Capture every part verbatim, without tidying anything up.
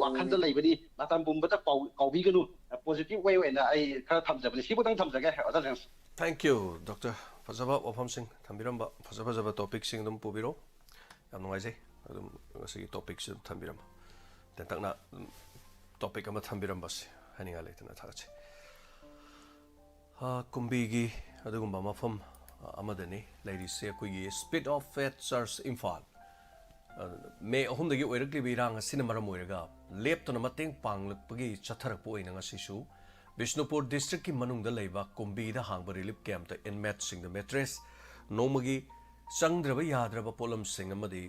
ꯋꯥꯈꯜꯗ ꯂꯩꯕꯅꯤ꯫ ꯃꯇꯝ ꯄꯨꯝꯕꯗ ꯀꯥꯎ- ꯀꯥꯎꯕꯤꯒꯅꯨ꯫ Positive way ꯑꯣꯏꯅ ꯑꯩ ꯈꯔ ꯊꯝꯖꯕꯅꯤ꯫ ꯁꯤꯕꯨꯗꯪ ꯊꯝꯖꯒꯦ, ꯑꯣꯖꯥ ꯖꯦꯝꯁ꯫ Thank you, Doctor꯫ ꯐꯖꯕ ꯋꯥꯐꯝꯁꯤꯡ ꯊꯝꯕꯤꯔꯝꯕ, ꯐꯖ ꯐꯖꯕ topicꯁꯤꯡ ꯑꯗꯨꯝ ꯄꯨꯕꯤꯔꯛꯑꯣ꯫ ꯌꯥꯝ ꯅꯨꯡꯉꯥꯏꯖꯩ ꯑꯗꯨꯝ ꯉꯁꯤꯒꯤ topicꯁꯤ ꯑꯗꯨꯝ ꯊꯝꯕꯤꯔꯝꯕ꯫ ꯇꯦꯟꯇꯛꯅ ꯑꯗꯨꯝ topic ꯑꯃ ꯊꯝꯕꯤꯔꯝꯕꯁꯦ ꯍꯥꯏꯅꯤꯡꯉꯥꯏ ꯂꯩꯇꯅ ꯊꯥꯒꯠꯆꯩ꯫ ꯑ, ꯀꯨꯝꯕꯤꯒꯤ ꯑꯗꯨꯒꯨꯝꯕ ꯃꯐꯝ, ꯑ, ꯑꯃꯗꯅꯤ ꯂꯩꯔꯤꯁꯦ, ꯑꯩꯈꯣꯏꯒꯤ Spirit of Faith Church Imphal. ꯑ, ꯃꯦ ꯑꯍꯨꯝꯗꯒꯤ ꯑꯣꯏꯔꯛꯂꯤꯕ ꯏꯔꯥꯡ ꯑꯁꯤꯅ ꯃꯔꯝ ꯑꯣꯏꯔꯒ ꯂꯦꯞꯇꯅ ꯃꯇꯦꯡ ꯄꯥꯡꯂꯛꯄꯒꯤ ꯆꯠꯊꯔꯛꯄ ꯑꯣꯏꯅ ꯉꯁꯤꯁꯨ ꯕꯤꯁꯅꯨꯄꯨꯔ districtꯀꯤ ꯃꯅꯨꯡꯗ ꯂꯩꯕ ꯀꯨꯝꯕꯤꯗ ꯍꯥꯡꯕ relief campꯇ inmateꯁꯤꯡꯗ mattress, ꯅꯣꯡꯃꯒꯤ ꯆꯪꯗ꯭ꯔꯕ ꯌꯥꯗ꯭ꯔꯕ ꯄꯣꯠꯂꯝꯁꯤꯡ ꯑꯃꯗꯤ,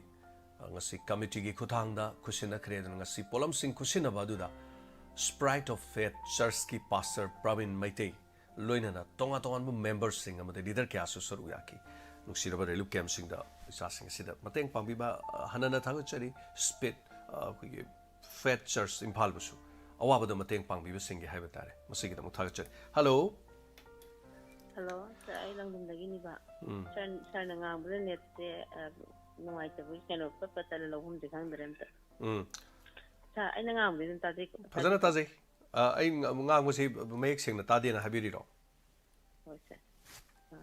ꯑ, ꯉꯁꯤ committeeꯒꯤ ꯈꯨꯠꯊꯥꯡꯗ ꯈꯨꯠꯁꯤꯟꯅꯈ꯭ꯔꯦ꯫ ꯑꯗꯨꯅ ꯉꯁꯤ ꯄꯣꯠꯂꯝꯁꯤꯡ ꯈꯨꯠꯁꯤꯟꯅꯕ ꯑꯗꯨꯗ Spirit of Faith Churchꯀꯤ pastor Praveen Meitei ꯂꯣꯏꯅꯅ ꯇꯣꯉꯥꯟ ꯇꯣꯉꯥꯟꯕ memberꯁꯤꯡ ꯑꯃꯗꯤ leader ꯀꯌꯥꯁꯨ ꯁꯔꯨꯛ ꯌꯥꯈꯤ꯫ ꯅꯨꯡꯁꯤꯔꯕ relief campꯁꯤꯡꯗ ꯏꯆꯥꯁꯤꯡ ꯑꯁꯤꯗ ꯃꯇꯦꯡ ꯄꯥꯡꯕꯤꯕ, ꯑ, ꯍꯟꯅꯅ ꯊꯥꯒꯠꯆꯔꯤ꯫ Spirit, ꯑ, ꯑꯩꯈꯣꯏꯒꯤ Faith Church ꯏꯝꯐꯥꯜꯕꯨꯁꯨ ꯑꯋꯥꯕꯗ ꯃꯇꯦꯡ ꯄꯥꯡꯕꯤꯕꯁꯤꯡꯒꯤ ꯍꯥꯏꯕ ꯇꯥꯔꯦ꯫ ꯃꯁꯤꯒꯤꯗꯃꯛ ꯊꯥꯒꯠꯆꯔꯤ꯫ Hello꯫ Hello, sir, ꯑꯩ ꯂꯪꯗꯨꯝꯗꯒꯤꯅꯤꯕ꯫ ꯎꯝ꯫ Sir, sirꯅ ꯉꯥꯡꯕꯗ netꯁꯦ, ꯑ, ꯅꯨꯡꯉꯥꯏꯇꯕꯒꯤ ꯀꯩꯅꯣ ꯄꯠ ꯄꯠ ꯇꯠꯂꯦ, ꯂꯧꯐꯝꯁꯦ ꯈꯪꯗ꯭ꯔꯦ ꯑꯝꯇ꯫ ꯎꯝ꯫ Sir, ꯑꯩꯅ ꯉꯥꯡꯕꯗꯤ ꯑꯗꯨꯝ ꯇꯥꯖꯩꯀꯣ? ꯐꯖꯅ ꯇꯥꯖꯩ꯫ ꯑ, ꯑꯩ ꯉ- ꯉꯥꯡꯕꯁꯤ ꯃꯌꯦꯛ ꯁꯦꯡꯅ ꯇꯥꯗꯦꯅ ꯍꯥꯏꯕꯤꯔꯤꯔꯣ? ꯍꯣꯏ, sir꯫ ꯑ,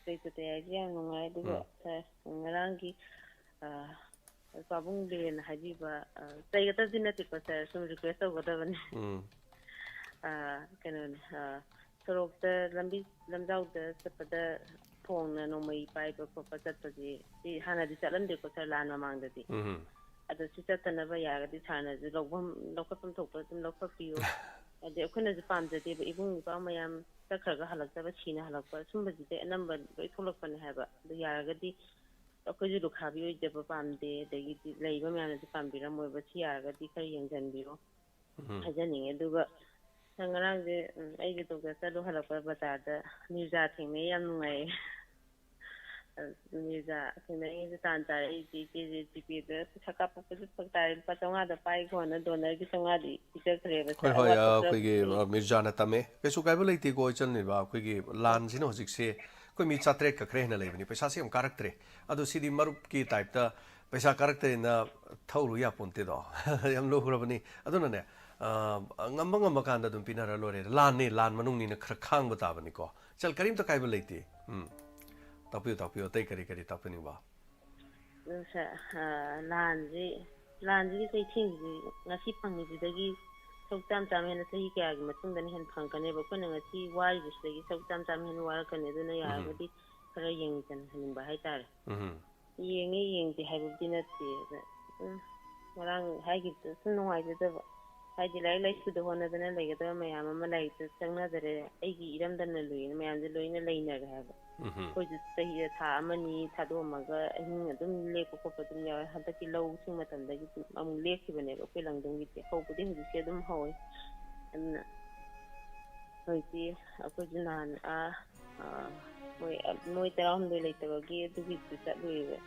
ꯀꯩꯁꯨ ꯇꯌꯥꯏꯁꯦ ꯌꯥꯝ ꯅꯨꯡꯉꯥꯏ, ꯑꯗꯨꯒ, ꯎꯝ꯫ Sir, ꯉꯔꯥꯡꯒꯤ, ꯑ, ꯄꯥꯕꯨꯡ ꯕꯤꯔꯦꯟꯅ ꯍꯥꯏꯕꯤꯕ, ꯑ, ꯆꯩꯒꯗꯕꯗꯤ ꯅꯠꯇꯦꯀꯣ, sir, ꯁꯨꯝ request ꯇꯧꯒꯗꯕꯅꯤ꯫ ꯎꯝ꯫ ꯑ, ꯀꯩꯅꯣꯅꯦ, ꯑ, ꯁꯣꯔꯣꯛꯇ ꯂꯝꯕꯤ ꯂꯝꯖꯥꯎꯗ ꯆꯠꯄꯗ ꯊꯣꯡꯅ ꯅꯣꯡꯃꯩ ꯄꯥꯏꯕ ꯈꯣꯠꯄ ꯆꯠꯄꯁꯦ ꯁꯤ ꯍꯥꯟꯅꯗꯤ ꯆꯠꯂꯝꯗꯦꯀꯣ, sir, ꯂꯥꯟ ꯃꯃꯥꯡꯗꯗꯤ꯫ ꯎꯝ꯫ ꯑꯗꯣ ꯁꯤ ꯆꯠꯇꯅꯕ ꯌꯥꯔꯒꯗꯤ sirꯅꯁꯨ ꯂꯧꯐꯝ, ꯂꯧꯈꯠꯐꯝ ꯊꯣꯛꯄ ꯑꯗꯨꯝ ꯂꯧꯈꯠꯄꯤꯌꯨ꯫ ꯍꯥꯏꯗꯤ ꯑꯩꯈꯣꯏꯅꯁꯨ ꯄꯥꯝꯖꯗꯦꯕ, ꯏꯕꯨꯡ ꯏꯄ꯭ꯋꯥ ꯃꯌꯥꯝ ꯆꯠꯈ꯭ꯔꯒ ꯍꯜꯂꯛꯇꯕ, ꯁꯤꯅ ꯍꯜꯂꯛꯄ, ꯁꯨꯝꯕꯁꯤꯗꯩ ꯑꯅꯝꯕ ꯂꯣꯏ ꯊꯣꯛꯂꯛꯄꯅꯦ ꯍꯥꯏꯕ꯫ ꯑꯗꯨ ꯌꯥꯔꯒꯗꯤ ꯑꯩꯈꯣꯏꯁꯨ ꯂꯨꯈ꯭ꯔꯥꯕꯤ ꯑꯣꯏꯖꯕ ꯄꯥꯝꯗꯦ, ꯑꯗꯒꯤꯗꯤ ꯂꯩꯔꯤꯕ ꯃꯌꯥꯝꯅꯁꯨ ꯄꯥꯝꯕꯤꯔꯝꯃꯣꯏꯕ꯫ ꯁꯤ ꯌꯥꯔꯒꯗꯤ ꯈꯔ ꯌꯦꯡꯁꯤꯟꯕꯤꯔꯣ ꯎꯝ꯫ ꯍꯥꯏꯖꯅꯤꯡꯉꯦ꯫ ꯑꯗꯨꯒ ꯉꯔꯥꯡꯁꯦ, ꯎꯝ, ꯑꯩꯒꯤ ꯗꯣꯛꯇꯔ ꯆꯠꯂꯨ ꯍꯜꯂꯛꯄ ꯕꯖꯥꯔꯗ ꯃꯤꯔꯖꯥ ꯊꯦꯡꯅꯩ, ꯌꯥꯝ ꯅꯨꯡꯉꯥꯏꯌꯦ꯫ ꯑ, ꯃꯤꯔꯖꯥ ꯊꯦꯡꯅꯔꯤꯉꯩꯗ ꯇꯥꯟ ꯆꯥꯔꯦ꯫ ꯑꯩꯁꯦ ꯏꯆꯦꯁꯦ GPayꯗ ꯄꯩꯁꯥ ꯀꯥꯞꯄꯛꯄꯁꯨ ꯐꯔꯛ ꯇꯥꯔꯦ, ꯂꯨꯄꯥ ꯆꯥꯝꯃꯉꯥꯗ ꯄꯥꯏꯈꯣꯅ ꯗꯣꯅꯔꯒꯤ ꯆꯥꯝꯃꯉꯥꯗꯤ ꯄꯤꯖꯈ꯭ꯔꯦꯕ꯫ ꯍꯣꯏ, ꯁꯥꯔ, ꯍꯣꯏ, ꯑ, ꯑꯋꯥꯠꯄ ꯈꯔ ꯑꯩꯈꯣꯏꯒꯤ, ꯄꯤꯕꯤꯌꯨ꯫ ꯑ, ꯃꯤꯔꯖꯥꯅ ꯇꯝꯃꯦ꯫ ꯀꯩꯁꯨ ꯀꯥꯏꯕ ꯂꯩꯇꯦꯀꯣ, ꯏꯆꯟ ꯏꯕ꯫ ꯑꯩꯈꯣꯏꯒꯤ ꯂꯥꯟꯁꯤꯅ ꯍꯧꯖꯤꯛꯁꯦ ꯑꯩꯈꯣꯏ ꯃꯤ ꯆꯥꯇ꯭ꯔꯦꯠꯀ ꯈꯔ ꯍꯦꯟꯅ ꯂꯩꯕꯅꯤ꯫ ꯄꯩꯁꯥꯁꯤ ꯌꯥꯝ ꯀꯥꯔꯛꯇ꯭ꯔꯦ꯫ ꯑꯗꯣ ꯁꯤꯗꯤ ꯃꯔꯨꯞꯀꯤ typeꯇ ꯄꯩꯁꯥ ꯀꯥꯔꯛꯇ꯭ꯔꯦꯅ ꯊꯧꯔꯨ ꯌꯥꯄꯣꯟꯇꯦꯗꯣ꯫ ꯌꯥꯝ ꯂꯨꯈ꯭ꯔꯕꯅꯤ꯫ ꯑꯗꯨꯅꯅꯦ, ꯑ, ꯉꯝꯕ ꯉꯝꯕ ꯀꯥꯟꯗ ꯑꯗꯨꯝ ꯄꯤꯅꯔ ꯂꯣꯏꯔꯦ꯫ ꯂꯥꯟꯅꯤ, ꯂꯥꯟ ꯃꯅꯨꯡꯅꯤꯅ ꯈꯔ ꯈꯥꯡꯕ ꯇꯥꯕꯅꯤꯀꯣ꯫ ꯆꯜ, ꯀꯔꯤꯝꯇ ꯀꯥꯏꯕ ꯂꯩꯇꯦ꯫ ꯎꯝ꯫ ꯇꯥꯛꯄꯤꯌꯨ, ꯇꯥꯛꯄꯤꯌꯨ꯫ ꯑꯇꯩ ꯀꯔꯤ ꯀꯔꯤ ꯇꯥꯛꯄꯤꯅꯤꯡꯕ? ꯑꯗꯨ ꯁꯥꯔ, ꯑ, ꯂꯥꯟꯁꯤ, ꯂꯥꯟꯁꯤꯒꯤ ꯆꯩꯊꯦꯡꯁꯤ ꯉꯁꯤ ꯐꯪꯉꯤꯁꯤꯗꯒꯤ ꯁꯔꯨꯛ ꯆꯥꯝ ꯆꯥꯝ ꯍꯦꯟꯅ ꯆꯍꯤ ꯀꯌꯥꯒꯤ ꯃꯇꯨꯡꯗꯅ ꯍꯦꯟꯅ ꯐꯪꯉꯛꯀꯅꯦꯕ꯫ ꯑꯩꯈꯣꯏꯅ ꯉꯁꯤ ꯋꯥꯔꯤꯕꯁꯤꯗꯒꯤ ꯁꯔꯨꯛ ꯆꯥꯝ ꯆꯥꯝ ꯍꯦꯟꯅ ꯋꯥꯔꯛꯀꯅꯤ꯫ ꯑꯗꯨꯅ ꯎꯝ꯫ ꯌꯥꯔꯒꯗꯤ ꯈꯔ ꯌꯦꯡꯁꯤꯟꯍꯟꯅꯤꯡꯕ ꯍꯥꯏꯇꯥꯔꯦ꯫ ꯎꯝ꯫ ꯌꯦꯡꯉꯤ ꯌꯦꯡꯗꯦ ꯍꯥꯏꯕꯕꯨꯗꯤ ꯅꯠꯇꯦ꯫ ꯑꯗ ꯁꯨꯝ ꯉꯔꯥꯡ ꯍꯥꯏꯈꯤꯕꯗꯣ ꯁꯨꯝ ꯅꯨꯡꯉꯥꯏꯖꯗꯕ꯫ ꯍꯥꯏꯗꯤ ꯂꯥꯏꯔꯤꯛ ꯂꯥꯏꯁꯨꯗ ꯍꯣꯠꯅꯗꯅ ꯂꯩꯒꯗꯕ ꯃꯌꯥꯝ ꯑꯃ ꯂꯥꯏꯔꯤꯛꯇ ꯆꯪꯅꯗꯔꯦ꯫ ꯑꯩꯒꯤ ꯏꯔꯝꯗꯝꯅ ꯂꯨꯏꯅ ꯃꯌꯥꯝꯁꯦ ꯂꯣꯏꯅ ꯂꯩꯅꯔꯦ ꯍꯥꯏꯕ꯫ ꯎꯝ꯫ ꯑꯩꯈꯣꯏꯁꯨ ꯆꯍꯤꯗ ꯊꯥ ꯑꯃꯅꯤ ꯊꯥꯗꯣꯛꯑꯝꯃꯒ ꯑꯍꯤꯡ ꯑꯗꯨꯝ ꯂꯦꯛꯄ ꯈꯣꯠꯄ ꯑꯗꯨꯝ ꯌꯥꯎꯋꯦ꯫ ꯍꯟꯗꯛꯀꯤ ꯂꯧꯁꯤꯡ ꯃꯇꯝꯗꯒꯤ ꯑꯃꯨꯛ ꯂꯦꯞꯈꯤꯕꯅꯦꯕ ꯑꯩꯈꯣꯏ ꯂꯪꯗꯨꯝꯒꯤꯗꯤ꯫ ꯍꯧꯕꯗꯤ ꯍꯧꯖꯤꯛꯇꯤ ꯑꯗꯨꯝ ꯍꯧꯋꯦ꯫ ꯑꯗꯨꯅ ꯍꯧꯖꯤꯛꯇꯤ ꯑꯩꯈꯣꯏꯁꯨ ꯅꯍꯥꯟ, ꯑꯥ, ꯑꯥ, ꯃꯣꯏ, ꯃꯣꯏ ꯇꯔꯥꯍꯨꯝꯗꯣꯏ ꯂꯩꯇꯕꯒꯤ ꯑꯗꯨꯒꯤꯁꯨ ꯆꯠꯂꯨꯏꯕ꯫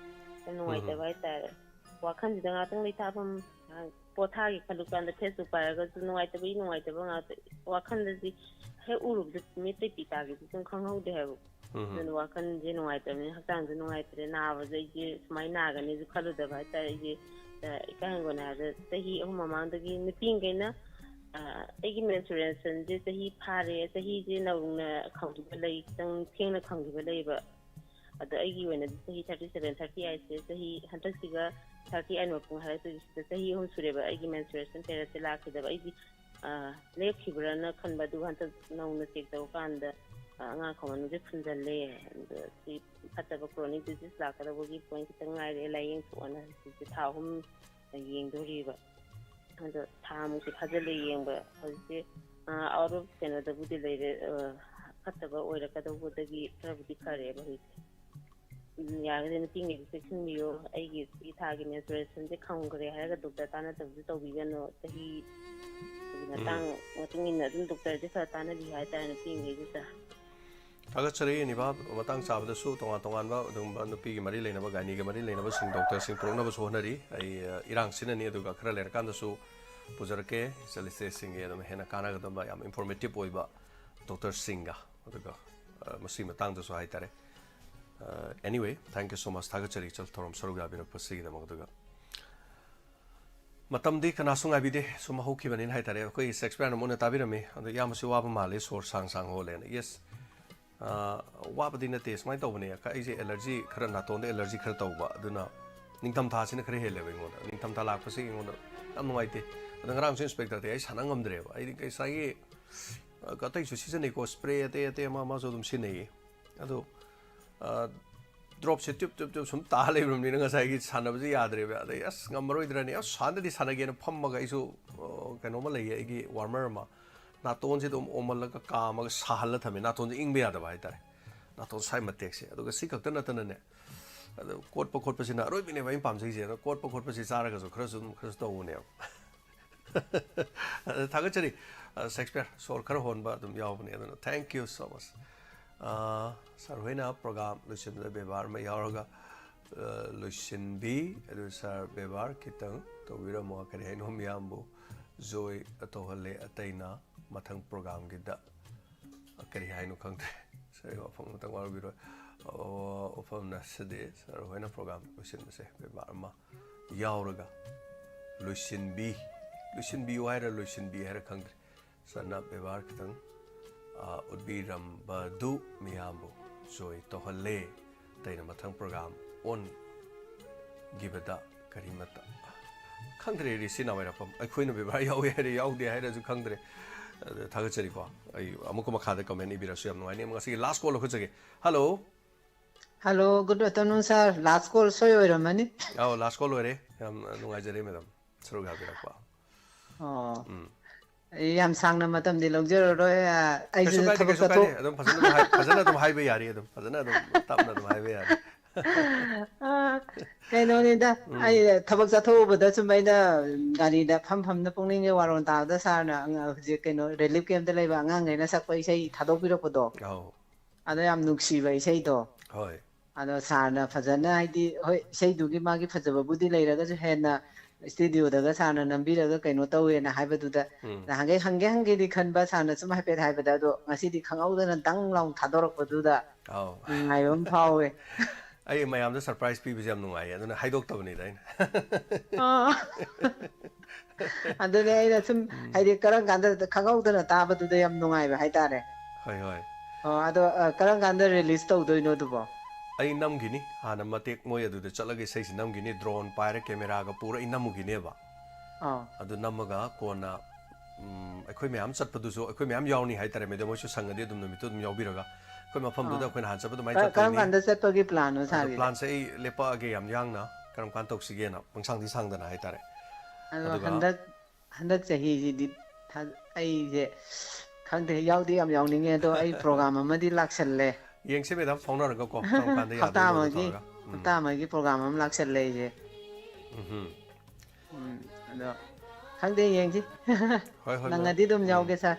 ꯌꯥꯝ ꯅꯨꯡꯉꯥꯏꯇꯕ ꯎꯝ꯫ ꯍꯥꯏꯇꯥꯔꯦ꯫ ꯋꯥꯈꯜꯁꯤꯗ ꯉꯥꯛꯇꯪ ꯂꯩꯇꯥꯐꯝ, ꯉꯥꯏꯍꯥꯛ ꯄꯣꯊꯥꯒꯦ ꯈꯜꯂꯨ ꯀꯥꯟꯗ Facebook ꯄꯥꯏꯔꯒꯁꯨ ꯅꯨꯡꯉꯥꯏꯇꯕꯒꯤ ꯅꯨꯡꯉꯥꯏꯇꯕ ꯉꯥꯛꯇ꯫ ꯋꯥꯈꯜꯗꯗꯤ ꯍꯦꯛ ꯎꯔꯨꯕꯗ ꯃꯤꯠꯇꯩ ꯄꯤ ꯇꯥꯈꯤꯕ ꯁꯨꯝ ꯈꯪꯍꯧꯗꯦ ꯍꯥꯏꯕ꯫ ꯎꯝ꯫ ꯑꯗꯨꯅ ꯋꯥꯈꯜꯁꯦ ꯅꯨꯡꯉꯥꯏꯇꯕꯅꯤꯅ, ꯍꯛꯆꯥꯡꯁꯨ ꯅꯨꯡꯉꯥꯏꯇ꯭ꯔꯦ꯫ ꯅꯥꯕꯁꯦ ꯑꯩꯁꯦ ꯁꯨꯃꯥꯏꯅ ꯅꯥꯒꯅꯤꯁꯨ ꯈꯜꯂꯨꯗꯕ ꯍꯥꯏꯇꯥꯔꯦ꯫ ꯑꯩꯁꯦ, ꯑ, ꯏꯀꯥꯏ ꯍꯪꯒꯣꯏꯅ ꯍꯥꯏꯕꯗ ꯆꯍꯤ ꯑꯍꯨꯝ ꯃꯃꯥꯡꯗꯒꯤ ꯅꯨꯄꯤꯈꯩꯅ, ꯑ, ꯑꯩꯒꯤ menstruationꯁꯦ ꯆꯍꯤ ꯐꯥꯔꯦ, ꯆꯍꯤꯁꯦ ꯅꯧꯅ ꯈꯪꯈꯤꯕ ꯂꯩ, ꯈꯤꯇꯪ ꯊꯦꯡꯅ ꯈꯪꯈꯤꯕ ꯂꯩꯕ꯫ ꯑꯗꯣ ꯑꯩꯒꯤ ꯑꯣꯏꯅꯗꯤ ꯆꯍꯤ thirty seven, thirty eightꯁꯦ ꯆꯍꯤ ꯍꯟꯗꯛꯁꯤꯒ thirty eight ꯃꯄꯨꯡ ꯍꯥꯏꯔꯛꯇꯣꯏꯁꯤꯗ ꯆꯍꯤ ꯑꯍꯨꯝ ꯁꯨꯔꯦꯕ ꯑꯩꯒꯤ menstruation periodꯁꯦ ꯂꯥꯛꯈꯤꯗꯕ꯫ ꯑꯩꯗꯤ, ꯑ, ꯂꯦꯞꯈꯤꯕ꯭ꯔꯅ ꯈꯟꯕ, ꯑꯗꯨꯒ ꯍꯟꯗꯛ ꯅꯧꯅ check ꯇꯧꯔꯀꯥꯟꯗ, ꯑ, ꯑꯉꯥꯡ ꯈꯣꯡ ꯃꯅꯨꯡꯁꯦ ꯐꯨꯟꯖꯜꯂꯦ꯫ ꯑꯗꯣ ꯁꯤ ꯐꯠꯇꯕ chronic disease ꯂꯥꯛꯀꯗꯧꯕꯒꯤ point ꯈꯤꯇꯪ ꯉꯥꯏꯔꯦ, ꯂꯥꯏꯌꯦꯡꯊꯣꯛꯑꯣꯅ ꯍꯧꯖꯤꯛꯁꯦ ꯊꯥ ꯑꯍꯨꯝ ꯌꯦꯡꯗꯣꯔꯤꯕ꯫ ꯑꯗꯣ ꯊꯥ ꯃꯨꯛꯇꯤ ꯐꯥꯖꯤꯜꯂꯦ ꯌꯦꯡꯕ꯫ ꯍꯧꯖꯤꯛꯁꯦ, ꯑ, out of ꯀꯩꯅꯣꯗꯕꯨꯗꯤ ꯂꯩꯔꯦ, ꯑ, ꯐꯠꯇꯕ ꯑꯣꯏꯔꯛꯀꯗꯧꯕꯗꯒꯤ ꯈꯔꯕꯨꯗꯤ ꯐꯔꯦꯕ ꯍꯧꯖꯤꯛꯁꯦ꯫ ꯎꯝ, ꯌꯥꯔꯒꯗꯤ ꯅꯨꯄꯤꯉꯩꯁꯨ ꯆꯦꯛꯁꯤꯟꯕꯤꯌꯨ꯫ ꯑꯩꯒꯤ ꯁꯤ ꯊꯥꯒꯤ menstruationꯁꯦ ꯈꯪꯈ꯭ꯔꯦ ꯍꯥꯏꯔꯒ doctor ꯇꯥꯟꯅꯗꯕꯁꯨ ꯇꯧꯕꯤꯒꯅꯨ꯫ ꯆꯍꯤ ꯎꯝ꯫ ꯃꯇꯥꯡ ꯃꯇꯨꯡ ꯏꯟꯅ ꯑꯗꯨꯝ doctorꯁꯦ ꯈꯔ ꯇꯥꯟꯅꯕꯤꯌꯨ ꯍꯥꯏꯇꯥꯔꯦ ꯅꯨꯄꯤꯉꯩꯁꯤꯗ꯫ ꯊꯥꯒꯠꯆꯔꯤ ꯅꯤꯕꯥ꯫ ꯃꯇꯥꯡ ꯆꯥꯕꯗꯁꯨ ꯇꯣꯉꯥꯟ ꯇꯣꯉꯥꯟꯕ ꯑꯗꯨꯒꯨꯝꯕ ꯅꯨꯄꯤꯒꯤ ꯃꯔꯤ ꯂꯩꯅꯕ, ꯒꯥꯏꯅꯤꯒ ꯃꯔꯤ ꯂꯩꯅꯕꯁꯤꯡ doctorꯁꯤꯡ ꯄꯨꯔꯛꯅꯕꯁꯨ ꯍꯣꯠꯅꯔꯤ꯫ ꯑꯩ, ꯑ, ꯏꯔꯥꯡ ꯁꯤꯟꯅꯅꯤ, ꯑꯗꯨꯒ ꯈꯔ ꯂꯩꯔꯀꯥꯟꯗꯁꯨ ꯄꯨꯖꯔꯛꯀꯦ꯫ ꯏꯆꯜ ꯏꯆꯦꯁꯤꯡꯒꯤ ꯑꯗꯨꯝ ꯍꯦꯟꯅ ꯀꯥꯟꯅꯒꯗꯕ, ꯌꯥꯝ informative ꯑꯣꯏꯕ doctorꯁꯤꯡꯒ, ꯑꯗꯨꯒ, ꯑ, ꯃꯁꯤꯒꯤ ꯃꯇꯥꯡꯗꯁꯨ ꯍꯥꯏꯇꯥꯔꯦ꯫ ꯑ, anyway, thank you so much. ꯊꯥꯒꯠꯆꯔꯤ, ꯏꯆꯜ, ꯊꯧꯔꯝ ꯁꯔꯨꯛ ꯌꯥꯕꯤꯔꯛꯄꯁꯤꯒꯤꯗꯃꯛ꯫ ꯑꯗꯨꯒ ꯃꯇꯝꯗꯤ ꯀꯅꯥꯁꯨ ꯉꯥꯏꯕꯤꯗꯦ, ꯁꯨꯝ ꯍꯧꯈꯤꯕꯅꯤꯅ ꯍꯥꯏꯇꯥꯔꯦ꯫ ꯑꯩꯈꯣꯏꯒꯤ ꯁꯦꯛꯁꯄꯤꯌꯔꯅ ꯃꯨꯟꯅ ꯇꯥꯕꯤꯔꯝꯃꯤ꯫ ꯑꯗꯣ ꯏꯌꯥꯝꯕꯁꯤ ꯋꯥꯕ ꯃꯥꯜꯂꯦ, ꯁꯣꯔ ꯁꯥꯡ ꯁꯥꯡ ꯍꯣꯜꯂꯦꯅ꯫ Yes, ꯑ, ꯋꯥꯕꯗꯤ ꯅꯠꯇꯦ, ꯁꯨꯃꯥꯏꯅ ꯇꯧꯕꯅꯦ꯫ ꯑꯩꯁꯦ allergy ꯈꯔ, ꯅꯥꯇꯣꯟꯗ allergy ꯈꯔ ꯇꯧꯕ, ꯑꯗꯨꯅ ꯅꯤꯡꯊꯝꯊꯥꯁꯤꯅ ꯈꯔ ꯍꯦꯜꯂꯦꯕ ꯑꯩꯉꯣꯟꯗ꯫ ꯅꯤꯡꯊꯝꯊꯥ ꯂꯥꯛꯄꯁꯤ ꯑꯩꯉꯣꯟꯗ ꯌꯥꯝ ꯅꯨꯡꯉꯥꯏꯇꯦ꯫ ꯑꯗꯣ ꯉꯔꯥꯡꯁꯨ ꯏꯟꯁꯄꯦꯛꯇꯔꯗ ꯑꯩ ꯁꯥꯟꯅ ꯉꯝꯗ꯭ꯔꯦꯕ꯫ ꯑꯩꯗꯤ ꯉꯁꯥꯏꯒꯤ, ꯑ, ꯑꯇꯩꯁꯨ ꯁꯤꯖꯤꯟꯅꯩꯀꯣ, ꯁ꯭ꯄ꯭ꯔꯦ ꯑꯇꯩ ꯑꯇꯩ ꯑꯃ ꯑꯃꯁꯨ ꯑꯗꯨꯝ ꯁꯤꯖꯤꯟꯅꯩꯌꯦ꯫ ꯑꯗꯣ, ꯑ, ꯗ꯭ꯔꯣꯞꯁꯦ ꯇ꯭ꯌꯨꯞ ꯇ꯭ꯌꯨꯞ ꯇ꯭ꯌꯨꯞ ꯁꯨꯝ ꯇꯥ ꯂꯩꯕꯅꯤꯅ ꯉꯁꯥꯏꯒꯤ ꯁꯥꯟꯅꯕꯁꯦ ꯌꯥꯗ꯭ꯔꯦꯕ꯫ ꯑꯗꯩ ꯑꯁ, ꯉꯝꯃꯔꯣꯏꯗ꯭ꯔꯅꯦ, ꯑꯁ, ꯍꯥꯟꯅꯗꯤ ꯁꯥꯟꯅꯒꯦꯅ ꯐꯝꯃꯒ ꯑꯩꯁꯨ, ꯑ, ꯀꯩꯅꯣꯝꯃ ꯂꯩꯌꯦ, ꯑꯩꯒꯤ ꯋꯥꯔꯃꯔ ꯑꯃ, ꯅꯥꯇꯣꯟꯁꯦ ꯑꯗꯨꯝ ꯑꯣꯝꯍꯜꯂꯒ ꯀꯥꯝꯃꯒ ꯁꯥꯍꯜꯂ ꯊꯝꯃꯦ, ꯅꯥꯇꯣꯟꯁꯦ ꯏꯪꯕ ꯌꯥꯗꯕ ꯍꯥꯏꯇꯥꯔꯦ, ꯅꯥꯇꯣꯟ ꯁ꯭ꯋꯥꯏ ꯃꯇꯦꯛꯁꯦ꯫ ꯑꯗꯨꯒ ꯁꯤ ꯈꯛꯇ ꯅꯠꯇꯅꯅꯦ, ꯑꯗꯣ ꯀꯣꯠꯄ ꯈꯣꯠꯄꯁꯤꯅ ꯑꯔꯣꯏꯕꯤꯅꯦꯕ ꯑꯩꯅ ꯄꯥꯝꯖꯩꯁꯦ꯫ ꯑꯗꯣ ꯀꯣꯠꯄ ꯈꯣꯠꯄꯁꯤ ꯆꯥꯔꯒꯁꯨ ꯈꯔꯁꯨ ꯑꯗꯨꯝ ꯈꯔꯁꯨ ꯇꯧꯕꯅꯦꯕ꯫ ꯑꯗ ꯊꯥꯒꯠꯆꯔꯤ꯫ ꯑ, ꯁꯦꯛꯁꯄꯤꯌꯔ, ꯁꯣꯔ ꯈꯔ ꯍꯣꯟꯕ ꯑꯗꯨꯝ ꯌꯥꯎꯕꯅꯦ, ꯑꯗꯨꯅ thank you so much꯫ ꯑ, ꯁꯥꯔ ꯍꯣꯏꯅ ꯄ꯭ꯔꯣꯒꯥꯝ ꯂꯣꯏꯁꯤꯟꯕꯗ ꯕꯦꯕꯥꯔ ꯑꯃ ꯌꯥꯎꯔꯒ, ꯑ, ꯂꯣꯏꯁꯤꯟꯕꯤ꯫ ꯑꯗꯨ ꯁꯥꯔ, ꯕꯦꯕꯥꯔ ꯈꯤꯇꯪ ꯇꯧꯕꯤꯔꯝꯃꯣ, ꯀꯔꯤ ꯍꯥꯏꯅꯣ, ꯃꯤꯌꯥꯝꯕꯨ ꯖꯣꯏ ꯇꯧꯍꯜꯂꯦ, ꯑꯇꯩꯅ ꯃꯊꯪ ꯄ꯭ꯔꯣꯒꯥꯝꯒꯤꯗ ꯀꯔꯤ ꯍꯥꯏꯅꯣ ꯈꯪꯗ꯭ꯔꯦ꯫ ꯁꯥꯔ, ꯋꯥꯐꯝ ꯑꯃꯇꯪ ꯋꯥꯔꯧꯕꯤꯔꯣꯏ꯫ ꯑꯣ, ꯋꯥꯐꯝ ꯅꯠꯆꯗꯦ, ꯁꯥꯔ ꯍꯣꯏꯅ ꯄ꯭ꯔꯣꯒꯥꯝ ꯂꯣꯏꯁꯤꯟꯕꯁꯦ ꯕꯦꯕꯥꯔ ꯑꯃ ꯌꯥꯎꯔꯒ ꯂꯣꯏꯁꯤꯟꯕꯤ, ꯂꯣꯏꯁꯤꯟꯕꯤꯌꯨ ꯍꯥꯏꯔ ꯂꯣꯏꯁꯤꯟꯕꯤ ꯍꯥꯏꯔ ꯈꯪꯗ꯭ꯔꯦ꯫ ꯁꯥꯔꯅ ꯕꯦꯕꯥꯔ ꯈꯤꯇꯪ, ꯑ, ꯎꯠꯄꯤꯔꯝꯕꯗꯨ ꯃꯤꯌꯥꯝꯕꯨ ꯖꯣꯏ ꯇꯧꯍꯜꯂꯦ꯫ ꯑꯇꯩꯅ ꯃꯊꯪ ꯄ꯭ꯔꯣꯒꯥꯝ ꯑꯣꯟꯈꯤꯕꯗ ꯀꯔꯤꯃꯠꯇ ꯈꯪꯗ꯭ꯔꯦ꯫ ꯔꯤꯁꯤ ꯅꯥꯋꯥꯏꯔꯥꯛꯄꯝ, ꯑꯩꯈꯣꯏꯅ ꯕꯦꯕꯥꯔ ꯌꯥꯎꯏ ꯍꯥꯏꯔꯦ, ꯌꯥꯎꯗꯦ ꯍꯥꯏꯔꯁꯨ ꯈꯪꯗ꯭ꯔꯦ꯫ ꯑꯗ ꯊꯥꯒꯠꯆꯔꯤꯀꯣ꯫ ꯑꯩ ꯑꯃꯨꯛꯀ ꯃꯈꯥꯗ ꯀꯃꯦꯟ ꯏꯕꯤꯔꯁꯨ ꯌꯥꯝ ꯅꯨꯡꯉꯥꯏꯅꯤ꯫ ꯉꯁꯤꯒꯤ ꯂꯥꯁ ꯀꯣꯜ ꯂꯧꯈꯠꯆꯒꯦ꯫ Hello. Hello, good afternoon, sir. Last call ꯁꯣꯏ ꯑꯣꯏꯔꯝꯃꯅꯤ꯫ ꯑꯧ, ꯂꯥꯁ ꯀꯣꯜ ꯑꯣꯏꯔꯦ꯫ ꯌꯥꯝ ꯅꯨꯡꯉꯥꯏꯖꯔꯦ, ꯃꯦꯗꯥꯝ, ꯁꯔꯨꯛ ꯌꯥꯕꯤꯔꯛꯄ꯫ ꯑꯣ꯫ ꯎꯝ꯫ ꯑꯩ ꯌꯥꯝ ꯁꯥꯡꯅ ꯃꯇꯝꯗꯤ ꯂꯧꯖꯔꯔꯣꯏ꯫ ꯑ, ꯑꯩꯁꯨ ꯀꯩꯁꯨ ꯀꯥꯏꯗꯦ, ꯊꯕꯛ ꯀꯩꯁꯨ ꯆꯠꯊꯣꯛ- ꯀꯥꯏꯗꯦ꯫ ꯑꯗꯨꯝ ꯐꯖꯅ ꯑꯗꯨꯝ ꯍꯥꯏ-, ꯐꯖꯅ ꯑꯗꯨꯝ ꯍꯥꯏꯕ ꯌꯥꯔꯤ꯫ ꯑꯗꯨꯝ ꯐꯖꯅ ꯑꯗꯨꯝ ꯇꯞꯅ ꯑꯗꯨꯝ ꯍꯥꯏꯕ ꯌꯥꯔꯤ꯫ ꯑ, ꯀꯩꯅꯣꯅꯤꯗ, ꯎꯝ꯫ ꯑꯩ ꯊꯕꯛ ꯆꯠꯊꯣꯛꯎꯕꯗ ꯁꯨꯝ ꯑꯩꯅ ꯒꯥꯔꯤꯗ ꯐꯝ ꯐꯝꯅ ꯄꯨꯛꯅꯤꯡꯒꯤ ꯋꯥꯔꯣꯟ ꯇꯥꯕꯗ ꯁꯥꯔꯅ ꯑꯉ-, ꯍꯧꯖꯤꯛ ꯀꯩꯅꯣ ꯔꯤꯂꯤꯐ ꯀꯦꯝꯞꯇ ꯂꯩꯕ ꯑꯉꯥꯡꯈꯩꯅ ꯁꯛꯄ ꯏꯁꯩ ꯊꯥꯗꯣꯛꯄꯤꯔꯛꯄꯗꯣ, ꯑꯧ꯫ ꯑꯗꯣ ꯌꯥꯝ ꯅꯨꯡꯁꯤꯕ ꯏꯁꯩꯗꯣ꯫ ꯍꯣꯏ꯫ ꯑꯗꯣ ꯁꯥꯔꯅ ꯐꯖꯅ, ꯍꯥꯏꯗꯤ, ꯍꯣꯏ, ꯏꯁꯩꯗꯨꯒꯤ ꯃꯥꯒꯤ ꯐꯖꯕꯕꯨꯗꯤ ꯂꯩꯔꯒꯁꯨ ꯍꯦꯟꯅ ꯏꯁꯇꯨꯗꯤꯑꯣꯗꯒ ꯁꯥꯔꯅ ꯅꯝꯕꯤꯔꯒ ꯀꯩꯅꯣ ꯇꯧꯋꯦꯅ ꯍꯥꯏꯕꯗꯨꯗ, ꯎꯝ꯫ ꯅꯍꯥꯟꯈꯩ ꯍꯪꯒꯦ ꯍꯪꯒꯦꯗꯤ ꯈꯟꯕ, ꯁꯥꯔꯅ ꯁꯨꯝ ꯍꯥꯏꯐꯦꯠ ꯍꯥꯏꯕꯗ, ꯑꯗꯣ ꯉꯁꯤꯗꯤ ꯈꯪꯍꯧꯗꯅ ꯗꯪ ꯂꯥꯎ ꯊꯥꯗꯣꯔꯛꯄꯗꯨꯗ ꯑꯥꯎ꯫ ꯅꯨꯡꯉꯥꯏꯕ ꯑꯃ ꯐꯥꯎꯋꯦ꯫ ꯑꯩ ꯃꯌꯥꯝꯗ ꯁꯔꯄ꯭ꯔꯥꯏꯁ ꯄꯤꯕꯁꯦ ꯌꯥꯝ ꯅꯨꯡꯉꯥꯏꯌꯦ, ꯑꯗꯨꯅ ꯍꯥꯏꯗꯣꯛꯇꯕꯅꯤꯗ ꯑꯩꯅ꯫ ꯑꯥ꯫ ꯑꯗꯨꯅꯦ ꯑꯩꯅ ꯁꯨꯝ, ꯎꯝ꯫ ꯍꯥꯏꯗꯤ ꯀꯔꯝ ꯀꯥꯟꯗ ꯈꯪꯍꯧꯗꯅ ꯇꯥꯕꯗꯨꯗ ꯌꯥꯝ ꯅꯨꯡꯉꯥꯏꯕ ꯍꯥꯏꯇꯥꯔꯦ꯫ ꯍꯣꯏ, ꯍꯣꯏ꯫ ꯑꯣ, ꯑꯗꯣ, ꯑ, ꯀꯔꯝ ꯀꯥꯟꯗ ꯔꯤꯂꯤꯁ ꯇꯧꯗꯣꯏꯅꯣ ꯑꯗꯨꯕꯣ? ꯑꯩ ꯅꯝꯈꯤꯅꯤ꯫ ꯍꯥꯟꯅ ꯃꯇꯦꯛ ꯃꯣꯏ ꯑꯗꯨꯗ ꯆꯠꯂꯒ ꯏꯁꯩꯁꯤ ꯅꯝꯈꯤꯅꯤ꯫ ꯗ꯭ꯔꯣꯟ ꯄꯥꯏꯔ ꯀꯦꯃꯦꯔꯥꯒ ꯄꯨꯔ ꯑꯩ ꯅꯝꯃꯨꯈꯤꯅꯦꯕ꯫ ꯑꯥ꯫ ꯑꯗꯨ ꯅꯝꯃꯒ ꯀꯣꯟꯅ, ꯎꯝ, ꯑꯩꯈꯣꯏ ꯃꯌꯥꯝ ꯆꯠꯄꯗꯨꯁꯨ ꯑꯩꯈꯣꯏ ꯃꯌꯥꯝ ꯌꯥꯎꯅꯤ ꯍꯥꯏꯇꯥꯔꯦ, ꯃꯦꯗꯥꯝ ꯍꯣꯏꯁꯨ ꯁꯪꯉꯗꯤ ꯑꯗꯨꯝ ꯅꯨꯃꯤꯠꯇꯨ ꯑꯗꯨꯝ ꯌꯥꯎꯕꯤꯔꯒ꯫ ꯑꯩꯈꯣꯏ ꯃꯐꯝꯗꯨꯗ ꯑꯥ꯫ ꯑꯩꯈꯣꯏꯅ ꯍꯥꯟꯅ ꯆꯠꯄ ꯑꯗꯨꯃꯥꯏꯅ ꯀ-, ꯀꯔꯝ ꯆꯠꯇꯣꯏꯅꯤ꯫ ꯀꯥꯟꯗ ꯆꯠꯄꯒꯤ ꯄ꯭ꯂꯥꯟꯅꯣ ꯑꯗꯣ ꯁꯥꯔꯒꯤꯗꯤ? ꯄ꯭ꯂꯥꯟꯁꯦ ꯑꯩ ꯂꯦꯞꯄꯛꯑꯒꯦ ꯌꯥꯝ ꯌꯥꯡꯅ, ꯀꯔꯝ ꯀꯥꯟ ꯇꯧꯁꯤꯒꯦꯅ, ꯄꯪꯁꯥꯡꯗꯤ ꯁꯥꯡꯗꯅ ꯍꯥꯏꯇꯥꯔꯦ꯫ ꯑꯗꯣ ꯑꯗꯨꯒ ꯍꯟꯗꯛ, ꯍꯟꯗꯛ ꯆꯍꯤꯁꯤꯗꯤ ꯊꯥ-, ꯑꯩꯁꯦ ꯈꯪꯗꯦ, ꯌꯥꯎꯗꯤ ꯌꯥꯝ ꯌꯥꯎꯅꯤꯡꯉꯦ, ꯑꯗꯣ ꯑꯩ ꯄ꯭ꯔꯣꯒ꯭ꯔꯥꯝ ꯑꯃꯗꯤ ꯂꯥꯛꯁꯜꯂꯦ꯫ ꯌꯦꯡꯁꯤ ꯃꯦꯗꯥꯝ, ꯐꯥꯎꯅꯔꯒꯀꯣ, ꯀꯔꯝ ꯀꯥꯟꯗ ꯍꯞꯇꯥ ꯌꯥꯗꯣꯏꯅꯣꯗꯣ ꯑꯃꯒꯤ, ꯇꯧꯔꯒ꯫ ꯎꯝ꯫ ꯍꯞꯇꯥ ꯑꯃꯒꯤ ꯄ꯭ꯔꯣꯒ꯭ꯔꯥꯝ ꯑꯃ ꯂꯥꯛꯁꯜꯂꯦ ꯑꯩꯁꯦ꯫ ꯎꯝꯍꯨꯝ꯫ ꯎꯝ, ꯑꯗꯣ ꯈꯪꯗꯦ, ꯌꯦꯡꯁꯤ꯫ ꯍꯣꯏ, ꯍꯣꯏ, ꯃꯦꯝ꯫ ꯅꯪꯉꯗꯤ ꯑꯗꯨꯝ ꯎꯝ꯫ ꯌꯥꯎꯒꯦ, ꯁꯥꯔ꯫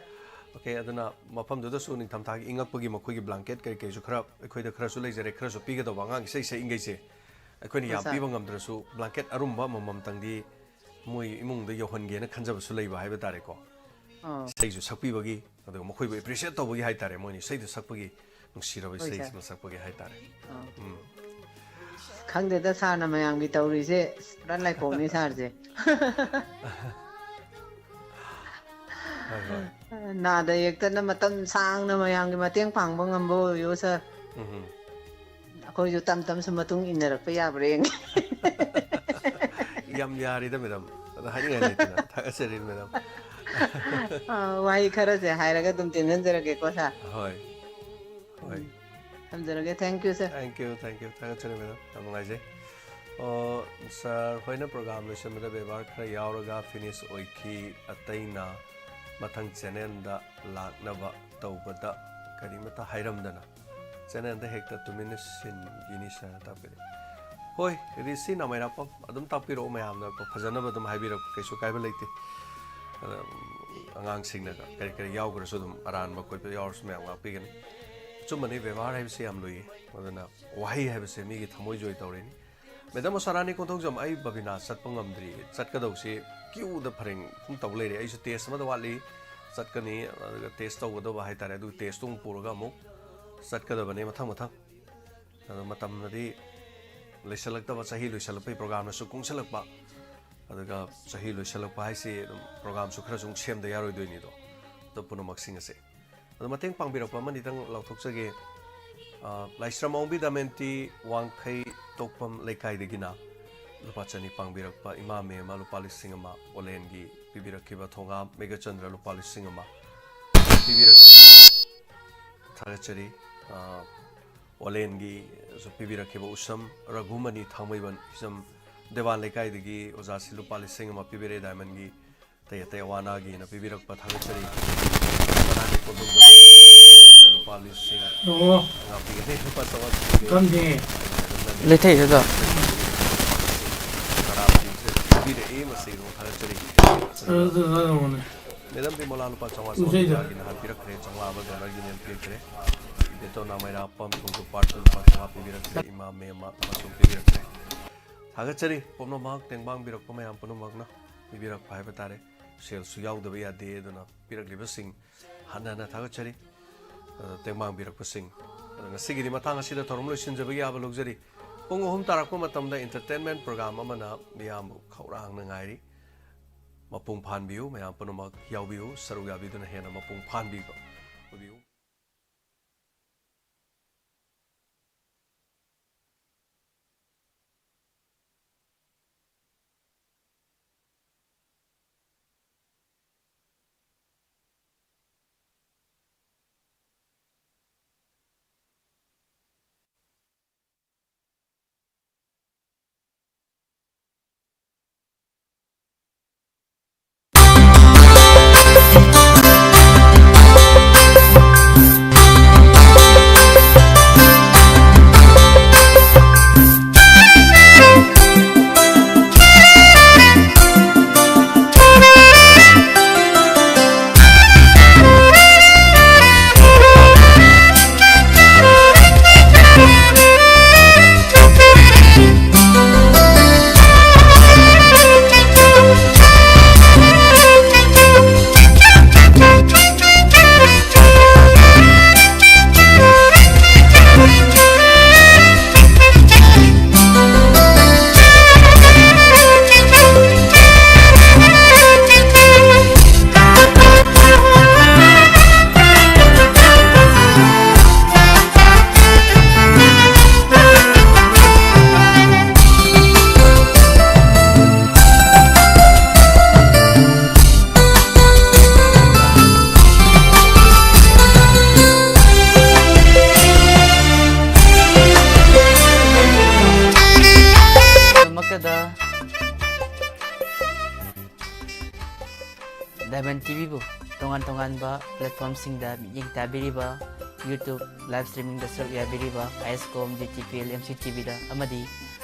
ꯑꯣꯀꯦ, ꯑꯗꯨꯅ ꯃꯐꯝꯗꯨꯗꯁꯨ ꯅꯤꯡꯊꯝꯊꯥꯒꯤ ꯏꯪꯉꯛꯄꯒꯤ ꯃꯈꯣꯏꯒꯤ ꯕ꯭ꯂꯥꯡꯀꯦꯠ ꯀꯔꯤ ꯀꯔꯤꯁꯨ ꯈꯔ ꯑꯩꯈꯣꯏꯗ ꯈꯔꯁꯨ ꯂꯩꯖꯔꯦ, ꯈꯔꯁꯨ ꯄꯤꯒꯗꯧꯕ ꯑꯉꯥꯡ ꯏꯁꯩ ꯁꯛꯏꯈꯩꯁꯦ꯫ ꯑꯩꯈꯣꯏꯅ ꯍꯣꯏ, ꯌꯥꯝ ꯁꯥꯔ꯫ ꯄꯤꯕ ꯉꯝꯗ꯭ꯔꯁꯨ ꯕ꯭ꯂꯥꯡꯀꯦꯠ ꯑꯔꯨꯝꯕ ꯑꯃꯃꯝꯇꯪꯗꯤ ꯃꯣꯏ ꯏꯃꯨꯡꯗ ꯌꯧꯍꯟꯒꯦꯅ ꯈꯟꯖꯕꯁꯨ ꯂꯩꯕ ꯍꯥꯏꯕ ꯇꯥꯔꯦꯀꯣ꯫ ꯑꯥ꯫ ꯏꯁꯩꯁꯨ ꯁꯛꯄꯤꯕꯒꯤ, ꯑꯗꯨꯒ ꯃꯈꯣꯏꯕꯨ ꯑꯦꯄ꯭ꯔꯤꯁꯤꯌꯦꯠ ꯇꯧꯕꯒꯤ ꯍꯥꯏꯇꯥꯔꯦ, ꯃꯣꯏꯅ ꯏꯁꯩꯗꯨ ꯁꯛꯄꯒꯤ, ꯅꯨꯡꯁꯤꯔꯕ ꯍꯣꯏ, ꯏꯁꯩ ꯁꯥꯔ꯫ ꯑꯃ ꯁꯛꯄꯒꯤ ꯍꯥꯏꯇꯥꯔꯦ꯫ ꯑꯥ꯫ ꯎꯝ꯫ ꯈꯪꯗꯦꯗ, ꯁꯥꯔꯅ ꯃꯌꯥꯝꯒꯤ ꯇꯧꯔꯤꯁꯦ ꯄꯨꯔꯥ ꯂꯥꯏꯄꯣꯛꯅꯤ, ꯁꯥꯔꯁꯦ꯫ ꯍꯣꯏ, ꯍꯣꯏ꯫ ꯅꯥꯗ ꯌꯦꯛꯇꯅ ꯃꯇꯝ ꯁꯥꯡꯅ ꯃꯌꯥꯝꯒꯤ ꯃꯇꯦꯡ ꯄꯥꯡꯕ ꯉꯝꯕ ꯑꯣꯏꯌꯣ, ꯁꯥꯔ꯫ ꯎꯝ, ꯎꯝ꯫ ꯑꯩꯈꯣꯏꯁꯨ ꯇꯝ ꯇꯝꯁꯨ ꯃꯇꯨꯡ ꯏꯟꯅꯔꯛꯄ ꯌꯥꯕ꯭ꯔꯥ ꯌꯦꯡꯒꯦ꯫ ꯌꯥꯝ ꯌꯥꯔꯤꯗ, ꯃꯦꯗꯥꯝ꯫ ꯑꯗꯣ ꯍꯥꯏꯅꯤꯡꯉꯥꯏ ꯂꯩꯇꯅ ꯊꯥꯒꯠꯆꯔꯤ, ꯃꯦꯗꯥꯝ꯫ ꯑ, ꯋꯥꯍꯩ ꯈꯔꯁꯦ ꯍꯥꯏꯔꯒ ꯑꯗꯨꯝ ꯇꯦꯟꯍꯟꯖꯔꯒꯦꯀꯣ, ꯁꯥꯔ꯫ ꯍꯣꯏ꯫ ꯍꯣꯏ꯫ ꯎꯝ꯫ ꯊꯝꯖꯔꯒꯦ꯫ Thank you, sir꯫ Thank you, thank you꯫ ꯊꯥꯒꯠꯆꯔꯤ, ꯃꯦꯗꯥꯝ꯫ ꯌꯥꯝ ꯅꯨꯡꯉꯥꯏꯖꯩ꯫ ꯑꯣ, ꯁꯥꯔ ꯍꯣꯏꯅ ꯄ꯭ꯔꯣꯒ꯭ꯔꯥꯝ ꯂꯣꯏꯁꯤꯟꯕꯗ ꯕꯦꯕꯥꯔ ꯈꯔ ꯌꯥꯎꯔꯒ ꯐꯤꯅꯤꯁ ꯑꯣꯏꯈꯤ꯫ ꯑꯇꯩꯅ ꯃꯊꯪ ꯆꯦꯅꯦꯜꯗ ꯂꯥꯛꯅꯕ ꯇꯧꯕꯗ ꯀꯔꯤꯃꯠꯇ ꯍꯥꯏꯔꯝꯗꯅ ꯆꯦꯅꯦꯜꯗ ꯍꯦꯛꯇ ꯇꯨꯃꯤꯟꯅ ꯁꯤꯟꯈꯤꯅꯤ, ꯁꯥꯔꯅ ꯇꯥꯛꯄꯤꯔꯛꯏ꯫ ꯍꯣꯏ, ꯔꯤꯁꯤ ꯅꯥꯃꯩꯔꯥꯛꯄꯝ, ꯑꯗꯨꯝ ꯇꯥꯛꯄꯤꯔꯛꯑꯣ, ꯃꯌꯥꯝꯅ ꯐꯖꯅꯕ ꯑꯗꯨꯝ ꯍꯥꯏꯕꯤꯔꯛꯄ, ꯀꯩꯁꯨ ꯀꯥꯏꯕ ꯂꯩꯇꯦ꯫ ꯑꯗ, ꯎꯝ, ꯑꯉꯥꯡꯁꯤꯡꯅꯒ ꯀꯔꯤ ꯀꯔꯤ ꯌꯥꯎꯈ꯭ꯔꯁꯨ ꯑꯗꯨꯝ ꯑꯔꯥꯟꯕ ꯈꯣꯠꯄ ꯌꯥꯎꯔꯁꯨ ꯃꯌꯥꯝ ꯉꯥꯛꯄꯤꯒꯅꯤ꯫ ꯑꯆꯨꯝꯕꯅꯤ, ꯕꯦꯕꯥꯔ ꯍꯥꯏꯕꯁꯤ ꯌꯥꯝ ꯂꯨꯏ꯫ ꯑꯗꯨꯅ ꯋꯥꯍꯩ ꯍꯥꯏꯕꯁꯦ ꯃꯤꯒꯤ ꯊꯃꯣꯏꯖꯣꯏ ꯇꯧꯔꯤꯅꯤ꯫ ꯃꯦꯗꯥꯝ ꯎꯁꯥꯔꯥꯅꯤ ꯀꯣꯟꯊꯧꯖꯝ, ꯑꯩ ꯕꯕꯤꯅꯥ ꯆꯠꯄ ꯉꯝꯗ꯭ꯔꯤ꯫ ꯆꯠꯀꯗꯧꯁꯤ ꯀ꯭ꯌꯨꯗ ꯐꯔꯦꯡ ꯐꯨꯝ ꯇꯧ ꯂꯩꯔꯦ꯫ ꯑꯩꯁꯨ ꯇꯦꯁ ꯑꯃꯗ ꯋꯥꯠꯂꯤ, ꯆꯠꯀꯅꯤ꯫ ꯑꯗꯨꯒ ꯇꯦꯁ ꯇꯧꯒꯗꯕ ꯍꯥꯏꯇꯥꯔꯦ, ꯑꯗꯨ ꯇꯦꯁꯇꯨ ꯑꯃꯨꯛ ꯄꯨꯔꯒ ꯑꯃꯨꯛ ꯆꯠꯀꯗꯕꯅꯤ ꯃꯊꯪ ꯃꯊꯪ꯫ ꯑꯗꯣ ꯃꯇꯝꯅꯗꯤ ꯂꯩꯁꯜꯂꯛꯇꯕ, ꯆꯍꯤ ꯂꯣꯏꯁꯜꯂꯛꯄꯒꯤ ꯄ꯭ꯔꯣꯒ꯭ꯔꯥꯝꯅꯁꯨ ꯀꯨꯡꯁꯜꯂꯛꯄ꯫ ꯑꯗꯨꯒ ꯆꯍꯤ ꯂꯣꯏꯁꯜꯂꯛꯄ ꯍꯥꯏꯁꯤ ꯑꯗꯨꯝ ꯄ꯭ꯔꯣꯒ꯭ꯔꯥꯝꯁꯨ ꯈꯔꯁꯨ ꯑꯃꯨꯛ ꯁꯦꯝꯗ ꯌꯥꯔꯣꯏꯗꯣꯏꯅꯤꯗꯣ꯫ ꯑꯗꯣ ꯄꯨꯝꯅꯃꯛꯁꯤꯡ ꯑꯁꯦ꯫ ꯑꯗꯣ ꯃꯇꯦꯡ ꯄꯥꯡꯕꯤꯔꯛꯄ ꯑꯃꯅꯤꯗꯪ ꯂꯥꯎꯊꯣꯛꯆꯒꯦ꯫ ꯑ, ꯂꯥꯏꯁ꯭ꯔꯝ ꯑꯣꯡꯕꯤ ꯗꯃꯦꯟꯇꯤ, ꯋꯥꯡꯈꯩ ꯇꯣꯛꯐꯝ ꯂꯩꯀꯥꯏꯗꯒꯤꯅ ꯂꯨꯄꯥ ꯆꯅꯤ ꯄꯥꯡꯕꯤꯔꯛꯄ, ꯏꯃꯥ ꯃꯦꯝꯃ ꯂꯨꯄꯥ ꯂꯤꯁꯤꯡ ꯑꯃ, ꯑꯣꯂꯦꯟꯒꯤ ꯄꯤꯕꯤꯔꯛꯈꯤꯕ ꯊꯣꯉꯥ ꯃꯦꯘꯆꯟꯗ꯭ꯔ ꯂꯨꯄꯥ ꯂꯤꯁꯤꯡ ꯑꯃ ꯄꯤꯕꯤꯔꯛꯈꯤ꯫ ꯊꯥꯒꯠꯆꯔꯤ꯫ ꯑ, ꯑꯣꯂꯦꯟꯒꯤꯁꯨ ꯄꯤꯕꯤꯔꯛꯈꯤꯕ ꯎꯁꯝ ꯔꯘꯨꯃꯅꯤ ꯊꯥꯡꯃꯩꯕꯟ ꯍꯤꯖꯝ ꯗꯦꯋꯥꯟ ꯂꯩꯀꯥꯏꯗꯒꯤ ꯑꯣꯖꯥꯁꯤ ꯂꯨꯄꯥ ꯂꯤꯁꯤꯡ ꯑꯃ ꯄꯤꯕꯤꯔꯛꯑꯦ ꯗꯥꯏꯃꯟꯒꯤ꯫ ꯑꯇꯩ ꯑꯇꯩ ꯑꯋꯥ ꯑꯅꯥꯒꯤꯅ ꯄꯤꯕꯤꯔꯛꯄ ꯊꯥꯒꯠꯆꯔꯤ꯫ ꯃꯅꯥꯛꯀꯤ ꯄꯣꯠꯊꯣꯛꯇ ꯂꯨꯄꯥ ꯂꯤꯁꯤꯡ ꯑꯣ꯫ ꯃꯉꯥ ꯄꯤꯒꯅꯤ, ꯂꯨꯄꯥ ꯆꯥꯝꯃꯉꯥ ꯄꯤꯒꯅꯤ꯫ ꯈꯪꯗꯦ꯫ ꯂꯩꯊꯩꯗꯨꯗ꯫ ꯇꯔꯥ ꯄꯤꯕꯤꯔꯛꯏ, ꯃꯁꯤꯒꯤꯗꯃꯛ ꯊꯥꯒꯠꯆꯔꯤ꯫ ꯑꯗꯨ, ꯑꯗꯨ, ꯑꯗꯨ, ꯑꯗꯨ, ꯃꯦꯗꯥꯝ ꯕꯤꯃꯣꯂꯥ ꯂꯨꯄꯥ ꯆꯥꯝꯃꯉꯥ ꯂꯩꯊꯩꯗ꯫ ꯆꯥꯝꯃꯉꯥꯒꯤꯅ ꯍꯥꯞꯄꯤꯔꯛꯈ꯭ꯔꯦ, ꯆꯥꯝꯃꯉꯥ ꯑꯃ ꯗꯣꯂꯔꯒꯤꯅꯦꯅ ꯄꯤꯈ꯭ꯔꯦ꯫ ꯕꯦꯇꯣꯅꯥ ꯃꯩꯔꯥꯄꯝ ꯈꯣꯡꯖꯣꯝ ꯄꯥꯔꯠꯇ ꯂꯨꯄꯥ ꯆꯥꯝꯃꯉꯥ ꯄꯤꯕꯤꯔꯛꯈ꯭ꯔꯦ, ꯏꯃꯥ ꯃꯦꯝꯃ ꯑꯃꯁꯨ ꯄꯤꯕꯤꯔꯛꯈ꯭ꯔꯦ꯫ ꯊꯥꯒꯠꯆꯔꯤ ꯄꯨꯝꯅꯃꯛ, ꯇꯦꯡꯕꯥꯡꯕꯤꯔꯛꯄ ꯃꯌꯥꯝ ꯄꯨꯝꯅꯃꯛꯅ ꯄꯤꯕꯤꯔꯛꯄ ꯍꯥꯏꯕ ꯇꯥꯔꯦ꯫ ꯁꯦꯜꯁꯨ ꯌꯥꯎꯗꯕ ꯌꯥꯗꯦ, ꯑꯗꯨꯅ ꯄꯤꯔꯛꯂꯤꯕꯁꯤꯡ ꯍꯟꯅ ꯍꯟꯅ ꯊꯥꯒꯠꯆꯔꯤ꯫ ꯑ, ꯇꯦꯡꯕꯥꯡꯕꯤꯔꯛꯄꯁꯤꯡ꯫ ꯑꯗ ꯉꯁꯤꯒꯤꯗꯤ ꯃꯇꯥꯡ ꯑꯁꯤꯗ ꯊꯧꯔꯝ ꯂꯣꯏꯁꯤꯟꯖꯕꯒꯤ ꯑꯌꯥꯕ ꯂꯧꯖꯔꯤ꯫ ꯄꯨꯡ ꯑꯍꯨꯝ ꯇꯥꯔꯛꯄ ꯃꯇꯝꯗ entertainment program ꯑꯃꯅ ꯃꯤꯌꯥꯝꯕꯨ ꯈꯧꯔꯥꯡꯅ ꯉꯥꯏꯔꯤ꯫ ꯃꯄꯨꯡ ꯐꯥꯍꯟꯕꯤꯌꯨ, ꯃꯌꯥꯝ ꯄꯨꯝꯅꯃꯛ ꯌꯥꯎꯕꯤꯌꯨ, ꯁꯔꯨꯛ ꯌꯥꯕꯤꯗꯨꯅ ꯍꯦꯟꯅ ꯃꯄꯨꯡ ꯐꯥꯍꯟꯕꯤꯕ ꯑꯣꯏꯕꯤꯌꯨ꯫ ꯗꯥꯏꯃꯟ ꯇꯤꯚꯤꯕꯨ ꯇꯣꯉꯥꯟ ꯇꯣꯉꯥꯟꯕ platformꯁꯤꯡꯗ ꯃꯤꯠꯌꯦꯡ ꯇꯥꯕꯤꯔꯤꯕ, YouTube live streamingꯗ ꯁꯔꯨꯛ ꯌꯥꯕꯤꯔꯤꯕ, I S com, G T P L, M C ꯇꯤꯚꯤꯗ ꯑꯃꯗꯤ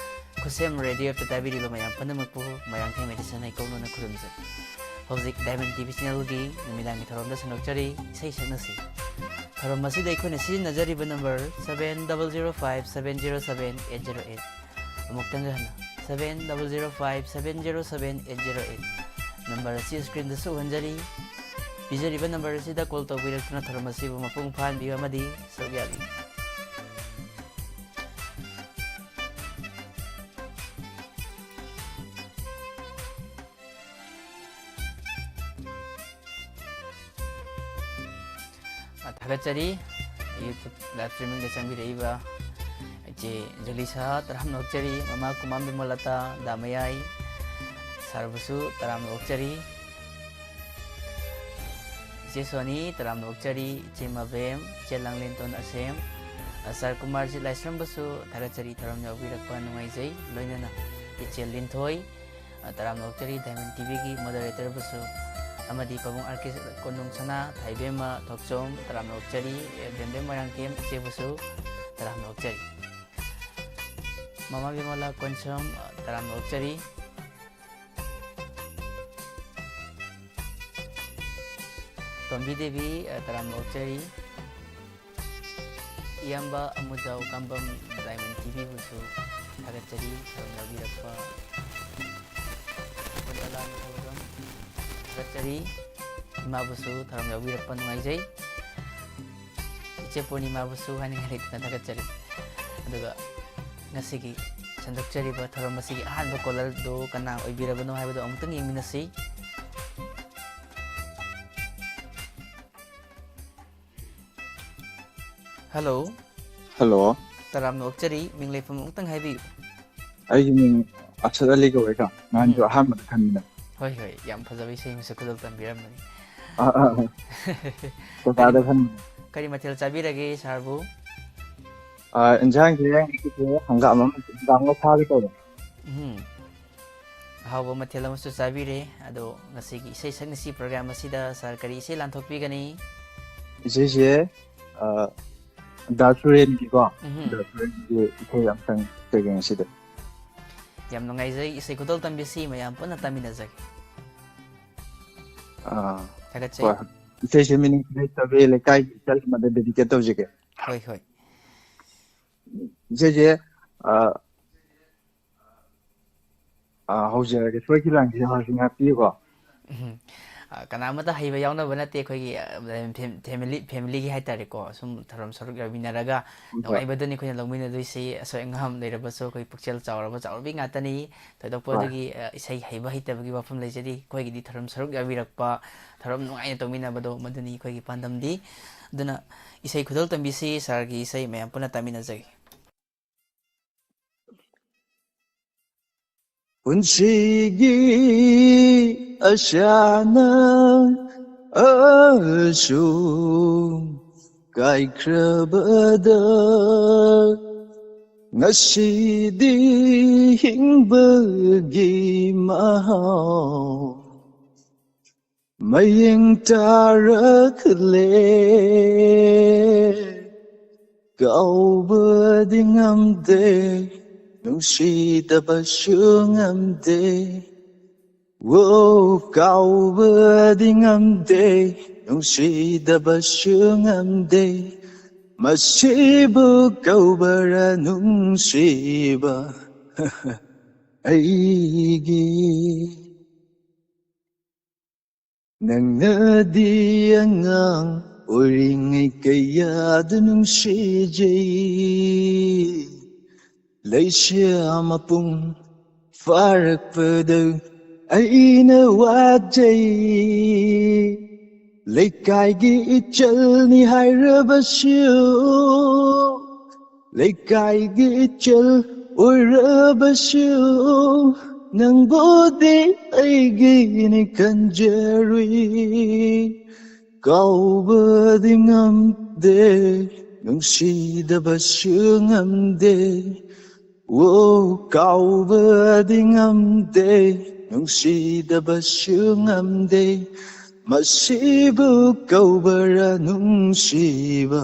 ꯈꯨꯠꯁꯦꯝ ꯔꯦꯗꯤꯑꯣ ꯑꯦꯞꯇ ꯇꯥꯕꯤꯔꯤꯕ ꯃꯌꯥꯝ ꯄꯨꯝꯅꯃꯛꯄꯨ ꯃꯣꯏꯔꯥꯡꯊꯦꯝ ꯑꯦꯗꯤꯁꯟ ꯍꯩꯀꯣꯛꯅꯅ ꯈꯨꯔꯨꯝꯖꯩ꯫ ꯍꯧꯖꯤꯛ ꯗꯥꯏꯃꯟ ꯇꯤꯚꯤ ꯆꯦꯅꯦꯜꯒꯤ ꯅꯨꯃꯤꯗꯥꯡꯒꯤ ꯊꯧꯔꯝꯗ ꯁꯟꯗꯣꯛꯆꯔꯤ, ꯏꯁꯩ ꯁꯛꯅꯁꯤ꯫ ꯊꯧꯔꯝ ꯑꯁꯤꯗ ꯑꯩꯈꯣꯏꯅ ꯁꯤꯖꯤꯟꯅꯖꯔꯤꯕ number seven double zero five seven zero seven eight zero eight꯫ ꯑꯃꯨꯛꯇꯪꯒ ꯍꯟꯅ, seven double zero five seven zero seven eight zero eight꯫ Number ꯑꯁꯤ screenꯗꯁꯨ ꯎꯍꯟꯖꯔꯤ꯫ ꯄꯤꯖꯔꯤꯕ number ꯑꯁꯤꯗ call ꯇꯧꯕꯤꯔꯛꯇꯨꯅ ꯊꯧꯔꯝ ꯑꯁꯤꯕꯨ ꯃꯄꯨꯡ ꯐꯥꯍꯟꯕꯤꯌꯨ ꯑꯃꯗꯤ ꯁꯔꯨꯛ ꯌꯥꯕꯤꯌꯨ꯫ ꯑ, ꯊꯥꯒꯠꯆꯔꯤ꯫ YouTube live streamingꯗ ꯆꯪꯕꯤꯔꯛꯏꯕ ꯏꯆꯦ ꯖꯨꯂꯤꯁꯥ, ꯇꯔꯥꯝꯅ ꯑꯣꯛꯆꯔꯤ꯫ ꯃꯃꯥ ꯀꯨꯃꯥꯝ ꯕꯤꯃꯣꯂꯇꯥ, ꯗꯥꯃꯌꯥꯏ ꯁꯥꯔꯕꯨꯁꯨ ꯇꯔꯥꯝꯅ ꯑꯣꯛꯆꯔꯤ꯫ ꯏꯆꯦ ꯁꯣꯅꯤ, ꯇꯔꯥꯝꯅ ꯑꯣꯛꯆꯔꯤ꯫ ꯏꯆꯦ ꯃꯕꯦꯝ, ꯏꯆꯦ ꯂꯥꯡꯂꯦꯟꯇꯣꯟ ꯑꯁꯦꯝ, ꯑ, ꯁꯥꯔ ꯀꯨꯃꯥꯔꯖꯤꯠ ꯂꯥꯏꯁ꯭ꯔꯝꯕꯨꯁꯨ ꯊꯥꯒꯠꯆꯔꯤ, ꯊꯧꯔꯝ ꯌꯥꯎꯕꯤꯔꯛꯄ ꯅꯨꯡꯉꯥꯏꯖꯩ꯫ ꯂꯣꯏꯅꯅ ꯏꯆꯦ ꯂꯤꯟꯊꯣꯏ, ꯑ, ꯇꯔꯥꯝꯅ ꯑꯣꯛꯆꯔꯤ꯫ ꯗꯥꯏꯃꯟ ꯇꯤꯚꯤꯒꯤ moderatorꯕꯨꯁꯨ ꯑꯃꯗꯤ ꯄꯥꯕꯨꯡ ꯑꯥꯔ ꯀꯦ ꯀꯣꯅꯨꯡ ꯁꯅꯥ, ꯊꯥꯏꯕꯦꯝꯃ ꯊꯣꯛꯆꯣꯝ, ꯇꯔꯥꯝꯅ ꯑꯣꯛꯆꯔꯤ꯫ ꯑꯦ, ꯕꯦꯝꯕꯦꯝ ꯃꯣꯏꯔꯥꯡꯊꯦꯝ ꯏꯆꯦꯕꯨꯁꯨ ꯇꯔꯥꯝꯅ ꯑꯣꯛꯆꯔꯤ꯫ ꯃꯃꯥ ꯕꯤꯃꯣꯂꯥ ꯀꯣꯟꯁꯝ, ꯑ, ꯇꯔꯥꯝꯅ ꯑꯣꯛꯆꯔꯤ꯫ ꯇꯣꯝꯕꯤ ꯗꯦꯕꯤ, ꯑ, ꯇꯔꯥꯝꯅ ꯑꯣꯛꯆꯔꯤ꯫ ꯏꯌꯥꯝꯕ ꯑꯃꯨꯖꯥꯎ ꯀꯥꯝꯕꯝ, ꯗꯥꯏꯃꯟ ꯇꯤꯚꯤꯕꯨꯁꯨ ꯊꯥꯒꯠꯆꯔꯤ, ꯊꯧꯔꯝ ꯌꯥꯎꯕꯤꯔꯛꯄ꯫ ꯀꯨꯟꯇꯂꯥ ꯅꯤꯡꯊꯧꯖꯝ, ꯊꯥꯒꯠꯆꯔꯤ, ꯏꯃꯥꯕꯨꯁꯨ ꯊꯧꯔꯝ ꯌꯥꯎꯕꯤꯔꯛꯄ ꯅꯨꯡꯉꯥꯏꯖꯩ꯫ ꯏꯆꯦ ꯄꯨꯔꯅꯤꯃꯥꯕꯨꯁꯨ ꯍꯥꯏꯅꯤꯡꯉꯥꯏ ꯂꯩꯇꯅ ꯊꯥꯒꯠꯆꯔꯤ꯫ ꯑꯗꯨꯒ ꯉꯁꯤꯒꯤ ꯁꯟꯗꯣꯛꯆꯔꯤꯕ ꯊꯧꯔꯝ ꯑꯁꯤꯒꯤ ꯑꯍꯥꯟꯕ callerꯗꯨ ꯀꯅꯥ ꯑꯣꯏꯕꯤꯔꯕꯅꯣ ꯍꯥꯏꯕꯗꯨ ꯑꯃꯨꯛꯇꯪ ꯌꯦꯡꯃꯤꯟꯅꯁꯤ꯫ Hello꯫ Hello꯫ ꯇꯔꯥꯝꯅ ꯑꯣꯛꯆꯔꯤ, ꯃꯤꯡ ꯂꯩꯐꯝ ꯑꯃꯨꯛꯇꯪ ꯍꯥꯏꯕꯤꯌꯨ꯫ ꯑꯩꯒꯤ ꯃꯤꯡ ꯑꯁꯗ ꯑꯂꯤ ꯀꯧꯋꯦ, ꯀꯣ꯫ ꯅꯍꯥꯟꯁꯨ ꯎꯝ꯫ ꯑꯍꯥꯟꯕꯗ ꯈꯟꯕꯅꯦ꯫ ꯍꯣꯏ, ꯍꯣꯏ, ꯌꯥꯝ ꯐꯖꯕ ꯏꯁꯩ ꯑꯃꯁꯨ ꯈꯨꯗꯣꯜ ꯇꯝꯕꯤꯔꯝꯕꯅꯤ꯫ ꯑꯥ, ꯑꯥ, ꯑꯥ꯫ ꯀꯔꯤ ꯀꯀꯥꯗ ꯃ-, ꯈꯟꯕꯅꯦ꯫ ꯀꯔꯤ ꯃꯊꯦꯜ ꯆꯥꯕꯤꯔꯒꯦ, ꯁꯥꯔꯕꯨ? ꯑꯥ, ꯏꯟꯖꯥꯡꯁꯦ ꯉꯁꯤꯁꯦ ꯍꯪꯒꯥꯝ ꯑꯃ, ꯍꯪꯒꯥꯝꯒ ꯁꯥꯒ ꯇꯧꯔꯦ꯫ ꯎꯝ꯫ ꯑꯍꯥꯎꯕ ꯃꯊꯦꯜ ꯑꯃꯁꯨ ꯆꯥꯕꯤꯔꯦ꯫ ꯑꯗꯣ ꯉꯁꯤꯒꯤ ꯏꯁꯩ ꯁꯛꯅꯁꯤ ꯄ꯭ꯔꯣꯒ꯭ꯔꯥꯝ ꯑꯁꯤꯗ ꯁꯥꯔ ꯀꯔꯤ ꯏꯁꯩ ꯂꯥꯟꯊꯣꯛꯄꯤꯒꯅꯤ? ꯏꯁꯩꯁꯦ ꯑ, ꯗꯥ ꯁꯨꯔꯦꯟꯒꯤꯀꯣ, ꯎꯝꯍꯨꯝ꯫ ꯗꯥ ꯁꯨꯔꯦꯟꯒꯤ ꯏꯁꯩ ꯑꯝꯇꯪ ꯁꯛꯆꯒꯦ ꯉꯁꯤꯗꯤ꯫ ꯌꯥꯝ ꯅꯨꯡꯉꯥꯏꯖꯩ꯫ ꯏꯁꯩ ꯈꯨꯗꯣꯜ ꯇꯝꯕꯤꯁꯤ ꯃꯌꯥꯝ ꯄꯨꯟꯅ ꯇꯥꯃꯤꯟꯅꯖꯒꯦ꯫ ꯑꯥ, ꯊꯥꯒꯠꯆꯩ꯫ ꯍꯣꯏ꯫ ꯏꯁꯩꯁꯦ ꯃꯤꯅꯨꯡꯁꯤ ꯂꯩꯇꯕꯤ ꯂꯩꯀꯥꯏꯒꯤ ꯏꯆꯜ ꯑꯃꯗ ꯗꯦꯗꯤꯀꯦꯠ ꯇꯧꯖꯒꯦ꯫ ꯍꯣꯏ ꯍꯣꯏ꯫ ꯏꯁꯩꯁꯦ ꯑ, ꯑ, ꯍꯧꯖꯔꯒꯦ꯫ ꯁꯣꯏꯈꯤ ꯂꯥꯟꯈꯤ ꯍꯧꯔꯁꯨ ꯉꯥꯛꯄꯤꯌꯨꯀꯣ꯫ ꯎꯝ꯫ ꯑ, ꯀꯅꯥꯃꯠꯇ ꯍꯩꯕ ꯌꯥꯎꯅꯕ ꯅꯠꯇꯦ꯫ ꯑꯩꯈꯣꯏꯒꯤ, ꯑ, ꯐꯦꯝ-, ꯐꯦꯃꯤꯂꯤ, ꯐꯦꯃꯤꯂꯤꯒꯤ ꯍꯥꯏꯇꯥꯔꯦꯀꯣ, ꯁꯨꯝ ꯊꯧꯔꯝ ꯁꯔꯨꯛ ꯌꯥꯃꯤꯟꯅꯔꯒ ꯍꯣꯏ, ꯍꯣꯏ꯫ ꯅꯨꯡꯉꯥꯏꯕꯗꯨꯅꯤ ꯑꯩꯈꯣꯏꯅ ꯂꯧꯃꯤꯟꯅꯗꯣꯏꯁꯤ꯫ ꯑꯁꯣꯏ ꯑꯉꯥꯝ ꯂꯩꯔꯕꯁꯨ ꯑꯩꯈꯣꯏ ꯄꯨꯛꯆꯦꯜ ꯆꯥꯎꯔꯕ ꯆꯥꯎꯔꯕꯤ ꯉꯥꯛꯇꯅꯤ꯫ ꯊꯣꯏꯗꯣꯛꯄ ꯍꯣꯏ꯫ ꯑꯗꯨꯒꯤ, ꯑ, ꯏꯁꯩ ꯍꯩꯕ ꯍꯩꯇꯕꯒꯤ ꯋꯥꯐꯝ ꯂꯩꯖꯗꯦ꯫ ꯑꯩꯈꯣꯏꯒꯤꯗꯤ ꯊꯧꯔꯝ ꯁꯔꯨꯛ ꯌꯥꯕꯤꯔꯛꯄ, ꯊꯧꯔꯝ ꯅꯨꯡꯉꯥꯏꯅ ꯇꯧꯃꯤꯟꯅꯕꯗꯣ ꯃꯗꯨꯅꯤ ꯑꯩꯈꯣꯏꯒꯤ ꯄꯥꯟꯗꯝꯗꯤ꯫ ꯑꯗꯨꯅ ꯏꯁꯩ ꯈꯨꯗꯣꯜ ꯇꯝꯕꯤꯁꯤ, ꯁꯥꯔꯒꯤ ꯏꯁꯩ ꯃꯌꯥꯝ ꯄꯨꯟꯅ ꯇꯥꯃꯤꯟꯅꯖꯒꯦ꯫ ꯄꯨꯟꯁꯤꯒꯤ ꯑꯁꯥꯅ ꯑꯁꯨꯝ ꯀꯥꯏꯈ꯭ꯔꯕꯗ ꯉꯁꯤꯗꯤ ꯍꯤꯡꯕꯒꯤ ꯃꯍꯥꯎ ꯃꯌꯦꯡ ꯇꯥꯔꯛꯂꯦ꯫ ꯀꯥꯎꯕꯗꯤ ꯉꯝꯗꯦ, ꯅꯨꯡꯁꯤꯗꯕꯁꯨ ꯉꯝꯗꯦ꯫ ꯋꯣ, ꯀꯥꯎꯕꯗꯤ ꯉꯝꯗꯦ, ꯅꯨꯡꯁꯤꯗꯕꯁꯨ ꯉꯝꯗꯦ꯫ ꯃꯁꯤꯕꯨ ꯀꯧꯕꯔ ꯅꯨꯡꯁꯤꯕ ꯑꯩꯒꯤ? ꯅꯪꯅꯗꯤ ꯑꯉꯥꯡ ꯑꯣꯏꯔꯤꯉꯩ ꯀꯌꯥꯗ ꯅꯨꯡꯁꯤꯖꯩ꯫ ꯂꯩꯁꯥ ꯃꯄꯨꯡ ꯐꯥꯔꯛꯄꯗ ꯑꯩꯅ ꯋꯥꯖꯩ꯫ ꯂꯩꯀꯥꯏꯒꯤ ꯏꯆꯜꯅꯤ ꯍꯥꯏꯔꯕꯁꯨ, ꯂꯩꯀꯥꯏꯒꯤ ꯏꯆꯜ ꯑꯣꯏꯔꯕꯁꯨ, ꯅꯪꯕꯨꯗꯤ ꯑꯩꯒꯤꯅꯤ ꯈꯟꯖꯔꯨꯏ꯫ ꯀꯥꯎꯕꯗꯤ ꯉꯝꯗꯦ, ꯅꯨꯡꯁꯤꯗꯕꯁꯨ ꯉꯝꯗꯦ꯫ ꯑꯣ, ꯀꯥꯎꯕꯗꯤ ꯉꯝꯗꯦ, ꯅꯨꯡꯁꯤꯗꯕꯁꯨ ꯉꯝꯗꯦ, ꯃꯁꯤꯕꯨ ꯀꯧꯕꯔ ꯅꯨꯡꯁꯤꯕ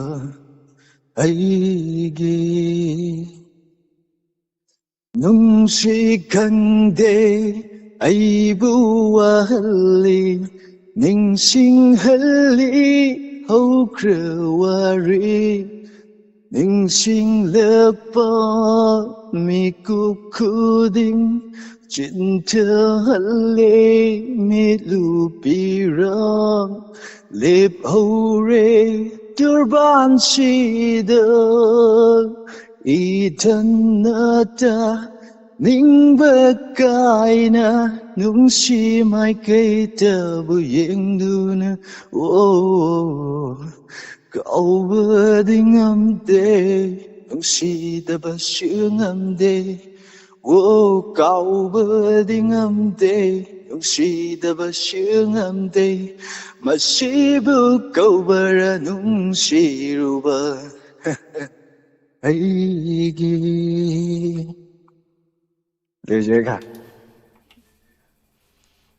ꯑꯩꯒꯤ? ꯅꯨꯡꯁꯤ ꯈꯪꯗꯦ ꯑꯩꯕꯨ ꯋꯥꯍꯜꯂꯤ, ꯅꯤꯡꯁꯤꯡꯍꯜꯂꯤ ꯍꯧꯈ꯭ꯔ ꯋꯥꯔꯤ, ꯅꯤꯡꯁꯤꯡꯂꯛꯄ ꯃꯤꯀꯨꯞ ꯈꯨꯗꯤꯡ ꯆꯤꯟꯊꯍꯜꯂꯦ ꯃꯤꯠꯂꯨ ꯄꯤꯔꯥꯡ꯫ ꯂꯦꯞꯍꯧꯔꯦ ꯇꯨꯔꯕꯥꯟꯁꯤꯗ ꯏꯊꯟꯅꯇ ꯅꯤꯡꯕ ꯀꯥꯏꯅ ꯅꯨꯡꯁꯤ ꯃꯥꯏꯀꯩꯇꯕꯨ ꯌꯦꯡꯗꯨꯅ꯫ ꯑꯣ, ꯀꯧꯕꯗꯤ ꯉꯝꯗꯦ, ꯅꯨꯡꯁꯤꯗꯕꯁꯨ ꯉꯝꯗꯦ꯫ ꯑꯣ, ꯀꯧꯕꯗꯤ ꯉꯝꯗꯦ, ꯅꯨꯡꯁꯤꯗꯕꯁꯨ ꯉꯝꯗꯦ, ꯃꯁꯤꯕꯨ ꯀꯧꯕꯔ ꯅꯨꯡꯁꯤꯔꯨꯕ ꯑꯩꯒꯤ? ꯂꯣꯏꯖꯔꯦ꯫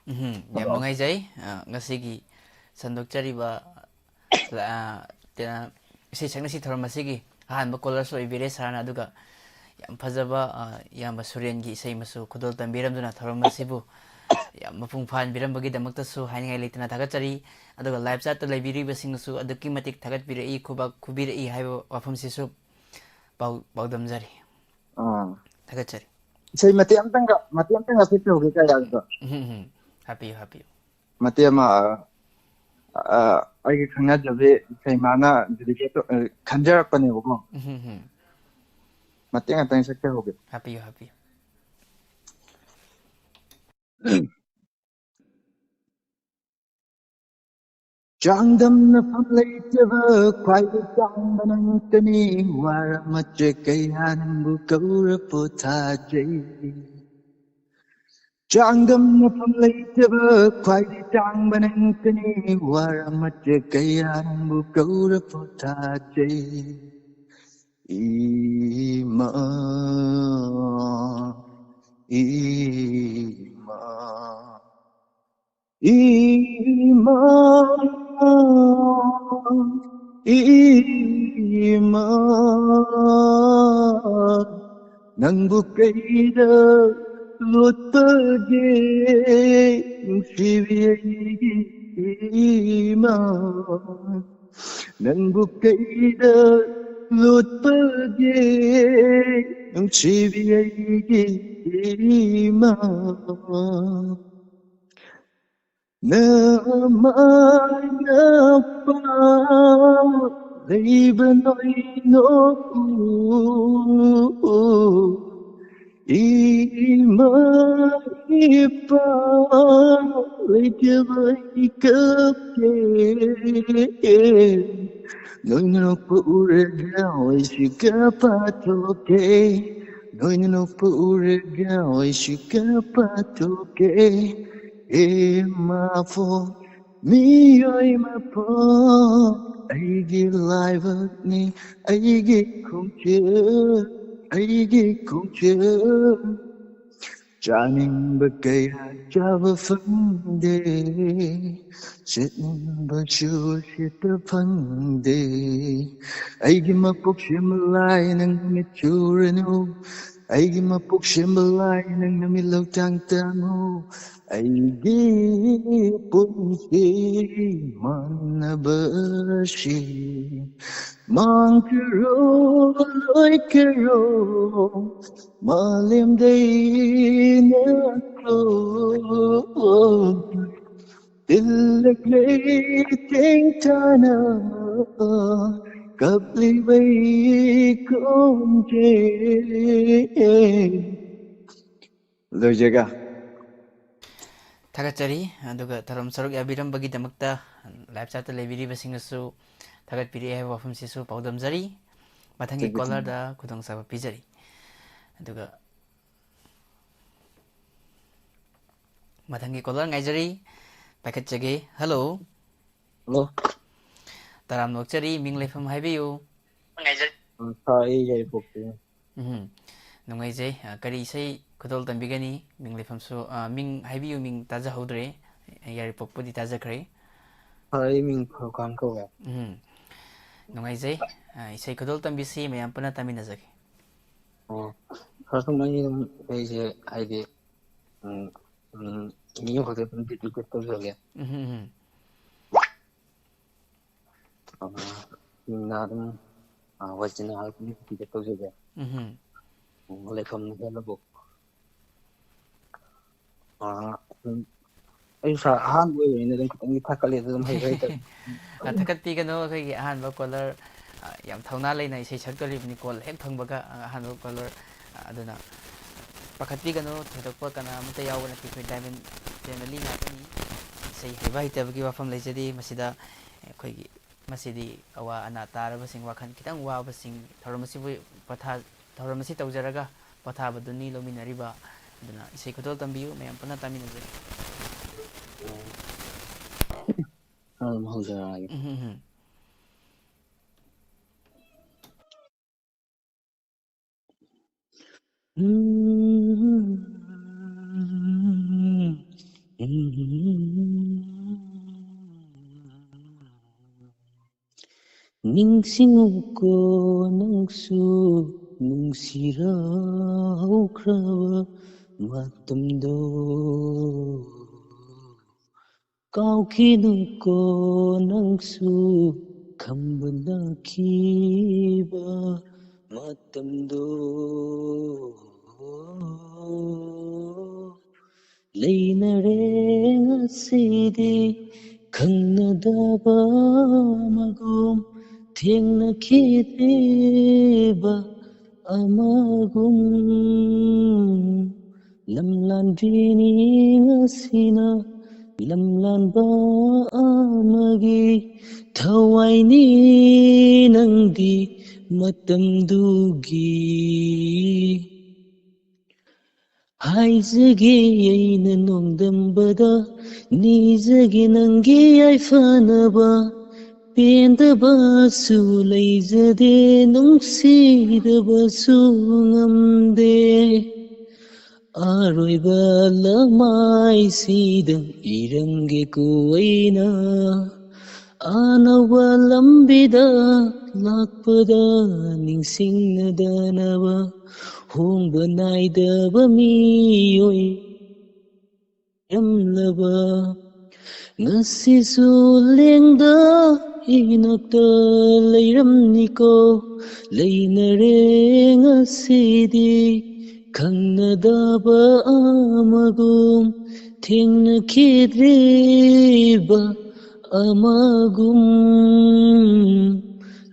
ꯎꯝ, ꯌꯥꯝ ꯅꯨꯡꯉꯥꯏꯖꯩ꯫ ꯑ, ꯉꯁꯤꯒꯤ ꯁꯟꯗꯣꯛꯆꯔꯤꯕ, ꯑ, ꯇꯦ-, ꯏꯁꯩ ꯁꯛꯅꯁꯤ ꯊꯧꯔꯝ ꯑꯁꯤꯒꯤ ꯑꯍꯥꯟꯕ ꯀꯣꯂꯔꯁꯨ ꯑꯣꯏꯕꯤꯔꯦ ꯁꯥꯔꯅ, ꯑꯗꯨꯒ ꯌꯥꯝ ꯐꯖꯕ, ꯑ, ꯏꯌꯥꯝꯕ ꯁꯨꯔꯦꯟꯒꯤ ꯏꯁꯩ ꯑꯃꯁꯨ ꯈꯨꯗꯣꯜ ꯇꯝꯕꯤꯔꯝꯗꯨꯅ ꯊꯧꯔꯝ ꯑꯁꯤꯕꯨ ꯌꯥꯝ ꯃꯄꯨꯡ ꯐꯥꯍꯟꯕꯤꯔꯝꯕꯒꯤꯗꯃꯛꯇꯁꯨ ꯍꯥꯏꯅꯤꯡꯉꯥꯏ ꯂꯩꯇꯅ ꯊꯥꯒꯠꯆꯔꯤ꯫ ꯑꯗꯨꯒ ꯂꯥꯏꯚ ꯆꯥꯠꯇ ꯂꯩꯕꯤꯔꯤꯕꯁꯤꯡꯅꯁꯨ ꯑꯗꯨꯛꯀꯤ ꯃꯇꯤꯛ ꯊꯥꯒꯠꯄꯤꯔꯛꯏ, ꯈꯨꯕꯥꯛ ꯈꯨꯕꯤꯔꯛꯏ ꯍꯥꯏꯕ ꯋꯥꯐꯝꯁꯤꯁꯨ ꯄꯥꯎ-, ꯄꯥꯎꯗꯝꯖꯔꯤ꯫ ꯑꯥ꯫ ꯊꯥꯒꯠꯆꯔꯤ꯫ ꯏꯁꯩ ꯃꯇꯦꯛ ꯑꯝꯇꯪꯒ, ꯃꯇꯦꯛ ꯑꯝꯇꯪꯒ ꯁꯛꯆꯍꯧꯒꯦ ꯀꯌꯥꯒꯤꯗꯣ꯫ ꯎꯝ, ꯎꯝ, ꯎꯝ꯫ ꯍꯥꯞꯄꯤꯌꯨ, ꯍꯥꯞꯄꯤꯌꯨ꯫ ꯃꯇꯦꯛ ꯑꯃ, ꯑ, ꯑ, ꯑꯩꯒꯤ ꯈꯪꯅꯖꯕꯤ ꯁꯩꯃꯥꯅ dedicate ꯇꯧ-, ꯑ, ꯈꯟꯖꯔꯛꯄꯅꯦꯕꯀꯣ꯫ ꯎꯝ, ꯎꯝ, ꯎꯝ꯫ ꯃꯇꯦꯛ ꯉꯥꯛꯇꯪ ꯁꯛꯆꯍꯧꯒꯦ꯫ ꯍꯥꯞꯄꯤꯌꯨ, ꯍꯥꯞꯄꯤꯌꯨ꯫ ꯆꯥꯡꯗꯝꯅꯐꯝ ꯂꯩꯇꯕ ꯈ꯭ꯋꯥꯏꯗꯒꯤ ꯇꯥꯡꯕ ꯅꯪꯇꯅꯤ, ꯋꯥꯔ ꯃꯆꯦ ꯀꯌꯥ ꯅꯪꯕꯨ ꯀꯧꯔ ꯄꯣꯊꯥꯖꯩ꯫ ꯆꯥꯡꯗꯝꯅꯐꯝ ꯂꯩꯇꯕ ꯈ꯭ꯋꯥꯏꯗꯒꯤ ꯇꯥꯡꯕ ꯅꯪꯇꯅꯤ, ꯋꯥꯔ ꯃꯆꯦ ꯀꯌꯥ ꯅꯪꯕꯨ ꯀꯧꯔ ꯄꯣꯊꯥꯖꯩ꯫ ꯏꯃꯥ, ꯏꯃꯥ, ꯏꯃꯥ, ꯏꯃꯥ, ꯅꯪꯕꯨ ꯀꯩꯗ ꯂꯣꯠꯄꯒꯦ, ꯅꯨꯡꯁꯤꯕꯤ ꯑꯩꯒꯤ ꯏꯃꯥ? ꯅꯪꯕꯨ ꯀꯩꯗ ꯂꯣꯠꯄꯒꯦ, ꯅꯨꯡꯁꯤꯕꯤ ꯑꯩꯒꯤ ꯏꯃꯥ? ꯅꯃꯥ ꯅꯄꯥ ꯂꯩꯕ ꯅꯣꯏ ꯅꯣꯛꯎ, ꯏꯃꯥ ꯏꯄꯥ ꯂꯩꯇꯕ ꯑꯩ ꯀꯞꯀꯦ꯫ ꯅꯣꯏꯅ ꯅꯣꯛꯄ ꯎꯔꯒ ꯑꯩꯁꯨ ꯀꯞꯄ ꯊꯣꯛꯀꯦ꯫ ꯅꯣꯏꯅ ꯅꯣꯛꯄ ꯎꯔꯒ ꯑꯩꯁꯨ ꯀꯞꯄ ꯊꯣꯛꯀꯦ꯫ ꯏꯃꯥ ꯐꯣ ꯃꯤꯑꯣꯏ ꯃꯄꯣꯛ ꯑꯩꯒꯤ ꯂꯥꯏꯕꯛꯅꯤ, ꯑꯩꯒꯤ ꯈꯣꯡꯆꯠ, ꯑꯩꯒꯤ ꯈꯣꯡꯆꯠ꯫ ꯆꯥꯅꯤꯡꯕ ꯀꯌꯥ ꯆꯥꯕ ꯐꯪꯗꯦ, ꯁꯦꯠꯅꯤꯡꯕꯁꯨ ꯁꯦꯠꯄ ꯐꯪꯗꯦ꯫ ꯑꯩꯒꯤ ꯃꯄꯣꯛ ꯁꯦꯝꯕ ꯂꯥꯏ ꯅꯪ ꯅꯨꯃꯤꯠ ꯆꯨꯔꯅꯨ, ꯑꯩꯒꯤ ꯃꯄꯣꯛ ꯁꯦꯝꯕ ꯂꯥꯏ ꯅꯪ ꯅꯨꯃꯤꯠ ꯂꯧꯇꯥꯡ ꯇꯥꯡꯉꯨ꯫ ꯑꯩꯒꯤ ꯄꯨꯟꯁꯤ ꯃꯥꯟꯅꯕꯁꯤ ꯃꯥꯡꯈ꯭ꯔꯣ, ꯂꯣꯏꯈ꯭ꯔꯣ, ꯃꯥꯂꯦꯝꯗꯩꯅ ꯀ꯭ꯂꯣ꯫ ꯇꯤꯜꯂꯛꯂꯦ ꯊꯦꯡꯊꯅ ꯀꯞꯂꯤꯕꯩ ꯈꯣꯟꯖꯦꯜ꯫ ꯂꯣꯏꯖꯒ꯫ ꯊꯥꯒꯠꯆꯔꯤ꯫ ꯑꯗꯨꯒ ꯊꯧꯔꯝ ꯁꯔꯨꯛ ꯌꯥꯕꯤꯔꯝꯕꯒꯤꯗꯃꯛꯇ, ꯂꯥꯏꯞ ꯆꯥꯠꯇ ꯂꯩꯕꯤꯔꯤꯕꯁꯤꯡꯅꯁꯨ ꯊꯥꯒꯠꯄꯤꯔꯛꯑꯦ ꯍꯥꯏꯕ ꯋꯥꯐꯝꯁꯤꯁꯨ ꯄꯥꯎꯗꯝꯖꯔꯤ꯫ ꯃꯊꯪꯒꯤ ꯊꯥꯒꯠꯆꯔꯤ꯫ ꯀꯣꯂꯔꯗ ꯈꯨꯗꯣꯡꯆꯥꯕ ꯄꯤꯖꯔꯤ꯫ ꯑꯗꯨꯒ ꯃꯊꯪꯒꯤ ꯀꯣꯂꯔ ꯉꯥꯏꯖꯔꯤ, ꯄꯥꯏꯈꯠꯆꯒꯦ꯫ ꯍꯜꯂꯣ꯫ ꯍꯜꯂꯣ꯫ ꯇꯔꯥꯝꯅ ꯑꯣꯛꯆꯔꯤ, ꯃꯤꯡ ꯂꯩꯐꯝ ꯍꯥꯏꯕꯤꯌꯨ꯫ ꯊꯥꯔꯛꯏ ꯌꯥꯏꯔꯤꯄꯣꯛꯇꯒꯤ꯫ ꯎꯝ, ꯅꯨꯡꯉꯥꯏꯖꯩ꯫ ꯑ, ꯀꯔꯤ ꯏꯁꯩ ꯈꯨꯗꯣꯜ ꯇꯝꯕꯤꯒꯅꯤ? ꯃꯤꯡ ꯂꯩꯐꯝꯁꯨ, ꯑ, ꯃꯤꯡ ꯍꯥꯏꯕꯤꯌꯨ, ꯃꯤꯡ ꯇꯥꯖꯍꯧꯗ꯭ꯔꯦ꯫ ꯌꯥꯏꯔꯤꯄꯣꯛꯄꯨꯗꯤ ꯇꯥꯖꯈ꯭ꯔꯦ꯫ ꯊꯥꯔꯛꯏ ꯃꯤꯡ ꯐꯔꯨꯈꯥꯟ ꯀꯧꯋꯦ꯫ ꯎꯝ, ꯅꯨꯡꯉꯥꯏꯖꯩ꯫ ꯑ, ꯏꯁꯩ ꯈꯨꯗꯣꯜ ꯇꯝꯕꯤꯁꯤ ꯃꯌꯥꯝ ꯄꯨꯟꯅ ꯇꯥꯃꯤꯟꯅꯖꯒꯦ꯫ ꯑꯣ, ꯈꯔ ꯁꯨꯝ ꯑꯩ ꯑꯗꯨꯝ ꯑꯩꯁꯦ ꯍꯥꯏꯗꯤ, ꯎꯝ, ꯎꯝ, ꯃꯤ ꯑꯃꯈꯛꯇ ꯑꯗꯨꯝ ꯗꯤꯗꯤꯀꯦꯠ ꯇꯧꯖꯒꯦ꯫ ꯎꯝ, ꯎꯝ, ꯑ, ꯃꯤꯡꯅ ꯑꯗꯨꯝ, ꯑ, ꯋꯥꯏꯆꯤꯟꯅ ꯑꯗꯨꯝ ꯗꯤꯗꯤꯀꯦꯠ ꯇꯧꯖꯒꯦ꯫ ꯎꯝ, ꯎꯝ, ꯂꯩꯐꯝꯅ ꯍꯦꯜꯂꯕꯣꯛ꯫ ꯑ, ꯎꯝ, ꯑꯩ ꯁꯥꯔ ꯑꯍꯥꯟꯕ ꯑꯣꯏꯕꯅꯤꯅ ꯑꯗꯨꯝ ꯈꯤꯇꯪꯗꯤ ꯊꯛꯀꯠꯂꯦ, ꯑꯗꯨ ꯑꯗꯨꯝ ꯍꯩꯕ ꯍꯩꯇꯕ꯫ ꯑ, ꯊꯥꯒꯠꯄꯤꯒꯅꯨ, ꯑꯩꯈꯣꯏꯒꯤ ꯑꯍꯥꯟꯕ ꯀꯣꯂꯔ, ꯑ, ꯌꯥꯝ ꯊꯧꯅꯥ ꯂꯩꯅ ꯏꯁꯩ ꯁꯛꯇꯣꯔꯤꯕꯅꯤ, ꯀꯣꯜ ꯍꯦꯛ ꯐꯪꯕꯒ, ꯑ, ꯑꯍꯥꯟꯕ ꯀꯣꯂꯔ꯫ ꯑ, ꯑꯗꯨꯅ ꯄꯥꯈꯠꯄꯤꯒꯅꯨ, ꯊꯣꯏꯗꯣꯛꯄ ꯀꯅꯥ ꯑꯃꯠꯇ ꯌꯥꯎꯕ ꯅꯠꯇꯦ, ꯑꯩꯈꯣꯏ ꯗꯥꯏꯃꯟ ꯐꯦꯃꯤꯂꯤ ꯉꯥꯛꯇꯅꯤ꯫ ꯏꯁꯩ ꯍꯩꯕ ꯍꯩꯇꯕꯒꯤ ꯋꯥꯐꯝ ꯂꯩꯖꯗꯦ ꯃꯁꯤꯗ꯫ ꯑꯩꯈꯣꯏꯒꯤ ꯃꯁꯤꯗꯤ ꯑꯋꯥ ꯑꯅꯥ ꯇꯥꯔꯕꯁꯤꯡ, ꯋꯥꯈꯜ ꯈꯤꯇꯪ ꯋꯥꯕꯁꯤꯡ, ꯊꯧꯔꯝ ꯑꯁꯤꯕꯨ ꯄꯣꯊꯥ-, ꯊꯧꯔꯝ ꯑꯁꯤ ꯇꯧꯖꯔꯒ ꯄꯣꯊꯥꯕꯗꯨꯅꯤ ꯂꯧꯃꯤꯟꯅꯔꯤꯕ꯫ ꯑꯗꯨꯅ ꯏꯁꯩ ꯈꯨꯗꯣꯜ ꯇꯝꯕꯤꯌꯨ, ꯃꯌꯥꯝ ꯄꯨꯟꯅ ꯇꯥꯃꯤꯟꯅꯖꯦ꯫ ꯑꯗꯨꯝ ꯍꯧꯖꯔꯛꯑꯒꯦ꯫ ꯎꯝ, ꯎꯝ, ꯎꯝ꯫ ꯅꯤꯡꯁꯤꯡꯉꯨꯀꯣ ꯅꯪꯁꯨ ꯅꯨꯡꯁꯤꯔꯍꯧꯈ꯭ꯔꯕ ꯃꯇꯝꯗꯣ꯫ ꯀꯥꯎꯈꯤꯅꯨꯀꯣ ꯅꯪꯁꯨ ꯈꯝꯕ ꯂꯥꯛꯈꯤꯕ ꯃꯇꯝꯗꯣ꯫ ꯂꯩꯅꯔꯦ ꯉꯁꯤꯗꯤ ꯈꯪꯅꯗꯕ ꯑꯃꯒꯨꯝ, ꯊꯦꯡꯅꯈꯤꯗ꯭ꯔꯤꯕ ꯑꯃꯒꯨꯝ꯫ ꯂꯝꯂꯥꯟꯗ꯭ꯔꯤꯅꯤ ꯉꯁꯤꯅ ꯂꯝꯂꯥꯟꯕ ꯑꯃꯒꯤ ꯊꯋꯥꯏꯅꯤ ꯅꯪꯗꯤ ꯃꯇꯝꯗꯨꯒꯤ꯫ ꯍꯥꯏꯖꯒꯦ ꯑꯩꯅ ꯅꯣꯡꯗꯝꯕꯗ, ꯅꯤꯖꯒꯦ ꯅꯪꯒꯤ ꯌꯥꯏꯐꯅꯕ꯫ ꯄꯦꯟꯗꯕꯁꯨ ꯂꯩꯖꯗꯦ, ꯅꯨꯡꯁꯤꯗꯕꯁꯨ ꯉꯝꯗꯦ꯫ ꯑꯔꯣꯏꯕ ꯂꯃꯥꯏꯁꯤꯗ ꯏꯔꯝꯒꯦꯀꯣ ꯑꯩꯅ꯫ ꯑꯅꯧꯕ ꯂꯝꯕꯤꯗ ꯂꯥꯛꯄꯗ ꯅꯤꯡꯁꯤꯡꯅꯗꯅꯕ, ꯍꯣꯡꯕ ꯅꯥꯏꯗꯕ ꯃꯤꯑꯣꯏ ꯌꯥꯝꯂꯕ꯫ ꯉꯁꯤꯁꯨ ꯂꯦꯡꯗ ꯏꯅꯛꯇ ꯂꯩꯔꯝꯅꯤꯀꯣ꯫ ꯂꯩꯅꯔꯦ ꯉꯁꯤꯗꯤ ꯈꯪꯅꯗꯕ ꯑꯃꯒꯨꯝ, ꯊꯦꯡꯅꯈꯤꯗ꯭ꯔꯤꯕ ꯑꯃꯒꯨꯝ꯫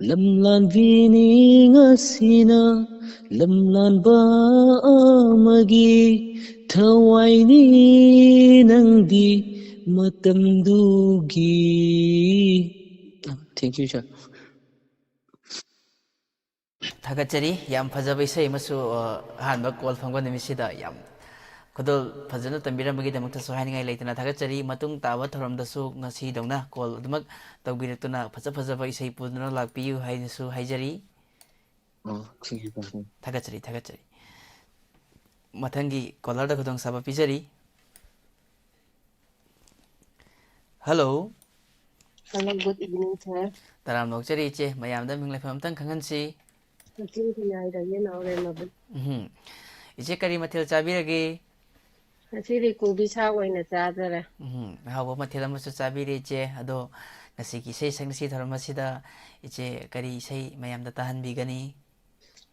ꯂꯝꯂꯥꯟꯕꯤꯅꯤ ꯉꯁꯤꯅ ꯂꯝꯂꯥꯟꯕ ꯑꯃꯒꯤ ꯊꯋꯥꯏꯅꯤ ꯅꯪꯗꯤ ꯃꯇꯝꯗꯨꯒꯤ꯫ Thank you, sir. ꯊꯥꯒꯠꯆꯔꯤ꯫ ꯌꯥꯝ ꯐꯖꯕ ꯏꯁꯩ ꯑꯃꯁꯨ, ꯑ, ꯑꯍꯥꯟꯕ ꯀꯣꯜ ꯐꯪꯕ ꯅꯨꯃꯤꯠꯁꯤꯗ ꯌꯥꯝ ꯈꯨꯗꯣꯜ ꯐꯖꯅ ꯇꯝꯕꯤꯔꯝꯕꯒꯤꯗꯃꯛꯇꯁꯨ ꯍꯥꯏꯅꯤꯡꯉꯥꯏ ꯂꯩꯇꯅ ꯊꯥꯒꯠꯆꯔꯤ꯫ ꯃꯇꯨꯡ ꯇꯥꯕ ꯊꯧꯔꯝꯗꯁꯨ ꯉꯁꯤꯗꯧꯅ ꯀꯣꯜ ꯑꯗꯨꯃꯛ ꯇꯧꯕꯤꯔꯛꯇꯨꯅ ꯐꯖ ꯐꯖꯕ ꯏꯁꯩ ꯄꯨꯗꯨꯅ ꯂꯥꯛꯄꯤꯌꯨ ꯍꯥꯏꯅꯁꯨ ꯍꯥꯏꯖꯔꯤ꯫ Oh, thank you, sir. ꯊꯥꯒꯠꯆꯔꯤ, ꯊꯥꯒꯠꯆꯔꯤ꯫ ꯃꯊꯪꯒꯤ ꯀꯣꯂꯔꯗ ꯈꯨꯗꯣꯡꯆꯥꯕ ꯄꯤꯖꯔꯤ꯫ Hello. Hello, good evening, sir. ꯇꯔꯥꯝꯅ ꯑꯣꯛꯆꯔꯤ ꯏꯆꯦ, ꯃꯌꯥꯝꯗ ꯃꯤꯡ ꯂꯩꯐꯝ ꯑꯝꯇꯪ ꯈꯪꯍꯟꯁꯤ꯫ ꯀꯛꯆꯤꯡ ꯈꯨꯟꯌꯥꯏꯗꯒꯤ ꯅꯥꯎꯔꯦꯝꯃꯕꯨ꯫ ꯎꯝ꯫ ꯏꯆꯦ ꯀꯔꯤ ꯃꯊꯦꯜ ꯆꯥꯕꯤꯔꯒꯦ? ꯉꯁꯤꯗꯤ ꯀꯣꯕꯤ ꯁꯥꯛ ꯑꯣꯏꯅ ꯆꯥꯖꯔꯦ꯫ ꯎꯝ, ꯑꯍꯥꯎꯕ ꯃꯊꯦꯜ ꯑꯃꯁꯨ ꯆꯥꯕꯤꯔꯦ ꯏꯆꯦ꯫ ꯑꯗꯣ ꯉꯁꯤꯒꯤ ꯏꯁꯩ ꯁꯛꯅꯁꯤ ꯊꯧꯔꯝ ꯑꯁꯤꯗ ꯏꯆꯦ ꯀꯔꯤ ꯏꯁꯩ ꯃꯌꯥꯝꯗ ꯇꯥꯍꯟꯕꯤꯒꯅꯤ?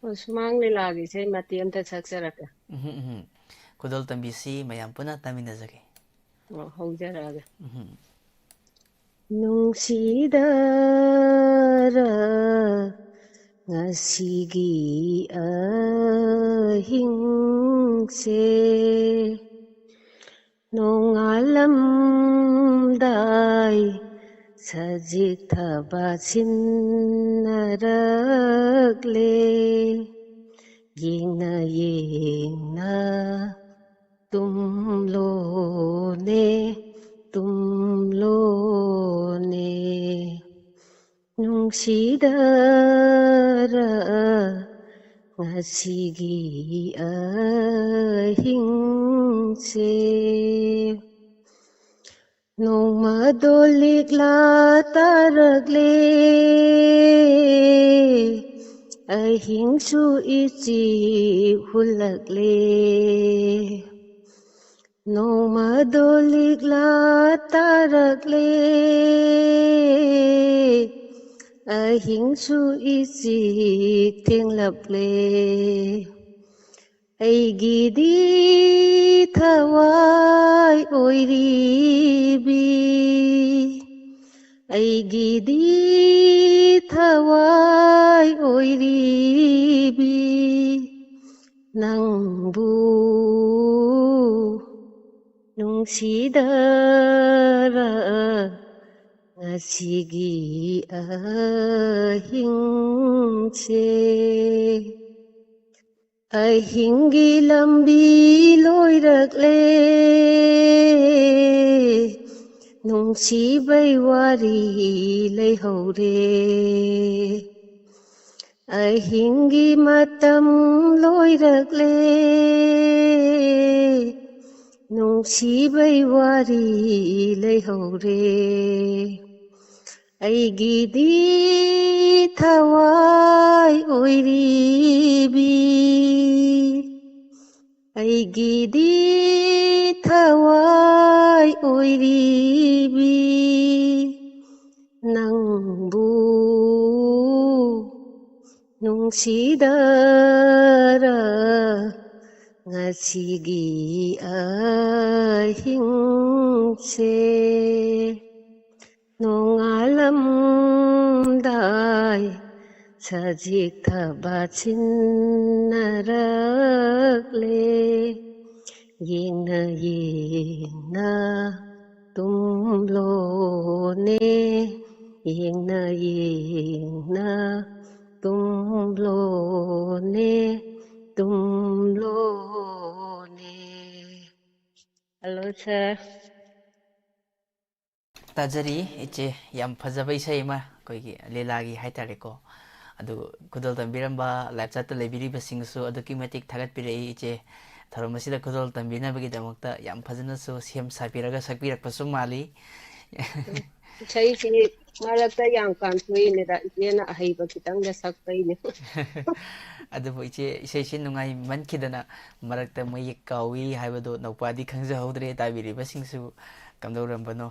ꯑꯣ, ꯁꯨꯃꯥꯡ ꯂꯤꯂꯥꯒꯤ ꯏꯁꯩ ꯃꯇꯦꯛ ꯑꯝꯇ ꯁꯛꯆꯔꯛꯀꯦ꯫ ꯎꯝ, ꯎꯝ꯫ ꯈꯨꯗꯣꯜ ꯇꯝꯕꯤꯁꯤ ꯃꯌꯥꯝ ꯄꯨꯟꯅ ꯇꯥꯃꯤꯟꯅꯖꯒꯦ꯫ ꯑꯣ, ꯍꯧꯖꯔꯛꯑꯒꯦ꯫ ꯎꯝ꯫ ꯅꯨꯡꯁꯤꯗꯔ ꯉꯁꯤꯒꯤ ꯑꯍꯤꯡꯁꯦ, ꯅꯣꯡꯉꯥꯜꯂꯝꯗꯥꯏ ꯁꯖꯤꯛ ꯊꯕꯥ ꯁꯤꯟꯅꯔꯛꯂꯦ꯫ ꯌꯦꯡꯅ ꯌꯦꯡꯅ ꯇꯨꯝꯂꯣꯅꯦ, ꯇꯨꯝꯂꯣꯅꯦ꯫ ꯅꯨꯡꯁꯤꯗꯔ ꯉꯁꯤꯒꯤ ꯑꯍꯤꯡꯁꯦ꯫ ꯅꯣꯡꯃꯗꯣ ꯂꯤꯛꯂꯥ ꯇꯥꯔꯛꯂꯦ, ꯑꯍꯤꯡꯁꯨ ꯏꯆꯤꯛ ꯍꯨꯜꯂꯛꯂꯦ꯫ ꯅꯣꯡꯃꯗꯣ ꯂꯤꯛꯂꯥ ꯇꯥꯔꯛꯂꯦ, ꯑꯍꯤꯡꯁꯨ ꯏꯆꯤꯛ ꯊꯦꯡꯂꯞꯂꯦ꯫ ꯑꯩꯒꯤꯗꯤ ꯊꯋꯥꯏ ꯑꯣꯏꯔꯤꯕꯤ, ꯑꯩꯒꯤꯗꯤ ꯊꯋꯥꯏ ꯑꯣꯏꯔꯤꯕꯤ, ꯅꯪꯕꯨ ꯅꯨꯡꯁꯤꯗꯔ ꯉꯁꯤꯒꯤ ꯑꯍꯤꯡꯁꯦ꯫ ꯑꯍꯤꯡꯒꯤ ꯂꯝꯕꯤ ꯂꯣꯏꯔꯛꯂꯦ, ꯅꯨꯡꯁꯤꯕꯩ ꯋꯥꯔꯤ ꯂꯩꯍꯧꯔꯦ꯫ ꯑꯍꯤꯡꯒꯤ ꯃꯇꯝ ꯂꯣꯏꯔꯛꯂꯦ, ꯅꯨꯡꯁꯤꯕꯩ ꯋꯥꯔꯤ ꯂꯩꯍꯧꯔꯦ꯫ ꯑꯩꯒꯤꯗꯤ ꯊꯋꯥꯏ ꯑꯣꯏꯔꯤꯕꯤ, ꯑꯩꯒꯤꯗꯤ ꯊꯋꯥꯏ ꯑꯣꯏꯔꯤꯕꯤ, ꯅꯪꯕꯨ ꯅꯨꯡꯁꯤꯗꯔ ꯉꯁꯤꯒꯤ ꯑꯍꯤꯡꯁꯦ꯫ ꯅꯣꯡꯉꯥꯜꯂꯝꯗꯥꯏ ꯁꯖꯤꯛ ꯊꯕꯥ ꯁꯤꯟꯅꯔꯛꯂꯦ꯫ ꯌꯦꯡꯅ ꯌꯦꯡꯅ ꯇꯨꯝꯂꯣꯅꯦ, ꯌꯦꯡꯅ ꯌꯦꯡꯅ ꯇꯨꯝꯂꯣꯅꯦ, ꯇꯨꯝꯂꯣꯅꯦ꯫ Hello, sir. ꯇꯥꯖꯔꯤ ꯏꯆꯦ, ꯌꯥꯝ ꯐꯖꯕ ꯏꯁꯩ ꯑꯃ ꯑꯩꯈꯣꯏꯒꯤ ꯂꯤꯂꯥꯒꯤ ꯍꯥꯏꯇꯥꯔꯦꯀꯣ꯫ ꯑꯗꯨ ꯈꯨꯗꯣꯜ ꯇꯝꯕꯤꯔꯝꯕ live chatꯇ ꯂꯩꯕꯤꯔꯤꯕꯁꯤꯡꯁꯨ ꯑꯗꯨꯛꯀꯤ ꯃꯇꯤꯛ ꯊꯥꯒꯠꯄꯤꯔꯛꯏ ꯏꯆꯦ꯫ ꯊꯧꯔꯝ ꯑꯁꯤꯗ ꯈꯨꯗꯣꯜ ꯇꯝꯕꯤꯅꯕꯒꯤꯗꯃꯛꯇ ꯌꯥꯝ ꯐꯖꯅꯁꯨ ꯁꯦꯝ ꯁꯥꯕꯤꯔꯒ ꯁꯛꯄꯤꯔꯛꯄꯁꯨ ꯃꯥꯜꯂꯤ꯫ ꯏꯁꯩꯁꯤ ꯃꯔꯛꯇ ꯌꯥꯝ ꯀꯥꯟꯊꯣꯛꯏꯅꯦꯗ, ꯏꯆꯦꯅ ꯑꯍꯩꯕ ꯈꯤꯇꯪꯗ ꯁꯛꯄꯩꯅꯦ꯫ ꯑꯗꯨꯕꯨ ꯏꯆꯦ, ꯏꯁꯩꯁꯤ ꯅꯨꯡꯉꯥꯏꯃꯟꯈꯤꯗꯅ ꯃꯔꯛꯇ ꯃꯌꯦꯛ ꯀꯥꯎꯏ ꯍꯥꯏꯕꯗꯨ ꯅꯧꯄꯥꯗꯤ ꯈꯪꯖꯍꯧꯗ꯭ꯔꯦ, ꯇꯥꯕꯤꯔꯤꯕꯁꯤꯡꯁꯨ ꯀꯝꯗꯧꯔꯝꯕꯅꯣ꯫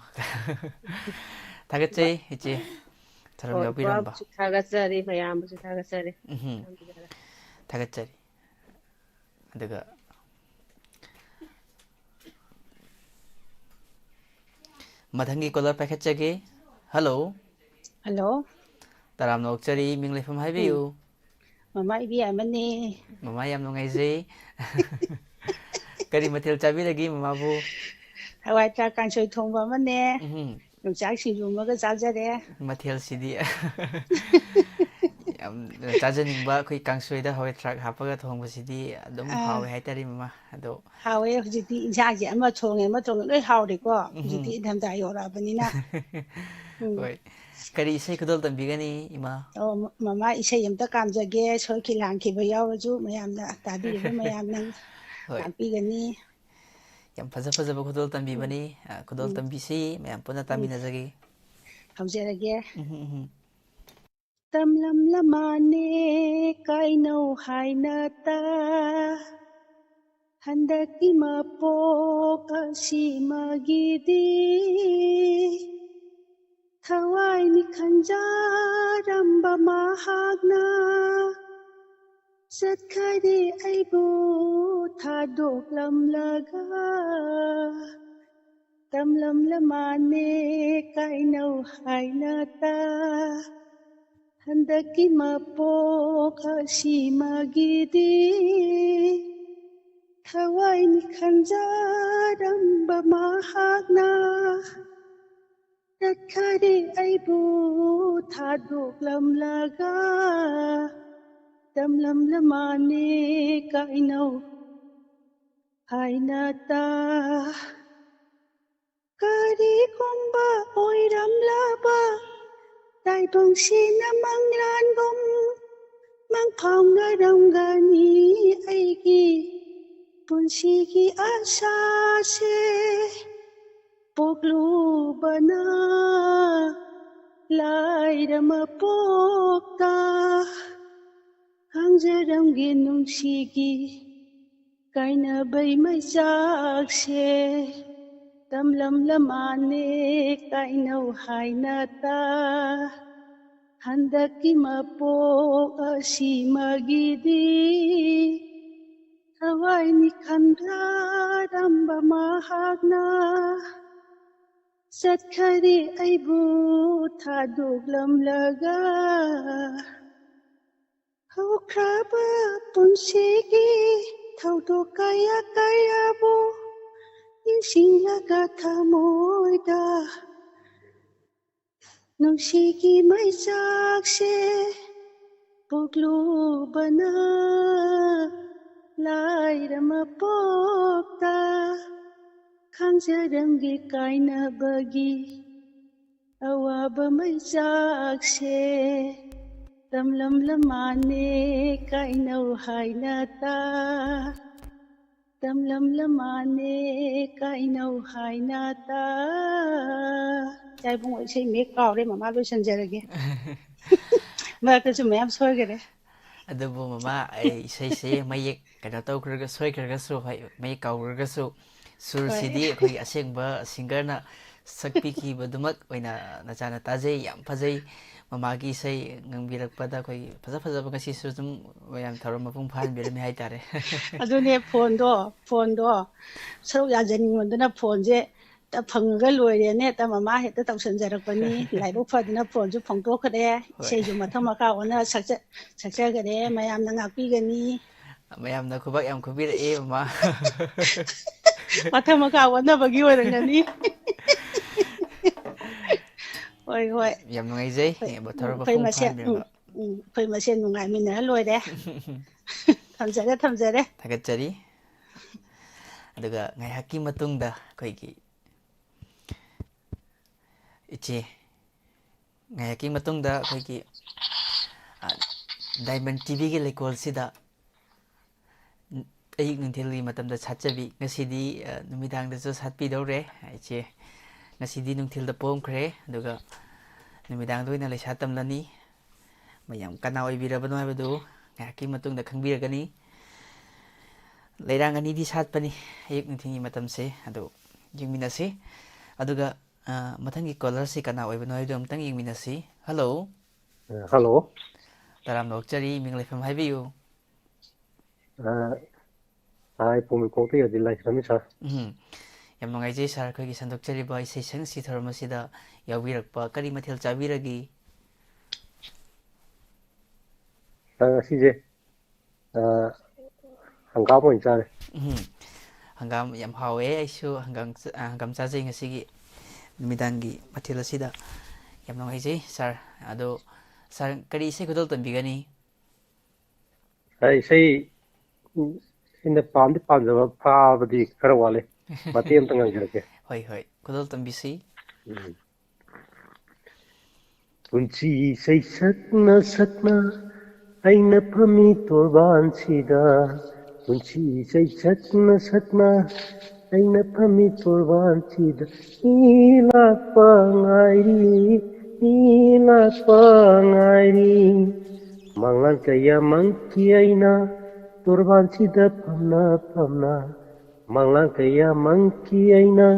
ꯊꯥꯒꯠꯆꯩ ꯏꯆꯦ, ꯊꯧꯔꯝ ꯍꯣꯏ, ꯌꯥꯎꯕꯤꯔꯝꯕ꯫ ꯏꯄꯥꯕꯨꯁꯨ ꯊꯥꯒꯠꯆꯔꯤ, ꯃꯌꯥꯝꯕꯨꯁꯨ ꯊꯥꯒꯠꯆꯔꯤ꯫ ꯎꯝꯍꯨꯝ꯫ ꯊꯥꯒꯠꯆꯔꯤ꯫ ꯑꯗꯨꯒ ꯃꯊꯪꯒꯤ caller ꯄꯥꯏꯈꯠꯆꯒꯦ꯫ Hello꯫ ꯍꯜꯂꯣ꯫ ꯇꯔꯥꯝꯅ ꯑꯣꯛꯆꯔꯤ, ꯃꯤꯡ ꯂꯩꯐꯝ ꯎꯝ꯫ ꯍꯥꯏꯕꯤꯌꯨ꯫ ꯃꯃꯥ ꯏꯕꯦꯝꯃꯅꯦ꯫ ꯃꯃꯥ ꯌꯥꯝ ꯅꯨꯡꯉꯥꯏꯖꯩ꯫ ꯀꯔꯤ ꯃꯊꯦꯜ ꯆꯥꯕꯤꯔꯒꯦ ꯃꯃꯥꯕꯨ? ꯍꯋꯥꯏ ꯊ꯭ꯔꯥꯛ ꯀꯥꯡꯁꯣꯏ ꯊꯣꯡꯕ ꯑꯃꯅꯦ꯫ ꯎꯝꯍꯨꯝ꯫ ꯌꯣꯡꯆꯥꯛ ꯁꯤꯡꯖꯨ ꯑꯃꯒ ꯆꯥꯖꯔꯦ꯫ ꯃꯊꯦꯜꯁꯤꯗꯤ ꯌꯥꯝ ꯆꯥꯖꯅꯤꯡꯕ, ꯑꯩꯈꯣꯏ ꯀꯥꯡꯁꯣꯏꯗ ꯍꯋꯥꯏ ꯊ꯭ꯔꯥꯛ ꯍꯥꯞꯄꯒ ꯊꯣꯡꯕꯁꯤꯗꯤ ꯑꯗꯨꯝ ꯑꯥ꯫ ꯍꯥꯎꯋꯦ ꯍꯥꯏꯇꯥꯔꯦ ꯃꯃꯥ꯫ ꯑꯗꯣ ꯍꯥꯎꯋꯦ꯫ ꯍꯧꯖꯤꯛꯇꯤ ꯏꯟꯁꯥꯡꯁꯦ ꯑꯃ ꯊꯣꯡꯉꯦ ꯑꯃ ꯊꯣꯡꯉꯦ ꯂꯣꯏ ꯍꯥꯎꯔꯦꯀꯣ꯫ ꯍꯧꯖꯤꯛꯇꯤ ꯎꯝꯍꯨꯝ꯫ ꯏꯪꯊꯝꯊꯥ ꯌꯧꯔꯛꯑꯕꯅꯤꯅ꯫ ꯎꯝ꯫ ꯍꯣꯏ꯫ ꯀꯔꯤ ꯏꯁꯩ ꯈꯨꯗꯣꯜ ꯇꯝꯕꯤꯒꯅꯤ ꯏꯃꯥ? ꯑꯣ, ꯃ-, ꯃꯃꯥ ꯏꯁꯩ ꯑꯝꯇ ꯀꯥꯝꯖꯒꯦ꯫ ꯁꯣꯏꯈꯤ ꯂꯥꯟꯈꯤꯕ ꯌꯥꯎꯔꯁꯨ ꯃꯌꯥꯝꯅ, ꯇꯥꯕꯤꯔꯤꯕ ꯃꯌꯥꯝꯅ ꯍꯣꯏ꯫ ꯉꯥꯛꯄꯤꯒꯅꯤ꯫ ꯌꯥꯝ ꯐꯖ ꯐꯖꯕ ꯈꯨꯗꯣꯜ ꯎꯝ꯫ ꯇꯝꯕꯤꯕꯅꯤ꯫ ꯑ, ꯈꯨꯗꯣꯜ ꯎꯝ꯫ ꯇꯝꯕꯤꯁꯤ, ꯃꯌꯥꯝ ꯄꯨꯟꯅ ꯎꯝ꯫ ꯇꯥꯃꯤꯟꯅꯖꯒꯦ꯫ ꯍꯧꯖꯔꯒꯦ꯫ ꯎꯝꯍꯨꯝ, ꯎꯝꯍꯨꯝ꯫ ꯇꯝꯂꯝꯂ ꯃꯥꯅꯦ ꯀꯥꯏꯅꯧ ꯍꯥꯏꯅ ꯇꯥ, ꯍꯟꯗꯛꯀꯤ ꯃꯄꯣꯛ ꯑꯁꯤꯃꯒꯤꯗꯤ꯫ ꯊꯋꯥꯏꯅꯤ ꯈꯟꯖꯔꯝꯕ ꯃꯍꯥꯛꯅ ꯆꯠꯈꯔꯦ ꯑꯩꯕꯨ ꯊꯥꯗꯣꯛꯂꯝꯂꯒ꯫ ꯇꯝꯂꯝꯂ ꯃꯥꯅꯦ ꯀꯥꯏꯅꯧ ꯍꯥꯏꯅ ꯇꯥ, ꯍꯟꯗꯛꯀꯤ ꯃꯄꯣꯛ ꯑꯁꯤꯃꯒꯤꯗꯤ꯫ ꯊꯋꯥꯏꯅꯤ ꯈꯟꯖꯔꯝꯕ ꯃꯍꯥꯛꯅ ꯆꯠꯈꯔꯦ ꯑꯩꯕꯨ ꯊꯥꯗꯣꯛꯂꯝꯂꯒ꯫ ꯇꯝꯂꯝꯂ ꯃꯥꯅꯦ ꯀꯥꯏꯅꯧ ꯍꯥꯏꯅ ꯇꯥ꯫ ꯀꯔꯤꯒꯨꯝꯕ ꯑꯣꯏꯔꯝꯂꯕ ꯇꯥꯏꯕꯪꯁꯤꯅ ꯃꯪꯂꯥꯟꯒꯨꯝ ꯃꯪꯐꯥꯎꯅꯔꯝꯒꯅꯤ ꯑꯩꯒꯤ ꯄꯨꯟꯁꯤꯒꯤ ꯑꯁꯥꯁꯦ꯫ ꯄꯣꯛꯂꯨꯕꯅ ꯂꯥꯏꯔ ꯃꯄꯣꯛꯇ ꯈꯪꯖꯔꯝꯒꯦ ꯅꯨꯡꯁꯤꯒꯤ ꯀꯥꯏꯅꯕꯩ ꯃꯩꯆꯥꯛꯁꯦ꯫ ꯇꯝꯂꯝꯂ ꯃꯥꯅꯦ ꯀꯥꯏꯅꯧ ꯍꯥꯏꯅ ꯇꯥ꯫ ꯍꯟꯗꯛꯀꯤ ꯃꯄꯣꯛ ꯑꯁꯤꯃꯒꯤꯗꯤ ꯊꯋꯥꯏꯅꯤ ꯈꯟꯖꯔꯝꯕ ꯃꯍꯥꯛꯅ ꯆꯠꯈꯔꯦ ꯑꯩꯕꯨ ꯊꯥꯗꯣꯛꯂꯝꯂꯒ꯫ ꯍꯧꯈ꯭ꯔꯕ ꯄꯨꯟꯁꯤꯒꯤ ꯊꯧꯗꯣꯛ ꯀꯌꯥ ꯀꯌꯥꯕꯨ ꯅꯤꯡꯁꯤꯡꯂꯒ ꯊꯃꯣꯏꯗ ꯅꯨꯡꯁꯤꯒꯤ ꯃꯩꯆꯥꯛꯁꯦ ꯄꯣꯛꯂꯨꯕꯅ ꯂꯥꯏꯔ ꯃꯄꯣꯛꯇ ꯈꯪꯖꯔꯝꯒꯦ ꯀꯥꯏꯅꯕꯒꯤ ꯑꯋꯥꯕ ꯃꯩꯆꯥꯛꯁꯦ꯫ ꯇꯝꯂꯝꯂ ꯃꯥꯅꯦ ꯀꯥꯏꯅꯧ ꯍꯥꯏꯅ ꯇꯥ꯫ ꯇꯝꯂꯝꯂ ꯃꯥꯅꯦ ꯀꯥꯏꯅꯧ ꯍꯥꯏꯅ ꯇꯥ꯫ ꯏꯆꯥ ꯏꯕꯨꯡꯉꯣ ꯏꯁꯩ ꯃꯌꯦꯛ ꯀꯥꯎꯔꯦ, ꯃꯃꯥ ꯂꯣꯏꯁꯤꯟꯖꯔꯒꯦ꯫ ꯃꯔꯛꯇꯁꯨ ꯃꯌꯥꯝ ꯁꯣꯏꯈꯔꯦ꯫ ꯑꯗꯨꯕꯨ ꯃꯃꯥ, ꯑꯩ ꯏꯁꯩꯁꯦ ꯃꯌꯦꯛ ꯀꯩꯅꯣ ꯇꯧꯈ꯭ꯔꯒ, ꯁꯣꯏꯈ꯭ꯔꯒꯁꯨ, ꯍꯣꯏ, ꯃꯌꯦꯛ ꯀꯥꯎꯈ꯭ꯔꯒꯁꯨ, ꯍꯣꯏ꯫ ꯁꯨꯔꯁꯤꯗꯤ ꯑꯩꯈꯣꯏꯒꯤ ꯑꯁꯦꯡꯕ ꯁꯤꯡꯒꯔꯅ ꯁꯛꯄꯤꯈꯤꯕꯗꯨꯃꯛ ꯑꯣꯏꯅ ꯅꯆꯥꯅ ꯇꯥꯖꯩ꯫ ꯌꯥꯝ ꯐꯖꯩ꯫ ꯃꯃꯥꯒꯤ ꯏꯁꯩ ꯉꯪꯕꯤꯔꯛꯄꯗ ꯑꯩꯈꯣꯏꯒꯤ ꯐꯖ ꯐꯖꯕ ꯉꯁꯤꯁꯨ ꯑꯗꯨꯝ ꯃꯌꯥꯝ ꯊꯧꯔꯝ ꯃꯄꯨꯡ ꯐꯥꯍꯟꯕꯤꯔꯝꯃꯤ ꯍꯥꯏꯇꯥꯔꯦ꯫ ꯑꯗꯨꯅꯦ, ꯐꯣꯟꯗꯣ, ꯐꯣꯟꯗꯣ ꯁꯔꯨꯛ ꯌꯥꯖꯅꯤꯡꯃꯟꯗꯅ ꯐꯣꯟꯁꯦ ꯍꯦꯛꯇ ꯐꯪꯉꯒ ꯂꯣꯏꯔꯦꯅꯦ꯫ ꯍꯦꯛꯇ ꯃꯃꯥ ꯍꯦꯛꯇ ꯇꯧꯁꯟꯖꯔꯛꯄꯅꯤ꯫ ꯂꯥꯏꯕꯛ ꯐꯗꯅ ꯐꯣꯟꯁꯨ ꯐꯣꯡꯗꯣꯛꯈ꯭ꯔꯦ꯫ ꯍꯣꯏ꯫ ꯏꯁꯩꯁꯨ ꯃꯊꯛ ꯃꯈꯥ ꯑꯣꯟꯅ ꯁꯛꯆ-, ꯁꯛꯆꯈꯔꯦ꯫ ꯃꯌꯥꯝꯅ ꯉꯥꯛꯄꯤꯒꯅꯤ꯫ ꯃꯌꯥꯝꯅ ꯈꯨꯕꯥꯛ ꯌꯥꯝ ꯈꯨꯕꯤꯔꯛꯑꯦ, ꯃꯃꯥ꯫ ꯃꯊꯛ ꯃꯈꯥ ꯑꯣꯟꯅꯕꯒꯤ ꯑꯣꯏꯔꯝꯒꯅꯤ꯫ ꯍꯣꯏ, ꯍꯣꯏ꯫ ꯌꯥꯝ ꯅꯨꯡꯉꯥꯏꯖꯩ, ꯑꯩꯈꯣꯏ, ꯎꯝ, ꯊꯧꯔꯝ ꯑꯩꯈꯣꯏ ꯃꯄꯨꯡ ꯃꯁꯦꯟ, ꯎꯝ, ꯐꯥꯍꯟꯕꯤꯔꯕ꯫ ꯎꯝ, ꯑꯩꯈꯣꯏ ꯃꯁꯦꯟ ꯅꯨꯡꯉꯥꯏꯃꯤꯟꯅꯔ ꯂꯣꯏꯔꯦ꯫ ꯊꯝꯖꯔꯦ, ꯊꯝꯖꯔꯦ꯫ ꯊꯥꯒꯠꯆꯔꯤ꯫ ꯑꯗꯨꯒ ꯉꯥꯏꯍꯥꯛꯀꯤ ꯃꯇꯨꯡꯗ ꯑꯩꯈꯣꯏꯒꯤ ꯏꯆꯦ ꯉꯥꯏꯍꯥꯛꯀꯤ ꯃꯇꯨꯡꯗ ꯑꯩꯈꯣꯏꯒꯤ, ꯑ, Diamond ꯇꯤ ꯚꯤꯒꯤ ꯂꯩꯀꯣꯜꯁꯤꯗ ꯑꯌꯨꯛ ꯅꯨꯡꯊꯤꯜꯒꯤ ꯃꯇꯝꯗ ꯁꯥꯠꯆꯕꯤ, ꯉꯁꯤꯗꯤ, ꯑ, ꯅꯨꯃꯤꯗꯥꯡꯗꯁꯨ ꯁꯥꯠꯄꯤꯗꯧꯔꯦ꯫ ꯏꯆꯦ, ꯉꯁꯤꯗꯤ ꯅꯨꯡꯊꯤꯜꯗ ꯄꯣꯝꯈ꯭ꯔꯦ, ꯑꯗꯨꯒ ꯅꯨꯃꯤꯗꯥꯡꯗ ꯑꯣꯏꯅ ꯂꯩꯁꯥ ꯇꯝꯂꯅꯤ꯫ ꯃꯌꯥꯝ ꯀꯅꯥ ꯑꯣꯏꯕꯤꯔꯕꯅꯣ ꯍꯥꯏꯕꯗꯨ ꯉꯥꯏꯍꯥꯛꯀꯤ ꯃꯇꯨꯡꯗ ꯈꯪꯕꯤꯔꯒꯅꯤ꯫ ꯂꯩꯔꯥꯡ ꯑꯅꯤꯗꯤ ꯁꯥꯠꯄꯅꯤ ꯑꯌꯨꯛ ꯅꯨꯡꯊꯤꯜꯒꯤ ꯃꯇꯝꯁꯦ, ꯑꯗꯨ ꯌꯦꯡꯃꯤꯟꯅꯁꯤ꯫ ꯑꯗꯨꯒ, ꯑ, ꯃꯊꯪꯒꯤ ꯀꯣꯂꯔꯁꯤ ꯀꯅꯥ ꯑꯣꯏꯕꯅꯣ ꯍꯥꯏꯕꯗꯨ ꯑꯃꯨꯛꯇꯪ ꯌꯦꯡꯃꯤꯟꯅꯁꯤ꯫ ꯍꯜꯂꯣ꯫ ꯑ, ꯍꯜꯂꯣ꯫ ꯇꯔꯥꯝꯅ ꯑꯣꯛꯆꯔꯤ, ꯃꯤꯡ ꯂꯩꯐꯝ ꯍꯥꯏꯕꯤꯌꯨ꯫ ꯑ, ꯑ, ꯑꯩ ꯄꯨꯡ ꯀꯣꯛꯇꯒꯤ ꯑꯗꯨꯗꯤ ꯂꯥꯏꯁ꯭ꯔꯝꯅꯤ, ꯁꯥꯔ꯫ ꯎꯝ꯫ ꯌꯥꯝ ꯅꯨꯡꯉꯥꯏꯖꯩ, ꯁꯥꯔ, ꯑꯩꯈꯣꯏꯒꯤ ꯁꯟꯗꯣꯛꯆꯔꯤꯕ ꯏꯁꯩ ꯁꯪꯁꯤ ꯊꯧꯔꯝ ꯑꯁꯤꯗ ꯌꯥꯎꯕꯤꯔꯛꯄ꯫ ꯀꯔꯤ ꯃꯊꯦꯜ ꯆꯥꯕꯤꯔꯒꯦ? ꯑ, ꯉꯁꯤꯁꯦ, ꯑ, ꯍꯪꯒꯥꯝ ꯑꯣꯏꯅ ꯆꯥꯔꯦ꯫ ꯎꯝ꯫ ꯍꯪꯒꯥꯝ ꯌꯥꯝ ꯍꯥꯎꯋꯦ꯫ ꯑꯩꯁꯨ ꯍꯪꯒꯥꯝ ꯆ-, ꯑ, ꯍꯪꯒꯥꯝ ꯆꯥꯖꯩ ꯉꯁꯤꯒꯤ ꯅꯨꯃꯤꯗꯥꯡꯒꯤ ꯃꯊꯦꯜ ꯑꯁꯤꯗ꯫ ꯌꯥꯝ ꯅꯨꯡꯉꯥꯏꯖꯩ, ꯁꯥꯔ꯫ ꯑꯗꯣ, ꯁꯥꯔ, ꯀꯔꯤ ꯏꯁꯩ ꯈꯨꯗꯣꯜ ꯇꯝꯕꯤꯒꯅꯤ? ꯑ, ꯏꯁꯩ, ꯎꯝ, ꯑꯩꯅ ꯄꯥꯝꯗꯤ ꯄꯥꯝꯖꯕ, ꯐꯥꯕꯗꯤ ꯈꯔ ꯋꯥꯠꯂꯤ꯫ ꯃꯇꯦꯛ ꯑꯃꯇ ꯉꯪꯖꯔꯛꯀꯦ꯫ ꯍꯣꯏ, ꯍꯣꯏ, ꯈꯨꯗꯣꯜ ꯇꯝꯕꯤꯁꯤ꯫ ꯎꯝ꯫ ꯄꯨꯟꯁꯤ ꯏꯁꯩ ꯁꯛꯅ ꯁꯛꯅ ꯑꯩꯅ ꯐꯝꯃꯤ ꯇꯣꯔꯕꯥꯟꯁꯤꯗ꯫ ꯄꯨꯟꯁꯤ ꯏꯁꯩ ꯁꯛꯅ ꯁꯛꯅ ꯑꯩꯅ ꯐꯝꯃꯤ ꯇꯣꯔꯕꯥꯟꯁꯤꯗ꯫ ꯃꯤ ꯂꯥꯛꯄ ꯉꯥꯏꯔꯤ, ꯃꯤ ꯂꯥꯛꯄ ꯉꯥꯏꯔꯤ꯫ ꯃꯪꯂꯥꯟ ꯀꯌꯥ ꯃꯪꯈꯤ ꯑꯩꯅ ꯇꯣꯔꯕꯥꯟꯁꯤꯗ ꯐꯝꯅ ꯐꯝꯅ꯫ ꯃꯪꯂꯥꯟ ꯀꯌꯥ ꯃꯪꯈꯤ ꯑꯩꯅ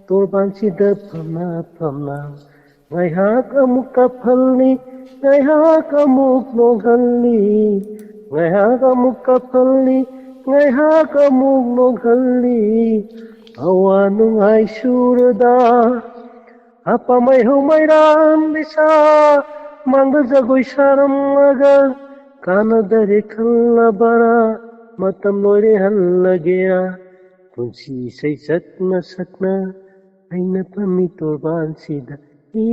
ꯇꯣꯔꯕꯥꯟꯁꯤꯗ ꯐꯝꯅ ꯐꯝꯅ꯫ ꯉꯥꯏꯍꯥꯛ ꯑꯃꯨꯛ ꯀꯞꯍꯜꯂꯤ, ꯉꯥꯏꯍꯥꯛ ꯑꯃꯨꯛ ꯅꯣꯛꯍꯜꯂꯤ꯫ ꯉꯥꯏꯍꯥꯛ ꯑꯃꯨꯛ ꯀꯞꯍꯜꯂꯤ, ꯉꯥꯏꯍꯥꯛ ꯑꯃꯨꯛ ꯅꯣꯛꯍꯜꯂꯤ꯫ ꯑꯋꯥ ꯅꯨꯡꯉꯥꯏ ꯁꯨꯔꯗ ꯍꯥꯞꯄ ꯃꯩꯍꯧ ꯃꯩꯔꯥꯟ ꯂꯩꯁꯥ ꯃꯥꯡꯗ ꯖꯒꯣꯏ ꯁꯥꯔꯝꯂꯒ ꯀꯥꯟꯅꯗꯔꯦ ꯈꯜꯂꯕꯔꯥ? ꯃꯇꯝ ꯂꯣꯏꯔꯦ ꯍꯜꯂꯒꯦꯔꯥ? ꯄꯨꯟꯁꯤ ꯏꯁꯩ ꯁꯛꯅ ꯁꯛꯅ ꯑꯩꯅ ꯐꯝꯃꯤ ꯇꯣꯔꯕꯥꯟꯁꯤꯗ꯫ ꯃꯤ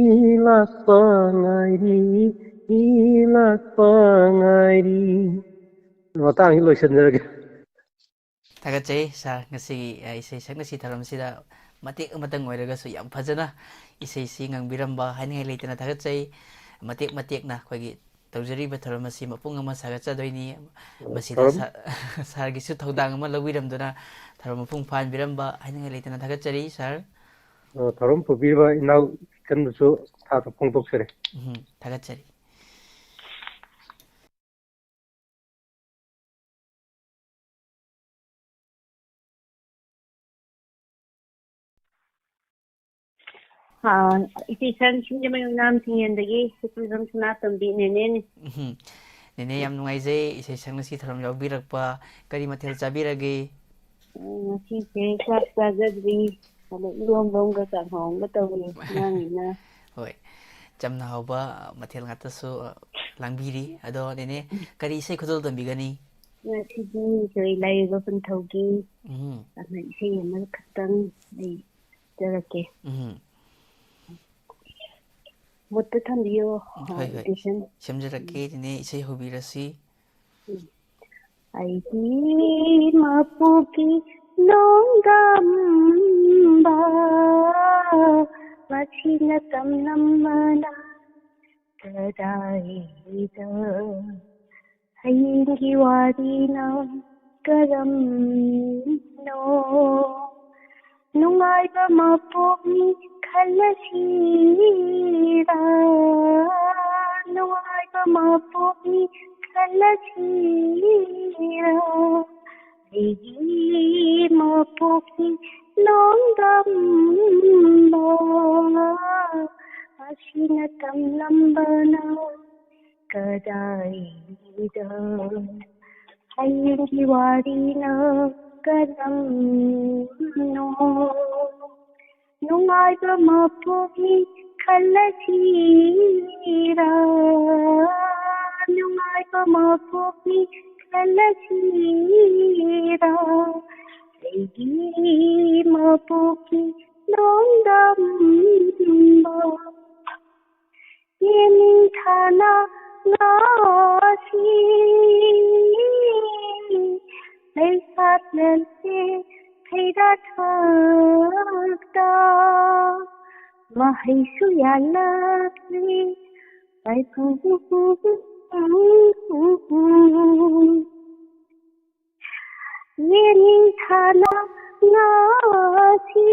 ꯂꯥꯛꯄ ꯉꯥꯏꯔꯤ, ꯃꯤ ꯂꯥꯛꯄ ꯉꯥꯏꯔꯤ꯫ ꯃꯇꯥꯡꯁꯤ ꯂꯣꯏꯁꯤꯟꯖꯔꯒꯦ꯫ ꯊꯥꯒꯠꯆꯩ, ꯁꯥꯔ, ꯉꯁꯤꯒꯤ, ꯑ, ꯏꯁꯩ ꯁꯛꯅꯁꯤ ꯊꯧꯔꯝꯁꯤꯗ ꯃꯇꯦꯛ ꯑꯃꯇꯪ ꯑꯣꯏꯔꯒꯁꯨ ꯌꯥꯝ ꯐꯖꯅ ꯏꯁꯩꯁꯤ ꯉꯪꯕꯤꯔꯝꯕ ꯍꯥꯏꯅꯤꯡꯉꯥꯏ ꯂꯩꯇꯅ ꯊꯥꯒꯠꯆꯩ꯫ ꯃꯇꯦꯛ ꯃꯇꯦꯛꯅ ꯑꯩꯈꯣꯏꯒꯤ ꯇꯧꯖꯔꯤꯕ ꯊꯧꯔꯝ ꯑꯁꯤ ꯃꯄꯨꯡ ꯑꯃ ꯁꯥꯒꯠꯆꯗꯣꯏꯅꯤ꯫ ꯃꯁꯤꯗ ꯊꯧꯔꯝ ꯁꯥ-, ꯁꯥꯔꯒꯤꯁꯨ ꯊꯧꯗꯥꯡ ꯑꯃ ꯂꯧꯕꯤꯔꯝꯗꯨꯅ ꯊꯧꯔꯝ ꯃꯄꯨꯡ ꯐꯥꯍꯟꯕꯤꯔꯝꯕ ꯍꯥꯏꯅꯤꯡꯉꯥꯏ ꯂꯩꯇꯅ ꯊꯥꯒꯠꯆꯔꯤ, ꯁꯥꯔ꯫ ꯑ, ꯊꯧꯔꯝ ꯄꯨꯕꯤꯔꯤꯕ ꯏꯅꯥꯎ ꯏꯆꯟꯗꯁꯨ ꯊꯥꯒꯠꯄ ꯐꯣꯡꯗꯣꯛꯆꯔꯤ꯫ ꯎꯝ, ꯊꯥꯒꯠꯆꯔꯤ꯫ ꯑꯥ, ꯏꯆꯦ ꯁꯪ ꯁꯤꯡꯖꯃꯩ ꯎꯅꯥꯝ ꯊꯤꯡꯉꯦꯟꯗꯒꯤ ꯈꯨꯀ꯭ꯔꯨꯖꯝ ꯁꯅꯥꯇꯣꯝꯕꯤ ꯅꯦꯅꯦꯅꯦ꯫ ꯎꯝ꯫ ꯅꯦꯅꯦ, ꯌꯥꯝ ꯅꯨꯡꯉꯥꯏꯖꯩ ꯏꯁꯩ ꯁꯪ ꯉꯁꯤ ꯊꯧꯔꯝ ꯌꯥꯎꯕꯤꯔꯛꯄ꯫ ꯀꯔꯤ ꯃꯊꯦꯜ ꯆꯥꯕꯤꯔꯒꯦ? ꯎꯝ, ꯉꯁꯤꯁꯦ ꯆꯥꯛ ꯆꯥꯖꯗ꯭ꯔꯤ꯫ ꯑꯗꯣ ꯏꯔꯣꯝꯕ ꯑꯃꯒ ꯀꯥꯡꯍꯧ ꯑꯃꯒ ꯇꯧꯔꯤ ꯑꯉꯥꯡꯒꯤꯅ꯫ ꯍꯣꯏ, ꯆꯝꯅ ꯍꯥꯎꯕ ꯃꯊꯦꯜ ꯉꯥꯛꯇꯁꯨ ꯂꯥꯡꯕꯤꯔꯤ꯫ ꯑꯗꯣ ꯅꯦꯅꯦ, ꯀꯔꯤ ꯏꯁꯩ ꯈꯨꯗꯣꯜ ꯇꯝꯕꯤꯒꯅꯤ? ꯉꯁꯤꯗꯤ ꯑꯩꯈꯣꯏ ꯂꯥꯏꯔꯕ ꯄꯟꯊꯧꯒꯤ ꯎꯝ꯫ ꯑꯗꯨꯅ ꯏꯁꯩ ꯑꯃꯈꯛꯇꯪ ꯑꯩ ꯆꯔꯛꯀꯦ꯫ ꯎꯝ꯫ ꯃꯨꯠꯇ ꯊꯝꯕꯤꯌꯣ, ꯍꯣꯏ, ꯍꯣꯏ꯫ ꯏꯆꯦꯁꯟ꯫ ꯁꯦꯝꯖꯔꯛꯀꯦ, ꯅꯦꯅꯦ, ꯏꯁꯩ ꯍꯧꯕꯤꯔꯁꯤ꯫ ꯎꯝ꯫ ꯑꯩꯒꯤ ꯃꯄꯨꯒꯤ ꯅꯣꯡꯗꯝꯕ, ꯃꯁꯤꯅ ꯇꯝꯂꯝꯕꯅ ꯀꯗꯥꯏꯗ? ꯍꯌꯦꯡꯒꯤ ꯋꯥꯔꯤꯅ ꯀꯔꯝꯅꯣ? ꯅꯨꯡꯉꯥꯏꯕ ꯃꯄꯣꯛꯅꯤ ꯈꯜꯂꯁꯤꯔ? ꯅꯨꯡꯉꯥꯏꯕ ꯃꯄꯣꯛꯅꯤ ꯈꯜꯂꯁꯤꯔ? ꯑꯩꯒꯤ ꯃꯄꯣꯛꯀꯤ ꯅꯣꯡꯗꯝꯕ, ꯑꯁꯤꯅ ꯇꯝꯂꯝꯕꯅ ꯀꯗꯥꯏꯗ? ꯍꯌꯦꯡꯒꯤ ꯋꯥꯔꯤꯅ ꯀꯔꯝꯅꯣ? ꯅꯨꯡꯉꯥꯏꯕ ꯃꯄꯣꯛꯅꯤ ꯈꯜꯂꯁꯤꯔ? ꯅꯨꯡꯉꯥꯏꯕ ꯃꯄꯣꯛꯅꯤ ꯈꯜꯂꯁꯤꯔ? ꯑꯩꯒꯤ ꯃꯄꯣꯛꯀꯤ ꯅꯣꯡꯗꯝꯕ꯫ ꯌꯦꯅꯤꯡꯊꯥꯅ ꯉꯥꯁꯤ ꯂꯩꯁꯥꯠꯂꯁꯦ꯫ ꯃꯩꯔꯥ ꯊꯛꯇ ꯃꯍꯩꯁꯨ ꯌꯥꯜꯂꯛꯂꯤ ꯇꯥꯏꯕꯪ꯫ ꯌꯦꯅꯤꯡꯊꯥꯅ ꯉꯥꯁꯤ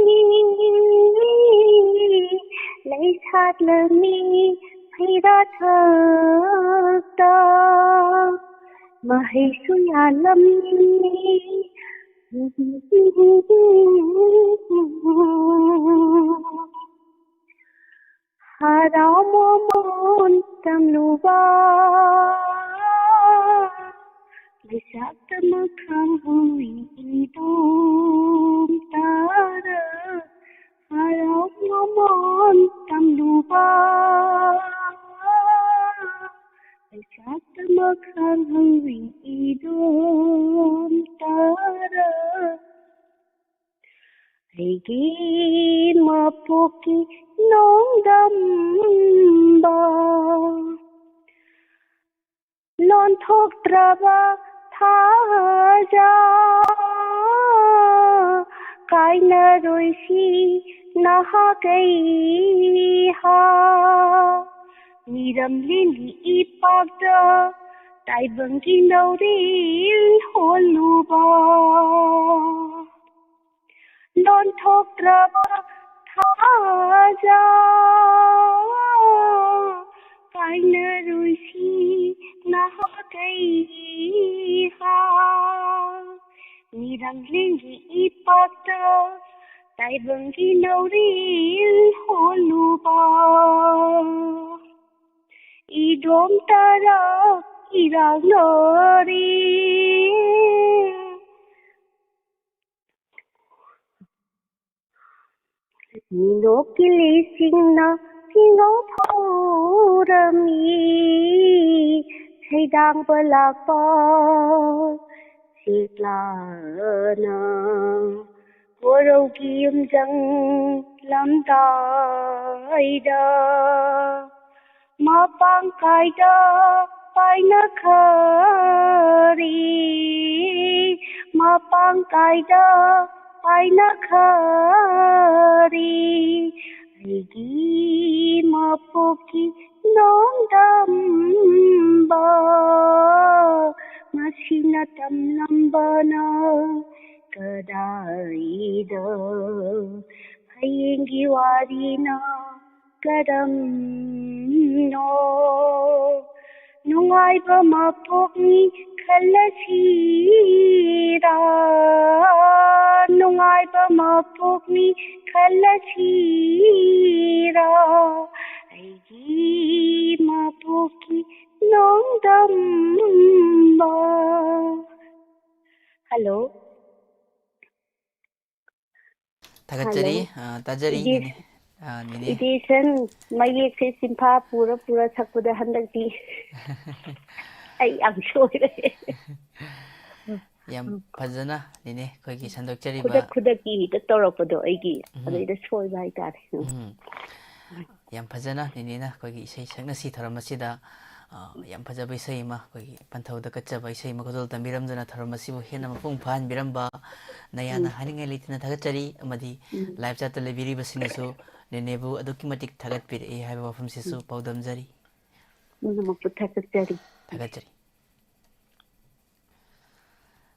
ꯂꯩꯁꯥꯠꯂꯝꯃꯤ ꯐꯩꯔꯥ ꯊꯛꯇ ꯃꯍꯩꯁꯨ ꯌꯥꯜꯂꯝꯃꯤ꯫ ꯍꯔꯥꯎ ꯃꯃꯣꯟ ꯇꯝꯂꯨꯕ ꯂꯩꯁꯥꯠꯇ ꯃꯈꯥ ꯍꯨꯏꯗꯣꯝ ꯇꯥꯔ ꯍꯔꯥꯎ ꯃꯃꯣꯟ ꯇꯝꯂꯨꯕ ꯂꯩꯁꯥꯠꯇ ꯃꯈꯥ ꯍꯨꯏꯗꯣꯝ ꯇꯥꯔ ꯑꯩꯒꯤ ꯃꯄꯣꯛꯀꯤ ꯅꯣꯡꯗꯝꯕ ꯂꯣꯟꯊꯣꯛꯇ꯭ꯔꯕ ꯊꯥꯖ ꯀꯥꯏꯅꯔꯣꯏꯁꯤ ꯅꯍꯥꯛ ꯑꯩꯍꯥꯛ ꯃꯤꯔꯝꯂꯦꯟꯒꯤ ꯏꯄꯥꯛꯇ ꯇꯥꯏꯕꯪꯒꯤ ꯅꯧꯔꯦꯜ ꯍꯣꯜꯂꯨꯕ ꯂꯣꯟꯊꯣꯛꯇ꯭ꯔꯕ ꯊꯥꯖ ꯀꯥꯏꯅꯔꯣꯏꯁꯤ ꯅꯍꯥꯛ ꯑꯩꯍꯥꯛ ꯃꯤꯔꯝꯂꯦꯟꯒꯤ ꯏꯄꯥꯛꯇ ꯇꯥꯏꯕꯪꯒꯤ ꯅꯧꯔꯦꯜ ꯍꯣꯜꯂꯨꯕ ꯏꯗꯣꯝ ꯇꯔꯥ ꯏꯔꯥꯛꯅꯔꯦ꯫ ꯃꯤꯅꯣꯛ ꯀꯤꯂꯤꯁꯤꯡꯅ ꯐꯤꯉꯧ ꯐꯧꯔꯝꯃꯤ ꯁꯩꯗꯥꯡꯕ ꯂꯥꯛꯄ ꯁꯤꯛꯂꯥꯅ ꯍꯣꯔꯧꯒꯤ ꯌꯨꯝꯖꯪ ꯂꯝꯗꯥꯏꯗ ꯃꯄꯥꯡ ꯀꯥꯏꯗ ꯄꯥꯏꯅꯈꯔꯤ ꯃꯄꯥꯡ ꯀꯥꯏꯗ ꯍꯥꯏꯅꯈꯔꯦ ꯑꯩꯒꯤ ꯃꯄꯣꯛꯀꯤ ꯅꯣꯡꯗꯝꯕ꯫ ꯃꯁꯤꯅ ꯇꯝꯂꯝꯕꯅ ꯀꯗꯥꯏꯗ? ꯍꯌꯦꯡꯒꯤ ꯋꯥꯔꯤꯅ ꯀꯔꯝꯅꯣ? ꯅꯨꯡꯉꯥꯏꯕ ꯃꯄꯣꯛꯅꯤ ꯈꯜꯂꯁꯤꯔꯥ? ꯅꯨꯡꯉꯥꯏꯕ ꯃꯄꯣꯛꯅꯤ ꯈꯜꯂꯁꯤꯔꯥ? ꯑꯩꯒꯤ ꯃꯄꯣꯛꯀꯤ ꯅꯣꯡꯗꯝꯕ꯫ ꯍꯜꯂꯣ꯫ ꯊꯥꯒꯠꯆꯔꯤ꯫ ꯍꯜꯂꯣ꯫ ꯑ, ꯇꯥꯖꯔꯤ, ꯏꯗꯤ-, ꯅꯦꯅꯦ꯫ ꯑ, ꯅꯦꯅꯦ꯫ ꯏꯗꯤꯁꯟ ꯃꯌꯦꯛꯁꯦ ꯆꯤꯟꯐꯥ ꯄꯨꯔ ꯄꯨꯔ ꯁꯛꯄꯗ ꯍꯟꯗꯛꯇꯤ ꯑꯩ ꯌꯥꯝ ꯁꯣꯏꯔꯦ꯫ ꯌꯥꯝ ꯎꯝ꯫ ꯐꯖꯅ, ꯅꯦꯅꯦ, ꯑꯩꯈꯣꯏꯒꯤ ꯁꯟꯗꯣꯛꯆꯔꯤꯕ ꯈꯨꯗꯛ ꯈꯨꯗꯛꯀꯤ ꯍꯦꯛꯇ ꯇꯧꯔꯛꯄꯗꯣ ꯑꯩꯒꯤ ꯎꯝ꯫ ꯑꯗꯩꯗ ꯁꯣꯏꯕ ꯍꯥꯏꯇꯥꯔꯦ꯫ ꯎꯝ꯫ ꯎꯝ꯫ ꯌꯥꯝ ꯐꯖꯅ, ꯅꯦꯅꯦꯅ ꯑꯩꯈꯣꯏꯒꯤ ꯏꯁꯩ ꯁꯛꯅꯁꯤ ꯊꯧꯔꯝ ꯑꯁꯤꯗ, ꯑ, ꯌꯥꯝ ꯐꯖꯕ ꯏꯁꯩ ꯑꯃ, ꯑꯩꯈꯣꯏꯒꯤ ꯄꯟꯊꯧꯗ ꯀꯠꯆꯕ ꯏꯁꯩ ꯑꯃ ꯈꯨꯗꯣꯜ ꯇꯝꯕꯤꯔꯝꯗꯨꯅ ꯊꯧꯔꯝ ꯑꯁꯤꯕꯨ ꯍꯦꯟꯅ ꯃꯄꯨꯡ ꯐꯥꯍꯟꯕꯤꯔꯝꯕ ꯅꯌꯥꯅ ꯎꯝ꯫ ꯍꯥꯏꯅꯤꯡꯉꯥꯏ ꯂꯩꯇꯅ ꯊꯥꯒꯠꯆꯔꯤ꯫ ꯑꯃꯗꯤ ꯎꯝ꯫ ꯂꯥꯏꯞ ꯆꯥꯠꯇ ꯂꯩꯕꯤꯔꯤꯕꯁꯤꯡꯅꯁꯨ ꯅꯦꯅꯦꯕꯨ ꯑꯗꯨꯛꯀꯤ ꯃꯇꯤꯛ ꯊꯥꯒꯠꯄꯤꯔꯛꯏ ꯍꯥꯏꯕ ꯋꯥꯐꯝꯁꯤꯁꯨ ꯎꯝ꯫ ꯄꯥꯎꯗꯝꯖꯔꯤ꯫ ꯄꯨꯝꯅꯃꯛꯄꯨ ꯊꯥꯒꯠꯆꯔꯤ꯫ ꯊꯥꯒꯠꯆꯔꯤ꯫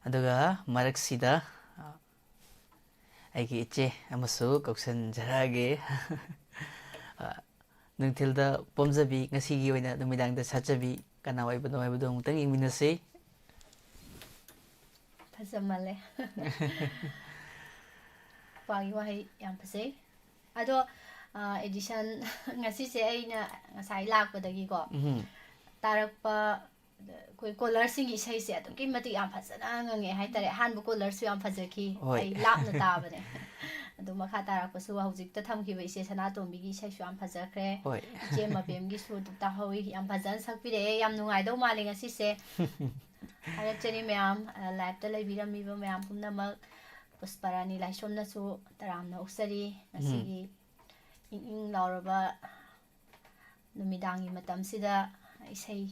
ꯑꯗꯨꯒ ꯃꯔꯛꯁꯤꯗ, ꯑ, ꯑꯩꯒꯤ ꯏꯆꯦ ꯑꯃꯁꯨ ꯀꯧꯁꯟꯖꯔꯛꯑꯒꯦ꯫ ꯑ, ꯅꯨꯡꯊꯤꯜꯗ ꯄꯣꯝꯖꯕꯤ, ꯉꯁꯤꯒꯤ ꯑꯣꯏꯅ ꯅꯨꯃꯤꯗꯥꯡꯗ ꯁꯥꯠꯆꯕꯤ ꯀꯅꯥ ꯑꯣꯏꯕꯅꯣ ꯍꯥꯏꯕꯗꯨ ꯑꯃꯨꯛꯇꯪ ꯌꯦꯡꯃꯤꯟꯅꯁꯤ꯫ ꯐꯖꯃꯜꯂꯦ꯫ ꯅꯨꯄꯥꯒꯤ ꯋꯥꯍꯩ ꯌꯥꯝ ꯐꯖꯩ꯫ ꯑꯗꯣ, ꯑ, ꯏꯗꯤꯁꯟ ꯉꯁꯤꯁꯦ ꯑꯩꯅ ꯉꯁꯥꯏ ꯂꯥꯛꯄꯗꯒꯤꯀꯣ, ꯎꯝ꯫ ꯇꯥꯔꯛꯄ, ꯑꯩꯈꯣꯏ ꯀꯣꯂꯔꯁꯤꯡꯒꯤ ꯏꯁꯩꯁꯦ ꯑꯗꯨꯛꯀꯤ ꯃꯇꯤꯛ ꯌꯥꯝ ꯐꯖꯅ ꯉꯪꯉꯛꯑꯦ ꯍꯥꯏꯇꯥꯔꯦ꯫ ꯑꯍꯥꯟꯕ ꯀꯣꯂꯔꯁꯨ ꯌꯥꯝ ꯐꯖꯈꯤ꯫ ꯍꯣꯏ꯫ ꯑꯩ ꯂꯥꯞꯅ ꯇꯥꯕꯅꯦ꯫ ꯑꯗꯨ ꯃꯈꯥ ꯇꯥꯔꯛꯄꯁꯨ ꯍꯧꯖꯤꯛꯇ ꯊꯝꯈꯤꯕ ꯏꯆꯦ ꯁꯅꯥꯇꯣꯝꯕꯤꯒꯤ ꯏꯁꯩꯁꯨ ꯌꯥꯝ ꯐꯖꯈ꯭ꯔꯦ꯫ ꯍꯣꯏ꯫ ꯏꯆꯦ ꯃꯕꯦꯝꯒꯤꯁꯨ ꯑꯗꯨꯝ ꯇꯥꯍꯧꯋꯤ꯫ ꯌꯥꯝ ꯐꯖꯅ ꯁꯛꯄꯤꯔꯛꯑꯦ꯫ ꯌꯥꯝ ꯅꯨꯡꯉꯥꯏꯗꯧ ꯃꯥꯜꯂꯦ ꯉꯁꯤꯁꯦ꯫ ꯊꯥꯒꯠꯆꯔꯤ ꯃꯌꯥꯝ, ꯑ, ꯂꯥꯏꯞꯇ ꯂꯩꯕꯤꯔꯝꯃꯤꯕ ꯃꯌꯥꯝ ꯄꯨꯝꯅꯃꯛ꯫ ꯄꯨꯁꯄꯔꯥꯅꯤ ꯂꯥꯏꯁ꯭ꯔꯝꯅꯁꯨ ꯇꯔꯥꯝꯅ ꯑꯣꯛꯆꯔꯤ꯫ ꯎꯝ꯫ ꯉꯁꯤꯒꯤ ꯏꯪ ꯏꯪ ꯂꯥꯎꯔꯕ ꯅꯨꯃꯤꯗꯥꯡꯒꯤ ꯃꯇꯝꯁꯤꯗ ꯏꯁꯩ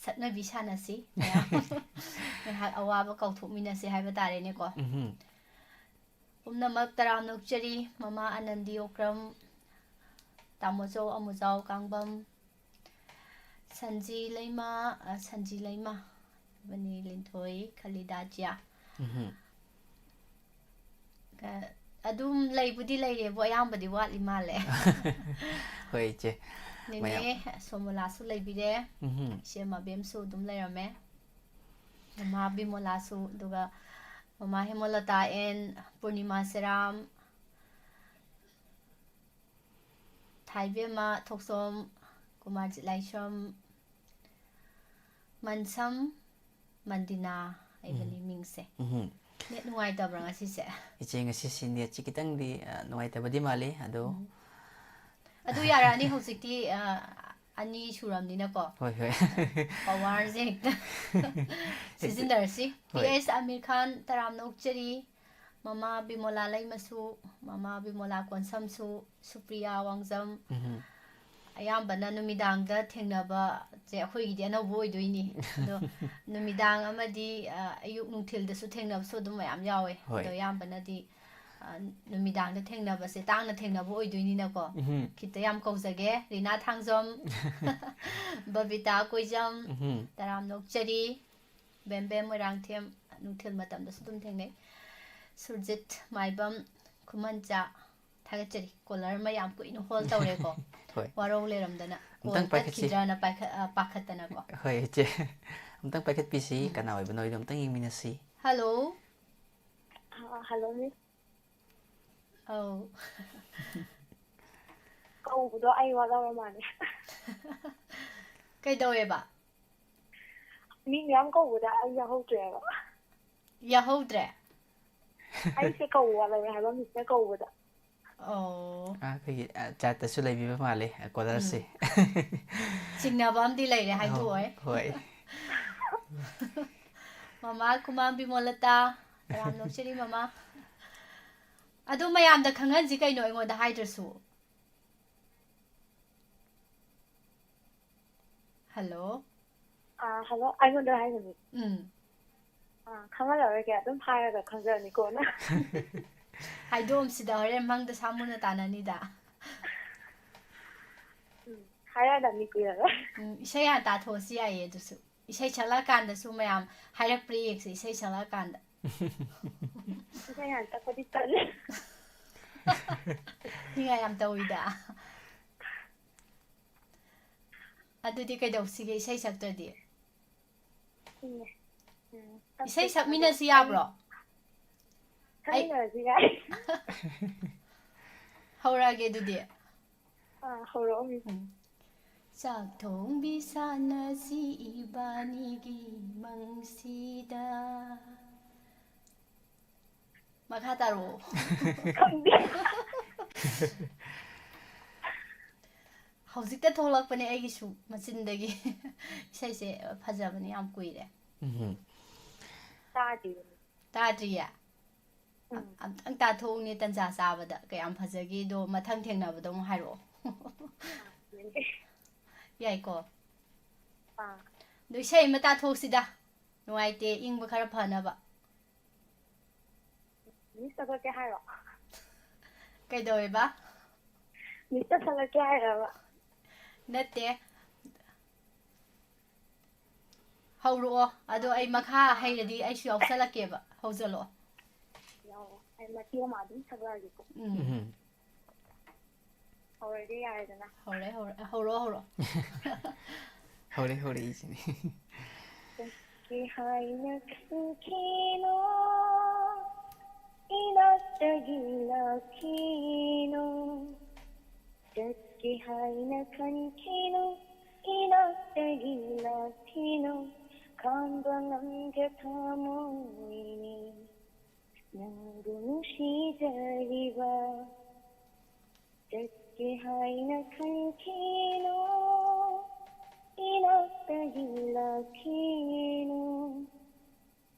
ꯁꯛꯅꯕꯤ ꯁꯥꯟꯅꯁꯤ ꯃꯌꯥꯝ꯫ ꯉꯥꯏꯍꯥꯛ ꯑꯋꯥꯕ ꯀꯥꯎꯊꯣꯛꯃꯤꯟꯅꯁꯤ ꯍꯥꯏꯕ ꯇꯥꯔꯦꯅꯦꯀꯣ꯫ ꯎꯝꯍꯨꯝ꯫ ꯄꯨꯝꯅꯃꯛ ꯇꯔꯥꯝꯅ ꯑꯣꯛꯆꯔꯤ꯫ ꯃꯃꯥ ꯑꯅꯟꯗꯤ ꯑꯣꯀ꯭ꯔꯝ, ꯇꯥꯃꯣꯆꯧ ꯑꯃꯨꯖꯥꯎ ꯀꯥꯡꯕꯝ, ꯁꯟꯖꯤ ꯂꯩꯃ, ꯑ, ꯁꯟꯖꯤ ꯂꯩꯃ, ꯕꯅꯤ ꯂꯤꯟꯊꯣꯏ, ꯈꯂꯤꯗꯥ ꯖꯤꯌꯥ꯫ ꯎꯝꯍꯨꯝ꯫ ꯑ, ꯑꯗꯨꯝ ꯂꯩꯕꯨꯗꯤ ꯂꯩꯔꯦꯕꯨ, ꯑꯌꯥꯝꯕꯗꯤ ꯋꯥꯠꯂꯤ ꯃꯥꯜꯂꯦ꯫ ꯍꯣꯏ, ꯏꯆꯦ꯫ ꯅꯦꯅꯦ ꯃꯌꯥꯝ꯫ ꯁꯣꯃꯣꯂꯥꯁꯨ ꯂꯩꯕꯤꯔꯦ꯫ ꯎꯝꯍꯨꯝ꯫ ꯏꯆꯦ ꯃꯕꯦꯝꯁꯨ ꯑꯗꯨꯝ ꯂꯩꯔꯝꯃꯦ꯫ ꯃꯃꯥ ꯕꯤꯃꯣꯂꯥꯁꯨ, ꯑꯗꯨꯒ ꯃꯃꯥ ꯍꯦꯃꯣꯂꯇꯥ ꯑꯦꯟ ꯄꯨꯔꯅꯤꯃꯥ ꯁꯦꯔꯥꯝ, ꯊꯥꯏꯕꯦꯝꯃ ꯊꯣꯛꯆꯣꯝ, ꯀꯨꯃꯥꯔꯖꯤꯠ ꯂꯥꯏꯁ꯭ꯔꯝ, ꯃꯟꯁꯝ, ꯃꯟꯗꯤꯅꯥ ꯍꯥꯏꯕꯅꯤ ꯎꯝ꯫ ꯃꯤꯡꯁꯦ꯫ ꯎꯝꯍꯨꯝ꯫ ꯅꯦꯠ ꯅꯨꯡꯉꯥꯏꯇꯕ꯭ꯔꯥ ꯉꯁꯤꯁꯦ? ꯏꯆꯦ, ꯉꯁꯤꯁꯤ ꯅꯦꯠꯁꯤ ꯈꯤꯇꯪꯗꯤ, ꯑ, ꯅꯨꯡꯉꯥꯏꯇꯕꯗꯤ ꯃꯥꯜꯂꯤ, ꯑꯗꯣ ꯎꯝ꯫ ꯑꯗꯨ ꯌꯥꯔꯛꯑꯅꯤ ꯍꯧꯖꯤꯛꯇꯤ, ꯑ, ꯑꯅꯤ ꯁꯨꯔꯝꯅꯤꯅꯀꯣ꯫ ꯍꯣꯏ, ꯍꯣꯏ꯫ ꯄꯋꯥꯔꯁꯦ ꯍꯦꯛꯇ ꯁꯤꯖꯤꯟꯅꯔꯁꯤ꯫ ꯍꯣꯏ꯫ ꯄꯤ ꯑꯦꯁ ꯑꯃꯤꯔ ꯈꯥꯟ, ꯇꯔꯥꯝꯅ ꯑꯣꯛꯆꯔꯤ꯫ ꯃꯃꯥ ꯕꯤꯃꯣꯂꯥ ꯂꯩꯃꯁꯨ, ꯃꯃꯥ ꯕꯤꯃꯣꯂꯥ ꯀꯣꯟꯁꯝꯁꯨ, ꯁꯨꯄ꯭ꯔꯤꯌꯥ ꯋꯥꯡꯖꯝ꯫ ꯎꯝꯍꯨꯝ꯫ ꯑꯌꯥꯝꯕꯅ ꯅꯨꯃꯤꯗꯥꯡꯗ ꯊꯦꯡꯅꯕꯁꯦ ꯑꯩꯈꯣꯏꯒꯤꯗꯤ ꯑꯅꯧꯕ ꯑꯣꯏꯗꯣꯏꯅꯤ꯫ ꯑꯗꯣ ꯅꯨꯃꯤꯗꯥꯡ ꯑꯃꯗꯤ, ꯑ, ꯑꯌꯨꯛ ꯅꯨꯡꯊꯤꯜꯗꯁꯨ ꯊꯦꯡꯅꯕꯁꯨ ꯑꯗꯨꯝ ꯃꯌꯥꯝ ꯌꯥꯎꯋꯦ꯫ ꯍꯣꯏ꯫ ꯑꯗꯣ ꯑꯌꯥꯝꯕꯅꯗꯤ, ꯑ, ꯅꯨꯃꯤꯗꯥꯡꯗ ꯊꯦꯡꯅꯕꯁꯦ ꯇꯥꯡꯅ ꯊꯦꯡꯅꯕ ꯑꯣꯏꯗꯣꯏꯅꯤꯅꯀꯣ꯫ ꯎꯝꯍꯨꯝ꯫ ꯈꯤꯇ ꯌꯥꯝ ꯀꯧꯖꯒꯦ꯫ ꯔꯤꯅꯥ ꯊꯥꯡꯖꯝ, ꯕꯕꯤꯇꯥ ꯀꯣꯏꯖꯝ, ꯎꯝꯍꯨꯝ꯫ ꯇꯔꯥꯝꯅ ꯑꯣꯛꯆꯔꯤ꯫ ꯕꯦꯝꯕꯦꯝ ꯃꯣꯏꯔꯥꯡꯊꯦꯝ, ꯅꯨꯡꯊꯤꯜ ꯃꯇꯝꯗꯁꯨ ꯑꯗꯨꯝ ꯊꯦꯡꯅꯩ꯫ ꯁꯨꯔꯖꯤꯠ ꯃꯥꯏꯕꯝ, ꯈꯨꯃꯟꯆꯥ, ꯊꯥꯒꯠꯆꯔꯤ꯫ ꯀꯣꯂꯔ ꯑꯃ ꯌꯥꯝ ꯀꯨꯏꯅ ꯍꯣꯜ ꯇꯧꯔꯦꯀꯣ꯫ ꯍꯣꯏ꯫ ꯋꯥꯔꯧ ꯂꯩꯔꯝꯗꯅ꯫ ꯑꯝꯇꯪ ꯀꯣꯜ ꯄꯥꯏꯈꯠꯁꯤ꯫ ꯇꯠꯈꯤꯗ꯭ꯔꯅ ꯄꯥꯏꯈꯠ-, ꯑ, ꯄꯥꯈꯠꯇꯅꯀꯣ꯫ ꯍꯣꯏ, ꯏꯆꯦ꯫ ꯑꯝꯇꯪ ꯄꯥꯏꯈꯠꯄꯤꯁꯤ꯫ ꯎꯝ꯫ ꯀꯅꯥ ꯑꯣꯏꯕꯅꯣ ꯍꯥꯏꯗꯣ ꯑꯝꯇꯪ ꯌꯦꯡꯃꯤꯟꯅꯁꯤ꯫ ꯍꯜꯂꯣ꯫ ꯑ, ꯍꯜꯂꯣ, ꯃꯤꯁ꯫ ꯑꯧ꯫ ꯀꯧꯕꯗꯣ ꯑꯩ ꯋꯥꯠꯍꯧꯔ ꯃꯥꯜꯂꯦ꯫ ꯀꯩꯗꯧꯋꯦꯕ? ꯃꯤ ꯃꯌꯥꯝ ꯀꯧꯕꯗ ꯑꯩ ꯌꯥꯎꯍꯧꯗ꯭ꯔꯦꯕ꯫ ꯌꯥꯎꯍꯧꯗ꯭ꯔꯦ? ꯑꯩꯁꯦ ꯀꯧꯕ ꯋꯥꯠꯍꯧꯔꯦ ꯍꯥꯏꯕ, ꯃꯤꯁꯅ ꯀꯧꯕꯗ꯫ ꯑꯣ꯫ ꯑ, ꯑꯩꯈꯣꯏꯒꯤ, ꯑ, ꯆꯥꯠꯇꯁꯨ ꯂꯩꯕꯤꯕ ꯃꯥꯜꯂꯦ, ꯑ, ꯀꯣꯂꯔꯁꯦ꯫ ꯎꯝ꯫ ꯆꯤꯡꯅꯕ ꯑꯃꯗꯤ ꯂꯩꯔꯦ, ꯍꯥꯏꯗꯣꯛꯑꯣꯏ꯫ ꯍꯣꯏ꯫ ꯃꯃꯥ ꯈꯨꯃꯥꯝ ꯕꯤꯃꯣꯂꯇꯥ, ꯇꯔꯥꯝꯅ ꯑꯣꯛꯆꯔꯤ ꯃꯃꯥ꯫ ꯑꯗꯨ ꯃꯌꯥꯝꯗ ꯈꯪꯍꯟꯁꯤ ꯀꯩꯅꯣ, ꯑꯩꯉꯣꯟꯗ ꯍꯥꯏꯗ꯭ꯔꯁꯨ꯫ ꯍꯜꯂꯣ꯫ ꯑꯥ, ꯍꯜꯂꯣ, ꯑꯩꯉꯣꯟꯗ ꯍꯥꯏꯒꯅꯤ? ꯎꯝ꯫ ꯑꯥ, ꯈꯪꯍꯜꯂꯔꯣꯏꯒꯦ, ꯑꯗꯨꯝ ꯍꯥꯏꯔꯒ ꯈꯪꯖꯔꯅꯤ ꯀꯣꯟꯅ꯫ ꯍꯥꯏꯗꯣꯛꯑꯝꯁꯤꯗ, ꯍꯣꯔꯦꯟ ꯃꯪꯗ ꯁꯥꯃꯨꯅ ꯇꯥꯟꯅꯅꯤꯗ꯫ ꯎꯝ, ꯍꯥꯏꯔꯛꯑꯗꯕꯅꯤ ꯀꯨꯏꯔꯔꯣꯏ꯫ ꯎꯝ, ꯏꯁꯩ ꯍꯥꯟꯅ ꯇꯥꯊꯣꯛꯑꯁꯤ ꯌꯥꯏꯌꯦ ꯑꯗꯨꯁꯨ꯫ ꯏꯁꯩ ꯁꯛꯂꯛꯑꯀꯥꯟꯗꯁꯨ ꯃꯌꯥꯝ ꯍꯥꯏꯔꯛꯄ꯭ꯔꯥ ꯌꯦꯡꯁꯦ, ꯏꯁꯩ ꯁꯛꯂꯛꯑꯀꯥꯟꯗ꯫ ꯏꯁꯩ ꯍꯥꯟꯅ ꯇꯥꯛꯄꯗꯤ ꯇꯜꯂꯦ꯫ ꯅꯤꯡꯉꯥꯏ ꯌꯥꯝ ꯇꯧꯋꯤꯗ꯫ ꯑꯗꯨꯗꯤ ꯀꯩꯗꯧꯁꯤꯒꯦ ꯏꯁꯩ ꯁꯛꯇ꯭ꯔꯗꯤ? ꯎꯝ, ꯎꯝ, ꯏꯁꯩ ꯁꯛꯄ ꯁꯛꯃꯤꯟꯅꯁꯤ ꯁꯥꯕ ꯌꯥꯕ꯭ꯔꯣ? ꯁꯛꯃꯤꯟꯅꯔꯁꯨ ꯌꯥꯏ꯫ ꯍꯧꯔꯛꯑꯒꯦ ꯑꯗꯨꯗꯤ꯫ ꯑꯥ, ꯍꯧꯔꯛꯑꯣ, ꯃꯤꯁ꯫ ꯎꯝ꯫ ꯆꯥꯛ ꯊꯣꯡꯕꯤ ꯁꯥꯟꯅꯁꯤ ꯏꯕꯥꯅꯤꯒꯤ ꯃꯪꯁꯤꯗ꯫ ꯃꯈꯥ ꯇꯥꯔꯛꯑꯣ꯫ ꯈꯪꯗꯦ꯫ ꯍꯧꯖꯤꯛꯇ ꯊꯣꯛꯂꯛꯄꯅꯦ ꯑꯩꯒꯤꯁꯨ ꯃꯆꯤꯟꯗꯒꯤ꯫ ꯏꯁꯩꯁꯦ ꯐꯖꯕꯅꯦ, ꯌꯥꯝ ꯀꯨꯏꯔꯦ꯫ ꯎꯝ꯫ ꯇꯥꯗꯦ꯫ ꯇꯥꯗ꯭ꯔꯤꯌꯦ? ꯎꯝ꯫ ꯑꯝꯇꯪ ꯇꯥꯊꯣꯛꯎꯅꯦ, ꯇꯟꯖꯥ ꯆꯥꯕꯗ ꯀꯌꯥꯝ ꯐꯖꯒꯦꯗꯣ ꯃꯊꯪ ꯊꯦꯡꯅꯕꯗ ꯑꯃꯨꯛ ꯍꯥꯏꯔꯛꯑꯣ꯫ ꯌꯥꯏꯀꯣ? ꯑꯥ꯫ ꯑꯗꯣ ꯏꯁꯩ ꯑꯃ ꯇꯥꯊꯣꯛꯁꯤꯗ, ꯅꯨꯡꯉꯥꯏꯇꯦ, ꯏꯪꯕ ꯈꯔ ꯐꯅꯕ꯫ ꯃꯤꯁꯇ ꯁꯛꯂꯛꯀꯦ ꯍꯥꯏꯔꯣ? ꯀꯩꯗꯧꯋꯦꯕ? ꯃꯤꯁꯇ ꯁꯛꯂꯛꯀꯦ ꯍꯥꯏꯔꯕ? ꯅꯠꯇꯦ꯫ ꯍꯧꯔꯛꯑꯣ꯫ ꯑꯗꯣ ꯑꯩ ꯃꯈꯥ ꯍꯩꯔꯗꯤ ꯑꯩꯁꯨ ꯌꯥꯎꯁꯜꯂꯛꯀꯦꯕ꯫ ꯍꯧꯖꯜꯂꯛꯑꯣ꯫ ꯌꯥꯎꯑꯣ꯫ ꯑꯩ ꯃꯇꯦꯛ ꯑꯃ ꯑꯗꯨꯝ ꯁꯛꯂꯛꯑꯒꯦꯀꯣ꯫ ꯎꯝ꯫ ꯎꯝ꯫ ꯍꯧꯔꯗꯤ ꯌꯥꯔꯦꯗꯅ꯫ ꯍꯧꯔꯦ, ꯍꯧꯔꯦ꯫ ꯍꯧꯔꯛꯑꯣ, ꯍꯧꯔꯛꯑꯣ꯫ ꯍꯧꯔꯦ, ꯍꯧꯔꯦ, ꯏꯆꯦꯅꯦ꯫ ꯆꯠꯀꯦ ꯍꯥꯏꯅ ꯈꯟꯈꯤꯅꯣ, ꯏꯅꯥꯛꯇꯒꯤ ꯂꯥꯛꯈꯤꯅꯣ꯫ ꯆꯠꯀꯦ ꯍꯥꯏꯅ ꯈꯟꯈꯤꯅꯣ, ꯏꯅꯥꯛꯇꯒꯤ ꯂꯥꯛꯈꯤꯅꯣ꯫ ꯈꯥꯡꯕ ꯉꯝꯗ꯭ꯔ ꯊꯃꯣꯏꯅꯤ ꯅꯪꯕꯨ ꯅꯨꯡꯁꯤꯖꯔꯤꯕ꯫ ꯆꯠꯀꯦ ꯍꯥꯏꯅ ꯈꯟꯈꯤꯅꯣ, ꯏꯅꯥꯛꯇꯒꯤ ꯂꯥꯛꯈꯤꯅꯣ꯫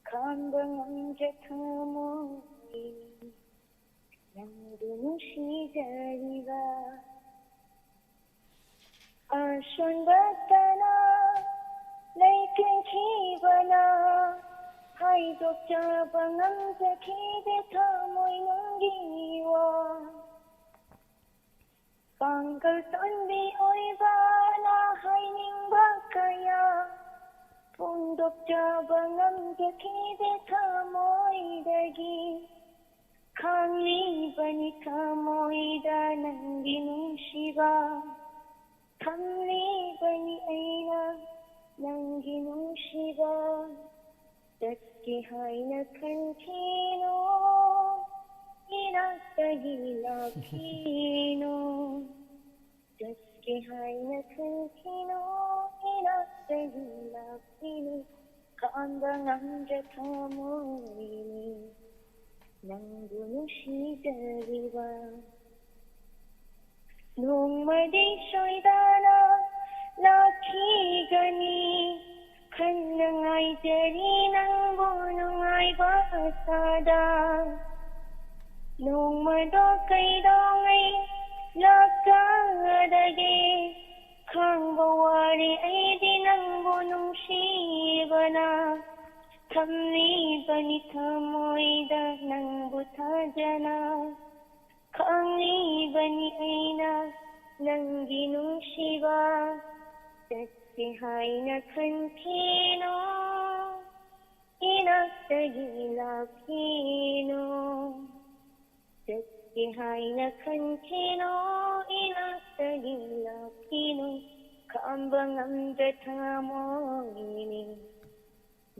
ꯈꯥꯡꯕ ꯉꯝꯗ꯭ꯔ ꯊꯃꯣꯏꯅꯤ ꯅꯪꯕꯨ ꯅꯨꯡꯁꯤꯖꯔꯤꯕ꯫ ꯑꯁꯣꯟꯕꯇꯅ ꯂꯩꯇꯦꯡꯈꯤꯕꯅ ꯐꯣꯡꯗꯣꯛꯆꯕ ꯉꯝꯖꯈꯤꯗꯦ ꯊꯃꯣꯏ ꯅꯨꯡꯒꯤ ꯋꯥ꯫ ꯄꯥꯡꯒꯜ ꯁꯣꯟꯕꯤ ꯑꯣꯏꯕꯅ ꯍꯥꯏꯅꯤꯡꯕ ꯀꯌꯥ ꯐꯣꯡꯗꯣꯛꯆꯕ ꯉꯝꯖꯈꯤꯗꯦ ꯊꯃꯣꯏꯗꯒꯤ꯫ ꯈꯪꯂꯤꯕꯅꯤ ꯊꯃꯣꯏꯗ ꯅꯪꯒꯤ ꯅꯨꯡꯁꯤꯕ, ꯊꯝꯂꯤꯕꯅꯤ ꯑꯩꯅ ꯅꯪꯒꯤ ꯅꯨꯡꯁꯤꯕ꯫ ꯆꯠꯀꯦ ꯍꯥꯏꯅ ꯈꯟꯈꯤꯅꯨ, ꯏꯅꯥꯛꯇꯒꯤ ꯂꯥꯛꯈꯤꯅꯨ꯫ ꯆꯠꯀꯦ ꯍꯥꯏꯅ ꯈꯟꯈꯤꯅꯨ, ꯏꯅꯥꯛꯇꯒꯤ ꯂꯥꯛꯈꯤꯅꯨ꯫ ꯈꯥꯝꯕ ꯉꯝꯗ꯭ꯔ ꯊꯃꯣꯏꯅꯤ ꯅꯪꯕꯨ ꯅꯨꯡꯁꯤꯖꯔꯤꯕ꯫ ꯅꯣꯡꯃꯗꯤ ꯁꯣꯏꯗꯅ ꯂꯥꯛꯈꯤꯒꯅꯤ, ꯈꯟꯅ ꯉꯥꯏꯖꯔꯤ ꯅꯪꯕꯨ ꯅꯨꯡꯉꯥꯏꯕ ꯑꯁꯥꯗ꯫ ꯅꯣꯡꯃꯗꯣ ꯀꯩꯗꯧꯉꯩ ꯂꯥꯛꯀꯗꯒꯦ? ꯈꯥꯡꯕ ꯋꯥꯔꯦ ꯑꯩꯗꯤ ꯅꯪꯕꯨ ꯅꯨꯡꯁꯤꯕꯅ꯫ ꯊꯝꯂꯤꯕꯅꯤ ꯊꯃꯣꯏꯗ ꯅꯪꯕꯨ ꯊꯥꯖꯅ꯫ ꯈꯪꯂꯤꯕꯅꯤ ꯑꯩꯅ ꯅꯪꯒꯤ ꯅꯨꯡꯁꯤꯕ꯫ ꯆꯠꯀꯦ ꯍꯥꯏꯅ ꯈꯟꯈꯤꯅꯨ, ꯏꯅꯥꯛꯇꯒꯤ ꯂꯥꯛꯈꯤꯅꯨ꯫ ꯆꯠꯀꯦ ꯍꯥꯏꯅ ꯈꯟꯈꯤꯅꯨ, ꯏꯅꯥꯛꯇꯒꯤ ꯂꯥꯛꯈꯤꯅꯨ꯫ ꯈꯥꯝꯕ ꯉꯝꯗ꯭ꯔ ꯊꯃꯣꯏꯅꯤ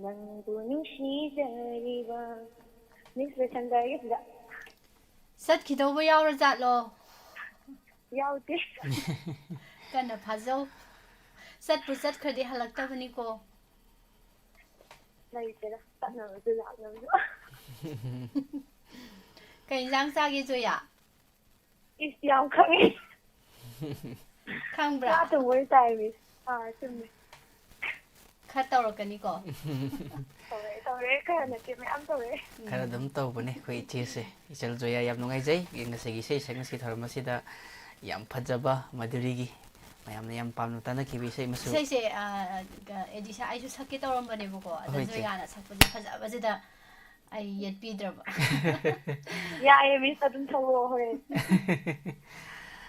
ꯅꯪꯕꯨ ꯅꯨꯡꯁꯤꯖꯔꯤꯕ꯫ ꯃꯤꯁ ꯂꯣꯏꯁꯟꯖꯔꯒꯦ ꯁꯤꯗ꯫ ꯆꯠꯈꯤꯗꯧꯕ ꯌꯥꯎꯔꯖꯥꯠꯂꯣ? ꯌꯥꯎꯗꯦ꯫ ꯀꯟꯅ ꯐꯥꯖꯧ꯫ ꯆꯠꯄꯨ ꯆꯠꯈ꯭ꯔꯗꯤ ꯍꯜꯂꯛꯇꯕꯅꯤꯀꯣ꯫ ꯂꯩꯇꯦꯗ, ꯆꯠꯅꯕꯁꯨ ꯂꯥꯛꯅꯕꯁꯨ꯫ ꯀꯩ ꯏꯟꯖꯥꯡ ꯆꯥꯒꯦ, ꯖꯣꯌꯥ? ꯏꯁ, ꯌꯥꯝ ꯈꯪꯉꯦ꯫ ꯈꯪꯕ꯭ꯔꯥ? ꯉꯥ ꯊꯣꯡꯕ ꯑꯣꯏꯅ ꯆꯥꯏ, ꯃꯤꯁ꯫ ꯑꯥ, ꯆꯨꯝꯃꯦ꯫ ꯈꯔ ꯇꯧꯔꯛꯀꯅꯤꯀꯣ? ꯇꯧꯔꯛꯑꯦ, ꯇꯧꯔꯛꯑꯦ, ꯈꯔ ꯅꯠꯇꯦ, ꯃꯌꯥꯝ ꯇꯧꯔꯛꯑꯦ꯫ ꯈꯔ ꯑꯗꯨꯝ ꯇꯧꯕꯅꯦ ꯑꯩꯈꯣꯏ ꯏꯆꯦꯁꯦ꯫ ꯏꯆꯜ ꯖꯣꯌꯥ, ꯌꯥꯝ ꯅꯨꯡꯉꯥꯏꯖꯩ ꯉꯁꯤꯒꯤ ꯏꯁꯩ ꯁꯛ, ꯉꯁꯤ ꯊꯧꯔꯝ ꯑꯁꯤꯗ ꯌꯥꯝ ꯐꯖꯕ ꯃꯙꯨꯔꯤꯒꯤ ꯃꯌꯥꯝꯅ ꯌꯥꯝ ꯄꯥꯝꯅ ꯇꯥꯅꯈꯤꯕ ꯏꯁꯩ ꯑꯃꯁꯨ꯫ ꯏꯁꯩꯁꯦ ꯑ, ꯀ- ꯑꯦꯗꯤꯁꯥ ꯑꯩꯁꯨ ꯁꯛꯀꯦ ꯇꯧꯔꯝꯕꯅꯦꯕꯀꯣ, ꯑꯗ ꯍꯣꯏ, ꯏꯆꯦ꯫ ꯖꯣꯌꯥꯅ ꯁꯛꯄꯁꯦ ꯐꯖꯕꯁꯤꯗ ꯑꯩ ꯌꯦꯠꯄꯤꯗ꯭ꯔꯕ꯫ ꯌꯥꯏꯌꯦ, ꯃꯤꯁ, ꯑꯗꯨꯝ ꯊꯧꯔꯛꯑꯣ ꯍꯣꯔꯦꯟ꯫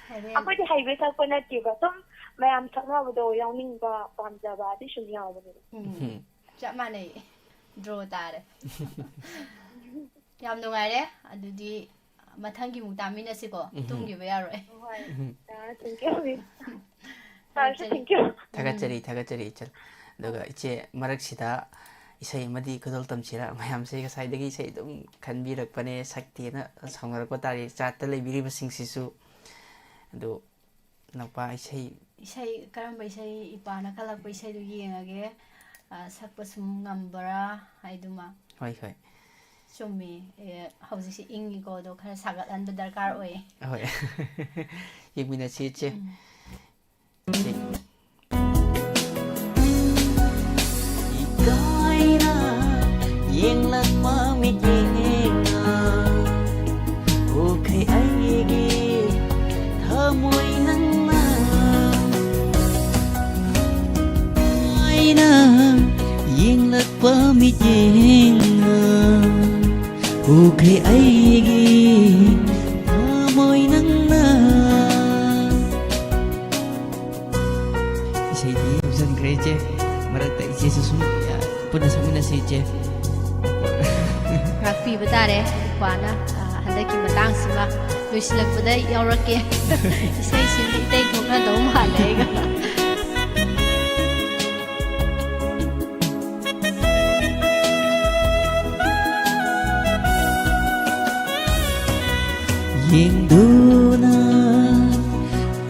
ꯍꯣꯔꯦꯟ ꯑꯩꯈꯣꯏꯗꯤ ꯍꯩꯕ ꯁꯛꯄ ꯅꯠꯇꯦꯕ, ꯁꯨꯝ ꯃꯌꯥꯝ ꯁꯛꯅꯕꯗꯣ ꯌꯥꯎꯅꯤꯡꯕ, ꯄꯥꯝꯖꯕ ꯑꯗꯨ ꯁꯨꯝ ꯌꯥꯎꯕꯅꯦꯕ꯫ ꯎꯝ, ꯆꯞ ꯃꯥꯟꯅꯩ꯫ ꯗ꯭ꯔꯣ ꯇꯥꯔꯦ꯫ ꯌꯥꯝ ꯅꯨꯡꯉꯥꯏꯔꯦ꯫ ꯑꯗꯨꯗꯤ ꯃꯊꯪꯒꯤ ꯑꯃꯨꯛ ꯇꯥꯃꯤꯟꯅꯁꯤꯀꯣ꯫ ꯎꯝ꯫ ꯇꯨꯝꯈꯤꯕ ꯌꯥꯔꯣꯏ꯫ ꯍꯣꯏ꯫ ꯑꯥ, thank you, ꯃꯤꯁ꯫ ꯁꯥꯔꯁꯨ thank you꯫ ꯊꯥꯒꯠꯆꯔꯤ, ꯊꯥꯒꯠꯆꯔꯤ, ꯏꯆꯜ꯫ ꯑꯗꯨꯒ ꯏꯆꯦ, ꯃꯔꯛꯁꯤꯗ ꯏꯁꯩ ꯑꯃꯗꯤ ꯈꯨꯗꯣꯜ ꯇꯝꯁꯤꯔꯥ? ꯃꯌꯥꯝꯁꯦ ꯉꯁꯥꯏꯗꯒꯤ ꯏꯁꯩ ꯑꯗꯨꯝ ꯈꯟꯕꯤꯔꯛꯄꯅꯦ, ꯁꯛꯇꯦꯅ ꯁꯥꯎꯅꯔꯛꯄ ꯇꯥꯔꯦ, ꯆꯥꯠꯇ ꯂꯩꯕꯤꯔꯤꯕꯁꯤꯡꯁꯤꯁꯨ꯫ ꯑꯗꯨ ꯅꯧꯄꯥ, ꯏꯁꯩ ꯏꯁꯩ ꯀꯔꯝꯕ ꯏꯁꯩ ꯏꯄꯥꯅ ꯈꯜꯂꯛꯄ ꯏꯁꯩꯗꯨ ꯌꯦꯡꯉꯒꯦ꯫ ꯑ, ꯁꯛꯄ ꯁꯨꯝ ꯉꯝꯕ꯭ꯔꯥ ꯍꯥꯏꯗꯨꯃ꯫ ꯍꯣꯏ, ꯍꯣꯏ꯫ ꯆꯨꯝꯃꯤ꯫ ꯑꯦ, ꯍꯧꯖꯤꯛꯁꯤ ꯏꯪꯉꯤꯀꯣ, ꯑꯗꯣ ꯈꯔ ꯁꯥꯒꯠꯍꯟꯕ ꯗꯔꯀꯥꯔ ꯑꯣꯏꯌꯦ꯫ ꯍꯣꯏ꯫ ꯌꯦꯡꯃꯤꯟꯅꯁꯤ, ꯏꯆꯦ꯫ ꯎꯝ꯫ ꯏꯀꯥꯏꯅ ꯌꯦꯡꯂꯛꯄ ꯃꯤꯠꯌꯦꯡꯅ ꯎꯈ꯭ꯔꯦ ꯑꯩꯒꯤ ꯊꯃꯣꯏ ꯅꯪꯅ꯫ ꯏꯀꯥꯏꯅ ꯌꯦꯡꯂꯛꯄ ꯃꯤꯠꯌꯦꯡꯅ ꯎꯈ꯭ꯔꯦ ꯑꯩꯒꯤ ꯊꯃꯣꯏ ꯅꯪꯅ꯫ ꯏꯁꯩꯗꯤ ꯌꯧꯁꯟꯈ꯭ꯔꯦ, ꯏꯆꯦ꯫ ꯃꯔꯛꯇ ꯏꯆꯦꯁꯨ ꯁꯨꯝ, ꯑ, ꯄꯨꯟꯅ ꯁꯛꯃꯤꯟꯅꯁꯤ, ꯏꯆꯦ꯫ ꯉꯥꯛꯄꯤꯕ ꯇꯥꯔꯦ ꯏꯄꯥꯅ꯫ ꯑ, ꯍꯟꯗꯛꯀꯤ ꯃꯇꯥꯡꯁꯤꯃ ꯂꯣꯏꯁꯤꯜꯂꯛꯄꯗ ꯌꯥꯎꯔꯛꯀꯦ꯫ ꯏꯁꯩꯁꯤꯗꯤ ꯏꯇꯩ ꯊꯣꯛꯅꯗꯧ ꯃꯥꯜꯂꯦ ꯑꯩꯒ꯫ ꯌꯦꯡꯗꯨꯅ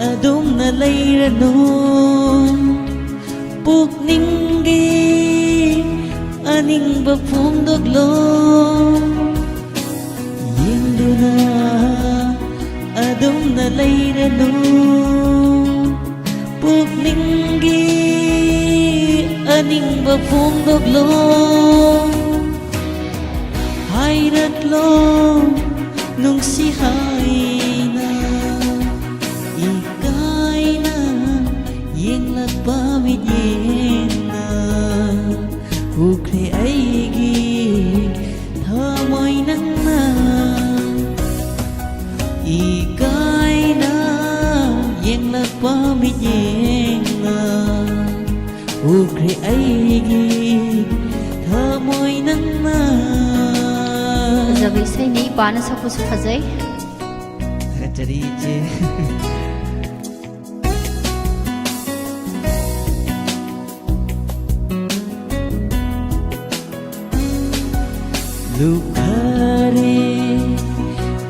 ꯑꯗꯨꯝꯅ ꯂꯩꯔꯅꯨ, ꯄꯨꯛꯅꯤꯡꯒꯤ ꯑꯅꯤꯡꯕ ꯐꯣꯡꯗꯣꯛꯂꯣ꯫ ꯌꯦꯡꯗꯨꯅ ꯑꯗꯨꯝꯅ ꯂꯩꯔꯅꯨ, ꯄꯨꯛꯅꯤꯡꯒꯤ ꯑꯅꯤꯡꯕ ꯐꯣꯡꯗꯣꯛꯂꯣ꯫ ꯍꯥꯏꯔꯛꯂꯣ ꯅꯨꯡꯁꯤ ꯍꯥꯏꯅ, ꯏꯀꯥꯏꯅ ꯎꯈ꯭ꯔꯦ ꯑꯩꯒꯤ ꯊꯃꯣꯏ ꯅꯪꯅ, ꯏꯀꯥꯏꯅ ꯌꯦꯡꯂꯛꯄ ꯃꯤꯠꯌꯦꯡꯅ, ꯎꯈ꯭ꯔꯦ ꯑꯩꯒꯤ ꯊꯃꯣꯏ ꯅꯪꯅ꯫ ꯐꯖꯕ ꯏꯁꯩꯅꯤ, ꯏꯄꯥꯅ ꯁꯛꯄꯁꯨ ꯐꯖꯩ꯫ ꯊꯥꯒꯠꯆꯔꯤ, ꯏꯆꯦ꯫ ꯂꯨꯞꯈꯔꯦ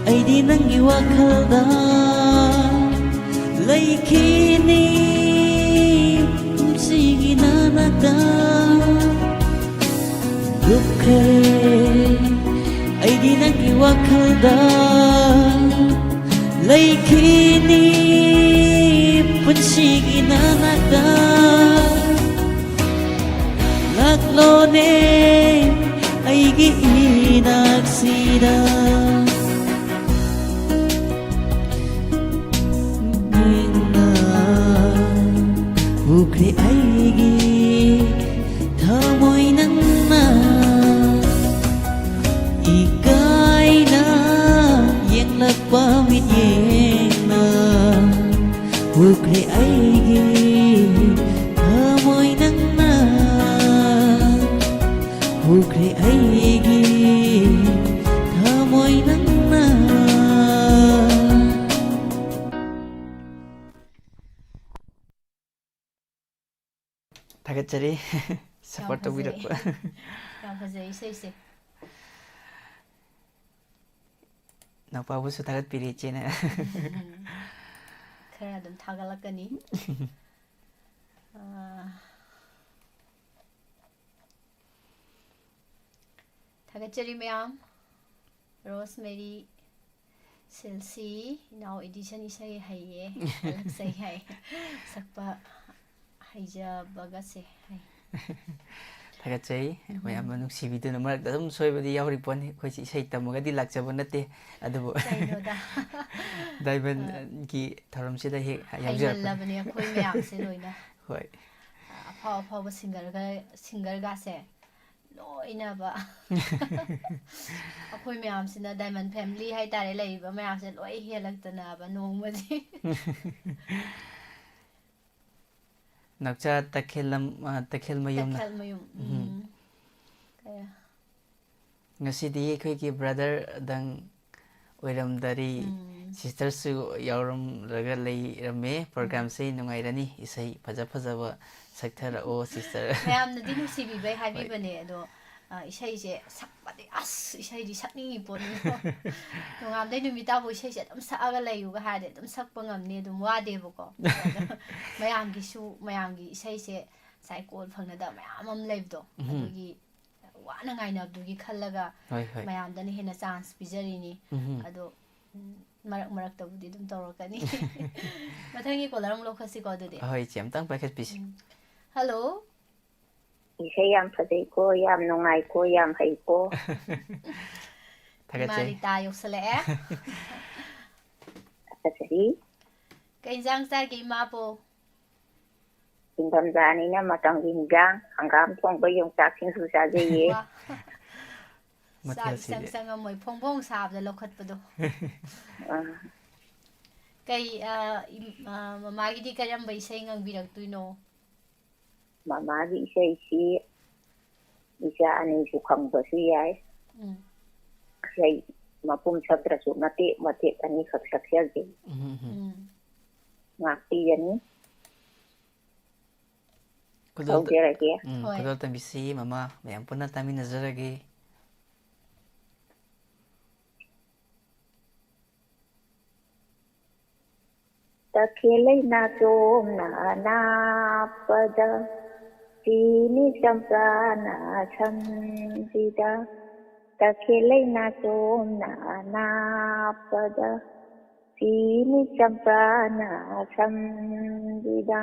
ꯑꯩꯗꯤ ꯅꯪꯒꯤ ꯋꯥꯈꯜꯗ, ꯂꯩꯈꯤꯅꯤ ꯄꯨꯟꯁꯤꯒꯤ ꯅꯅꯥꯛꯇ꯫ ꯂꯨꯞꯈꯔꯦ ꯑꯩꯗꯤ ꯅꯪꯒꯤ ꯋꯥꯈꯜꯗ, ꯂꯩꯈꯤꯅꯤ ꯄꯨꯟꯁꯤꯒꯤ ꯅꯅꯥꯛꯇ꯫ ꯂꯥꯛꯂꯣꯅꯦ ꯑꯩꯒꯤ ꯏꯅꯥꯛꯁꯤꯗ꯫ ꯃꯤꯠꯅ ꯎꯈ꯭ꯔꯦ ꯑꯩꯒꯤ ꯊꯃꯣꯏ ꯅꯪꯅ, ꯏꯀꯥꯏꯅ ꯌꯦꯡꯂꯛꯄ ꯃꯤꯠꯌꯦꯡꯅ꯫ ꯎꯈ꯭ꯔꯦ ꯑꯩꯒꯤ ꯊꯃꯣꯏ ꯅꯪꯅ, ꯎꯈ꯭ꯔꯦ ꯑꯩꯒꯤ ꯊꯃꯣꯏ ꯅꯪꯅ꯫ ꯊꯥꯒꯠꯆꯔꯤ꯫ ꯁꯄꯣꯔꯠ ꯇꯧꯕꯤꯔꯛꯄ꯫ ꯌꯥꯝ ꯐꯖꯩ ꯏꯁꯩꯁꯦ꯫ ꯅꯥꯎꯄꯥꯕꯨꯁꯨ ꯊꯥꯒꯠꯄꯤꯔꯤ ꯏꯆꯦꯅ꯫ ꯈꯔ ꯑꯗꯨꯝ ꯊꯥꯒꯠꯂꯛꯀꯅꯤ꯫ ꯑꯥ, ꯊꯥꯒꯠꯆꯔꯤ ꯃꯌꯥꯝ꯫ ꯔꯣꯁꯃꯦꯔꯤ ꯁꯤꯜꯁꯤ, ꯏꯅꯥꯎ ꯏꯗꯤꯁꯟ ꯏꯁꯩ ꯍꯩꯌꯦ, ꯀꯜꯂꯛꯆꯩ ꯍꯥꯏ꯫ ꯁꯛꯄ ꯍꯩꯖꯕꯒꯁꯦ ꯍꯩ꯫ ꯊꯥꯒꯠꯆꯩ꯫ ꯎꯝ꯫ ꯃꯌꯥꯝꯅ ꯅꯨꯡꯁꯤꯕꯤꯗꯨꯅ, ꯃꯔꯛꯇ ꯑꯗꯨꯝ ꯁꯣꯏꯕꯗꯤ ꯌꯥꯎꯔꯤ ꯄꯣꯠꯅꯤ꯫ ꯑꯩꯈꯣꯏꯁꯦ ꯏꯁꯩ ꯇꯝꯃꯒꯗꯤ ꯂꯥꯛꯆꯕ ꯅꯠꯇꯦ꯫ ꯑꯗꯨꯕꯨ ꯀꯩꯅꯣꯗ꯫ ꯗꯥꯏꯃꯟꯒꯤ ꯊꯧꯔꯝꯁꯤꯗ ꯍꯦꯛ ꯌꯥꯎꯖꯔꯛꯄꯅꯤ꯫ ꯍꯩꯃꯜꯂꯕꯅꯤ ꯑꯩꯈꯣꯏ ꯃꯌꯥꯝꯁꯦ ꯂꯣꯏꯅ꯫ ꯍꯣꯏ꯫ ꯑꯐꯥꯎ ꯑꯐꯥꯎꯕ ꯁꯤꯡꯒꯔꯒ-, ꯁꯤꯡꯒꯔꯒꯥꯁꯦ ꯂꯣꯏꯅꯕ ꯑꯩꯈꯣꯏ ꯃꯌꯥꯝꯁꯤꯅ, ꯗꯥꯏꯃꯟ ꯐꯦꯃꯤꯂꯤ ꯍꯥꯏꯇꯥꯔꯦ, ꯂꯩꯔꯤꯕ ꯃꯌꯥꯝꯁꯦ ꯂꯣꯏ ꯍꯦꯜꯂꯛꯇꯅꯕ ꯅꯣꯡꯃꯗꯤ꯫ ꯅꯥꯎꯆꯥ ꯇꯈꯦꯜꯂꯝ ꯑ, ꯇꯈꯦꯜꯃꯌꯨꯝꯅ꯫ ꯇꯈꯦꯜꯃꯌꯨꯝ꯫ ꯎꯝ꯫ ꯎꯝ꯫ ꯀꯌꯥ? ꯉꯁꯤꯗꯤ ꯑꯩꯈꯣꯏꯒꯤ ꯕ꯭ꯔꯗꯔꯗꯪ ꯑꯣꯏꯔꯝꯗꯔꯤ꯫ ꯎꯝ꯫ ꯁꯤꯁꯇꯔꯁꯨ ꯌꯥꯎꯔꯝꯂꯒ ꯂꯩꯔꯝꯃꯦ꯫ ꯄ꯭ꯔꯣꯒ꯭ꯔꯥꯝꯁꯦ ꯅꯨꯡꯉꯥꯏꯔꯅꯤ꯫ ꯏꯁꯩ ꯐꯖ ꯐꯖꯕ ꯁꯛꯊꯔꯛꯑꯣ, ꯁꯤꯁꯇꯔ꯫ ꯃꯌꯥꯝꯅꯗꯤ ꯅꯨꯡꯁꯤꯕꯤꯕꯩ ꯍꯣꯏ꯫ ꯍꯥꯏꯕꯤꯕꯅꯦ꯫ ꯑꯗꯣ, ꯑ, ꯏꯁꯩꯁꯦ ꯁꯛꯄꯗꯤ, ꯑꯁ, ꯏꯁꯩꯗꯤ ꯁꯛꯅꯤꯡꯉꯤ ꯄꯣꯠꯅꯤꯀꯣ꯫ ꯅꯣꯡꯉꯥꯟꯕꯗꯩ ꯅꯨꯃꯤꯠ ꯇꯥꯕꯧ ꯏꯁꯩꯁꯦ ꯑꯗꯨꯝ ꯁꯛꯑꯒ ꯂꯩꯌꯨꯒ ꯍꯥꯏꯔꯗꯤ ꯑꯗꯨꯝ ꯁꯛꯄ ꯉꯝꯅꯤ, ꯑꯗꯨꯝ ꯋꯥꯗꯦꯕꯀꯣ꯫ ꯑꯗꯣ ꯃꯌꯥꯝꯒꯤꯁꯨ, ꯃꯌꯥꯝꯒꯤ ꯏꯁꯩꯁꯦ ꯉꯁꯥꯏ ꯀꯣꯜ ꯐꯪꯅꯗꯕ ꯃꯌꯥꯝ ꯑꯃ ꯂꯩꯕꯗꯣ, ꯎꯝ꯫ ꯑꯗꯨꯒꯤ ꯋꯥꯅ ꯉꯥꯏꯅꯕꯗꯨꯒꯤ ꯈꯜꯂꯒ ꯍꯣꯏ, ꯍꯣꯏ꯫ ꯃꯌꯥꯝꯗꯅ ꯍꯦꯟꯅ ꯆꯥꯟꯁ ꯄꯤꯖꯔꯤꯅꯤ꯫ ꯎꯝ꯫ ꯑꯗꯣ, ꯎꯝ, ꯃꯔꯛ ꯃꯔꯛꯇꯕꯨꯗꯤ ꯑꯗꯨꯝ ꯇꯧꯔꯛꯀꯅꯤ꯫ ꯃꯊꯪꯒꯤ ꯀꯣꯂꯔ ꯑꯃꯨꯛ ꯂꯧꯈꯠꯁꯤꯀꯣ, ꯑꯗꯨꯗꯤ꯫ ꯍꯣꯏ, ꯏꯆꯦ, ꯑꯝꯇꯪ ꯄꯥꯏꯈꯠꯄꯤꯁꯤ꯫ ꯎꯝ꯫ ꯍꯜꯂꯣ꯫ ꯏꯁꯩ ꯌꯥꯝ ꯐꯖꯩꯀꯣ, ꯌꯥꯝ ꯅꯨꯡꯉꯥꯏꯀꯣ, ꯌꯥꯝ ꯍꯩꯀꯣ꯫ ꯏꯃꯥ ꯊꯥꯒꯠꯆꯔꯤ꯫ ꯔꯤꯇꯥ ꯌꯧꯁꯜꯂꯛꯑꯦ꯫ ꯐꯖꯔꯤ꯫ ꯀꯩ ꯏꯟꯖꯥꯡ ꯆꯥꯒꯦ, ꯏꯃꯥꯕꯣ? ꯏꯪꯊꯝꯊꯥꯅꯤꯅ ꯃꯇꯝꯒꯤ ꯏꯟꯖꯥꯡ, ꯍꯪꯒꯥꯝ ꯊꯣꯡꯕ, ꯌꯣꯡꯆꯥꯛ ꯁꯤꯡꯖꯨ ꯆꯥꯖꯩꯌꯦ꯫ ꯋꯥ꯫ ꯆꯥꯛ ꯃꯊꯦꯜꯁꯤꯗꯤ꯫ ꯏꯆꯪ ꯆꯪꯉꯝꯃꯣꯏ, ꯐꯣꯡ ꯐꯣꯡ ꯁꯥꯕꯗ ꯂꯧꯈꯠꯄꯗꯣ꯫ ꯑꯥ꯫ ꯀꯩ, ꯑ, ꯏꯝ-, ꯑ, ꯃꯃꯥꯒꯤꯗꯤ ꯀꯔꯝꯕ ꯏꯁꯩ ꯉꯪꯕꯤꯔꯛꯇꯣꯏꯅꯣ? ꯃꯃꯥꯒꯤ ꯏꯁꯩꯁꯤ ꯏꯆꯥ ꯑꯅꯤꯁꯨ ꯈꯪꯕꯁꯨ ꯌꯥꯏ꯫ ꯎꯝ꯫ ꯏꯁꯩ ꯃꯄꯨꯝ ꯁꯛꯇ꯭ꯔꯁꯨ ꯃꯇꯦꯛ ꯃꯇꯦꯛ ꯑꯅꯤꯈꯛ ꯁꯛꯆꯒꯦ꯫ ꯎꯝ, ꯎꯝ꯫ ꯎꯝ꯫ ꯉꯥꯛꯄꯤꯒꯅꯤ꯫ ꯈꯨꯗꯣꯜ ꯇ-, ꯇꯧꯖꯔꯒꯦ꯫ ꯎꯝ, ꯍꯣꯏ꯫ ꯈꯨꯗꯣꯜ ꯇꯝꯕꯤꯁꯤ ꯃꯃꯥ, ꯃꯌꯥꯝ ꯄꯨꯟꯅ ꯇꯥꯃꯤꯟꯅꯖꯔꯒꯦ꯫ ꯇꯈꯦꯜ ꯂꯩꯅꯥꯆꯣꯝꯅ ꯑꯅꯥꯞꯄꯗ, ꯁꯤꯅꯤ ꯆꯝꯄ꯭ꯔꯥꯅ ꯁꯝꯁꯤꯗ꯫ ꯇꯈꯦꯜ ꯂꯩꯅꯥꯆꯣꯝꯅ ꯑꯅꯥꯞꯄꯗ, ꯁꯤꯅꯤ ꯆꯝꯄ꯭ꯔꯥꯅ ꯁꯝꯁꯤꯗ꯫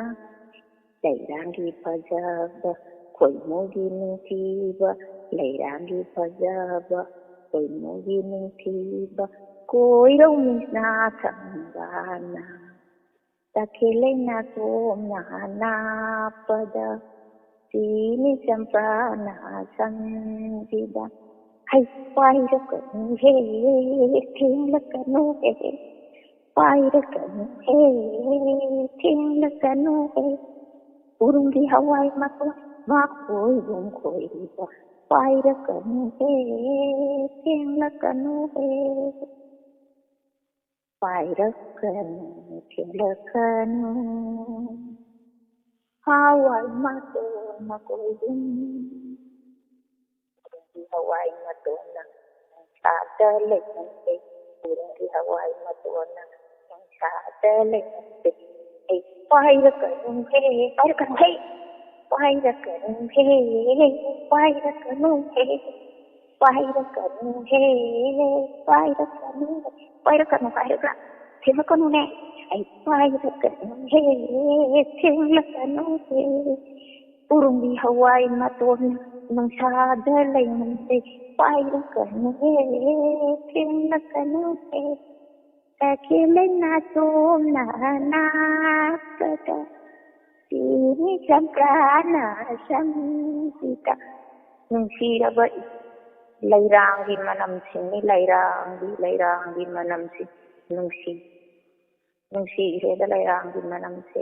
ꯂꯩꯔꯥꯡꯒꯤ ꯐꯖꯕ, ꯈꯣꯏꯃꯨꯒꯤ ꯅꯤꯡꯊꯤꯕ, ꯂꯩꯔꯥꯡꯒꯤ ꯐꯖꯕ, ꯈꯣꯏꯃꯨꯒꯤ ꯅꯤꯡꯊꯤꯕ, ꯀꯣꯏꯔꯧꯃꯤ ꯁꯅꯥ ꯁꯝꯕꯅ, ꯇꯈꯦꯜ ꯂꯩꯅꯥꯆꯣꯝꯅ ꯑꯅꯥꯞꯄꯗ꯫ ꯁꯤꯅꯤ ꯆꯝꯄ꯭ꯔꯥꯅ ꯁꯪꯁꯤꯗ꯫ ꯍꯩ ꯄꯥꯏꯔꯛꯀꯅꯨ ꯍꯦ, ꯊꯦꯡꯂꯛꯀꯅꯨ ꯍꯦ, ꯄꯥꯏꯔꯛꯀꯅꯨ ꯍꯦ, ꯊꯦꯡꯂꯛꯀꯅꯨ ꯍꯦ꯫ ꯎꯔꯨꯝꯒꯤ ꯍꯋꯥꯏ ꯃꯇꯣꯟ ꯃꯈꯣꯏꯒꯨꯝ ꯈꯣꯏꯔꯤꯕ꯫ ꯄꯥꯏꯔꯛꯀꯅꯨ ꯍꯦ, ꯊꯦꯡꯂꯛꯀꯅꯨ ꯍꯦ꯫ ꯄꯥꯏꯔꯛꯀꯅꯨ, ꯊꯦꯡꯂꯛꯀꯅꯨ꯫ ꯍꯋꯥꯏ ꯃꯇꯣꯟ ꯃꯈꯣꯏꯒꯨꯝ꯫ ꯎꯔꯨꯝꯒꯤ ꯍꯋꯥꯏ ꯃꯇꯣꯟꯅ ꯅꯨꯡꯁꯥꯗ ꯂꯩꯃꯟꯗꯦ꯫ ꯎꯔꯨꯝꯒꯤ ꯍꯋꯥꯏ ꯃꯇꯣꯟꯅ ꯅꯨꯡꯁꯥꯗ ꯂꯩꯃꯟꯗꯦ꯫ ꯍꯩ ꯄꯥꯏꯔꯛꯀꯅꯨ ꯍꯦ, ꯄꯥꯏꯔꯛꯀꯅꯨ ꯍꯦ, ꯄꯥꯏꯔꯛꯀꯅꯨ ꯍꯦ, ꯄꯥꯏꯔꯛꯀꯅꯨ ꯍꯦ, ꯄꯥꯏꯔꯛꯀꯅꯨ ꯍꯦ, ꯄꯥꯏꯔꯛꯀꯅꯨ, ꯄꯥꯏꯔꯛꯀꯅꯨ ꯍꯥꯏꯔꯒ ꯊꯦꯡꯂꯛꯀꯅꯨꯅꯦ꯫ ꯑꯩ ꯄꯥꯏꯔꯛꯀꯅꯨ ꯍꯦ, ꯊꯦꯡꯂꯛꯀꯅꯨ ꯍꯦ꯫ ꯎꯔꯨꯝꯒꯤ ꯍꯋꯥꯏ ꯃꯇꯣꯟ ꯅꯨꯡꯁꯥꯗ ꯂꯩꯃꯟꯗꯦ꯫ ꯄꯥꯏꯔꯛꯀꯅꯨ ꯍꯦ, ꯊꯦꯡꯂꯛꯀꯅꯨ ꯍꯦ꯫ ꯁꯈꯤ ꯂꯩꯅꯥ ꯆꯣꯝꯅ ꯅꯥꯞꯄꯗ, ꯁꯤꯅꯤ ꯆꯝꯄ꯭ꯔꯥꯅ ꯁꯪꯁꯤꯗ꯫ ꯅꯨꯡꯁꯤꯔꯕ ꯂꯩꯔꯥꯡꯒꯤ ꯃꯅꯝꯁꯤꯡꯅꯤ, ꯂꯩꯔꯥꯡꯒꯤ, ꯂꯩꯔꯥꯡꯒꯤ ꯃꯅꯝꯁꯤ ꯅꯨꯡꯁꯤ, ꯅꯨꯡꯁꯤꯈ꯭ꯔꯦꯗ ꯂꯩꯔꯥꯡꯒꯤ ꯃꯅꯝꯁꯦ꯫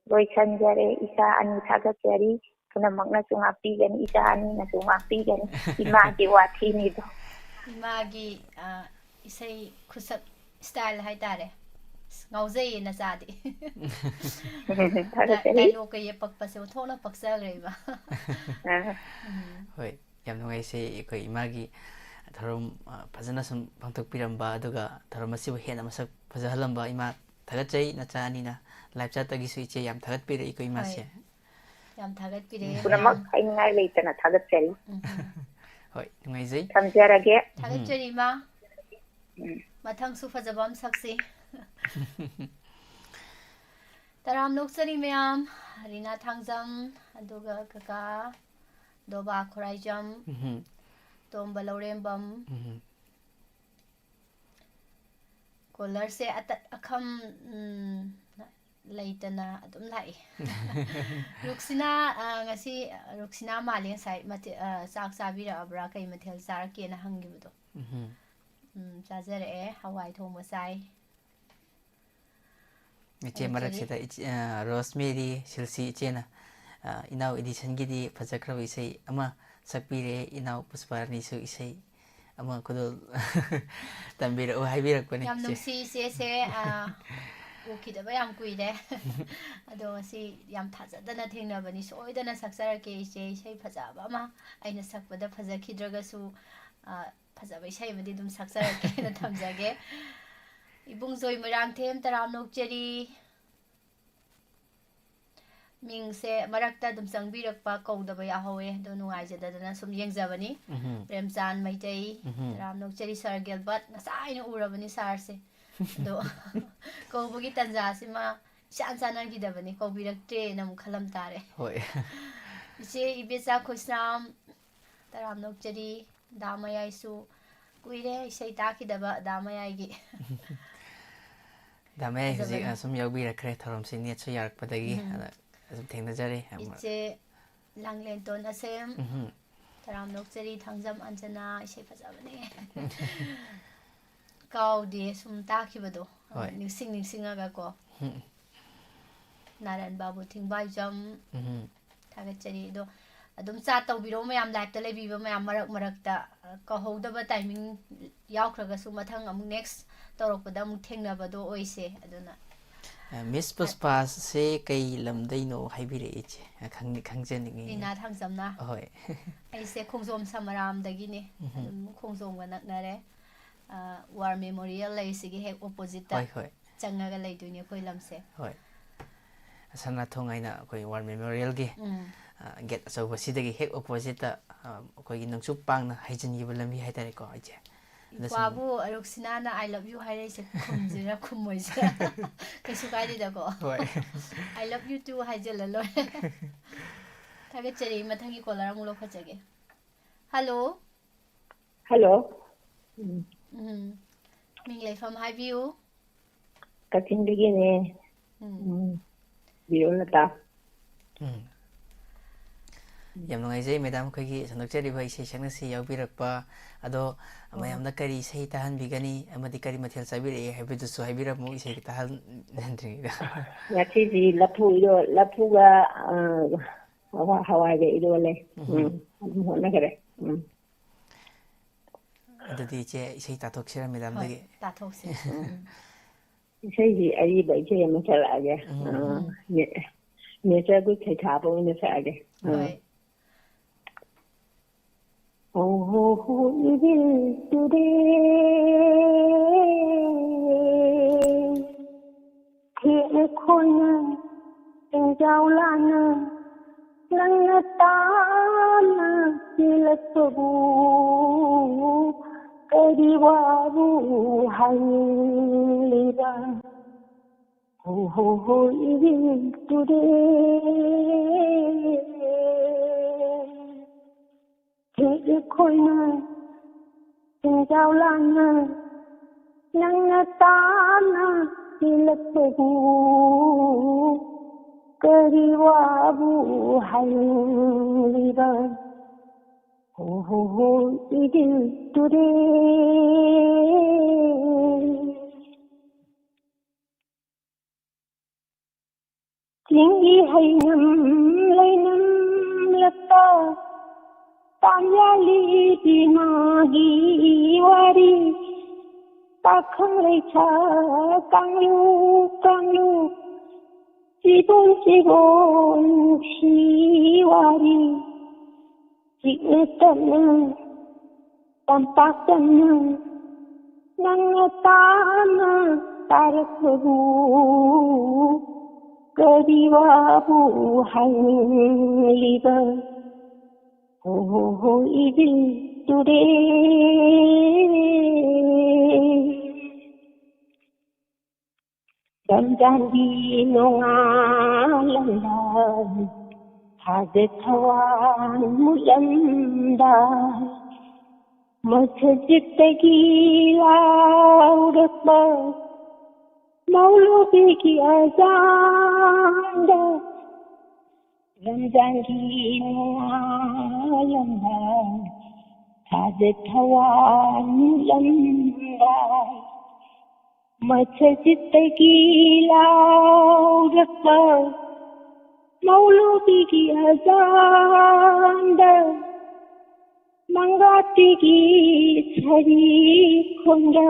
ꯂꯣꯏꯁꯟꯖꯔꯦ, ꯏꯆꯥ ꯑꯅꯤ ꯊꯥꯒꯠꯆꯔꯤ꯫ ꯄꯨꯝꯅꯃꯛꯅꯁꯨ ꯉꯥꯛꯄꯤꯒꯅꯤ, ꯏꯆꯥ ꯑꯅꯤꯅꯁꯨ ꯉꯥꯛꯄꯤꯒꯅꯤ꯫ ꯏꯃꯥꯒꯤ ꯋꯥꯊꯤꯅꯤꯗꯣ꯫ ꯏꯃꯥꯒꯤ, ꯑ, ꯏꯁꯩ ꯈꯨꯁꯛ style ꯍꯥꯏꯇꯥꯔꯦ꯫ ꯑꯁ, ꯉꯥꯎꯖꯩꯌꯦ ꯅꯆꯥꯗꯤ꯫ ꯊꯥꯒꯠꯆꯔꯤ꯫ Dialogue ꯀ ꯌꯦꯞꯄꯛꯄꯁꯦ ꯑꯣꯟꯊꯣꯛꯅ ꯄꯛꯆꯈ꯭ꯔꯦꯕ꯫ ꯑ꯫ ꯎꯝ꯫ ꯍꯣꯏ, ꯌꯥꯝ ꯅꯨꯡꯉꯥꯏꯖꯩ ꯑꯩꯈꯣꯏ ꯏꯃꯥꯒꯤ ꯊꯧꯔꯝ, ꯑ, ꯐꯖꯅ ꯁꯨꯝ ꯄꯥꯡꯊꯣꯛꯄꯤꯔꯝꯕ, ꯑꯗꯨꯒ ꯊꯧꯔꯝ ꯑꯁꯤꯕꯨ ꯍꯦꯟꯅ ꯃꯁꯛ ꯐꯖꯍꯜꯂꯝꯕ ꯏꯃꯥ ꯊꯥꯒꯠꯆꯩ, ꯅꯆꯥ ꯑꯅꯤꯅ꯫ Live chat ꯇꯒꯤꯁꯨ ꯏꯆꯦ ꯌꯥꯝ ꯊꯥꯒꯠꯄꯤꯔꯦ ꯑꯩꯈꯣꯏ ꯏꯃꯥꯁꯦ꯫ ꯍꯣꯏ꯫ ꯌꯥꯝ ꯊꯥꯒꯠꯄꯤꯔꯦ ꯄꯨꯝꯅꯃꯛ ꯃꯌꯥꯝ꯫ ꯍꯥꯏꯅꯤꯡꯉꯥꯏ ꯂꯩꯇꯅ ꯊꯥꯒꯠꯆꯔꯤ꯫ ꯎꯝ꯫ ꯍꯣꯏ, ꯅꯨꯡꯉꯥꯏꯖꯩ꯫ ꯊꯝꯖꯔꯒꯦ꯫ ꯎꯝ꯫ ꯊꯥꯒꯠꯆꯔꯤ, ꯏꯃꯥ꯫ ꯎꯝ꯫ ꯃꯊꯪꯁꯨ ꯐꯖꯕ ꯑꯃ ꯁꯛꯁꯤ꯫ ꯇꯔꯥꯝꯅ ꯑꯣꯛꯆꯔꯤ ꯃꯌꯥꯝ, ꯔꯤꯅꯥ ꯊꯥꯡꯖꯝ, ꯑꯗꯨꯒ ꯀꯀꯥ ꯗꯣꯕꯥ ꯈꯨꯔꯥꯏꯖꯝ, ꯎꯝ꯫ ꯇꯣꯝꯕ ꯂꯧꯔꯦꯝꯕꯝ, ꯎꯝ꯫ Caller ꯁꯦ ꯑꯇꯠ ꯑꯈꯝ, ꯎꯝ, ꯂꯩꯇꯅ ꯑꯗꯨꯝ ꯂꯥꯛꯏ꯫ ꯔꯨꯛꯁꯤꯅꯥ, ꯑ, ꯉꯁꯤ, ꯑ, ꯔꯨꯛꯁꯤꯅꯥ ꯃꯥꯜꯂꯤ ꯉꯁꯥꯏ ꯃꯊꯦ-, ꯑ, ꯆꯥꯛ ꯆꯥꯕꯤꯔꯛꯑꯕ꯭ꯔꯥ, ꯀꯩ ꯃꯊꯦꯜ ꯆꯥꯔꯛꯀꯦꯅ ꯍꯪꯈꯤꯕꯗꯣ꯫ ꯎꯝꯍꯨꯝ꯫ ꯎꯝ, ꯆꯥꯖꯔꯛꯑꯦ, ꯍꯋꯥꯏ ꯊꯣꯡꯕ ꯆꯥꯏ꯫ ꯏꯆꯦ, ꯊꯥꯒꯠꯆꯔꯤ꯫ ꯃꯔꯛꯁꯤꯗ ꯏꯆꯦ, ꯑ, ꯔꯣꯁꯃꯦꯔꯤ ꯁꯤꯜꯁꯤ ꯏꯆꯦꯅ, ꯑ, ꯏꯅꯥꯎ ꯏꯗꯤꯁꯟꯒꯤꯗꯤ ꯐꯖꯈ꯭ꯔꯕ ꯏꯁꯩ ꯑꯃ ꯁꯛꯄꯤꯔꯦ, ꯏꯅꯥꯎ ꯄꯨꯁꯄꯥꯔꯥꯅꯤꯁꯨ ꯏꯁꯩ ꯑꯃ ꯈꯨꯗꯣꯜ ꯇꯝꯕꯤꯔꯛꯎ ꯍꯥꯏꯕꯤꯔꯛꯄꯅꯦ, ꯌꯥꯝ ꯏꯆꯦ꯫ ꯅꯨꯡꯁꯤ ꯏꯆꯦꯁꯦ, ꯑ, ꯎꯈꯤꯗꯕ ꯌꯥꯝ ꯀꯨꯏꯔꯦ꯫ ꯑꯗꯣ ꯉꯁꯤ ꯌꯥꯝ ꯊꯥꯖꯗꯅ ꯊꯦꯡꯅꯕꯅꯤ, ꯁꯣꯏꯗꯅ ꯁꯛꯆꯔꯛꯀꯦ ꯏꯆꯦ, ꯏꯁꯩ ꯐꯖꯕ ꯑꯃ ꯑꯩꯅ ꯁꯛꯄꯗ ꯐꯖꯈꯤꯗ꯭ꯔꯒꯁꯨ, ꯑ, ꯐꯖꯕ ꯏꯁꯩ ꯑꯃꯗꯤ ꯑꯗꯨꯝ ꯁꯛꯆꯔꯛꯀꯦꯅ ꯊꯝꯖꯒꯦ꯫ ꯏꯕꯨꯡꯖꯣꯏ ꯃꯣꯏꯔꯥꯡꯊꯦꯝ ꯇꯔꯥꯝꯅ ꯑꯣꯛꯆꯔꯤ꯫ ꯃꯤꯡꯁꯦ ꯃꯔꯛꯇ ꯑꯗꯨꯝ ꯆꯪꯕꯤꯔꯛꯄ ꯀꯧꯗꯕ ꯌꯥꯎꯍꯧꯋꯦ, ꯑꯗꯣ ꯅꯨꯡꯉꯥꯏꯖꯗꯗꯅ ꯁꯨꯝ ꯌꯦꯡꯖꯕꯅꯤ꯫ ꯎꯝꯍꯨꯝ꯫ ꯄ꯭ꯔꯦꯝꯆꯥꯟ ꯃꯩꯇꯩ, ꯎꯝꯍꯨꯝ꯫ ꯇꯔꯥꯝꯅ ꯑꯣꯛꯆꯔꯤ ꯁꯥꯔ ꯒꯤꯜꯕꯔꯠ, ꯉꯁꯥꯏꯅ ꯎꯔꯕꯅꯤ ꯁꯥꯔꯁꯦ꯫ ꯑꯗꯣ ꯀꯧꯕꯒꯤ ꯇꯥꯟꯖꯥꯁꯤꯃ ꯏꯆꯥꯟ ꯆꯥꯟꯅꯈꯤꯗꯕꯅꯤ, ꯀꯧꯕꯤꯔꯛꯇ꯭ꯔꯦꯅ ꯑꯃꯨꯛ ꯈꯜꯂꯝ ꯇꯥꯔꯦ꯫ ꯍꯣꯏ꯫ ꯏꯆꯦ ꯏꯕꯦꯆꯥ ꯈꯨꯁꯅꯥꯝ, ꯇꯔꯥꯝꯅ ꯑꯣꯛꯆꯔꯤ꯫ ꯗꯥ ꯃꯌꯥꯏꯁꯨ ꯀꯨꯏꯔꯦ ꯏꯁꯩ ꯇꯥꯈꯤꯗꯕ, ꯗꯥ ꯃꯌꯥꯏꯒꯤ꯫ ꯗꯥ ꯃꯌꯥꯏ ꯍꯧꯖꯤꯛ, ꯐꯖꯕꯅꯦ꯫ ꯑ, ꯁꯨꯝ ꯌꯥꯎꯕꯤꯔꯛꯈ꯭ꯔꯦ, ꯊꯧꯔꯝꯁꯤ ꯅꯦꯠꯁꯨ ꯌꯥꯔꯛꯄꯗꯒꯤ, ꯎꯝ꯫ ꯑꯗ ꯁꯨꯝ ꯊꯦꯡꯅꯖꯔꯦ꯫ ꯌꯥꯝ ꯏꯆꯦ ꯂꯥꯡꯂꯦꯟꯇꯣꯟ ꯑꯁꯦꯝ, ꯎꯝꯍꯨꯝ꯫ ꯇꯔꯥꯝꯅ ꯑꯣꯛꯆꯔꯤ꯫ ꯊꯥꯡꯖꯝ ꯑꯟꯖꯅꯥ, ꯏꯁꯩ ꯐꯖꯕꯅꯦ꯫ ꯀꯥꯎꯗꯦ ꯁꯨꯝ ꯇꯥꯈꯤꯕꯗꯣ, ꯍꯣꯏ꯫ ꯅꯤꯡꯁꯤꯡ ꯅꯤꯡꯁꯤꯡꯉꯒꯀꯣ꯫ ꯎꯝ꯫ ꯅꯥꯔꯥꯌꯟ ꯕꯥꯕꯨ ꯊꯤꯡꯕꯥꯏꯖꯝ, ꯎꯝꯍꯨꯝ꯫ ꯊꯥꯒꯠꯆꯔꯤ꯫ ꯑꯗꯣ ꯑꯗꯨꯝ ꯆꯥꯠ ꯇꯧꯕꯤꯔꯛꯑꯣ ꯃꯌꯥꯝ, ꯂꯥꯏꯞꯇ ꯂꯩꯕꯤꯕ ꯃꯌꯥꯝ, ꯃꯔꯛ ꯃꯔꯛꯇ, ꯑ, ꯀꯧꯍꯧꯗꯕ ꯇꯥꯏꯃꯤꯡ ꯌꯥꯎꯈ꯭ꯔꯒꯁꯨ ꯃꯊꯪ ꯑꯃꯨꯛ ꯅꯦꯛꯁ ꯇꯧꯔꯛꯄꯗ ꯑꯃꯨꯛ ꯊꯦꯡꯅꯕꯗꯣ ꯑꯣꯏꯁꯦ꯫ ꯑꯗꯨꯅ ꯑ, ꯃꯤꯁ ꯄꯨꯁꯄꯥꯁꯦ ꯀꯩ ꯂꯝꯗꯩꯅꯣ ꯍꯥꯏꯕꯤꯔꯛꯏ, ꯏꯆꯦ? ꯑ, ꯈꯪꯅꯤ-, ꯈꯪꯖꯅꯤꯡꯉꯤ꯫ ꯔꯤꯅꯥ ꯊꯥꯡꯖꯝꯅ꯫ ꯍꯣꯏ꯫ ꯑꯩꯁꯦ ꯈꯣꯡꯖꯣꯝ ꯁꯃꯔꯥꯝꯗꯒꯤꯅꯦ꯫ ꯎꯝꯍꯨꯝ꯫ ꯑꯗꯨꯝ ꯈꯣꯡꯖꯣꯝꯒ ꯅꯛꯅꯔꯦ꯫ ꯑ, ꯋꯥꯔ ꯃꯦꯃꯣꯔꯤꯌꯦꯜ ꯂꯩꯔꯤꯁꯤꯒꯤ ꯍꯦꯛ ꯑꯣꯄꯣꯖꯤꯠꯇ ꯍꯣꯏ, ꯍꯣꯏ꯫ ꯆꯪꯉꯒ ꯂꯩꯗꯣꯏꯅꯦ ꯑꯩꯈꯣꯏ ꯂꯝꯁꯦ꯫ ꯍꯣꯏ꯫ ꯁꯅꯥꯊꯣꯡ ꯍꯥꯏꯅ ꯑꯩꯈꯣꯏ ꯋꯥꯔ ꯃꯦꯃꯣꯔꯤꯌꯦꯜꯒꯤ, ꯎꯝ꯫ ꯑ, ꯒꯦꯠ ꯑꯆꯧꯕꯁꯤꯗꯒꯤ ꯍꯦꯛ ꯑꯣꯄꯣꯖꯤꯠꯇ, ꯑ, ꯑꯩꯈꯣꯏꯒꯤ ꯅꯣꯡꯆꯨꯞ ꯄꯥꯡꯅ ꯍꯩꯖꯤꯟꯈꯤꯕ ꯂꯝꯕꯤ ꯍꯥꯏꯇꯥꯔꯦꯀꯣ, ꯏꯆꯦ? ꯑꯗ ꯁꯨꯝ ꯏꯄ꯭ꯋꯥꯕꯨ ꯔꯨꯛꯁꯤꯅꯥꯅ "I love you" ꯍꯥꯏꯔꯛꯏꯁꯦ ꯈꯨꯝꯁꯤꯔꯥ ꯈꯨꯝꯃꯣꯏꯁꯤꯔꯥ? ꯀꯩꯁꯨ ꯀꯥꯏꯗꯦꯗꯀꯣ꯫ ꯍꯣꯏ꯫ "I love you too" ꯍꯥꯏꯖꯤꯜꯂ ꯂꯣꯏꯔꯦ꯫ ꯊꯥꯒꯠꯆꯔꯤ꯫ ꯃꯊꯪꯒꯤ ꯀꯣꯂꯔ ꯑꯃꯨꯛ ꯂꯧꯈꯠꯆꯒꯦ꯫ ꯍꯜꯂꯣ꯫ ꯍꯜꯂꯣ꯫ ꯎꯝ꯫ ꯎꯝ꯫ ꯃꯤꯡ ꯂꯩꯐꯝ ꯍꯥꯏꯕꯤꯌꯨ꯫ ꯀꯛꯆꯤꯡꯗꯒꯤꯅꯦ꯫ ꯎꯝ꯫ ꯕꯤꯌꯣꯜ ꯂꯇꯥ꯫ ꯎꯝ꯫ ꯌꯥꯝ ꯅꯨꯡꯉꯥꯏꯖꯩ, ꯃꯦꯗꯥꯝ, ꯑꯩꯈꯣꯏꯒꯤ ꯁꯟꯗꯣꯛꯆꯔꯤꯕ ꯏꯁꯩ ꯁꯛꯅꯁꯤ ꯌꯥꯎꯕꯤꯔꯛꯄ꯫ ꯑꯗꯣ, ꯎꯝ꯫ ꯃꯌꯥꯝꯗ ꯀꯔꯤ ꯏꯁꯩ ꯇꯥꯍꯟꯕꯤꯒꯅꯤ ꯑꯃꯗꯤ ꯀꯔꯤ ꯃꯊꯦꯜ ꯆꯥꯕꯤꯔꯛꯑꯦ ꯍꯥꯏꯕꯗꯨꯁꯨ ꯍꯥꯏꯕꯤꯔꯝꯃꯨ, ꯏꯁꯩ ꯇꯥꯍꯟꯗ꯭ꯔꯤꯉꯩꯗ꯫ ꯉꯁꯤꯗꯤ ꯂꯐꯨ ꯏꯔꯣ-, ꯂꯐꯨꯒ, ꯑ, ꯍꯋꯥ-, ꯍꯋꯥꯏꯒ ꯏꯔꯣꯜꯂꯦ꯫ ꯎꯝ꯫ ꯎꯝ, ꯑꯗꯨꯝ ꯍꯣꯠꯅꯈꯔꯦ꯫ ꯎꯝ꯫ ꯑꯗꯨꯗꯤ ꯏꯆꯦ, ꯏꯁꯩ ꯇꯥꯊꯣꯛꯁꯤꯔ ꯃꯦꯗꯥꯝꯗꯒꯤ? ꯍꯣꯏ, ꯇꯥꯊꯣꯛꯁꯤ꯫ ꯎꯝ꯫ ꯏꯁꯩꯁꯤ ꯑꯔꯤꯕ ꯏꯁꯩ ꯑꯃ ꯁꯛꯂꯛꯑꯒꯦ꯫ ꯎꯝ꯫ ꯑ, ꯎꯝ꯫ ꯅꯦ-, ꯅꯦꯆꯔꯒꯤ ꯁꯩꯊꯥꯕ ꯑꯣꯏꯅ ꯁꯛꯑꯒꯦ꯫ ꯎꯝ꯫ ꯍꯣꯏ꯫ ꯑꯣ ꯍꯣ ꯍꯣ, ꯏꯕꯤꯜ ꯇꯨꯔꯦ, ꯊꯦꯛꯅ ꯈꯣꯏꯅ, ꯁꯦꯟꯖꯥꯎ ꯂꯥꯅ, ꯅꯪꯅ ꯇꯥꯅ ꯁꯤꯜꯂꯛꯄꯕꯨ ꯀꯔꯤ ꯋꯥꯕꯨ ꯍꯥꯏꯅꯤꯡꯂꯤꯕ? ꯍꯣ ꯍꯣ ꯍꯣ, ꯏꯕꯤꯜ ꯇꯨꯔꯦ꯫ ꯍꯦꯛ ꯑꯩꯈꯣꯏꯅ ꯁꯦꯟꯖꯥꯎ ꯂꯥꯡꯅ ꯅꯪꯅ ꯇꯥꯅ ꯁꯤꯜꯂꯛꯄꯕꯨ ꯀꯔꯤ ꯋꯥꯕꯨ ꯍꯥꯏꯅꯤꯡꯂꯤꯕ? ꯍꯣ ꯍꯣ ꯍꯣ, ꯏꯗꯤꯜ ꯇꯨꯔꯦ꯫ ꯆꯤꯡꯒꯤ ꯍꯩꯅꯝ ꯂꯩꯅꯝ ꯂꯇꯥ, ꯇꯥꯡꯌꯥꯂꯤ ꯏꯃꯥꯒꯤ ꯋꯥꯔꯤ, ꯄꯥꯈꯪ ꯂꯩꯁꯥ ꯀꯥꯡꯂꯨꯞ ꯀꯥꯡꯂꯨꯞ, ꯆꯤꯕꯣꯟ ꯆꯤꯕꯣꯟ ꯅꯨꯡꯁꯤ ꯋꯥꯔꯤ, ꯆꯤꯛꯅ ꯇꯞꯅ ꯇꯝꯄꯥꯛꯇꯅ ꯅꯪꯅ ꯇꯥꯅ ꯇꯥꯔꯛꯄꯕꯨ ꯀꯔꯤ ꯋꯥꯕꯨ ꯍꯥꯏꯅꯤꯡꯂꯤꯕ? ꯍꯣ ꯍꯣ ꯍꯣ, ꯏꯕꯤꯜ ꯇꯨꯔꯦ꯫ ꯔꯝꯖꯥꯟꯒꯤ ꯅꯣꯡꯉꯥꯜꯂꯝꯗꯥꯏ, ꯊꯥꯖ ꯊꯋꯥꯟ ꯃꯨꯠꯂꯝꯗꯥꯏ, ꯃꯁꯖꯤꯠꯇꯒꯤ ꯂꯥꯎꯔꯛꯄ ꯃꯧꯂꯨꯕꯤꯒꯤ ꯑꯖꯥꯟꯗ, ꯔꯝꯖꯥꯟꯒꯤ ꯅꯣꯡꯉꯥꯜꯂꯝꯗꯥꯏ, ꯊꯥꯖ ꯊꯋꯥꯟ ꯃꯨꯠꯂꯝꯗꯥꯏ, ꯃꯁꯖꯤꯠꯇꯒꯤ ꯂꯥꯎꯔꯛꯄ ꯃꯧꯂꯨꯕꯤꯒꯤ ꯑꯖꯥꯟꯗ, ꯃꯪꯒꯥꯇꯤꯒꯤ ꯁꯔꯤꯛ ꯈꯣꯡꯗ,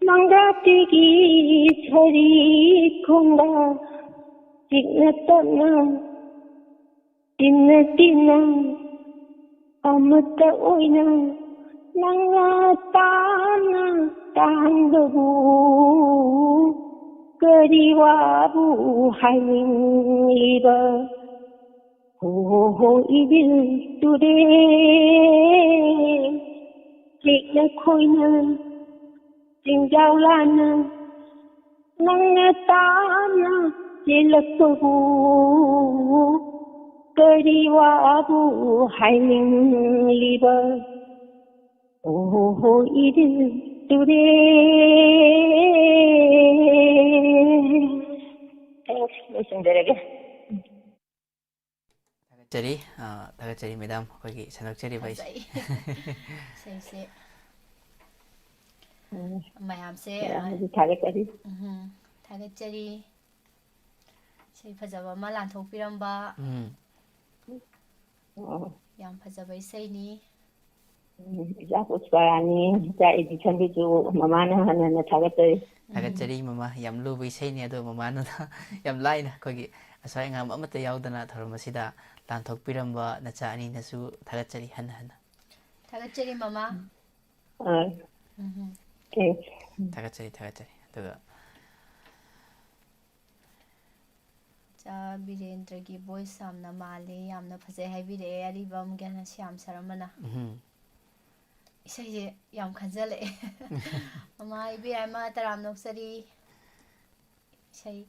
ꯃꯪꯒꯥꯇꯤꯒꯤ ꯁꯔꯤꯛ ꯈꯣꯡꯗ, ꯏꯪꯅ ꯇꯞꯅ, ꯇꯤꯟꯅ ꯇꯤꯟꯅ, ꯑꯃꯠꯇ ꯑꯣꯏꯅ ꯅꯪꯅ ꯇꯥꯅ ꯇꯥꯍꯟꯕꯕꯨ ꯀꯔꯤ ꯋꯥꯕꯨ ꯍꯥꯏꯅꯤꯡꯂꯤꯕ? ꯍꯣ ꯍꯣ ꯍꯣ ꯏꯗꯤꯜ ꯇꯨꯔꯦ, ꯆꯦꯛꯅ ꯈꯣꯏꯅ ꯆꯤꯡꯖꯥꯎ ꯂꯥꯟꯅ ꯅꯪꯅ ꯇꯥꯅ ꯆꯦꯜꯂꯛꯄꯕꯨ ꯀꯔꯤ ꯋꯥꯕꯨ ꯍꯥꯏꯅꯤꯡꯂꯤꯕ? ꯑꯣ ꯍꯣ ꯏꯗꯤꯜ ꯇꯨꯔꯦ꯫ Thanks, ꯂꯣꯏꯁꯤꯟꯖꯔꯒꯦ꯫ ꯊꯥꯒꯠꯆꯔꯤ, ꯑ, ꯊꯥꯒꯠꯆꯔꯤ ꯃꯦꯗꯥꯝ, ꯑꯩꯈꯣꯏꯒꯤ ꯁꯟꯗꯣꯛꯆꯔꯤꯕ ꯑꯩꯁꯦ꯫ ꯐꯖꯩ꯫ ꯏꯁꯩꯁꯦ ꯎꯝ꯫ ꯃꯌꯥꯝꯁꯦ, ꯃꯌꯥꯝꯕꯨꯗꯤ ꯊꯥꯒꯠꯆꯔꯤ꯫ ꯎꯝ, ꯊꯥꯒꯠꯆꯔꯤ꯫ ꯏꯁꯩ ꯐꯖꯕ ꯑꯃ ꯂꯥꯟꯊꯣꯛꯄꯤꯔꯝꯕ꯫ ꯎꯝ꯫ ꯑꯣ꯫ ꯌꯥꯝ ꯐꯖꯕ ꯏꯁꯩꯅꯤ꯫ ꯎꯝ, ꯏꯆꯥ ꯄꯨꯁꯄꯥꯔꯥꯅꯤ, ꯏꯆꯥ ꯏꯗꯤꯁꯟꯗꯨꯁꯨ ꯃꯃꯥꯅ ꯍꯟꯅ ꯍꯟꯅ ꯊꯥꯒꯠꯆꯔꯤ꯫ ꯎꯝ꯫ ꯊꯥꯒꯠꯆꯔꯤ ꯃꯃꯥ, ꯌꯥꯝ ꯂꯨꯕ ꯏꯁꯩꯅꯤ ꯑꯗꯣ ꯃꯃꯥꯅ ꯌꯥꯝ ꯂꯥꯏꯅ ꯑꯩꯈꯣꯏꯒꯤ ꯑꯁꯣꯏ ꯑꯉꯥꯝ ꯑꯃꯠꯇ ꯌꯥꯎꯗꯅ ꯊꯧꯔꯝ ꯑꯁꯤꯗ ꯂꯥꯟꯊꯣꯛꯄꯤꯔꯝꯕ ꯅꯆꯥ ꯑꯅꯤꯅꯁꯨ ꯊꯥꯒꯠꯆꯔꯤ ꯍꯟꯅ ꯍꯟꯅ꯫ ꯊꯥꯒꯠꯆꯔꯤ ꯃꯃꯥ꯫ ꯑ, ꯎꯝ꯫ Thanks꯫ ꯊꯥꯒꯠꯆꯔꯤ, ꯊꯥꯒꯠꯆꯔꯤ꯫ ꯑꯗꯨꯒ ꯏꯆꯥ ꯕꯤꯔꯦꯟꯗ꯭ꯔꯒꯤ voice ꯌꯥꯝꯅ ꯃꯥꯜꯂꯤ, ꯌꯥꯝꯅ ꯐꯖꯩ ꯍꯥꯏꯕꯤꯔꯛꯑꯦ ꯑꯔꯤꯕꯝ ꯒ꯭ꯌꯥꯅꯁ꯭ꯌꯥꯝ ꯁꯔꯃꯅ꯫ ꯎꯝ꯫ ꯏꯁꯩꯁꯦ ꯌꯥꯝ ꯈꯟꯖꯜꯂꯛꯑꯦ꯫ ꯃꯃꯥ ꯏꯕꯦꯝꯃ ꯇꯔꯥꯝꯅ ꯑꯣꯛꯆꯔꯤ꯫ ꯏꯁꯩ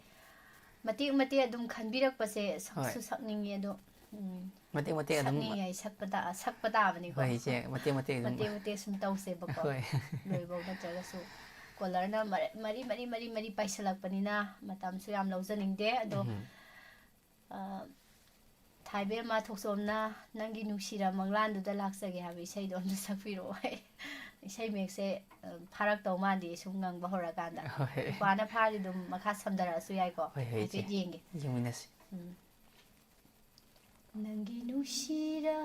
ꯃꯇꯦꯛ ꯃꯇꯦꯛ ꯑꯗꯨꯝ ꯈꯟꯕꯤꯔꯛꯄꯁꯦ ꯁꯛꯁꯨ ꯍꯣꯏ꯫ ꯁꯛꯅꯤꯡꯉꯤ ꯑꯗꯣ, ꯎꯝ, ꯃꯇꯦꯛ ꯃꯇꯦꯛ ꯑꯗꯨꯝ ꯁꯛꯅꯤꯡꯉꯤ ꯍꯥꯏ ꯁꯛꯄ ꯇꯥ-, ꯁꯛꯄ ꯇꯥꯕꯅꯤꯀꯣ꯫ ꯍꯣꯏ, ꯏꯆꯦ, ꯃꯇꯦꯛ ꯃꯇꯦꯛ ꯑꯗꯨꯝ꯫ ꯃꯇꯦꯛ ꯃꯇꯦꯛ ꯁꯨꯝ ꯇꯧꯁꯦꯕꯀꯣ꯫ ꯍꯣꯏ꯫ ꯂꯣꯏꯕꯧ ꯅꯠꯇ꯭ꯔꯒꯁꯨ꯫ ꯀꯣꯂꯔꯅ ꯃꯔ-, ꯃꯔꯤ, ꯃꯔꯤ, ꯃꯔꯤ, ꯃꯔꯤ ꯄꯥꯏꯁꯜꯂꯛꯄꯅꯤꯅ ꯃꯇꯝꯁꯨ ꯌꯥꯝ ꯂꯧꯖꯅꯤꯡꯗꯦ꯫ ꯑꯗꯣ, ꯎꯝ꯫ ꯑ, ꯊꯥꯏꯕꯦꯝꯃ ꯊꯣꯛꯆꯣꯝꯅ ꯅꯪꯒꯤ ꯅꯨꯡꯁꯤꯔ ꯃꯪꯂꯥꯟꯗꯨꯗ ꯂꯥꯛꯆꯒꯦ ꯍꯥꯏꯕ ꯏꯁꯩꯗꯣ ꯑꯝꯇ ꯁꯛꯄꯤꯔꯛꯑꯣ꯫ ꯏꯁꯩ ꯃꯌꯦꯛꯁꯦ, ꯑ, ꯐꯥꯔꯛꯇꯧ ꯃꯥꯟꯗꯦ ꯁꯨꯝ ꯉꯪꯕ ꯍꯧꯔꯀꯥꯟꯗ꯫ ꯍꯣꯏ꯫ ꯏꯄꯥꯅ ꯐꯥꯔꯗꯤ ꯑꯗꯨꯝ ꯃꯈꯥ ꯁꯝꯊꯔꯛꯑꯁꯨ ꯌꯥꯏꯀꯣ꯫ ꯍꯣꯏ, ꯍꯣꯏ, ꯍꯥꯏꯐꯦꯠ ꯏꯆꯦ꯫ ꯌꯦꯡꯒꯦ꯫ ꯌꯦꯡꯃꯤꯟꯅꯁꯤ꯫ ꯎꯝ꯫ ꯅꯪꯒꯤ ꯅꯨꯡꯁꯤꯔ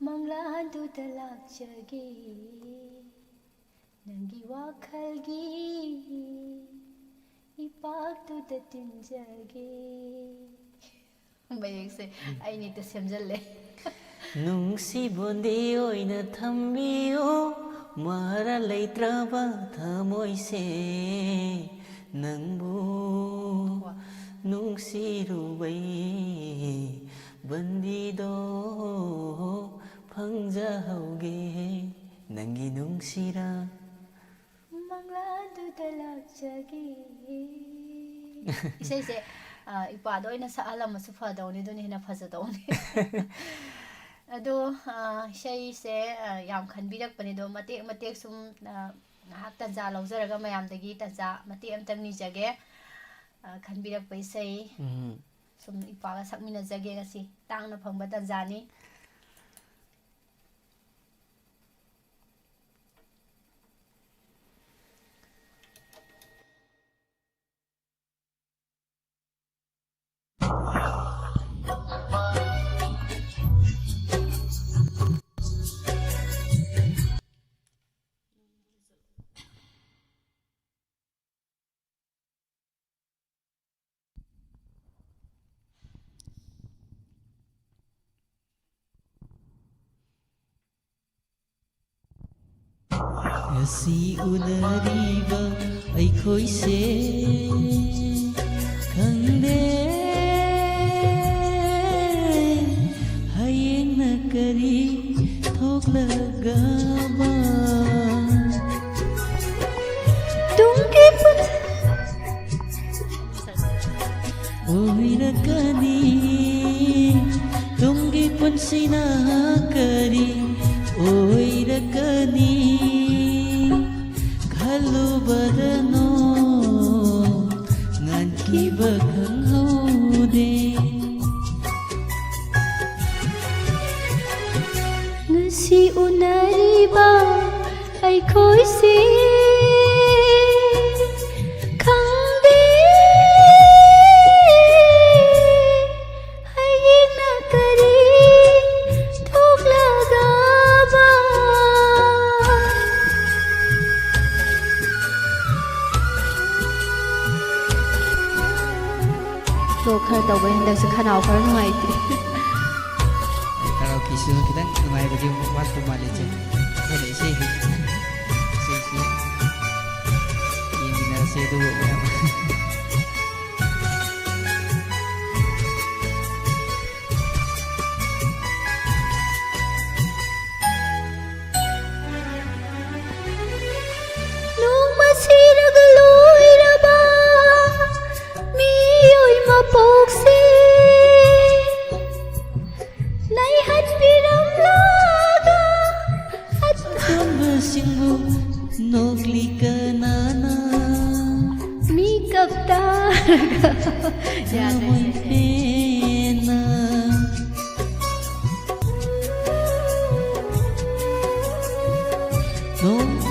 ꯃꯪꯂꯥꯟꯗꯨꯗ ꯂꯥꯛꯆꯒꯦ, ꯅꯪꯒꯤ ꯋꯥꯈꯜꯒꯤ ꯏꯄꯥꯛꯇꯨꯗ ꯇꯤꯟꯖꯒꯦ꯫ ꯃꯌꯦꯛꯁꯦ ꯑꯩꯅ ꯍꯦꯛꯇ ꯁꯦꯝꯖꯜꯂꯦ꯫ ꯅꯨꯡꯁꯤꯕꯣꯟꯗꯤ ꯑꯣꯏꯅ ꯊꯝꯕꯤꯌꯨ, ꯃꯔꯥ ꯂꯩꯇ꯭ꯔꯕ ꯊꯃꯣꯏꯁꯦ, ꯅꯪꯕꯨ ꯋꯥ꯫ ꯅꯨꯡꯁꯤꯔꯨꯕꯩ ꯕꯟꯗꯤꯗꯣ ꯐꯪꯖꯍꯧꯒꯦ, ꯅꯪꯒꯤ ꯅꯨꯡꯁꯤꯔ ꯃꯪꯂꯥꯟꯗꯨꯗ ꯂꯥꯛꯆꯒꯦ꯫ ꯏꯁꯩꯁꯦ, ꯑ, ꯏꯄꯥꯗ ꯑꯣꯏꯅ ꯁꯛꯍꯜꯂꯝꯃꯁꯨ ꯐꯗꯧꯅꯤ, ꯑꯗꯨꯅ ꯍꯦꯟꯅ ꯐꯖꯗꯧꯅꯤ꯫ ꯑꯗꯣ, ꯑ, ꯏꯁꯩꯁꯦ, ꯑ, ꯌꯥꯝ ꯈꯟꯕꯤꯔꯛꯄꯅꯦ, ꯑꯗꯣ ꯃꯇꯦꯛ ꯃꯇꯦꯛ ꯁꯨꯝ, ꯑ, ꯉꯥꯏꯍꯥꯛ ꯇꯟꯖꯥ ꯂꯧꯖꯔꯒ ꯃꯌꯥꯝꯗꯒꯤ ꯇꯟꯖꯥ ꯃꯇꯦꯛ ꯑꯃꯇꯪ ꯅꯤꯖꯒꯦ꯫ ꯑ, ꯈꯟꯕꯤꯔꯛꯄ ꯏꯁꯩ ꯎꯝ꯫ ꯁꯨꯝ ꯏꯄꯥꯒ ꯁꯛꯃꯤꯟꯅꯖꯒꯦ ꯉꯁꯤ꯫ ꯇꯥꯡꯅ ꯐꯪꯕ ꯇꯟꯖꯥꯅꯤ꯫ ꯉꯁꯤ ꯎꯅꯔꯤꯕ ꯑꯩꯈꯣꯏꯁꯦ ꯈꯪꯗꯦ ꯍꯌꯦꯡꯅ ꯀꯔꯤ ꯊꯣꯛꯂꯒꯕ꯫ ꯇꯨꯡꯒꯤ ꯄꯨꯟ- ꯑꯣꯏꯔꯛꯀꯅꯤ, ꯇꯨꯡꯒꯤ ꯄꯨꯟꯁꯤꯅ ꯀꯔꯤ ꯑꯣꯏꯔꯛꯀꯅꯤ? ꯎꯕꯗꯅꯣ ꯉꯥꯟꯈꯤꯕ ꯈꯪꯍꯧꯗꯦ꯫ ꯉꯁꯤ ꯎꯅꯔꯤꯕ ꯑꯩꯈꯣꯏꯁꯦ ꯈꯪꯗꯦ ꯍꯌꯦꯡꯅ ꯀꯔꯤ ꯊꯣꯛꯂꯒꯕ꯫ ꯐ꯭ꯂꯣ ꯈꯔ ꯇꯧꯕꯩ ꯍꯟꯗꯛꯁꯦ ꯈꯅꯥꯎ ꯈꯔ ꯅꯨꯡꯉꯥꯏꯇꯦ꯫ ꯀꯥꯔꯥꯑꯣꯀꯦꯁꯤꯁꯨ ꯈꯤꯇꯪ ꯅꯨꯡꯉꯥꯏꯕꯗꯤ ꯑꯃꯨꯛ ꯋꯥꯠꯄ ꯃꯥꯜꯂꯦ, ꯏꯆꯦ꯫ ꯑꯩꯈꯣꯏꯅ ꯏꯁꯩꯗꯤ, ꯏꯁꯩꯁꯤ ꯌꯦꯡꯃꯤꯟꯅꯔꯁꯦ, ꯑꯗꯨꯕꯨ ꯃꯌꯥꯝ꯫ ꯅꯣꯡꯃ ꯁꯤꯔꯒ ꯂꯣꯏꯔꯕ ꯃꯤꯑꯣꯏ ꯃꯄꯣꯛꯁꯦ ꯅꯩꯍꯠꯄꯤꯔꯝꯂꯒ ꯑꯇꯣꯟꯕꯁꯤꯡꯕꯨ ꯅꯣꯛꯂꯤ ꯀꯅꯥꯅ? ꯃꯤꯀꯞ ꯇꯥꯔꯒ꯫ ꯌꯥꯗ꯭ꯔꯦ, ꯊꯃꯣꯏ ꯁꯦ꯫ ꯄꯦꯟꯅ꯫ ꯅꯣꯡ-,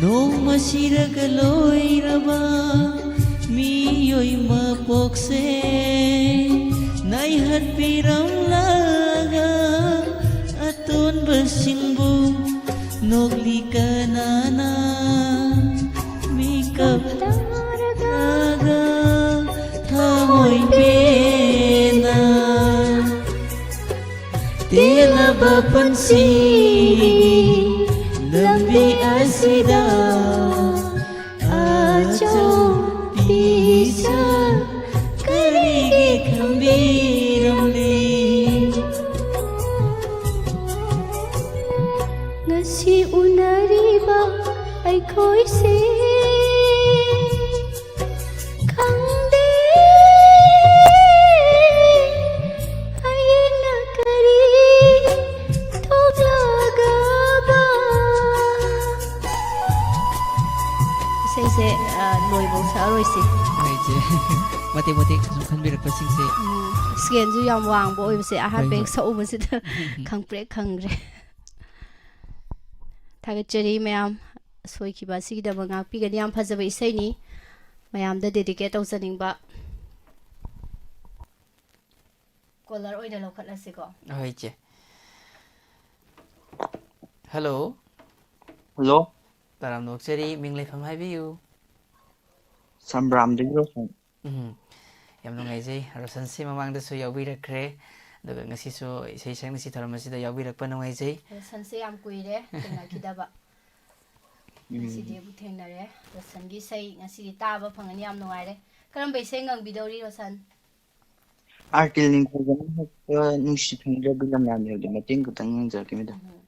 ꯅꯣꯡꯃ ꯁꯤꯔꯒ ꯂꯣꯏꯔꯕ ꯃꯤꯑꯣꯏ ꯃꯄꯣꯛꯁꯦ ꯅꯩꯍꯠꯄꯤꯔꯝꯂꯒ ꯑꯇꯣꯟꯕꯁꯤꯡꯕꯨ ꯅꯣꯛꯂꯤ ꯀꯅꯥꯅ? ꯃꯤꯀꯞ ꯇꯥꯔꯒ ꯊꯃꯣꯏ ꯄꯦꯟꯅ ꯇꯦꯜꯂꯕ ꯄꯨꯟꯁꯤꯒꯤ ꯂꯝꯕꯤ ꯑꯁꯤꯗ ꯑꯆꯧ ꯄꯤꯛꯁꯛ ꯀꯔꯤꯒꯤ ꯈꯪꯕꯤꯔꯝꯂꯤ? ꯉꯁꯤ ꯎꯅꯔꯤꯕ ꯑꯩꯈꯣꯏꯁꯦ ꯈꯪꯗꯦ ꯍꯌꯦꯡꯅ ꯀꯔꯤ ꯊꯣꯛꯂꯒꯕ꯫ ꯇꯧꯔꯣꯏꯁꯤ꯫ ꯍꯣꯏ, ꯏꯆꯦ꯫ ꯃꯇꯦꯛ ꯃꯇꯦꯛ ꯁꯨꯝ ꯈꯟꯕꯤꯔꯛꯄꯁꯤꯡꯁꯦ꯫ ꯎꯝ, ꯁ꯭ꯀꯦꯜꯁꯨ ꯌꯥꯝ ꯋꯥꯡꯕ ꯑꯣꯏꯕꯁꯦ ꯑꯍꯥꯟꯕ ꯍꯣꯏ, ꯍꯦꯛ ꯍꯣꯏ꯫ ꯁꯛꯎꯕꯁꯤꯗ ꯎꯝ꯫ ꯈꯪꯄ꯭ꯔꯦꯛ ꯈꯪꯈ꯭ꯔꯦ꯫ ꯊꯥꯒꯠꯆꯔꯤ ꯃꯌꯥꯝ, ꯁꯣꯏꯈꯤꯕ ꯑꯁꯤꯒꯤꯗꯃꯛ ꯉꯥꯛꯄꯤꯒꯅꯤ꯫ ꯌꯥꯝ ꯐꯖꯕ ꯏꯁꯩꯅꯤ, ꯃꯌꯥꯝꯗ dedicate ꯇꯧꯖꯅꯤꯡꯕ꯫ Caller ꯑꯣꯏꯅ ꯂꯧꯈꯠꯂꯁꯤꯀꯣ꯫ ꯍꯣꯏ, ꯏꯆꯦ꯫ Hello꯫ Hello꯫ ꯇꯔꯥꯝꯅ ꯑꯣꯛꯆꯔꯤ, ꯃꯤꯡ ꯂꯩꯐꯝ ꯍꯥꯏꯕꯤꯌꯨ꯫ ꯁꯝꯕ꯭ꯔꯥꯝꯗꯒꯤ ꯔꯣꯁꯟ꯫ ꯎꯝ, ꯌꯥꯝ ꯅꯨꯡꯉꯥꯏꯖꯩ꯫ ꯔꯣꯁꯟꯁꯤ ꯃꯃꯥꯡꯗꯁꯨ ꯌꯥꯎꯕꯤꯔꯛꯈ꯭ꯔꯦ, ꯑꯗꯨꯒ ꯉꯁꯤꯁꯨ ꯏꯁꯩ ꯁꯛꯅꯁꯤ ꯊꯧꯔꯝ ꯑꯁꯤꯗ ꯌꯥꯎꯕꯤꯔꯛꯄ ꯅꯨꯡꯉꯥꯏꯖꯩ꯫ ꯔꯣꯁꯟꯁꯦ ꯌꯥꯝ ꯀꯨꯏꯔꯦ ꯊꯦꯡꯅꯈꯤꯗꯕ꯫ ꯎꯝ꯫ ꯉꯁꯤꯗꯤ ꯑꯃꯨꯛ ꯊꯦꯡꯅꯔꯦ꯫ ꯔꯣꯁꯟꯒꯤ ꯏꯁꯩ ꯉꯁꯤꯗꯤ ꯇꯥꯕ ꯐꯪꯉꯅꯤ, ꯌꯥꯝ ꯅꯨꯡꯉꯥꯏꯔꯦ꯫ ꯀꯔꯝꯕ ꯏꯁꯩ ꯉꯪꯕꯤꯗꯧꯔꯤ, ꯔꯣꯁꯟ? ꯑꯥꯔꯇꯤꯜ ꯅꯤꯡꯊꯧꯖꯝꯅ ꯍꯛꯄ ꯅꯨꯡꯁꯤ ꯈꯪꯗ꯭ꯔꯕꯤ ꯂꯝꯂꯥꯟ ꯌꯧꯗꯦ ꯃꯇꯦꯡ ꯈꯛꯇꯪ ꯉꯪꯖꯔꯛꯀꯦ, ꯃꯦꯗꯥꯝ꯫ ꯎꯝ꯫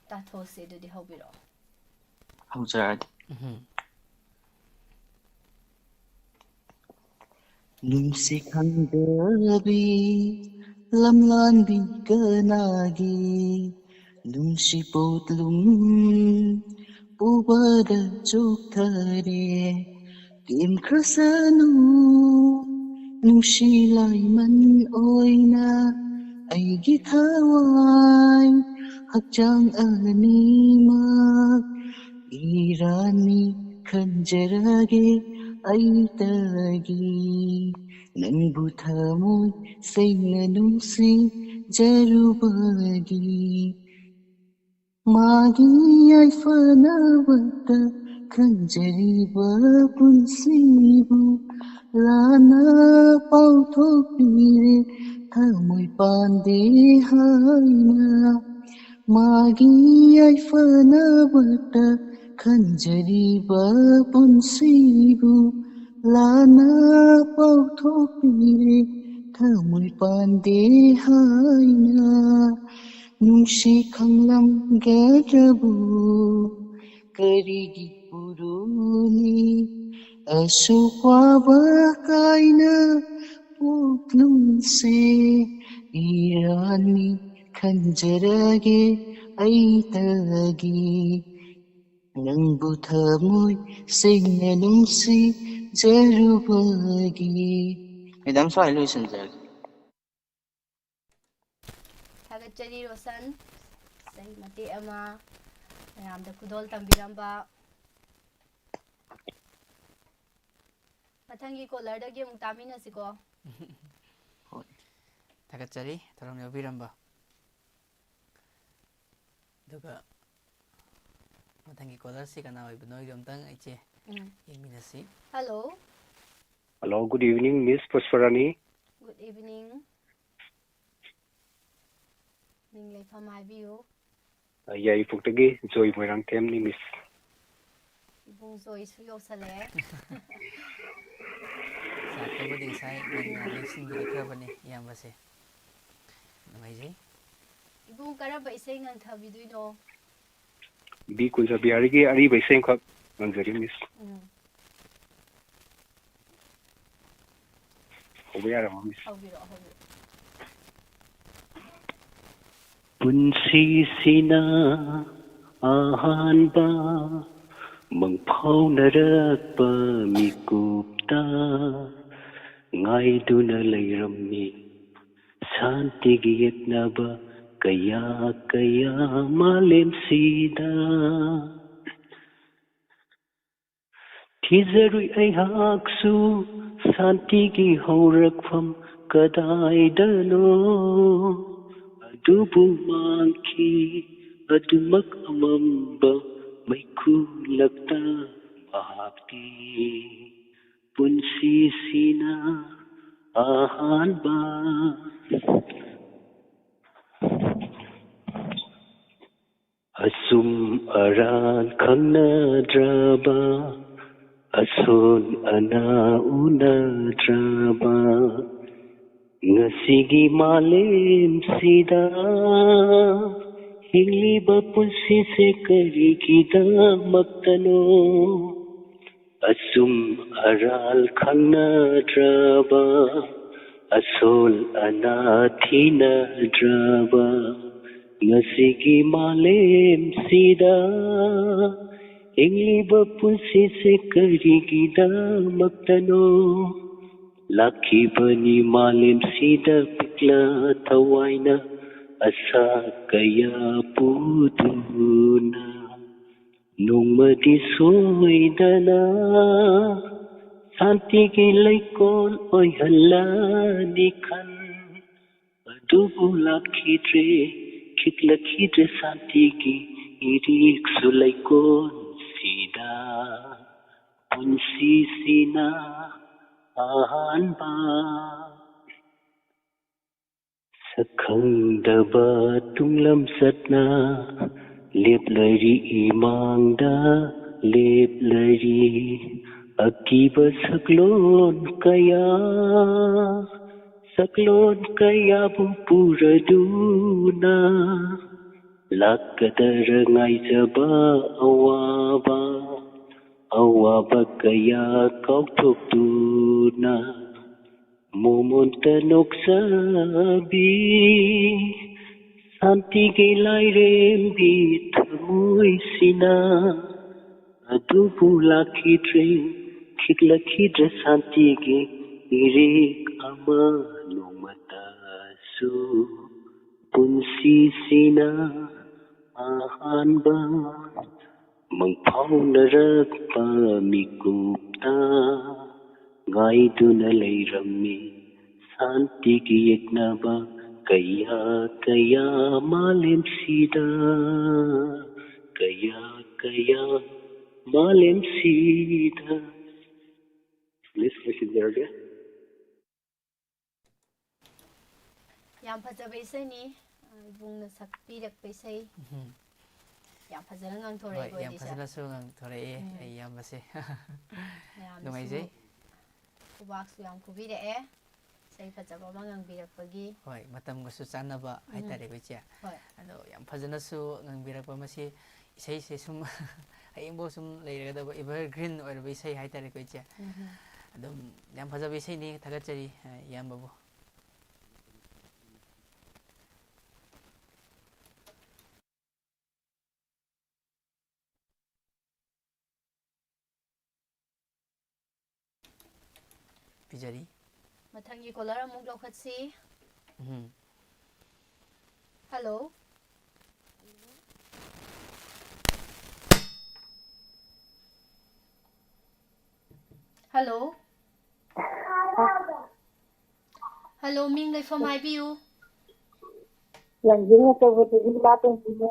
ꯇꯥꯊꯣꯛꯁꯦ ꯑꯗꯨꯗꯤ, ꯍꯧꯕꯤꯔꯛꯑꯣ꯫ ꯍꯧꯖꯔꯛꯑꯒꯦ꯫ ꯎꯝ꯫ ꯅꯨꯡꯁꯤ ꯈꯪꯗꯕꯤ ꯂꯝꯂꯥꯟꯕꯤ ꯀꯅꯥꯒꯤ ꯅꯨꯡꯁꯤ ꯄꯣꯠꯂꯨꯝ ꯎꯕꯗ ꯆꯣꯛꯊꯔꯦ꯫ ꯀꯦꯝꯈ꯭ꯔꯁꯅꯨ ꯅꯨꯡꯁꯤ ꯂꯥꯏꯃꯟ ꯑꯣꯏꯅ ꯑꯩꯒꯤ ꯊꯋꯥꯏ ꯍꯛꯆꯥꯡ ꯑꯅꯤꯃꯛ ꯏꯔꯥꯟꯅꯤ ꯈꯟꯖꯔꯒꯦ ꯑꯩꯇꯒꯤ ꯅꯪꯕꯨ ꯊꯃꯣꯏ ꯁꯦꯡꯅ ꯅꯨꯡꯁꯤꯖꯔꯨꯕꯒꯤ꯫ ꯃꯥꯒꯤ ꯌꯥꯏꯐꯅꯕꯗ ꯈꯟꯖꯔꯤꯕ ꯄꯨꯟꯁꯤꯕꯨ ꯂꯥꯟꯅ ꯄꯥꯎꯊꯣꯛꯄꯤꯔꯦ ꯊꯃꯣꯏ ꯄꯥꯟꯗꯦ ꯍꯥꯏꯅ꯫ ꯃꯥꯒꯤ ꯌꯥꯏꯐꯅꯕꯗ ꯈꯟꯖꯔꯤꯕ ꯄꯨꯟꯁꯤꯕꯨ ꯂꯥꯟꯅ ꯄꯥꯎꯊꯣꯛꯄꯤꯔꯦ ꯊꯃꯣꯏ ꯄꯥꯟꯗꯦ ꯍꯥꯏꯅ꯫ ꯅꯨꯡꯁꯤ ꯈꯪꯂꯝꯒꯗ꯭ꯔꯕꯨ ꯀꯔꯤꯒꯤ ꯄꯨꯔꯨꯅꯤ ꯑꯁꯨꯛ ꯋꯥꯕ ꯀꯥꯏꯅ ꯄꯣꯛꯂꯨꯝꯁꯦ꯫ ꯏꯔꯥꯟꯅꯤ ꯈꯟꯖꯔꯒꯦ ꯑꯩꯇꯒꯤ ꯅꯪꯕꯨ ꯊꯃꯣꯏ ꯁꯦꯡꯅ ꯅꯨꯡꯁꯤꯖꯔꯨꯕꯒꯤ꯫ ꯃꯦꯗꯥꯝ, ꯁ꯭ꯋꯥꯏ ꯂꯣꯏꯁꯤꯟꯖꯔꯒꯦ꯫ ꯊꯥꯒꯠꯆꯔꯤ ꯔꯣꯁꯟ, ꯏꯁꯩ ꯃꯇꯦꯛ ꯑꯃ ꯃꯌꯥꯝꯗ ꯈꯨꯗꯣꯜ ꯇꯝꯕꯤꯔꯝꯕ꯫ ꯃꯊꯪꯒꯤ ꯀꯣꯂꯔꯗꯒꯤ ꯑꯃꯨꯛ ꯇꯥꯃꯤꯟꯅꯁꯤꯀꯣ꯫ ꯍꯣꯏ꯫ ꯊꯥꯒꯠꯆꯔꯤ ꯊꯧꯔꯝ ꯌꯥꯎꯕꯤꯔꯝꯕ꯫ ꯑꯗꯨꯒ ꯃꯊꯪꯒꯤ ꯀꯣꯂꯔꯁꯤ ꯀꯅꯥ ꯑꯣꯏꯕꯅꯣ ꯑꯩꯗꯣ ꯑꯝꯇꯪ ꯏꯆꯦ ꯎꯝ꯫ ꯌꯦꯡꯃꯤꯟꯅꯁꯤ꯫ Hello. Hello, good evening, Miss Pushparani. Good evening. ꯃꯤꯡ ꯂꯩꯐꯝ ꯍꯥꯏꯕꯤꯌꯨ꯫ ꯑ, ꯌꯥꯏꯔꯤꯄꯣꯛꯇꯒꯤ ꯖꯣꯏ ꯃꯣꯏꯔꯥꯡꯊꯦꯝꯅꯤ, Miss. ꯏꯕꯨꯡ ꯖꯣꯏꯁꯨ ꯌꯧꯁꯜꯂꯛꯑꯦ꯫ ꯁꯥꯇ꯭ꯔꯕꯨꯗꯤ ꯉꯁꯥꯏ ꯉꯟꯅ ꯂꯦꯡꯁꯤꯟꯕꯤꯔꯛꯈ꯭ꯔꯕꯅꯤ ꯏꯌꯥꯝꯕꯁꯦ꯫ ꯅꯨꯡꯉꯥꯏꯖꯩ꯫ ꯏꯕꯨꯡ ꯀꯔꯝꯕ ꯏꯁꯩ ꯉꯪꯊꯕꯤꯗꯣꯏꯅꯣ? ꯕꯤ ꯀꯨꯟꯖꯕꯤꯍꯥꯔꯤꯒꯤ ꯑꯔꯤꯕ ꯏꯁꯩ ꯑꯃꯈꯛ ꯉꯪꯖꯒꯦ, Miss. ꯎꯝ꯫ ꯍꯧꯕ ꯌꯥꯔꯕꯣ, Miss? ꯍꯧꯕꯤꯔꯛꯑꯣ, ꯍꯧꯕꯤꯔꯛꯑꯣ꯫ ꯄꯨꯟꯁꯤꯁꯤꯅ ꯑꯍꯥꯟꯕ ꯃꯪꯐꯥꯎꯅꯔꯛꯄ ꯃꯤꯀꯨꯞꯇ ꯉꯥꯏꯗꯨꯅ ꯂꯩꯔꯝꯃꯤ ꯁꯥꯟꯇꯤꯒꯤ ꯌꯦꯛꯅꯕ ꯀꯌꯥ ꯀꯌꯥ ꯃꯥꯂꯦꯝꯁꯤꯗ꯫ ꯊꯤꯖꯔꯨꯏ ꯑꯩꯍꯥꯛꯁꯨ ꯁꯥꯟꯇꯤꯒꯤ ꯍꯧꯔꯛꯐꯝ ꯀꯗꯥꯏꯗꯅꯣ, ꯑꯗꯨꯕꯨ ꯃꯥꯡꯈꯤ ꯑꯗꯨꯃꯛ ꯑꯃꯝꯕ ꯃꯩꯈꯨ ꯂꯛꯇ ꯃꯍꯥꯛꯇꯤ꯫ ꯄꯨꯟꯁꯤꯁꯤꯅ ꯑꯍꯥꯟꯕ ꯑꯆꯨꯝ ꯑꯔꯥꯟ ꯈꯪꯅꯗ꯭ꯔꯕ, ꯑꯁꯣꯟ ꯑꯅꯥ ꯎꯅꯗ꯭ꯔꯕ, ꯉꯁꯤꯒꯤ ꯃꯥꯂꯦꯝꯁꯤꯗ ꯍꯤꯡꯂꯤꯕ ꯄꯨꯟꯁꯤꯁꯦ ꯀꯔꯤꯒꯤꯗꯃꯛꯇꯅꯣ? ꯑꯆꯨꯝ ꯑꯔꯥꯜ ꯈꯪꯅꯗ꯭ꯔꯕ, ꯑꯁꯣꯜ ꯑꯅꯥ ꯊꯤꯅꯗ꯭ꯔꯕ, ꯉꯁꯤꯒꯤ ꯃꯥꯂꯦꯝꯁꯤꯗ ꯍꯤꯡꯂꯤꯕ ꯄꯨꯟꯁꯤꯁꯦ ꯀꯔꯤꯒꯤꯗꯃꯛꯇꯅꯣ? ꯂꯥꯛꯈꯤꯕꯅꯤ ꯃꯥꯂꯦꯝꯁꯤꯗ ꯄꯤꯛꯂ ꯊꯋꯥꯏꯅ ꯑꯁꯥ ꯀꯌꯥ ꯄꯨꯗꯨꯅ꯫ ꯅꯣꯡꯃꯗꯤ ꯁꯣꯏꯗꯅ ꯁꯥꯟꯇꯤꯒꯤ ꯂꯩꯀꯣꯜ ꯑꯣꯏꯍꯜꯂꯅꯤ ꯈꯟ ꯑꯗꯨꯕꯨ ꯂꯥꯛꯈꯤꯗ꯭ꯔꯦ, ꯈꯤꯛꯂꯛꯈꯤꯗ꯭ꯔꯦ ꯁꯥꯟꯇꯤꯒꯤ ꯏꯔꯤꯛꯁꯨ ꯂꯩꯀꯣꯜꯁꯤꯗ꯫ ꯄꯨꯟꯁꯤꯁꯤꯅ ꯑꯍꯥꯟꯕ ꯁꯛꯈꯪꯗꯕ ꯇꯨꯡꯂꯝꯆꯠꯅ ꯂꯦꯞꯂꯔꯤ ꯏꯃꯥꯡꯗ ꯂꯦꯞꯂꯔꯤ꯫ ꯑꯀꯤꯕ ꯁꯛꯂꯣꯟ ꯀꯌꯥ, ꯁꯛꯂꯣꯟ ꯀꯌꯥꯕꯨ ꯄꯨꯔꯗꯨꯅ ꯂꯥꯛꯀꯗꯔ ꯉꯥꯏꯖꯕ ꯑꯋꯥꯕ, ꯑꯋꯥꯕ ꯀꯌꯥ ꯀꯥꯎꯊꯣꯛꯇꯨꯅ ꯃꯣꯃꯣꯟꯇ ꯅꯣꯛꯆꯕꯤ ꯁꯥꯟꯇꯤꯒꯤ ꯂꯥꯏꯔꯦꯝꯕꯤ ꯊꯃꯣꯏꯁꯤꯅ꯫ ꯑꯗꯨꯕꯨ ꯂꯥꯛꯈꯤꯗ꯭ꯔꯦ, ꯈꯤꯛꯂꯛꯈꯤꯗ꯭ꯔꯦ ꯁꯥꯟꯇꯤꯒꯤ ꯏꯔꯤꯛ ꯑꯃ ꯅꯣꯡꯃꯇꯁꯨ꯫ ꯄꯨꯟꯁꯤꯁꯤꯅ ꯑꯍꯥꯟꯕ ꯃꯪꯐꯥꯎꯅꯔꯛꯄ ꯃꯤꯀꯨꯞꯇ ꯉꯥꯏꯗꯨꯅ ꯂꯩꯔꯝꯃꯤ ꯁꯥꯟꯇꯤꯒꯤ ꯌꯦꯛꯅꯕ ꯀꯌꯥ ꯀꯌꯥ ꯃꯥꯂꯦꯝꯁꯤꯗ, ꯀꯌꯥ ꯀꯌꯥ ꯃꯥꯂꯦꯝꯁꯤꯗ꯫ Please, ꯂꯣꯏꯁꯤꯟꯖꯔꯒꯦ꯫ ꯌꯥꯝ ꯐꯖꯕ ꯏꯁꯩꯅꯤ, ꯑ, ꯏꯕꯨꯡꯅ ꯁꯛꯄꯤꯔꯛꯄ ꯏꯁꯩ꯫ ꯎꯝ. ꯌꯥꯝ ꯐꯖꯅ ꯍꯣꯏ, ꯉꯥꯡꯊꯣꯔꯛꯑꯦꯀꯣ ꯌꯥꯝ ꯏꯆꯦ꯫ ꯐꯖꯅꯁꯨ ꯉꯥꯡꯊꯣꯔꯛꯑꯦ ꯎꯝ. ꯑꯩ ꯏꯌꯥꯝꯕꯁꯦ꯫ ꯃꯌꯥꯝꯅꯁꯨ ꯅꯨꯡꯉꯥꯏꯖꯩ꯫ ꯈꯨꯕꯥꯛꯁꯨ ꯌꯥꯝ ꯈꯨꯕꯤꯔꯛꯑꯦ꯫ ꯏꯁꯩ ꯐꯖꯕ ꯑꯃ ꯉꯪꯕꯤꯔꯛꯄꯒꯤ꯫ ꯍꯣꯏ, ꯃꯇꯝꯒꯁꯨ ꯆꯥꯟꯅꯕ ꯎꯝ. ꯍꯥꯏꯇꯥꯔꯦꯀꯣ ꯏꯆꯦ꯫ ꯍꯣꯏ. ꯑꯗꯣ ꯌꯥꯝ ꯐꯖꯅꯁꯨ ꯉꯪꯕꯤꯔꯛꯄ, ꯃꯁꯤ ꯏꯁꯩꯁꯦ ꯁꯨꯝ ꯍꯌꯦꯡꯐꯥꯎ ꯁꯨꯝ ꯂꯩꯔꯒꯗꯕ evergreen ꯑꯣꯏꯔꯕ ꯏꯁꯩ ꯍꯥꯏꯇꯥꯔꯦꯀꯣ ꯏꯆꯦ꯫ ꯎꯝ. ꯑꯗꯨꯝ ꯌꯥꯝ ꯐꯖꯕ ꯏꯁꯩꯅꯤ, ꯊꯥꯒꯠꯆꯔꯤ, ꯑ, ꯏꯌꯥꯝꯕꯕꯨ꯫ ꯄꯤꯖꯔꯤ꯫ ꯃꯊꯪꯒꯤ ꯀꯣꯂꯔ ꯑꯃꯨꯛ ꯂꯧꯈꯠꯁꯤ꯫ ꯎꯝ꯫ ꯍꯜꯂꯣ꯫ ꯍꯜꯂꯣ꯫ ꯍꯜꯂꯣ, ꯃꯤꯡ ꯂꯩꯐꯝ ꯍꯥꯏꯕꯤꯌꯨ꯫ ꯂꯥꯡꯖꯤꯡ ꯑꯆꯧꯕꯗꯒꯤ ꯏꯃꯥ ꯇꯣꯝꯕꯤꯅꯦ꯫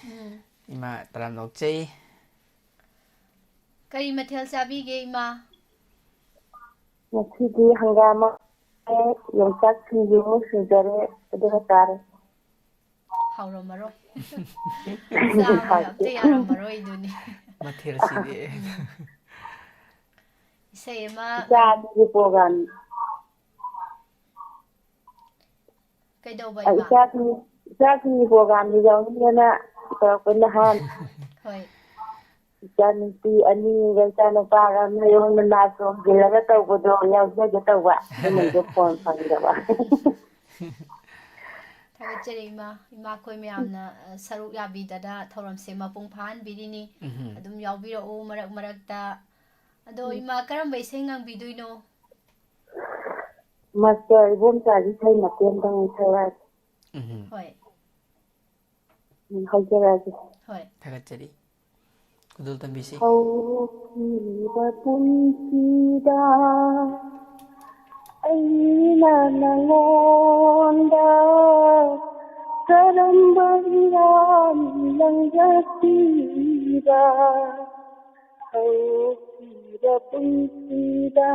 ꯎꯝ꯫ ꯏꯃꯥ ꯇꯔꯥꯝꯅ ꯑꯣꯛꯆꯩ꯫ ꯀꯔꯤ ꯃꯊꯦꯜ ꯆꯥꯕꯤꯒꯦ, ꯏꯃꯥ? ꯉꯁꯤꯗꯤ ꯍꯪꯒꯥꯝ ꯑꯃ, ꯌꯣꯡꯆꯥꯛ ꯁꯤꯡꯖꯨ ꯑꯃ ꯁꯨꯖꯔꯦ, ꯑꯗꯨꯒ ꯆꯥꯔꯦ꯫ ꯍꯥꯎꯔꯝꯃꯔꯣꯏ꯫ ꯆꯥꯕ ꯑꯝꯇ ꯌꯥꯔꯝꯃꯔꯣꯏ ꯑꯗꯨꯅꯤ꯫ ꯃꯊꯦꯜꯁꯤꯗꯤ꯫ ꯎꯝ꯫ ꯏꯁꯩ ꯑꯃ ꯏꯆꯥ ꯑꯅꯤꯒꯤ program꯫ ꯀꯩꯗꯧꯕ, ꯑ, ꯏꯃꯥ? ꯏꯆꯥꯁꯤꯡ, ꯏꯆꯥꯁꯤꯡꯒꯤ programꯗꯨ ꯌꯥꯎꯅꯤꯡꯗꯅ ꯇꯧꯔꯛꯄ ꯅꯍꯥꯟ꯫ ꯍꯣꯏ꯫ ꯏꯆꯥꯅꯨꯄꯤ ꯑꯅꯤꯒ ꯏꯆꯥꯅꯨꯄꯥꯒ ꯃꯌꯨꯝꯗ ꯅꯥ ꯆꯣꯝꯁꯤꯜꯂꯒ ꯇꯧꯕꯗꯣ ꯌꯥꯎꯖꯒꯦ ꯇꯧꯕ, ꯑꯗꯨꯃꯗꯤ phone ꯐꯪꯗꯕ꯫ ꯊꯥꯒꯠꯆꯔꯤ, ꯏꯃꯥ꯫ ꯏꯃꯥ, ꯑꯩꯈꯣꯏ ꯃꯌꯥꯝꯅ, ꯑ, ꯁꯔꯨꯛ ꯌꯥꯕꯤꯗꯅ ꯊꯧꯔꯝꯁꯦ ꯃꯄꯨꯡ ꯐꯥꯍꯟꯕꯤꯔꯤꯅꯤ꯫ ꯎꯝꯍꯨꯝ꯫ ꯑꯗꯨꯝ ꯌꯥꯎꯕꯤꯔꯛꯎ ꯃꯔꯛ ꯃꯔꯛꯇ꯫ ꯑꯗꯣ, ꯎꯝ꯫ ꯏꯃꯥ, ꯀꯔꯝꯕ ꯏꯁꯩ ꯉꯪꯕꯤꯗꯣꯏꯅꯣ? Master ꯏꯕꯣꯝꯆꯥꯒꯤ ꯏꯁꯩ ꯃꯇꯦꯛ ꯑꯝꯇꯪ ꯁꯛꯂꯛꯑꯒꯦ꯫ ꯎꯝꯍꯨꯝ꯫ ꯍꯣꯏ꯫ ꯎꯝ, ꯍꯧꯖꯔꯛꯑꯒꯦ꯫ ꯍꯣꯏ꯫ ꯊꯥꯒꯠꯆꯔꯤ꯫ ꯈꯨꯗꯣꯜ ꯇꯝꯕꯤꯁꯤ꯫ ꯍꯧꯈꯤꯕ ꯄꯨꯟꯁꯤꯗ ꯑꯩꯅ ꯅꯉꯣꯟꯗ ꯀꯔꯝꯕ ꯏꯔꯥꯟ ꯂꯪꯖꯈꯤꯕ? ꯍꯧꯈꯤꯕ ꯄꯨꯟꯁꯤꯗ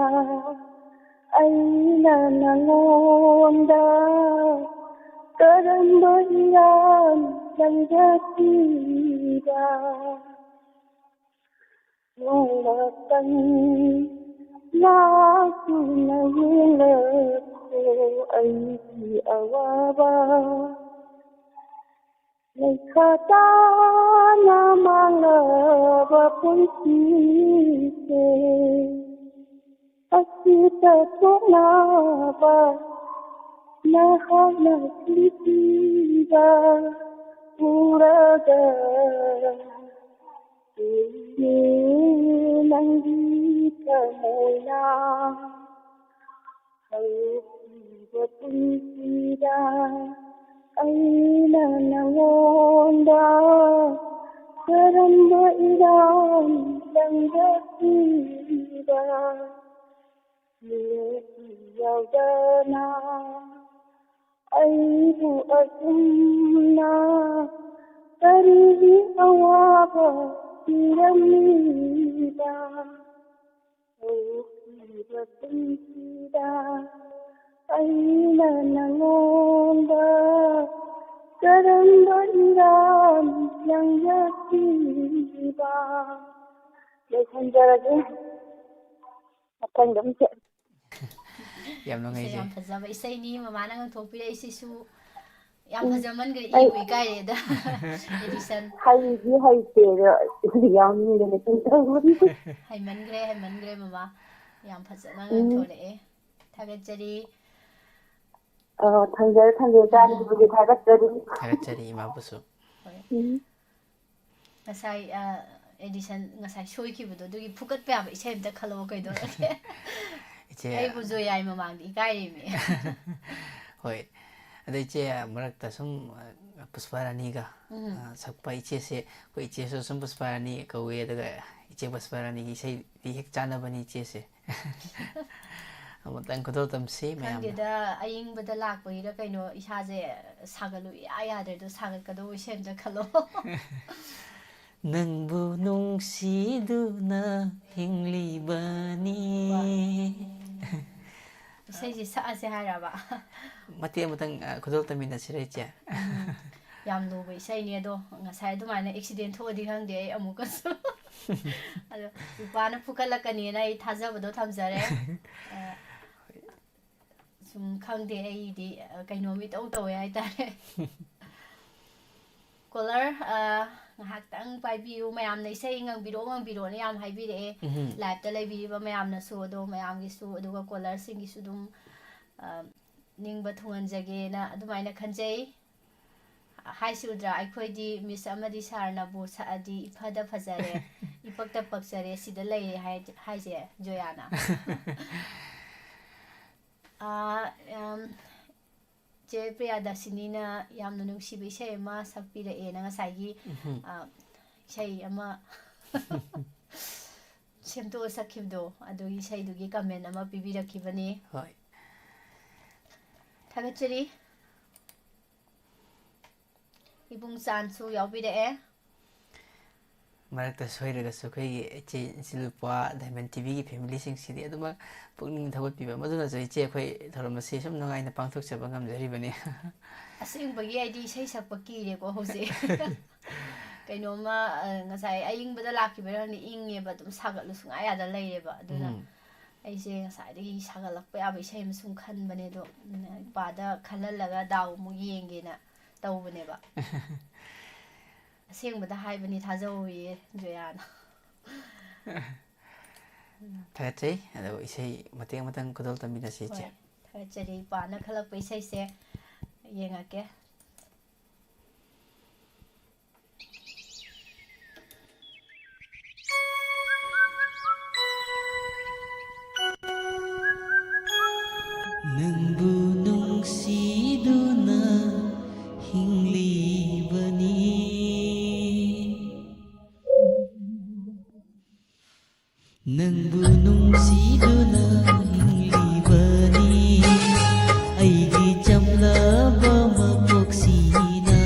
ꯑꯩꯅ ꯅꯉꯣꯟꯗ ꯀꯔꯝꯕ ꯏꯔꯥꯟ ꯂꯪꯖꯈꯤꯕ? ꯅꯣꯡꯃꯇꯪ ꯂꯥꯛꯇꯨꯅ ꯌꯦꯡꯂꯛꯈꯣ ꯑꯩꯒꯤ ꯑꯋꯥꯕ꯫ ꯂꯩꯈꯥ ꯇꯥꯅ ꯃꯥꯡꯂꯕ ꯄꯨꯟꯁꯤꯁꯦ, ꯑꯁꯤꯗ ꯊꯣꯛꯅꯕ ꯅꯍꯥꯛꯅ ꯁꯤꯟꯈꯤꯕ ꯎꯔꯒ, ꯎꯔꯦ ꯅꯪꯒꯤ ꯊꯃꯣꯏ꯫ ꯑꯣꯏꯅ ꯍꯧꯈꯤꯕ ꯄꯨꯟꯁꯤꯗ ꯑꯩꯅ ꯅꯉꯣꯟꯗ ꯀꯔꯝꯕ ꯏꯔꯥꯡ ꯂꯪꯖꯈꯤꯕ ꯅꯨꯃꯤꯠ ꯌꯧꯗꯅ ꯑꯩꯕꯨ ꯑꯁꯨꯝꯅ ꯀꯔꯤꯒꯤ ꯑꯋꯥꯕ ꯄꯤꯔꯝꯂꯤꯕ? ꯍꯧꯈꯤꯕ ꯄꯨꯟꯁꯤꯗ ꯑꯩꯅ ꯅꯉꯣꯟꯗ ꯀꯔꯝꯕ ꯏꯔꯥꯟ ꯂꯪꯖꯈꯤꯕ? ꯂꯣꯏꯁꯤꯟꯖꯔꯒꯦ꯫ ꯃꯊꯪꯗ ꯑꯃꯨꯛ ꯆꯠ- ꯌꯥꯝ ꯏꯁꯩ ꯅꯨꯡꯉꯥꯏꯖꯩ꯫ ꯌꯥꯝ ꯐꯖꯕ ꯏꯁꯩꯅꯤ ꯃꯃꯥꯅ ꯉꯥꯡꯊꯣꯛꯄꯤꯔꯛꯏꯁꯤꯁꯨ ꯌꯥꯝ ꯐꯖꯃꯟꯈ꯭ꯔꯦ꯫ ꯑꯩ- ꯏꯕꯨ ꯏꯀꯥꯏꯔꯦꯗ꯫ ꯑꯦꯗꯤꯁꯟ ꯍꯩꯗꯤ ꯍꯩꯇꯦ ꯑꯗꯣ ꯌꯥꯝ ꯅꯤꯡꯗꯅ ꯁꯨꯝ ꯇꯧꯕꯅꯤ꯫ ꯍꯩꯃꯟꯈ꯭ꯔꯦ, ꯍꯩꯃꯟꯈ꯭ꯔꯦ ꯃꯃꯥ꯫ ꯌꯥꯝ ꯐꯖꯅ ꯎꯝ꯫ ꯉꯥꯡꯊꯣꯔꯛꯑꯦ꯫ ꯊꯥꯒꯠꯆꯔꯤ꯫ ꯑ, ꯊꯝꯖꯔꯦ, ꯊꯝꯖꯔꯦ꯫ ꯏꯆꯥꯅꯨꯄꯤꯕꯨꯗꯤ ꯊꯥꯒꯠꯆꯔꯤ꯫ ꯊꯥꯒꯠꯆꯔꯤ ꯏꯃꯥꯕꯨꯁꯨ꯫ ꯍꯣꯏ꯫ ꯎꯝ꯫ ꯉꯁꯥꯏ ꯑ, ꯑꯦꯗꯤꯁꯟ ꯉꯁꯥꯏ ꯁꯣꯏꯈꯤꯕꯗꯣ ꯑꯗꯨꯒꯤ ꯐꯨꯒꯠꯄ ꯌꯥꯕ ꯏꯁꯩ ꯑꯝꯇ ꯈꯜꯂꯛꯑꯣ ꯀꯩꯗꯧꯔꯒꯦ? ꯏꯆꯦ꯫ ꯑꯩꯕꯨ ꯖꯣꯌꯥꯏ ꯃꯃꯥꯡꯗ ꯏꯀꯥꯏꯔꯤꯃꯤ꯫ ꯍꯣꯏ꯫ ꯑꯗꯣ ꯏꯆꯦ, ꯃꯔꯛꯇ ꯁꯨꯝ, ꯑ, ꯄꯨꯁꯄꯥ ꯔꯥꯅꯤꯒ, ꯎꯝ꯫ ꯑ, ꯁꯛꯄ ꯏꯆꯦꯁꯦ, ꯑꯩꯈꯣꯏ ꯏꯆꯦꯁꯨ ꯁꯨꯝ ꯄꯨꯁꯄꯥ ꯔꯥꯅꯤ ꯀꯧꯋꯦ, ꯑꯗꯨꯒ ꯏꯆꯦ ꯄꯨꯁꯄꯥ ꯔꯥꯅꯤꯒꯤ ꯏꯁꯩꯗꯤ ꯍꯦꯛ ꯆꯥꯟꯅꯕꯅꯤ ꯏꯆꯦꯁꯦ꯫ ꯑꯃꯨꯛꯇꯪ ꯈꯨꯗꯣꯜ ꯇꯝꯁꯤ ꯃꯌꯥꯝꯅ꯫ ꯈꯪꯗꯦꯗ, ꯑꯏꯪꯕꯗ ꯂꯥꯛꯄꯒꯤꯔ ꯀꯩꯅꯣ ꯏꯁꯥꯁꯦ ꯁꯥꯒꯠꯂꯨ ꯏꯌꯥ ꯌꯥꯗ꯭ꯔꯦ꯫ ꯑꯗꯣ ꯁꯥꯒꯠꯀꯗꯧꯕ ꯏꯁꯩ ꯑꯝꯇ ꯈꯜꯂꯣ꯫ ꯅꯪꯕꯨ ꯅꯨꯡꯁꯤꯗꯨꯅ ꯍꯤꯡꯂꯤꯕꯅꯤ꯫ ꯏꯁꯩꯁꯦ ꯁꯛꯑꯁꯦ ꯍꯥꯏꯔꯕ? ꯃꯇꯦꯛ ꯑꯃꯇꯪ, ꯑ, ꯈꯨꯗꯣꯜ ꯇꯝꯃꯤꯟꯅꯁꯤꯔ ꯏꯆꯦ? ꯎꯝ, ꯌꯥꯝ ꯂꯨꯕ ꯏꯁꯩꯅꯦ꯫ ꯑꯗꯣ ꯉꯁꯥꯏ ꯑꯗꯨꯃꯥꯏꯅ ꯑꯦꯛꯁꯤꯗꯦꯟ ꯊꯣꯛꯑꯗꯤ ꯈꯪꯗꯦ ꯑꯩ ꯑꯃꯨꯛꯀꯁꯨ꯫ ꯑꯗꯣ ꯏꯄꯥꯅ ꯐꯨꯀꯠꯂꯛꯀꯅꯤꯅ ꯑꯩ ꯊꯥꯖꯕꯗꯣ ꯊꯝꯖꯔꯦ꯫ ꯑ, ꯁꯨꯝ ꯈꯪꯗꯦ, ꯑꯩꯗꯤ, ꯑ, ꯀꯩꯅꯣꯝ ꯏꯇꯧ ꯇꯧꯋꯦ ꯍꯥꯏꯇꯥꯔꯦ꯫ ꯀꯣꯂꯔ, ꯑ, ꯉꯥꯏꯍꯥꯛꯇꯪ ꯄꯥꯏꯕꯤꯌꯨ꯫ ꯃꯌꯥꯝꯅ ꯏꯁꯩ ꯉꯪꯕꯤꯔꯛꯑꯣ, ꯉꯪꯕꯤꯔꯛꯑꯣꯅ ꯌꯥꯝ ꯍꯥꯏꯕꯤꯔꯛꯑꯦ꯫ ꯎꯝꯍꯨꯝ꯫ ꯂꯥꯏꯞꯇ ꯂꯩꯕꯤꯔꯤꯕ ꯃꯌꯥꯝꯅꯁꯨ, ꯑꯗꯣ ꯃꯌꯥꯝꯒꯤꯁꯨ, ꯑꯗꯨꯒ ꯀꯣꯂꯔꯁꯤꯡꯒꯤꯁꯨ ꯑꯗꯨꯝ, ꯑ, ꯅꯤꯡꯕ ꯊꯨꯡꯍꯟꯖꯒꯦꯅ ꯑꯗꯨꯃꯥꯏꯅ ꯈꯟꯖꯩ꯫ ꯍꯥꯏꯁꯤ ꯎꯗ꯭ꯔꯥ, ꯑꯩꯈꯣꯏꯗꯤ ꯃꯤꯁ ꯑꯃꯗꯤ ꯁꯥꯔꯅꯕꯨ ꯁꯛꯑꯗꯤ ꯏꯐꯗ ꯐꯖꯔꯦ꯫ ꯏꯄꯛꯇ ꯄꯛꯆꯔꯦ ꯁꯤꯗ ꯂꯩꯔꯦ ꯍꯥꯏ-, ꯍꯥꯏꯁꯦ ꯖꯣꯌꯥꯅ꯫ ꯑꯥ, ꯎꯝ, ꯆꯦ ꯄ꯭ꯔꯤꯌꯥꯗꯔꯁꯤꯅꯤꯅ ꯌꯥꯝꯅ ꯅꯨꯡꯁꯤꯕ ꯏꯁꯩ ꯑꯃ ꯁꯛꯄꯤꯔꯛꯑꯦꯅ ꯉꯁꯥꯏꯒꯤ, ꯎꯝꯍꯨꯝ꯫ ꯑꯥ, ꯏꯁꯩ ꯑꯃ ꯁꯦꯝꯗꯣꯛꯑ ꯁꯛꯈꯤꯕꯗꯣ, ꯑꯗꯨꯒꯤ ꯏꯁꯩꯗꯨꯒꯤ comment ꯑꯃ ꯄꯤꯕꯤꯔꯛꯈꯤꯕꯅꯤ꯫ ꯍꯣꯏ꯫ ꯊꯥꯒꯠꯆꯔꯤ꯫ ꯏꯕꯨꯡ ꯆꯥꯟꯁꯨ ꯌꯥꯎꯕꯤꯔꯛꯑꯦ꯫ ꯃꯔꯛꯇ ꯁꯣꯏꯔꯒꯁꯨ ꯑꯩꯈꯣꯏꯒꯤ ꯏꯆꯦ ꯏꯆꯤꯜ ꯏꯄ꯭ꯋꯥ Diamond TVꯒꯤ familyꯁꯤꯡꯁꯤꯗꯤ ꯑꯗꯨꯃꯛ ꯄꯨꯛꯅꯤꯡ ꯊꯧꯒꯠꯄꯤꯕ, ꯃꯗꯨꯅꯁꯨ ꯏꯆꯦ ꯑꯩꯈꯣꯏ ꯊꯧꯔꯝ ꯑꯁꯤ ꯁꯨꯝ ꯅꯨꯡꯉꯥꯏꯅ ꯄꯥꯡꯊꯣꯛꯆꯕ ꯉꯝꯖꯔꯤꯕꯅꯤ꯫ ꯑꯁꯦꯡꯕꯒꯤ ꯑꯩꯗꯤ ꯏꯁꯩ ꯁꯛꯄ ꯀꯤꯔꯦꯀꯣ ꯍꯧꯖꯤꯛ꯫ ꯀꯩꯅꯣꯝꯃ, ꯑ, ꯉꯁꯥꯏ ꯑꯏꯪꯕꯗ ꯂꯥꯛꯈꯤꯕꯩꯔ ꯈꯪꯗꯦ, ꯏꯪꯉꯦꯕ, ꯑꯗꯨꯝ ꯁꯥꯒꯠꯂꯨ ꯁꯨꯡꯌꯥ ꯌꯥꯗ ꯂꯩꯔꯦꯕ꯫ ꯑꯗꯨꯅ ꯎꯝ꯫ ꯑꯩꯁꯦ ꯉꯁꯥꯏꯗꯒꯤ ꯁꯥꯒꯠꯂꯛꯄ ꯌꯥꯕ ꯏꯁꯩ ꯑꯃ ꯁꯨꯝ ꯈꯟꯕꯅꯦ, ꯑꯗꯣ, ꯎꯝ, ꯏꯄꯥꯗ ꯈꯜꯍꯜꯂꯒ ꯗꯥꯎ ꯑꯃꯨꯛ ꯌꯦꯡꯒꯦꯅ ꯇꯧꯕꯅꯦꯕ꯫ ꯑꯁꯦꯡꯕꯗ ꯍꯥꯏꯕꯅꯤ ꯊꯥꯖꯧꯌꯦ ꯖꯣꯌꯥꯅ꯫ ꯊꯥꯒꯠꯆꯩ꯫ ꯑꯗꯣ ꯏꯁꯩ ꯃꯇꯦꯛ ꯑꯃꯇꯪ ꯈꯨꯗꯣꯜ ꯇꯝꯃꯤꯟꯅꯁꯤ, ꯏꯆꯦ꯫ ꯍꯣꯏ, ꯊꯥꯒꯠꯆꯔꯤ꯫ ꯏꯄꯥꯅ ꯈꯜꯂꯛꯄ ꯏꯁꯩꯁꯦ ꯌꯦꯡꯉꯛꯀꯦ꯫ ꯅꯪꯕꯨ ꯅꯨꯡꯁꯤꯗꯨꯅ ꯍꯤꯡꯂꯤꯕꯅꯤ꯫ ꯅꯪꯕꯨ ꯅꯨꯡꯁꯤꯗꯨꯅ ꯍꯤꯡꯂꯤꯕꯅꯤ, ꯑꯩꯒꯤ ꯆꯝꯂꯕ ꯃꯄꯣꯛꯁꯤꯅ꯫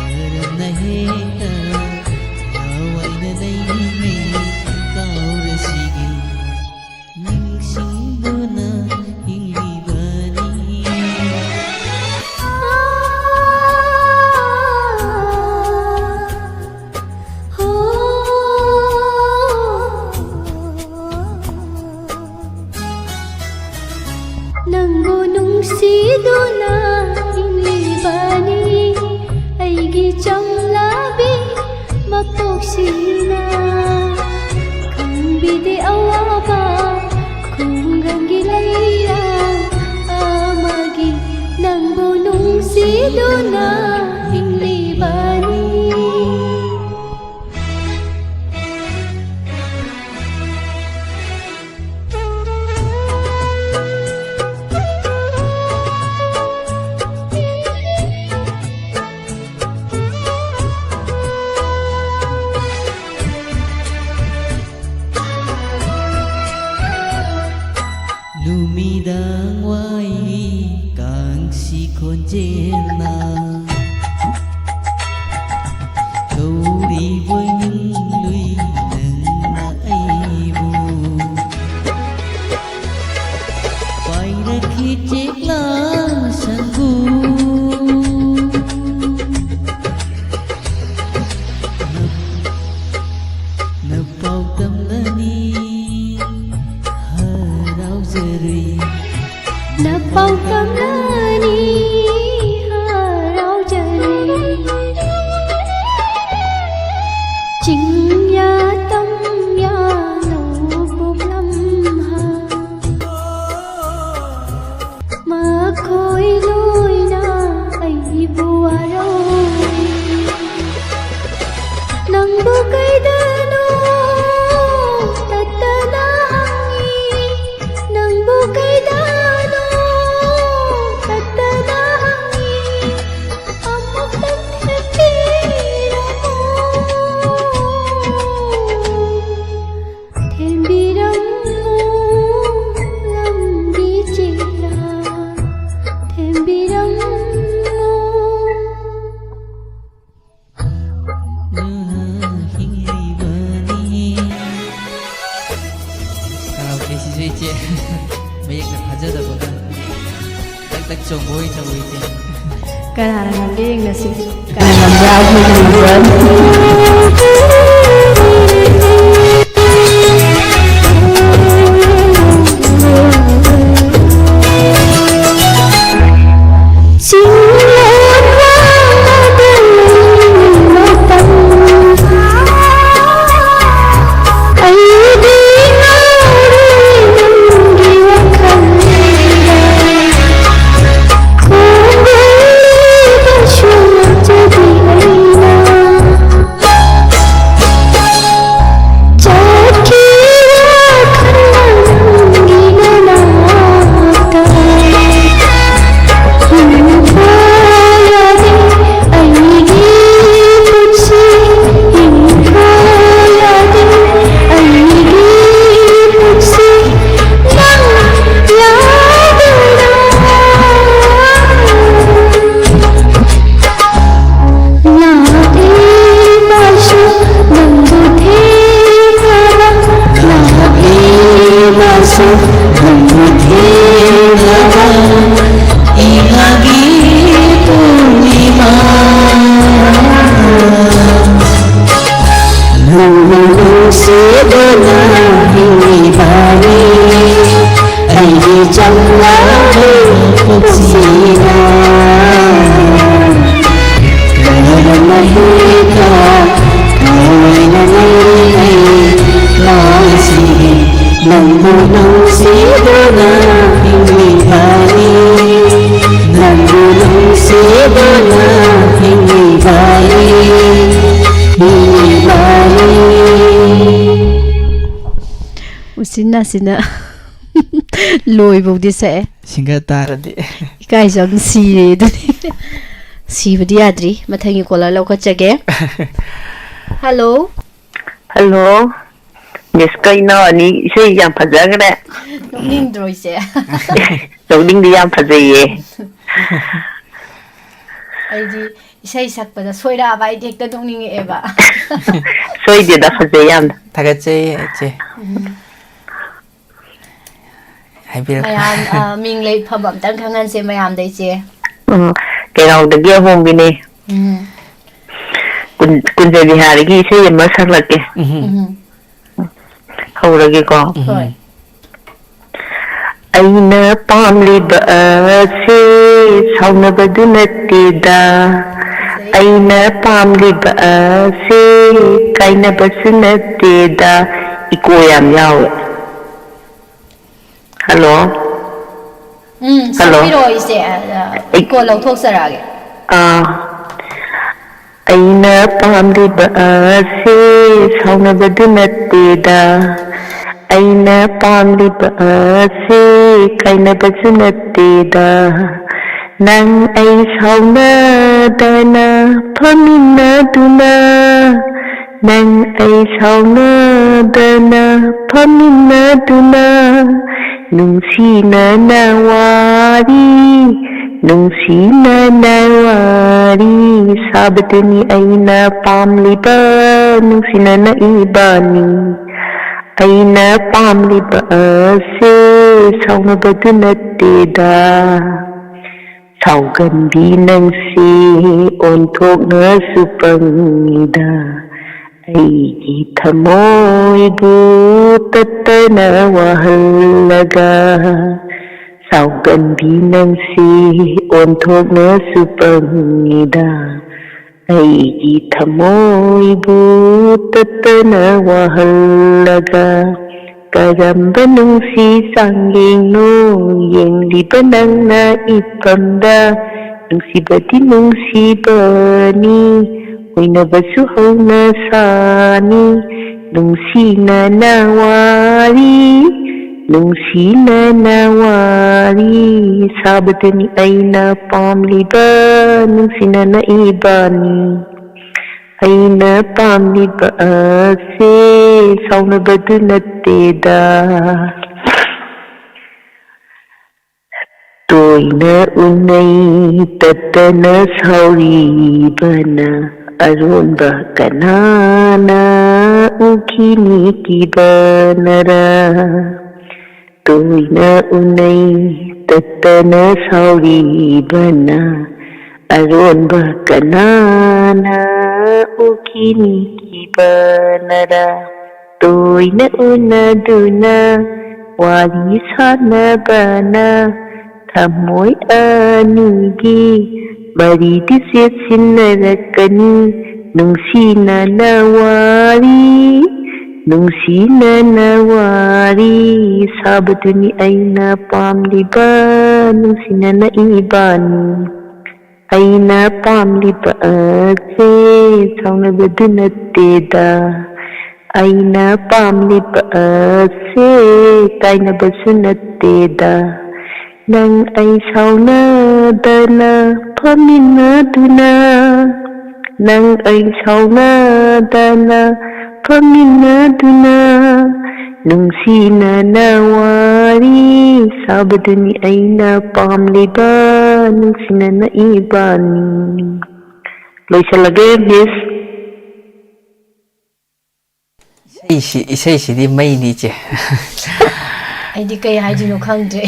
ꯀꯔꯝꯅ ꯍꯦꯛꯇ ꯊꯋꯥꯏꯅ ꯂꯩꯔꯤꯉꯩ ꯀꯥꯎꯔꯁꯤꯒꯦ꯫ ꯅꯤꯡꯁꯤꯡꯗꯨꯅ ꯍꯤꯡꯂꯤꯕꯅꯤ꯫ ꯅꯪꯕꯨ ꯅꯨꯡꯁꯤꯗꯨꯅ ꯍꯤꯡꯂꯤꯕꯅꯤ, ꯑꯩꯒꯤ ꯆꯝꯂꯕꯤ ꯃꯄꯣꯛꯁꯤꯅ꯫ ꯈꯪꯕꯤꯗꯦ ꯑꯋꯥꯕ ꯈꯨꯡꯒꯪꯒꯤ ꯂꯩꯔꯥꯡ ꯑꯃꯒꯤ, ꯅꯪꯕꯨ ꯅꯨꯡꯁꯤꯗꯨꯅ ꯍꯤꯡꯂꯤꯕꯅꯤ꯫ ꯆꯦꯜꯅ ꯀꯧꯔꯤꯕꯣꯏ ꯅꯨꯡꯂꯨꯏ ꯅꯪꯅ ꯑꯩꯕꯨ꯫ ꯄꯥꯏꯔꯛꯈꯤ ꯆꯦꯛꯂꯥ ꯁꯪꯒꯨ꯫ ꯅꯄꯥꯎ ꯇꯝꯂꯅꯤ ꯍꯔꯥꯎꯖꯔꯤ꯫ ꯅꯄꯥꯎ ꯇꯝꯂꯅꯤ ꯍꯔꯥꯎꯖꯔꯤ꯫ ꯆꯤꯡꯌꯥ ꯇꯝꯌꯥ ꯂꯧꯕꯨꯛ ꯂꯝꯍꯥꯡ꯫ ꯃꯈꯣꯏ ꯂꯣꯏꯅ ꯑꯩꯕꯨ ꯋꯥꯔꯧꯏ꯫ ꯅꯪꯕꯨ ꯀꯩꯗꯅꯣ ꯇꯠꯇꯅ ꯍꯪꯉꯤ꯫ ꯅꯪꯕꯨ ꯀꯩꯗꯅꯣ ꯇꯠꯇꯅ ꯍꯪꯉꯤ꯫ ꯑꯃꯨꯛꯇꯪ ꯊꯦꯝꯕꯤꯔꯝꯃꯨ꯫ ꯊꯦꯝꯕꯤꯔꯝꯃꯨ ꯂꯝꯕꯤ ꯆꯦꯜꯂ ꯊꯦꯝꯕꯤꯔꯝꯃꯨ꯫ ꯍꯤꯡꯂꯤꯕꯅꯤ꯫ ꯀꯔꯥꯎꯀꯦꯁꯤꯁꯨ ꯏꯆꯦ ꯃꯌꯦꯛꯅ ꯐꯥꯖꯗꯕꯒ ꯇꯛ ꯇꯛ ꯆꯣꯡꯕ ꯑꯣꯏꯅ ꯇꯧꯋꯤ ꯏꯆꯦ꯫ ꯀꯅꯥꯅ ꯉꯝꯒꯦ ꯌꯦꯡꯅꯁꯤ꯫ ꯀꯅꯥ ꯉꯝꯕ꯭ꯔꯥ? ꯑꯩꯈꯣꯏꯅ ꯉꯝꯕ꯭ꯔꯥ? ꯅꯪꯕꯨ ꯊꯦꯡꯅꯕ ꯏꯃꯥꯒꯤ ꯄꯨꯔꯅꯤꯃꯥ꯫ ꯅꯪꯕꯨ ꯅꯨꯡꯁꯤꯗꯨꯅ ꯍꯤꯡꯂꯤꯕꯅꯤ ꯑꯩꯒꯤ ꯆꯝꯂꯕ ꯄꯨꯟꯁꯤꯅ꯫ ꯀꯔꯝꯕ ꯍꯤꯗ ꯊꯋꯥꯏꯅ ꯂꯩꯔꯤꯉꯩ ꯃꯥꯁꯤꯗꯤ ꯅꯪꯕꯨ ꯅꯨꯡꯁꯤꯗꯨꯅ ꯍꯤꯡꯂꯤꯕꯅꯤ꯫ ꯅꯪꯕꯨ ꯅꯨꯡꯁꯤꯗꯨꯅ ꯍꯤꯡꯂꯤꯕꯅꯤ꯫ ꯍꯤꯡꯂꯤꯕꯅꯤ꯫ ꯎꯆꯤꯟ ꯅꯥꯆꯤꯟꯅ ꯂꯣꯏꯐꯧꯗꯤ ꯁꯛꯑꯦ꯫ ꯁꯤꯡꯒꯔ ꯇꯥꯔꯗꯤ꯫ ꯏꯀꯥꯏꯖꯝ ꯁꯤꯔꯦ ꯑꯗꯨꯅꯤ꯫ ꯁꯤꯕꯗꯤ ꯌꯥꯗ꯭ꯔꯤ꯫ ꯃꯊꯪꯒꯤ ꯀꯣꯂꯔ ꯂꯧꯈꯠꯆꯒꯦ꯫ ꯍꯜꯂꯣ꯫ ꯍꯜꯂꯣ꯫ ꯃꯤꯁ, ꯀꯩꯅꯣ ꯑꯅꯤ ꯏꯁꯩ ꯌꯥꯝ ꯐꯖꯈ꯭ꯔꯦ꯫ ꯅꯣꯛꯅꯤꯡꯗ꯭ꯔꯣ ꯏꯆꯦ? ꯅꯣꯛꯅꯤꯡꯗꯤ ꯌꯥꯝ ꯐꯖꯩꯌꯦ꯫ ꯑꯩꯗꯤ ꯏꯁꯩ ꯁꯛꯄꯗ ꯁꯣꯏꯔꯛꯑꯕ ꯑꯩꯗꯤ ꯍꯦꯛꯇ ꯅꯣꯛꯅꯤꯡꯉꯛꯑꯦꯕ꯫ ꯁꯣꯏꯗꯦꯗ, ꯐꯖꯩ ꯌꯥꯝꯅ꯫ ꯊꯥꯒꯠꯆꯩ ꯏꯆꯦ꯫ ꯎꯝ꯫ ꯍꯥꯏꯕꯤꯔꯛꯑꯣ꯫ ꯃꯌꯥꯝ, ꯑ, ꯃꯤꯡ ꯂꯩꯐꯝ ꯑꯝꯇꯪ ꯈꯪꯍꯟꯁꯦ ꯃꯌꯥꯝꯗ, ꯏꯆꯦ꯫ ꯎꯝ, ꯀꯩꯔꯥꯎꯗꯒꯤ ꯑꯍꯣꯡꯕꯤꯅꯦ꯫ ꯎꯝ꯫ ꯀꯨꯟ-, ꯀꯨꯟꯖꯕꯤꯍꯥꯔꯤꯒꯤ ꯏꯁꯩ ꯑꯃ ꯁꯛꯂꯛꯀꯦ꯫ ꯎꯝ꯫ ꯎꯝ꯫ ꯍꯧꯔꯒꯦꯀꯣ꯫ ꯎꯝ꯫ ꯍꯣꯏ꯫ ꯑꯩꯅ ꯄꯥꯝꯂꯤꯕ ꯑꯁꯤ ꯁꯥꯎꯅꯕꯗꯨ ꯅꯠꯇꯦꯗ꯫ ꯑꯩꯅ ꯄꯥꯝꯂꯤꯕ ꯑꯁꯤ ꯀꯥꯏꯅꯕꯁꯨ ꯅꯠꯇꯦꯗ꯫ ꯏꯀꯣ ꯌꯥꯝ ꯌꯥꯎꯋꯦ꯫ ꯍꯜꯂꯣ꯫ ꯎꯝ, ꯍꯜꯂꯣ꯫ ꯁꯛꯄꯤꯔꯛꯑꯣ ꯏꯆꯦ꯫ ꯑ, ꯑ, ꯑꯩ ꯏꯀꯣ ꯂꯧꯊꯣꯛꯆꯔꯛꯑꯒꯦ꯫ ꯑꯥ꯫ ꯑꯩꯅ ꯄꯥꯝꯂꯤꯕ ꯑꯁꯤ ꯁꯥꯎꯅꯕꯗꯨ ꯅꯠꯇꯦꯗ꯫ ꯑꯩꯅ ꯄꯥꯝꯂꯤꯕ ꯑꯁꯤ ꯀꯥꯏꯅꯕꯁꯨ ꯅꯠꯇꯦꯗ꯫ ꯅꯪ ꯑꯩ ꯁꯥꯎꯅꯗꯅ ꯐꯝꯃꯤꯟꯅꯗꯨꯅ, ꯅꯪ ꯑꯩ ꯁꯥꯎꯅꯗꯅ ꯐꯝꯃꯤꯟꯅꯗꯨꯅ, ꯅꯨꯡꯁꯤꯅꯅ ꯋꯥꯔꯤ, ꯅꯨꯡꯁꯤꯅꯅ ꯋꯥꯔꯤ ꯁꯥꯕꯗꯨꯅꯤ ꯑꯩꯅ ꯄꯥꯝꯂꯤꯕ, ꯅꯨꯡꯁꯤꯅꯅ ꯏꯕꯥꯅꯤ꯫ ꯑꯩꯅ ꯄꯥꯝꯂꯤꯕ ꯑꯁꯦ ꯁꯥꯎꯅꯕꯗꯨ ꯅꯠꯇꯦꯗ꯫ ꯁꯥꯎꯒꯟꯕꯤ ꯅꯪꯁꯤ ꯑꯣꯟꯊꯣꯛꯅꯁꯨ ꯄꯪꯉꯤꯗ꯫ ꯑꯩꯒꯤ ꯊꯃꯣꯏꯕꯨ ꯇꯠꯇꯅ ꯋꯥꯍꯜꯂꯒ꯫ ꯁꯥꯎꯒꯟꯕꯤ ꯅꯪꯁꯤ ꯑꯣꯟꯊꯣꯛꯅꯁꯨ ꯄꯪꯉꯤꯗ꯫ ꯑꯩꯒꯤ ꯊꯃꯣꯏꯕꯨ ꯇꯠꯇꯅ ꯋꯥꯍꯜꯂꯒ꯫ ꯀꯔꯝꯕ ꯅꯨꯡꯁꯤ ꯆꯥꯡꯌꯦꯡꯅꯣ ꯌꯦꯡꯂꯤꯕ ꯅꯪꯅ ꯏꯐꯝꯗ? ꯅꯨꯡꯁꯤꯕꯗꯤ ꯅꯨꯡꯁꯤꯕꯅꯤ, ꯑꯣꯏꯅꯕꯁꯨ ꯍꯧꯅ ꯁꯥꯅꯤ꯫ ꯅꯨꯡꯁꯤꯅꯅ ꯋꯥꯔꯤ, ꯅꯨꯡꯁꯤꯅꯅ ꯋꯥꯔꯤ ꯁꯥꯕꯗꯨꯅꯤ ꯑꯩꯅ ꯄꯥꯝꯂꯤꯕ, ꯅꯨꯡꯁꯤꯅꯅ ꯏꯕꯥꯅꯤ꯫ ꯑꯩꯅ ꯄꯥꯝꯂꯤꯕ ꯑꯁꯦ ꯁꯥꯎꯅꯕꯗꯨ ꯅꯠꯇꯦꯗ꯫ ꯇꯣꯏꯅ ꯎꯅꯩ ꯇꯠꯇꯅ ꯁꯥꯎꯔꯤꯕꯅ, ꯑꯔꯣꯟꯕ ꯀꯅꯥꯅ ꯎꯈꯤꯅꯤ ꯀꯤꯕꯅꯔ? ꯇꯣꯏꯅ ꯎꯅꯩ ꯇꯠꯇꯅ ꯁꯥꯎꯔꯤꯕꯅ, ꯑꯔꯣꯟꯕ ꯀꯅꯥꯅ ꯎꯈꯤꯅꯤ ꯀꯤꯕꯅꯔ? ꯇꯣꯏꯅ ꯎꯅꯗꯨꯅ ꯋꯥꯔꯤ ꯁꯥꯟꯅꯕꯅ ꯊꯃꯣꯏ ꯑꯅꯤꯒꯤ ꯃꯔꯤꯗꯤ ꯆꯦꯠꯁꯤꯟꯅꯔꯛꯀꯅꯤ꯫ ꯅꯨꯡꯁꯤꯅꯅ ꯋꯥꯔꯤ, ꯅꯨꯡꯁꯤꯅꯅ ꯋꯥꯔꯤ ꯁꯥꯕꯗꯨꯅꯤ ꯑꯩꯅ ꯄꯥꯝꯂꯤꯕ, ꯅꯨꯡꯁꯤꯅꯅ ꯏꯕꯥꯅꯤ꯫ ꯑꯩꯅ ꯄꯥꯝꯂꯤꯕ ꯑꯁꯦ ꯁꯥꯎꯅꯕꯗꯨ ꯅꯠꯇꯦꯗ꯫ ꯑꯩꯅ ꯄꯥꯝꯂꯤꯕ ꯑꯁꯦ ꯀꯥꯏꯅꯕꯁꯨ ꯅꯠꯇꯦꯗ꯫ ꯅꯪ ꯑꯩ ꯁꯥꯎꯅꯗꯅ ꯐꯝꯃꯤꯟꯅꯗꯨꯅ, ꯅꯪ ꯑꯩ ꯁꯥꯎꯅꯗꯅ ꯐꯝꯃꯤꯟꯅꯗꯨꯅ, ꯅꯨꯡꯁꯤꯅꯅ ꯋꯥꯔꯤ ꯁꯥꯕꯗꯨꯅꯤ ꯑꯩꯅ ꯄꯥꯝꯂꯤꯕ, ꯅꯨꯡꯁꯤꯅꯅ ꯏꯕꯥꯅꯤ꯫ ꯂꯣꯏꯁꯤꯜꯂꯒꯦ, ꯃꯤꯁ꯫ ꯏꯁꯩꯁꯤ-, ꯏꯁꯩꯁꯤꯗꯤ ꯃꯩꯅꯤ, ꯏꯆꯦ꯫ ꯑꯩꯗꯤ ꯀꯩ ꯍꯥꯏꯗꯣꯏꯅꯣ ꯈꯪꯗ꯭ꯔꯦ꯫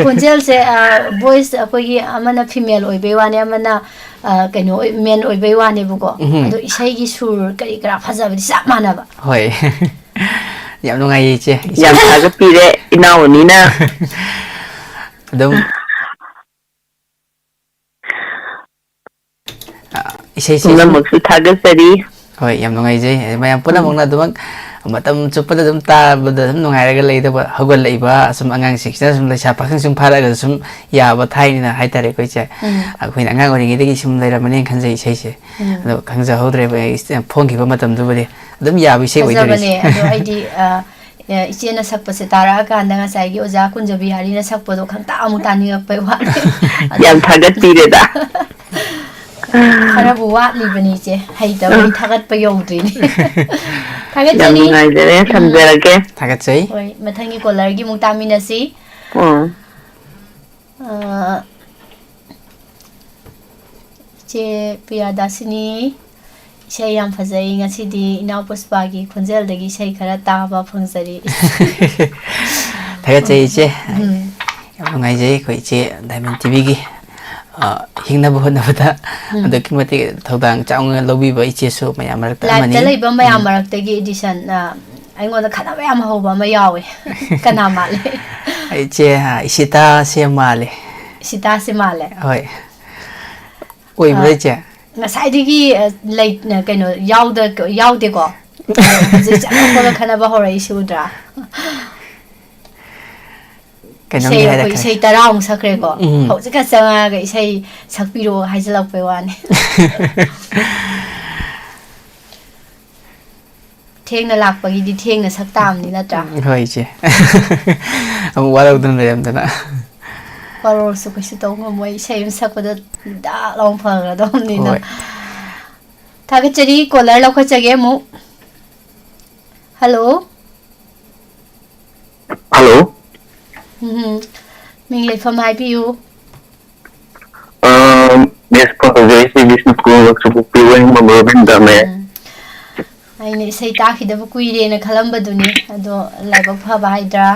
ꯈꯣꯟꯖꯦꯜꯁꯦ, ꯑ, voice ꯑꯩꯈꯣꯏꯒꯤ ꯑꯃꯅ female ꯑꯣꯏꯕꯩ ꯋꯥꯅꯤ, ꯑꯃꯅ, ꯑ, ꯀꯩꯅꯣ ꯑꯣꯏ-, men ꯑꯣꯏꯕꯩ ꯋꯥꯅꯦꯕꯀꯣ꯫ ꯎꯝ꯫ ꯑꯗꯣ ꯏꯁꯩꯒꯤ ꯁꯨꯔ ꯀꯔꯤ ꯀꯔꯥ ꯐꯖꯕꯗꯤ ꯆꯞ ꯃꯥꯟꯅꯕ꯫ ꯍꯣꯏ꯫ ꯌꯥꯝ ꯅꯨꯡꯉꯥꯏꯌꯦ, ꯏꯆꯦ꯫ ꯌꯥꯝ ꯊꯥꯒꯠꯄꯤꯔꯦ, ꯏꯅꯥꯎ ꯑꯅꯤꯅ꯫ ꯑꯗꯨꯝ ꯑ, ꯏꯁꯩꯁꯦ ꯁꯨꯝ ꯄꯨꯝꯅꯃꯛꯁꯨ ꯊꯥꯒꯠꯆꯔꯤ꯫ ꯍꯣꯏ, ꯌꯥꯝ ꯅꯨꯡꯉꯥꯏꯖꯩ꯫ ꯃꯌꯥꯝ ꯎꯝ꯫ ꯄꯨꯝꯅꯃꯛꯅ ꯑꯗꯨꯃꯛ ꯃꯇꯝ ꯆꯨꯞꯄꯗ ꯑꯗꯨꯝ ꯇꯥꯕꯗ ꯑꯗꯨꯝ ꯅꯨꯡꯉꯥꯏꯔꯒ ꯂꯩꯗꯧꯕ, ꯍꯧꯒꯠꯂꯛꯏꯕ ꯁꯨꯝ ꯑꯉꯥꯡꯁꯤꯡꯁꯤꯅ ꯁꯨꯝ ꯂꯩꯁꯥ ꯄꯥꯈꯪ ꯁꯨꯝ ꯐꯥꯔꯛꯑꯒꯁꯨ ꯁꯨꯝ ꯌꯥꯕ ꯊꯥꯏꯅꯤꯅ ꯍꯥꯏꯇꯥꯔꯦꯀꯣ, ꯏꯆꯦ꯫ ꯎꯝ꯫ ꯑꯩꯈꯣꯏꯅ ꯑꯉꯥꯡ ꯑꯣꯏꯔꯤꯉꯩꯗꯒꯤ ꯁꯨꯝ ꯂꯩꯔꯝꯃꯅꯤꯅ ꯈꯟꯖꯩ ꯏꯁꯩꯁꯦ꯫ ꯎꯝ꯫ ꯑꯗꯣ ꯈꯪꯖꯍꯧꯗ꯭ꯔꯦꯕ ꯑꯩ ꯏꯁ-, ꯐꯣꯡꯈꯤꯕ ꯃꯇꯝꯗꯨꯕꯨꯗꯤ꯫ ꯑꯗꯨꯝ ꯌꯥꯕ ꯏꯁꯩ ꯑꯣꯏꯗꯣꯔꯤꯁꯦ꯫ ꯐꯖꯕꯅꯦ꯫ ꯑꯗꯣ ꯑꯩꯗꯤ, ꯑ, ꯑꯦ, ꯏꯆꯦꯅ ꯁꯛꯄꯁꯦ ꯇꯥꯔꯛꯑꯀꯥꯟꯗ ꯉꯁꯥꯏꯒꯤ ꯑꯣꯖꯥ ꯀꯨꯟꯖꯕꯤ ꯌꯥꯔꯤꯅ ꯁꯛꯄꯗꯣ ꯈꯪꯇꯥ ꯑꯃꯨꯛ ꯇꯥꯅꯤꯡꯉꯛꯄꯩ ꯋꯥꯅꯤ꯫ ꯑꯗꯣ ꯌꯥꯝ ꯊꯥꯒꯠꯄꯤꯔꯦꯗ꯫ ꯈꯔꯕꯨ ꯋꯥꯠꯂꯤꯕꯅꯤ ꯏꯆꯦ, ꯍꯩꯇꯕꯒꯤ ꯎꯝ꯫ ꯊꯥꯒꯠꯄ ꯌꯧꯗ꯭ꯔꯤꯅꯤ꯫ ꯌꯥꯝ ꯊꯥꯒꯠꯆꯔꯤ꯫ ꯅꯨꯡꯉꯥꯏꯖꯔꯦ, ꯎꯝ꯫ ꯊꯝꯖꯔꯒꯦ꯫ ꯊꯥꯒꯠꯆꯩ꯫ ꯍꯣꯏ, ꯃꯊꯪꯒꯤ caller ꯒꯤ ꯑꯃꯨꯛ ꯇꯥꯃꯤꯟꯅꯁꯤ꯫ ꯎꯝ꯫ ꯑ, ꯏꯆꯦ ꯄ꯭ꯔꯤꯌꯥꯗꯥꯁꯤꯅꯤ, ꯏꯁꯩ ꯌꯥꯝ ꯐꯖꯩ꯫ ꯉꯁꯤꯗꯤ ꯏꯅꯥꯎ ꯄꯨꯁꯄꯥꯒꯤ ꯈꯣꯟꯖꯦꯜꯗꯒꯤ ꯏꯁꯩ ꯈꯔ ꯇꯥꯕ ꯐꯪꯖꯔꯤ꯫ ꯊꯥꯒꯠꯆꯩ, ꯏꯆꯦ꯫ ꯎꯝ꯫ ꯌꯥꯝ ꯅꯨꯡꯉꯥꯏꯖꯩ ꯑꯩꯈꯣꯏ ꯏꯆꯦ ꯗꯥꯏꯃꯟ ꯇꯤꯚꯤꯒꯤ, ꯑ, ꯍꯤꯡꯅꯕ ꯍꯣꯠꯅꯕꯗ ꯎꯝ꯫ ꯑꯗꯨꯛꯀꯤ ꯃꯇꯤꯛ ꯊꯧꯗꯥꯡ ꯆꯥꯎꯅ ꯂꯧꯕꯤꯕ ꯏꯆꯦꯁꯨ ꯃꯌꯥꯝ ꯃꯔꯛꯇ live ꯇ ꯑꯃꯅꯤ꯫ ꯂꯩꯕ ꯃꯌꯥꯝ ꯎꯝ꯫ ꯃꯔꯛꯇꯒꯤ ꯑꯦꯗꯤꯁꯟ, ꯑ, ꯑꯩꯉꯣꯟꯗ ꯈꯠꯅꯕ ꯌꯥꯝ ꯍꯧꯕ ꯑꯃ ꯌꯥꯎꯋꯦ꯫ ꯀꯅꯥ ꯃꯥꯜꯂꯦ? ꯑꯩ ꯏꯆꯦ, ꯑ, ꯏꯁꯤꯇꯥꯁꯦ ꯃꯥꯜꯂꯦ꯫ ꯏꯁꯤꯇꯥꯁꯦ ꯃꯥꯜꯂꯦ꯫ ꯍꯣꯏ꯫ ꯑꯣꯏꯕ꯭ꯔꯥ, ꯑ, ꯏꯆꯦ? ꯉꯁꯥꯏꯗꯒꯤ, ꯑ, ꯂꯩ-, ꯀꯩꯅꯣ, ꯌꯥꯎꯗ-, ꯌꯥꯎꯗꯦꯀꯣ? ꯍꯧꯖꯤꯛ ꯆꯪꯉꯛꯄꯒ ꯈꯠꯅꯕ ꯍꯧꯔꯛꯏꯁꯤ ꯎꯗ꯭ꯔꯥ? ꯀꯩꯅꯣꯝꯗꯤ ꯏꯁꯩ ꯑꯩꯈꯣꯏ ꯍꯥꯏꯔꯛꯀꯅꯤ꯫ ꯏꯁꯩ ꯇꯔꯥꯃꯨꯛ ꯁꯛꯈ꯭ꯔꯦꯀꯣ? ꯎꯝ꯫ ꯍꯧꯖꯤꯛꯀ ꯆꯪꯉꯛꯑꯒ ꯏꯁꯩ ꯁꯛꯄꯤꯔꯛꯑꯣ ꯍꯥꯏꯖꯤꯜꯂꯛꯄꯩ ꯋꯥꯅꯤ꯫ ꯊꯦꯡꯅ ꯂꯥꯛꯄꯒꯤꯗꯤ ꯊꯦꯡꯅ ꯁꯛ ꯇꯥꯕꯅꯤ, ꯅꯠꯇ꯭ꯔꯥ? ꯎꯝ, ꯍꯣꯏ, ꯏꯆꯦ꯫ ꯑꯃꯨꯛ ꯋꯥꯔꯧꯗꯅ ꯂꯩꯔꯝꯗꯅ꯫ ꯋꯥꯔꯧꯔꯁꯨ ꯀꯩꯁꯨ ꯇꯧ ꯉꯝꯃꯣꯏ꯫ ꯏꯁꯩ ꯑꯃ ꯁꯛꯄꯗ ꯗꯥꯛ ꯂꯥꯎꯅ ꯐꯈ꯭ꯔꯗꯧꯅꯤꯅ꯫ ꯍꯣꯏ꯫ ꯊꯥꯒꯠꯆꯔꯤ꯫ Caller ꯂꯧꯈꯠꯆꯒꯦ ꯑꯃꯨꯛ꯫ Hello꯫ Hello꯫ ꯎꯝ꯫ ꯃꯤꯡ ꯂꯩꯐꯝ ꯍꯥꯏꯕꯤꯌꯨ꯫ ꯑ, ꯃꯤꯁ ꯐꯣꯟ ꯇꯧꯖꯔꯛꯏꯁꯤ ꯕꯤꯁꯅꯨꯄꯨꯔ ꯋꯥꯛꯁꯣꯞꯄꯨ ꯄꯤꯌꯨ, ꯋꯥꯍꯦꯡꯕꯝ ꯔꯣꯕꯤꯟꯗ꯭ꯔꯅꯦ꯫ ꯎꯝ꯫ ꯑꯩꯅ ꯏꯁꯩ ꯇꯥꯈꯤꯗꯕ ꯀꯨꯏꯔꯦꯅ ꯈꯜꯂꯝꯕꯗꯨꯅꯤ, ꯑꯗꯣ ꯂꯥꯏꯕꯛ ꯐꯕ ꯍꯥꯏꯗ꯭ꯔꯥ,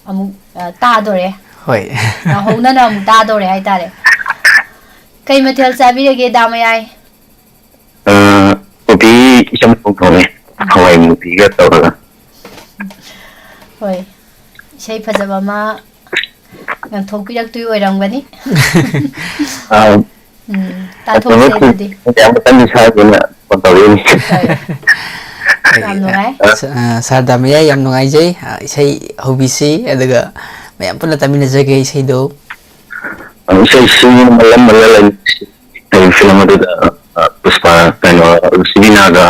ꯑꯃꯨꯛ, ꯑ, ꯇꯥꯗꯣꯔꯦ꯫ ꯍꯣꯏ꯫ ꯅꯧꯍꯧꯅꯅ ꯑꯃꯨꯛ ꯇꯥꯗꯣꯔꯦ ꯍꯥꯏꯇꯥꯔꯦ꯫ ꯀꯩ ꯃꯊꯦꯜ ꯆꯥꯕꯤꯔꯒꯦ, ꯗꯥ ꯃꯌꯥꯏ? ꯑ, ꯀꯣꯕꯤ ꯏꯆꯝ ꯊꯣꯡ ꯊꯣꯡꯉꯦ, ꯎꯝ꯫ ꯍꯋꯥꯏ ꯃꯨꯕꯤꯒ ꯇꯧꯔꯒ꯫ ꯍꯣꯏ, ꯏꯁꯩ ꯐꯖꯕ ꯑꯃ ꯉꯪꯊꯣꯛꯄꯤꯔꯛꯇꯣꯏ ꯑꯣꯏꯔꯝꯒꯅꯤ꯫ ꯑꯥ, ꯎꯝ, ꯇꯥꯊꯣꯛꯁꯦ ꯑꯗꯨꯗꯤ꯫ ꯌꯥꯝ ꯀꯟꯅ ꯁꯥꯗꯨꯅ ꯐꯣꯟ ꯇꯧꯔꯛꯏꯅꯤ꯫ ꯍꯣꯏ꯫ ꯌꯥꯝ ꯅꯨꯡꯉꯥꯏ꯫ ꯑ, ꯁ-, ꯑ, ꯁꯥꯔ ꯗꯥꯃꯤꯌꯥ, ꯌꯥꯝ ꯅꯨꯡꯉꯥꯏꯖꯩ꯫ ꯑ, ꯏꯁꯩ ꯍꯧꯕꯤꯁꯤ, ꯑꯗꯨꯒ ꯃꯌꯥꯝ ꯄꯨꯟꯅ ꯇꯥꯃꯤꯟꯅꯖꯒꯦ ꯏꯁꯩꯗꯣ꯫ ꯑ, ꯏꯁꯩꯁꯤ ꯃꯜꯂꯝ ꯃꯜꯂ ꯂꯩ꯫ ꯀꯔꯤ ꯐꯤꯂꯝ ꯑꯗꯨꯗ, ꯑ, ꯄꯨꯁꯄꯥ, ꯀꯩꯅꯣ, ꯔꯨꯁꯤꯕꯤꯅꯥꯒ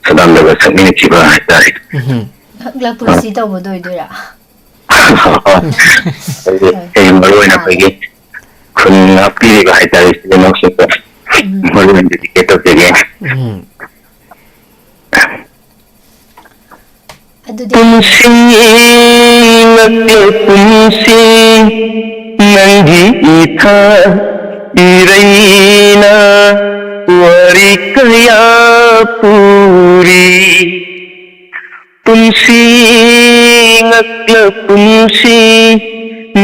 ꯁꯗꯥꯝꯗꯒ ꯁꯛꯃꯤꯟꯅꯈꯤꯕ ꯍꯥꯏꯇꯥꯔꯦ꯫ ꯎꯝꯍꯨꯝ꯫ ꯉꯛꯂ ꯄꯨꯟꯁꯤ ꯇꯧꯕꯗꯣ ꯑꯣꯏꯗꯣꯏꯔꯥ? ꯑꯩꯈꯣꯏꯒꯤ, ꯍꯣꯏ꯫ ꯑꯩꯈꯣꯏꯒꯤ ꯃꯔꯨ ꯑꯣꯏꯅ ꯃꯥꯅꯦ꯫ ꯑꯩꯈꯣꯏꯒꯤ ꯈꯨꯟ ꯉꯥꯛꯄꯤꯔꯤꯕ ꯍꯥꯏꯇꯥꯔꯦ, ꯏꯆꯤꯜ ꯏꯅꯥꯎꯁꯤꯡꯗ ꯎꯝ꯫ ꯃꯔꯨ ꯑꯣꯏꯅ dedicate ꯇꯧꯖꯒꯦ꯫ ꯎꯝ꯫ ꯑꯗꯨꯗꯤ ꯄꯨꯟꯁꯤ ꯉꯛꯂ ꯄꯨꯟꯁꯤ ꯅꯪꯒꯤ ꯏꯊꯛ ꯏꯔꯩꯅ ꯋꯥꯔꯤ ꯀꯌꯥ ꯄꯨꯔꯤ꯫ ꯄꯨꯟꯁꯤ ꯉꯛꯂ ꯄꯨꯟꯁꯤ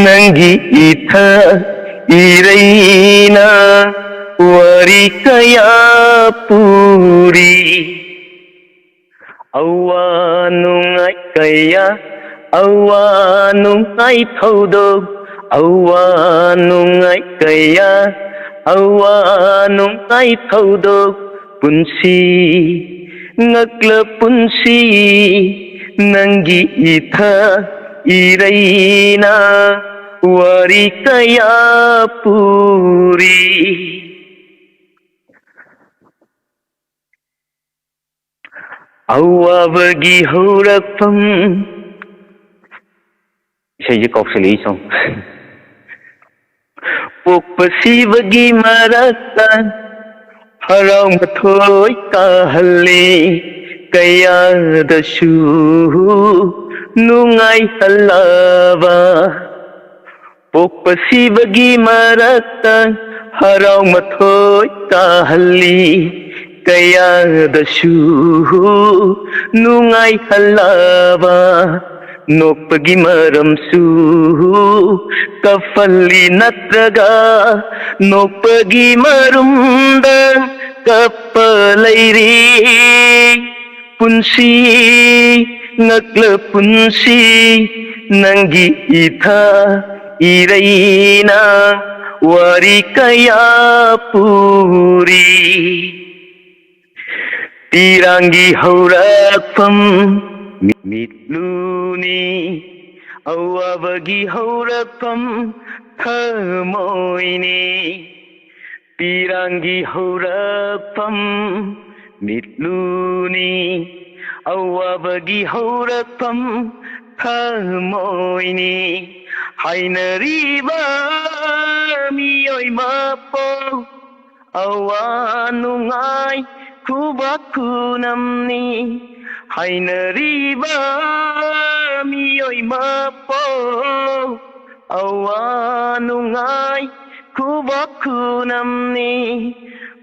ꯅꯪꯒꯤ ꯏꯊꯛ ꯏꯔꯩꯅ ꯋꯥꯔꯤ ꯀꯌꯥ ꯄꯨꯔꯤ꯫ ꯑꯋꯥ ꯅꯨꯡꯉꯥꯏ ꯀꯌꯥ, ꯑꯋꯥ ꯅꯨꯡꯉꯥꯏ ꯊꯧꯗꯣꯛ, ꯑꯋꯥ ꯅꯨꯡꯉꯥꯏ ꯀꯌꯥ, ꯑꯋꯥ ꯅꯨꯡꯉꯥꯏ ꯊꯧꯗꯣꯛ, ꯄꯨꯟꯁꯤ ꯉꯛꯂ ꯄꯨꯟꯁꯤ ꯅꯪꯒꯤ ꯏꯊꯛ ꯏꯔꯩꯅ ꯋꯥꯔꯤ ꯀꯌꯥ ꯄꯨꯔꯤ꯫ ꯑꯋꯥꯕꯒꯤ ꯍꯧꯔꯛꯐꯝ꯫ ꯏꯁꯩꯁꯦ ꯀꯥꯎꯁꯜꯂꯛꯏ ꯁꯨꯝ꯫ ꯄꯣꯛꯄ ꯁꯤꯕꯒꯤ ꯃꯔꯛꯇ ꯍꯔꯥꯎ ꯃꯊꯣꯏ ꯀꯥꯍꯜꯂꯤ꯫ ꯀꯌꯥꯗꯁꯨ ꯅꯨꯡꯉꯥꯏꯍꯜꯂꯕ꯫ ꯄꯣꯛꯄ ꯁꯤꯕꯒꯤ ꯃꯔꯛꯇ ꯍꯔꯥꯎ ꯃꯊꯣꯏ ꯀꯥꯍꯜꯂꯤ꯫ ꯀꯌꯥꯗꯁꯨ ꯅꯨꯡꯉꯥꯏꯍꯜꯂꯕ ꯅꯣꯛꯄꯒꯤ ꯃꯔꯝꯁꯨ ꯀꯞꯐꯜꯂꯤ ꯅꯠꯇ꯭ꯔꯒ ꯅꯣꯛꯄꯒꯤ ꯃꯔꯨꯝꯗ ꯀꯞꯄ ꯂꯩꯔꯤ꯫ ꯄꯨꯟꯁꯤ ꯉꯛꯂ ꯄꯨꯟꯁꯤ ꯅꯪꯒꯤ ꯏꯊ ꯏꯔꯩꯅ ꯋꯥꯔꯤ ꯀꯌꯥ ꯄꯨꯔꯤ꯫ ꯄꯤꯔꯥꯡꯒꯤ ꯍꯧꯔꯛꯐꯝ ꯃꯤꯠꯂꯨꯅꯤ, ꯑꯋꯥꯕꯒꯤ ꯍꯧꯔꯛꯐꯝ ꯊꯃꯣꯏꯅꯤ꯫ ꯄꯤꯔꯥꯡꯒꯤ ꯍꯧꯔꯛꯐꯝ ꯃꯤꯠꯂꯨꯅꯤ, ꯑꯋꯥꯕꯒꯤ ꯍꯧꯔꯛꯐꯝ ꯊꯃꯣꯏꯅꯤ꯫ ꯍꯥꯏꯅꯔꯤꯕ ꯃꯤꯑꯣꯏ ꯃꯄꯣꯛ ꯑꯋꯥ ꯅꯨꯡꯉꯥꯏ ꯈꯨꯕꯥꯛ ꯈꯨꯅꯝꯅꯤ꯫ ꯍꯥꯏꯅꯔꯤꯕ ꯃꯤꯑꯣꯏ ꯃꯄꯣꯛ ꯑꯋꯥ ꯅꯨꯡꯉꯥꯏ ꯈꯨꯕꯥꯛ ꯈꯨꯅꯝꯅꯤ꯫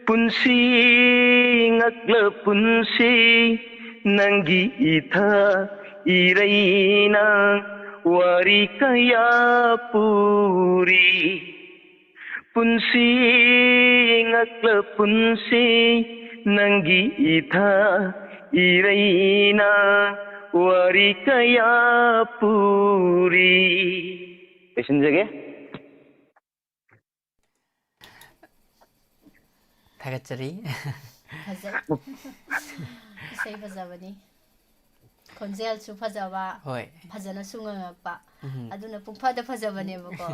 ꯄꯨꯟꯁꯤ ꯉꯛꯂ ꯄꯨꯟꯁꯤ ꯅꯪꯒꯤ ꯏꯊ ꯏꯔꯩꯅ ꯋꯥꯔꯤ ꯀꯌꯥ ꯄꯨꯔꯤ꯫ ꯄꯨꯟꯁꯤ ꯉꯛꯂ ꯄꯨꯟꯁꯤ ꯅꯪꯒꯤ ꯏꯊ ꯏꯔꯩꯅ ꯋꯥꯔꯤ ꯀꯌꯥ ꯄꯨꯔꯤ꯫ ꯂꯣꯏꯁꯤꯟꯖꯒꯦ꯫ ꯊꯥꯒꯠꯆꯔꯤ꯫ ꯐꯖꯩ꯫ ꯏꯁꯩ ꯐꯖꯕꯅꯤ꯫ ꯈꯣꯟꯖꯦꯜꯁꯨ ꯐꯖꯕ, ꯍꯣꯏ꯫ ꯐꯖꯅꯁꯨ ꯉꯪꯉꯛꯄ꯫ ꯎꯝ꯫ ꯑꯗꯨꯅ ꯄꯨꯡꯐꯗ ꯐꯖꯕꯅꯦꯕꯀꯣ꯫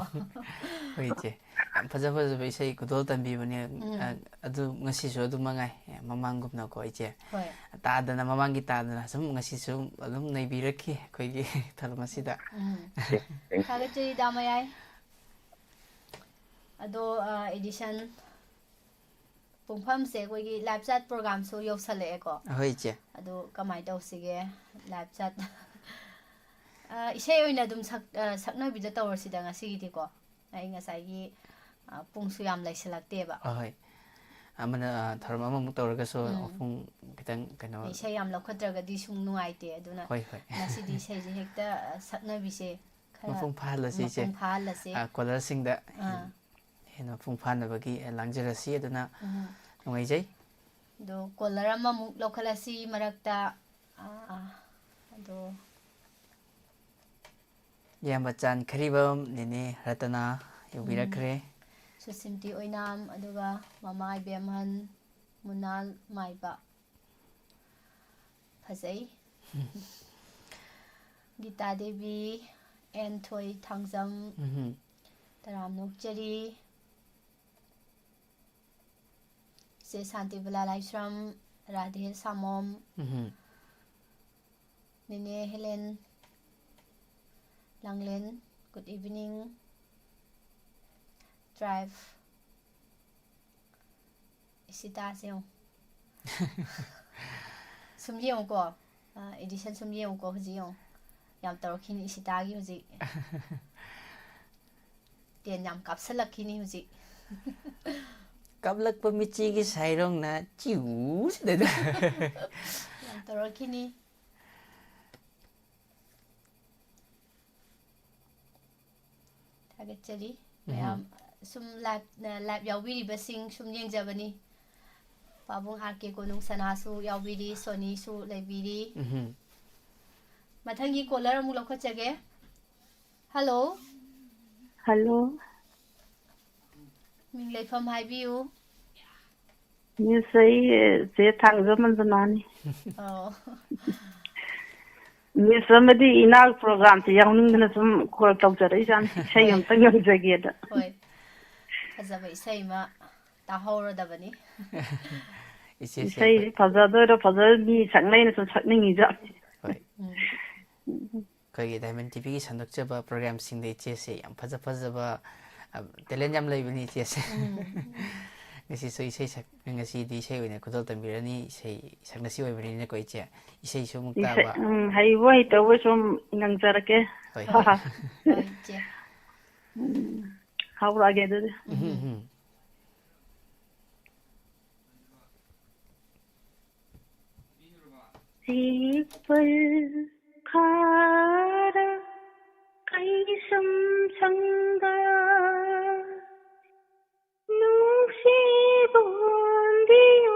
ꯍꯣꯏ, ꯏꯆꯦ꯫ ꯌꯥꯝ ꯐꯖ ꯐꯖꯕ ꯏꯁꯩ ꯈꯨꯗꯣꯜ ꯇꯝꯕꯤꯕꯅꯦ꯫ ꯎꯝ꯫ ꯑ, ꯑꯗꯨ ꯉꯁꯤꯁꯨ ꯑꯗꯨꯝ ꯃꯉꯥꯏ꯫ ꯃꯃꯥꯡꯒꯨꯝꯅꯀꯣ, ꯏꯆꯦ꯫ ꯍꯣꯏ꯫ ꯇꯥꯗꯅ, ꯃꯃꯥꯡꯒꯤ ꯇꯥꯗꯅ ꯁꯨꯝ ꯉꯁꯤꯁꯨ ꯑꯗꯨꯝ ꯅꯩꯕꯤꯔꯛꯈꯤ ꯑꯩꯈꯣꯏꯒꯤ ꯊꯧꯔꯝ ꯑꯁꯤꯗ꯫ ꯎꯝ꯫ ꯊꯥꯒꯠꯆꯔꯤ, ꯗꯥ ꯃꯌꯥꯏ꯫ ꯑꯗꯣ, ꯑ, edition ꯄꯨꯡꯐꯝꯁꯦ ꯑꯩꯈꯣꯏꯒꯤ live chat programꯁꯨ ꯌꯧꯁꯜꯂꯛꯑꯦꯀꯣ꯫ ꯑꯍꯣꯏ, ꯏꯆꯦ꯫ ꯑꯗꯣ ꯀꯃꯥꯏꯅ ꯇꯧꯁꯤꯒꯦ? Live chat, ꯑ, ꯏꯁꯩ ꯑꯣꯏꯅ ꯑꯗꯨꯝ ꯁꯛ-, ꯑ, ꯁꯛꯅꯕꯤꯗ ꯇꯧꯔꯁꯤꯗ ꯉꯁꯤꯒꯤꯗꯤꯀꯣ꯫ ꯑꯩ ꯉꯁꯥꯏꯒꯤ, ꯑ, ꯄꯨꯡꯁꯨ ꯌꯥꯝ ꯂꯩꯁꯜꯂꯛꯇꯦꯕ꯫ ꯑꯍꯣꯏ꯫ ꯑꯃꯅ, ꯑ, ꯊꯧꯔꯝ ꯑꯃꯃꯨꯛ ꯇꯧꯔꯒꯁꯨ ꯎꯝ꯫ ꯃꯄꯨꯡ ꯈꯤꯇꯪ ꯀꯩꯅꯣ ꯏꯁꯩ ꯌꯥꯝ ꯂꯧꯈꯠꯇ꯭ꯔꯒꯗꯤ ꯁꯨꯝ ꯅꯨꯡꯉꯥꯏꯇꯦ꯫ ꯑꯗꯨꯅ ꯍꯣꯏ, ꯍꯣꯏ꯫ ꯉꯁꯤꯗꯤ ꯏꯁꯩꯁꯦ ꯍꯦꯛꯇ, ꯑ, ꯁꯛꯅꯕꯤꯁꯦ ꯈꯔ ꯃꯄꯨꯡ ꯐꯥꯍꯜꯂꯁꯤ ꯏꯆꯦ꯫ ꯃꯄꯨꯡ ꯐꯥꯍꯜꯂꯁꯤ꯫ ꯑ, caller ꯁꯤꯡꯗ ꯑꯥ꯫ ꯍꯦꯟꯅ ꯃꯄꯨꯡ ꯐꯥꯅꯕꯒꯤ ꯂꯥꯡꯖꯔꯁꯤ꯫ ꯑꯗꯨꯅ ꯎꯝ꯫ ꯅꯨꯡꯉꯥꯏꯖꯩ꯫ ꯑꯗꯣ caller ꯑꯃꯃꯨꯛ ꯂꯧꯈꯠꯂꯁꯤ ꯃꯔꯛꯇ꯫ ꯑꯥ, ꯑꯗꯣ ꯏꯌꯥꯝꯕ ꯆꯥꯟ ꯈꯔꯤꯕꯝ, ꯅꯦꯅꯦ ꯔꯇꯅꯥ ꯌꯧꯕꯤꯔꯛꯈ꯭ꯔꯦ꯫ ꯎꯝ꯫ ꯁꯨꯁꯤꯝꯇꯤ ꯑꯣꯏꯅꯥꯝ, ꯑꯗꯨꯒ ꯃꯃꯥ ꯏꯕꯦꯝꯍꯟ, ꯃꯨꯅꯥꯜ ꯃꯥꯏꯕ꯫ ꯐꯖꯩ꯫ ꯒꯤꯇꯥ ꯗꯦꯕꯤ, ꯑꯦꯟ ꯊꯣꯏ ꯊꯥꯡꯖꯝ, ꯎꯝꯍꯨꯝ꯫ ꯇꯔꯥꯝꯅ ꯑꯣꯛꯆꯔꯤ꯫ ꯆꯦ ꯁꯥꯟꯇꯤꯕꯂꯥ ꯂꯥꯏꯁ꯭ꯔꯝ, ꯔꯥꯙꯦ ꯁꯥꯃꯣꯝ, ꯎꯝꯍꯨꯝ꯫ ꯅꯦꯅꯦ ꯍꯦꯂꯦꯟ, ꯂꯥꯡꯂꯦꯟ, good evening, tribe, ꯏꯁꯤꯇꯥꯁꯦ ꯌꯦꯡꯉꯨ꯫ ꯁꯨꯝ ꯌꯦꯡꯉꯨꯀꯣ, ꯑ, edition ꯁꯨꯝ ꯌꯦꯡꯉꯨꯀꯣ, ꯍꯧꯖꯤꯛ ꯌꯦꯡꯉꯨ꯫ ꯌꯥꯝ ꯇꯧꯔꯛꯈꯤꯅꯤ ꯏꯁꯤꯇꯥꯒꯤ ꯍꯧꯖꯤꯛ꯫ ꯇꯦꯟ ꯌꯥꯝ ꯀꯥꯞꯁꯜꯂꯛꯈꯤꯅꯤ ꯍꯧꯖꯤꯛ꯫ ꯀꯥꯞꯂꯛꯄ ꯃꯤꯆꯤꯒꯤ ꯁꯥꯏꯔꯣꯡꯅ ꯆꯤꯎ ꯁꯤꯗ꯫ ꯌꯥꯝ ꯇꯧꯔꯛꯈꯤꯅꯤ꯫ ꯊꯥꯒꯠꯆꯔꯤ ꯎꯝꯍꯨꯝ꯫ ꯃꯌꯥꯝ꯫ ꯁꯨꯝ live, live ꯌꯥꯎꯕꯤꯔꯤꯕꯁꯤꯡ ꯁꯨꯝ ꯌꯦꯡꯖꯕꯅꯤ꯫ ꯄꯥꯕꯨꯡ ꯑꯥꯔ ꯀꯦ ꯀꯣꯅꯨꯡ ꯁꯅꯥꯁꯨ ꯌꯥꯎꯕꯤꯔꯤ, ꯁꯣꯅꯤꯁꯨ ꯂꯩꯕꯤꯔꯤ꯫ ꯎꯝꯍꯨꯝ꯫ ꯃꯊꯪꯒꯤ caller ꯑꯃꯨꯛ ꯂꯧꯈꯠꯆꯒꯦ꯫ Hello꯫ Hello꯫ ꯃꯤꯡ ꯂꯩꯐꯝ ꯍꯥꯏꯕꯤꯌꯨ꯫ Miss, ꯑꯩ ꯆꯦ ꯊꯥꯡꯖꯝ ꯃꯟꯖꯨꯅꯥꯅꯤ꯫ ꯑꯣ꯫ Miss ꯑꯃꯗꯤ ꯏꯅꯥꯎ programꯁꯦ ꯌꯥꯎꯅꯤꯡꯗꯅ ꯁꯨꯝ call ꯇꯧꯖꯔꯛꯏꯖꯥꯠꯅꯤ, ꯏꯁꯩ ꯍꯣꯏ꯫ ꯑꯝꯇ ꯉꯪꯖꯒꯦꯗ꯫ ꯍꯣꯏ꯫ ꯐꯖꯕ ꯏꯁꯩ ꯑꯃ ꯇꯥꯍꯧꯔꯗꯕꯅꯤ꯫ ꯏꯆꯦꯁꯦ ꯏꯁꯩꯁꯦ ꯑꯩꯈꯣꯏ ꯐꯖꯗꯣꯏꯔꯥ ꯐꯖꯔꯣꯏ ꯃꯤ ꯁꯛꯅꯩꯅ ꯁꯨꯝ ꯁꯛꯅꯤꯡꯉꯤꯖꯥꯠꯅꯤ꯫ ꯍꯣꯏ꯫ ꯎꯝ꯫ ꯑꯩꯈꯣꯏꯒꯤ Diamond TVꯒꯤ ꯁꯟꯗꯣꯛꯆꯕ programꯁꯤꯡꯗ ꯏꯆꯦꯁꯦ ꯌꯥꯝ ꯐꯖ ꯐꯖꯕ, ꯑ, talent ꯌꯥꯝ ꯂꯩꯕꯅꯤ ꯏꯆꯦꯁꯦ꯫ ꯎꯝ꯫ ꯉꯁꯤꯁꯨ ꯏꯁꯩ ꯁꯛ-, ꯉꯁꯤꯗꯤ ꯏꯁꯩ ꯑꯣꯏꯅ ꯈꯨꯗꯣꯜ ꯇꯝꯕꯤꯔꯅꯤ, ꯏꯁꯩ ꯁꯛꯅꯁꯤ ꯑꯣꯏꯕꯅꯤꯅꯀꯣ ꯏꯆꯦ꯫ ꯏꯁꯩꯁꯨ ꯑꯃꯨꯛ ꯏꯁꯩ, ꯇꯥꯕ꯫ ꯎꯝ, ꯍꯩꯕꯣꯏ ꯍꯩꯇꯕꯣꯏ ꯁꯨꯝ ꯉꯪꯖꯔꯛꯀꯦ꯫ ꯍꯣꯏ, ꯍꯣꯏ꯫ ꯍꯣꯏ, ꯏꯆꯦ꯫ ꯎꯝ, ꯍꯧꯔꯛꯑꯒꯦ ꯑꯗꯨꯗꯤ꯫ ꯎꯝ, ꯎꯝ꯫ ꯆꯦꯛꯄꯜ ꯈꯥꯔ ꯀꯩꯁꯨꯝ ꯁꯪꯗ ꯅꯨꯡꯁꯤꯕꯣꯟꯗꯤ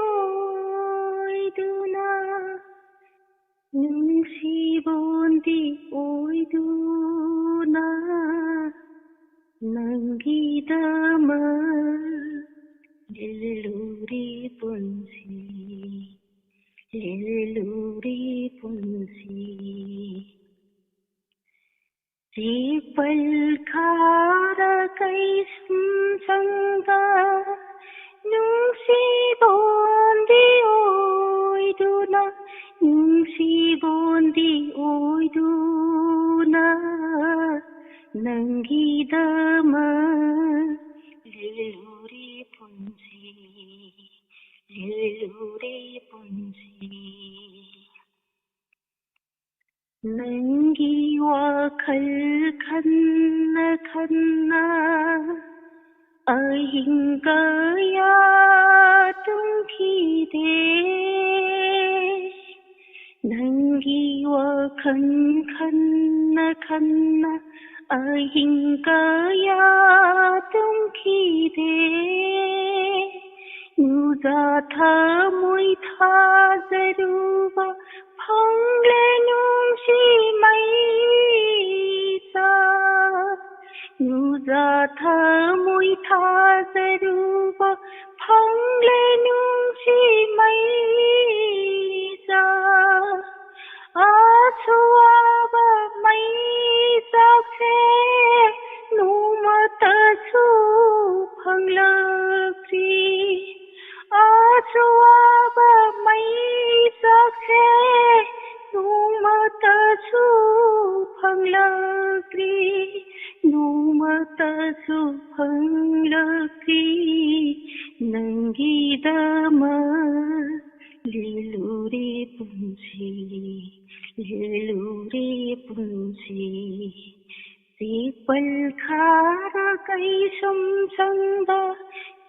ꯑꯣꯏꯗꯨꯅ, ꯅꯨꯡꯁꯤꯕꯣꯟꯗꯤ ꯑꯣꯏꯗꯨꯅ ꯅꯪꯒꯤꯗꯃꯛ ꯂꯤꯜꯂꯨꯔꯤ ꯄꯨꯟꯁꯤ, ꯂꯤꯜꯂꯨꯔꯤ ꯄꯨꯟꯁꯤ꯫ ꯆꯦꯛꯄꯜ ꯈꯥꯔ ꯀꯩꯁꯨꯝ ꯁꯪꯗ ꯅꯨꯡꯁꯤꯕꯣꯟꯗꯤ ꯑꯣꯏꯗꯨꯅ, ꯅꯨꯡꯁꯤꯕꯣꯟꯗꯤ ꯑꯣꯏꯗꯨꯅ ꯅꯪꯒꯤꯗꯃꯛ ꯂꯤꯜꯂꯨꯔꯤ ꯄꯨꯟꯁꯤ, ꯂꯤꯜꯂꯨꯔꯤ ꯄꯨꯟꯁꯤ꯫ ꯅꯪꯒꯤ ꯋꯥꯈꯜ ꯈꯟꯅ ꯈꯟꯅ ꯑꯍꯤꯡ ꯀꯌꯥ ꯇꯨꯝꯈꯤꯗꯦ꯫ ꯅꯪꯒꯤ ꯋꯥꯈꯜ ꯈꯟꯅ ꯈꯟꯅ ꯑꯍꯤꯡ ꯀꯌꯥ ꯇꯨꯝꯈꯤꯗꯦ꯫ ꯅꯨꯡꯖꯥ ꯊꯃꯣꯏ ꯊꯥꯖꯔꯨꯕ ꯐꯪꯂꯦ ꯅꯨꯡꯁꯤ ꯃꯩꯁꯥ꯫ ꯅꯨꯡꯖꯥ ꯊꯃꯣꯏ ꯊꯥꯖꯔꯨꯕ ꯐꯪꯂꯦ ꯅꯨꯡꯁꯤ ꯃꯩꯁꯥ꯫ ꯑꯁꯨꯋꯥꯕ ꯃꯩꯁꯥꯁꯦ ꯅꯣꯡꯃꯇꯁꯨ ꯐꯪꯂꯛꯇ꯭ꯔꯤ꯫ ꯑꯁꯨꯋꯥꯕ ꯃꯩꯁꯥꯁꯦ ꯅꯣꯡꯃꯇꯁꯨ ꯐꯪꯂꯛꯇ꯭ꯔꯤ, ꯅꯣꯡꯃꯇꯁꯨ ꯐꯪꯂꯛꯇ꯭ꯔꯤ꯫ ꯅꯪꯒꯤꯗꯃꯛ ꯂꯤꯜꯂꯨꯔꯤ ꯄꯨꯟꯁꯤ, ꯂꯤꯜꯂꯨꯔꯤ ꯄꯨꯟꯁꯤ꯫ ꯆꯦꯛꯄꯜ ꯈꯥꯔ ꯀꯩꯁꯨꯝ ꯁꯪꯗ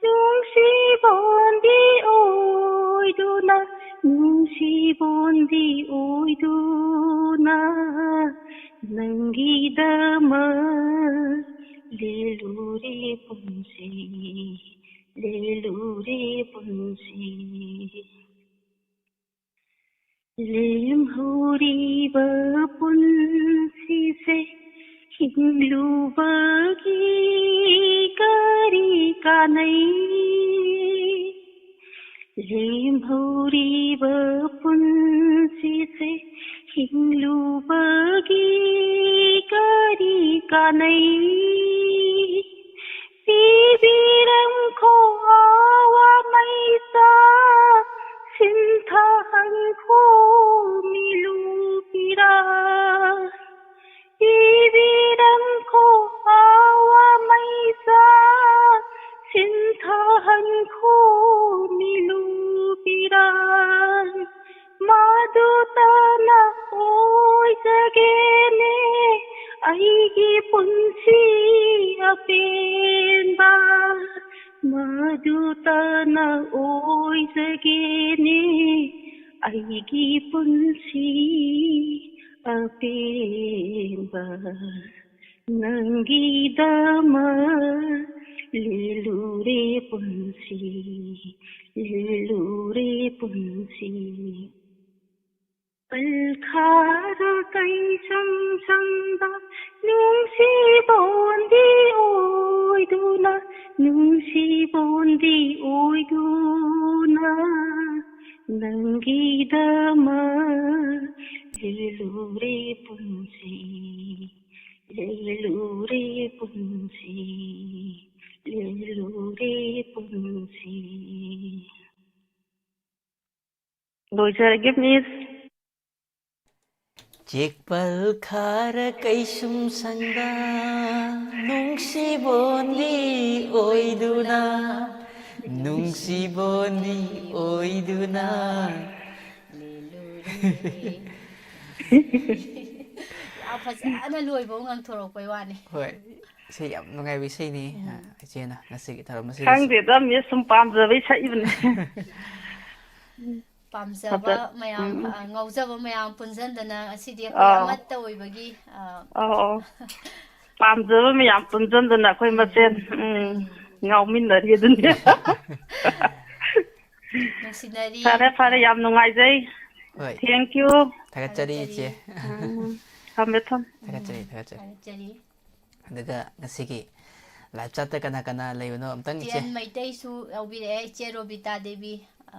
ꯅꯨꯡꯁꯤꯕꯣꯟꯗꯤ ꯑꯣꯏꯗꯨꯅ ꯅꯨꯡꯁꯤꯕꯣꯟꯗꯤ ꯑꯣꯏꯗꯨꯅ ꯅꯪꯒꯤꯗꯃꯛ ꯂꯦꯜꯂꯨꯔꯦ ꯄꯨꯟꯁꯤ, ꯂꯦꯜꯂꯨꯔꯦ ꯄꯨꯟꯁꯤ꯫ ꯂꯦꯝꯍꯧꯔꯤꯕ ꯄꯨꯟꯁꯤꯁꯦ ꯍꯤꯡꯂꯨꯕꯒꯤ ꯀꯔꯤ ꯀꯥꯟꯅꯩ? ꯂꯦꯝꯍꯧꯔꯤꯕ ꯄꯨꯟꯁꯤꯁꯦ ꯍꯤꯡꯂꯨꯕꯒꯤ ꯀꯔꯤ ꯀꯥꯟꯅꯩ? ꯄꯤꯕꯤꯔꯝꯈꯣ ꯑꯋꯥ ꯃꯩꯁꯥ, ꯁꯤꯟꯊꯍꯟꯈꯣ ꯃꯤꯂꯨ ꯄꯤꯔꯥ꯫ ꯄꯤꯕꯤꯔꯝꯈꯣ ꯑꯋꯥ ꯃꯩꯁꯥ, ꯁꯤꯟꯊꯍꯟꯈꯣ ꯃꯤꯂꯨ ꯄꯤꯔꯥ꯫ ꯃꯗꯨꯇꯅ ꯑꯣꯏꯖꯒꯦꯅꯦ ꯑꯩꯒꯤ ꯄꯨꯟꯁꯤ ꯑꯄꯦꯟꯕ꯫ ꯃꯗꯨꯇꯅ ꯑꯣꯏꯖꯒꯦꯅꯦ ꯑꯩꯒꯤ ꯄꯨꯟꯁꯤ ꯑꯄꯦꯟꯕ꯫ ꯅꯪꯒꯤꯗꯃꯛ ꯂꯦꯜꯂꯨꯔꯦ ꯄꯨꯟꯁꯤ, ꯂꯦꯜꯂꯨꯔꯦ ꯄꯨꯟꯁꯤ꯫ ꯄꯜꯈꯥꯔ ꯀꯩꯁꯨꯝ ꯁꯪꯗ ꯅꯨꯡꯁꯤꯕꯣꯟꯗꯤ ꯑꯣꯏꯗꯨꯅ, ꯅꯨꯡꯁꯤꯕꯣꯟꯗꯤ ꯑꯣꯏꯗꯨꯅ, ꯅꯪꯒꯤꯗꯃꯛ ꯂꯦꯜꯂꯨꯔꯦ ꯄꯨꯟꯁꯤ, ꯂꯦꯜꯂꯨꯔꯦ ꯄꯨꯟꯁꯤ, ꯂꯦꯜꯂꯨꯔꯦ ꯄꯨꯟꯁꯤ꯫ ꯂꯣꯏꯖꯔꯒꯦ, ꯃꯤꯁ꯫ ꯆꯦꯛꯄꯜ ꯈꯥꯔ ꯀꯩꯁꯨꯝ ꯁꯪꯗ ꯅꯨꯡꯁꯤꯕꯣꯟꯗꯤ ꯑꯣꯏꯗꯨꯅ, ꯅꯨꯡꯁꯤꯕꯣꯟꯗꯤ ꯑꯣꯏꯗꯨꯅ꯫ ꯌꯥꯝ ꯐꯖꯅ ꯂꯣꯏꯕ ꯉꯥꯡꯊꯣꯔꯛꯄꯩ ꯋꯥꯅꯤ꯫ ꯍꯣꯏ, ꯏꯁꯩ ꯌꯥꯝ ꯅꯨꯡꯉꯥꯏꯕ ꯏꯁꯩꯅꯤ꯫ ꯎꯝ꯫ ꯏꯆꯦꯅ ꯉꯁꯤꯒꯤ ꯊꯧꯔꯝ ꯑꯁꯤꯗꯁꯨ꯫ ꯈꯪꯗꯦꯗ, ꯃꯤꯁ ꯁꯨꯝ ꯄꯥꯝꯖꯕꯩ ꯁꯛꯏꯕꯅꯤ꯫ ꯄꯥꯝꯖꯕ ꯃꯌꯥꯝ, ꯎꯝ꯫ ꯑ, ꯉꯥꯎꯖꯕ ꯃꯌꯥꯝ ꯄꯨꯟꯁꯤꯟꯗꯅ ꯉꯁꯤꯗꯤ ꯑꯩꯈꯣꯏ ꯑꯧ꯫ ꯑꯃꯠꯇ ꯑꯣꯏꯕꯒꯤ, ꯑ, ꯑꯧ, ꯑꯧ꯫ ꯄꯥꯝꯖꯕ ꯃꯌꯥꯝ ꯄꯨꯟꯁꯤꯟꯗꯅ ꯑꯩꯈꯣꯏ ꯎꯝ꯫ ꯃꯁꯦꯟ, ꯎꯝ, ꯎꯝ꯫ ꯉꯥꯎꯃꯤꯟꯅꯔꯤ ꯑꯗꯨꯅꯤ꯫ ꯅꯨꯡꯁꯤꯅꯔꯤ꯫ ꯐꯔꯦ, ꯐꯔꯦ, ꯌꯥꯝ ꯅꯨꯡꯉꯥꯏꯖꯩ꯫ ꯍꯣꯏ꯫ Thank you꯫ ꯊꯥꯒꯠꯆꯔꯤ, ꯊꯥꯒꯠꯆꯔꯤ꯫ ꯏꯆꯦ꯫ ꯎꯝ, ꯊꯝꯃꯦ, ꯊꯝꯃꯦ꯫ ꯊꯥꯒꯠꯆꯔꯤ, ꯎꯝ, ꯊꯥꯒꯠꯆꯔꯤ꯫ ꯊꯥꯒꯠꯆꯔꯤ꯫ ꯑꯗꯨꯒ ꯉꯁꯤꯒꯤ live chat ꯇ ꯀꯅꯥ ꯀꯅꯥ ꯂꯩꯕꯅꯣ ꯑꯝꯇꯪ ꯏꯆꯦ꯫ ꯇꯤ ꯑꯦꯟ ꯃꯩꯇꯩꯁꯨ ꯌꯥꯎꯕꯤꯔꯛꯑꯦ, ꯏꯆꯦ ꯔꯣꯕꯤꯇꯥ ꯗꯦꯕꯤ, ꯑ,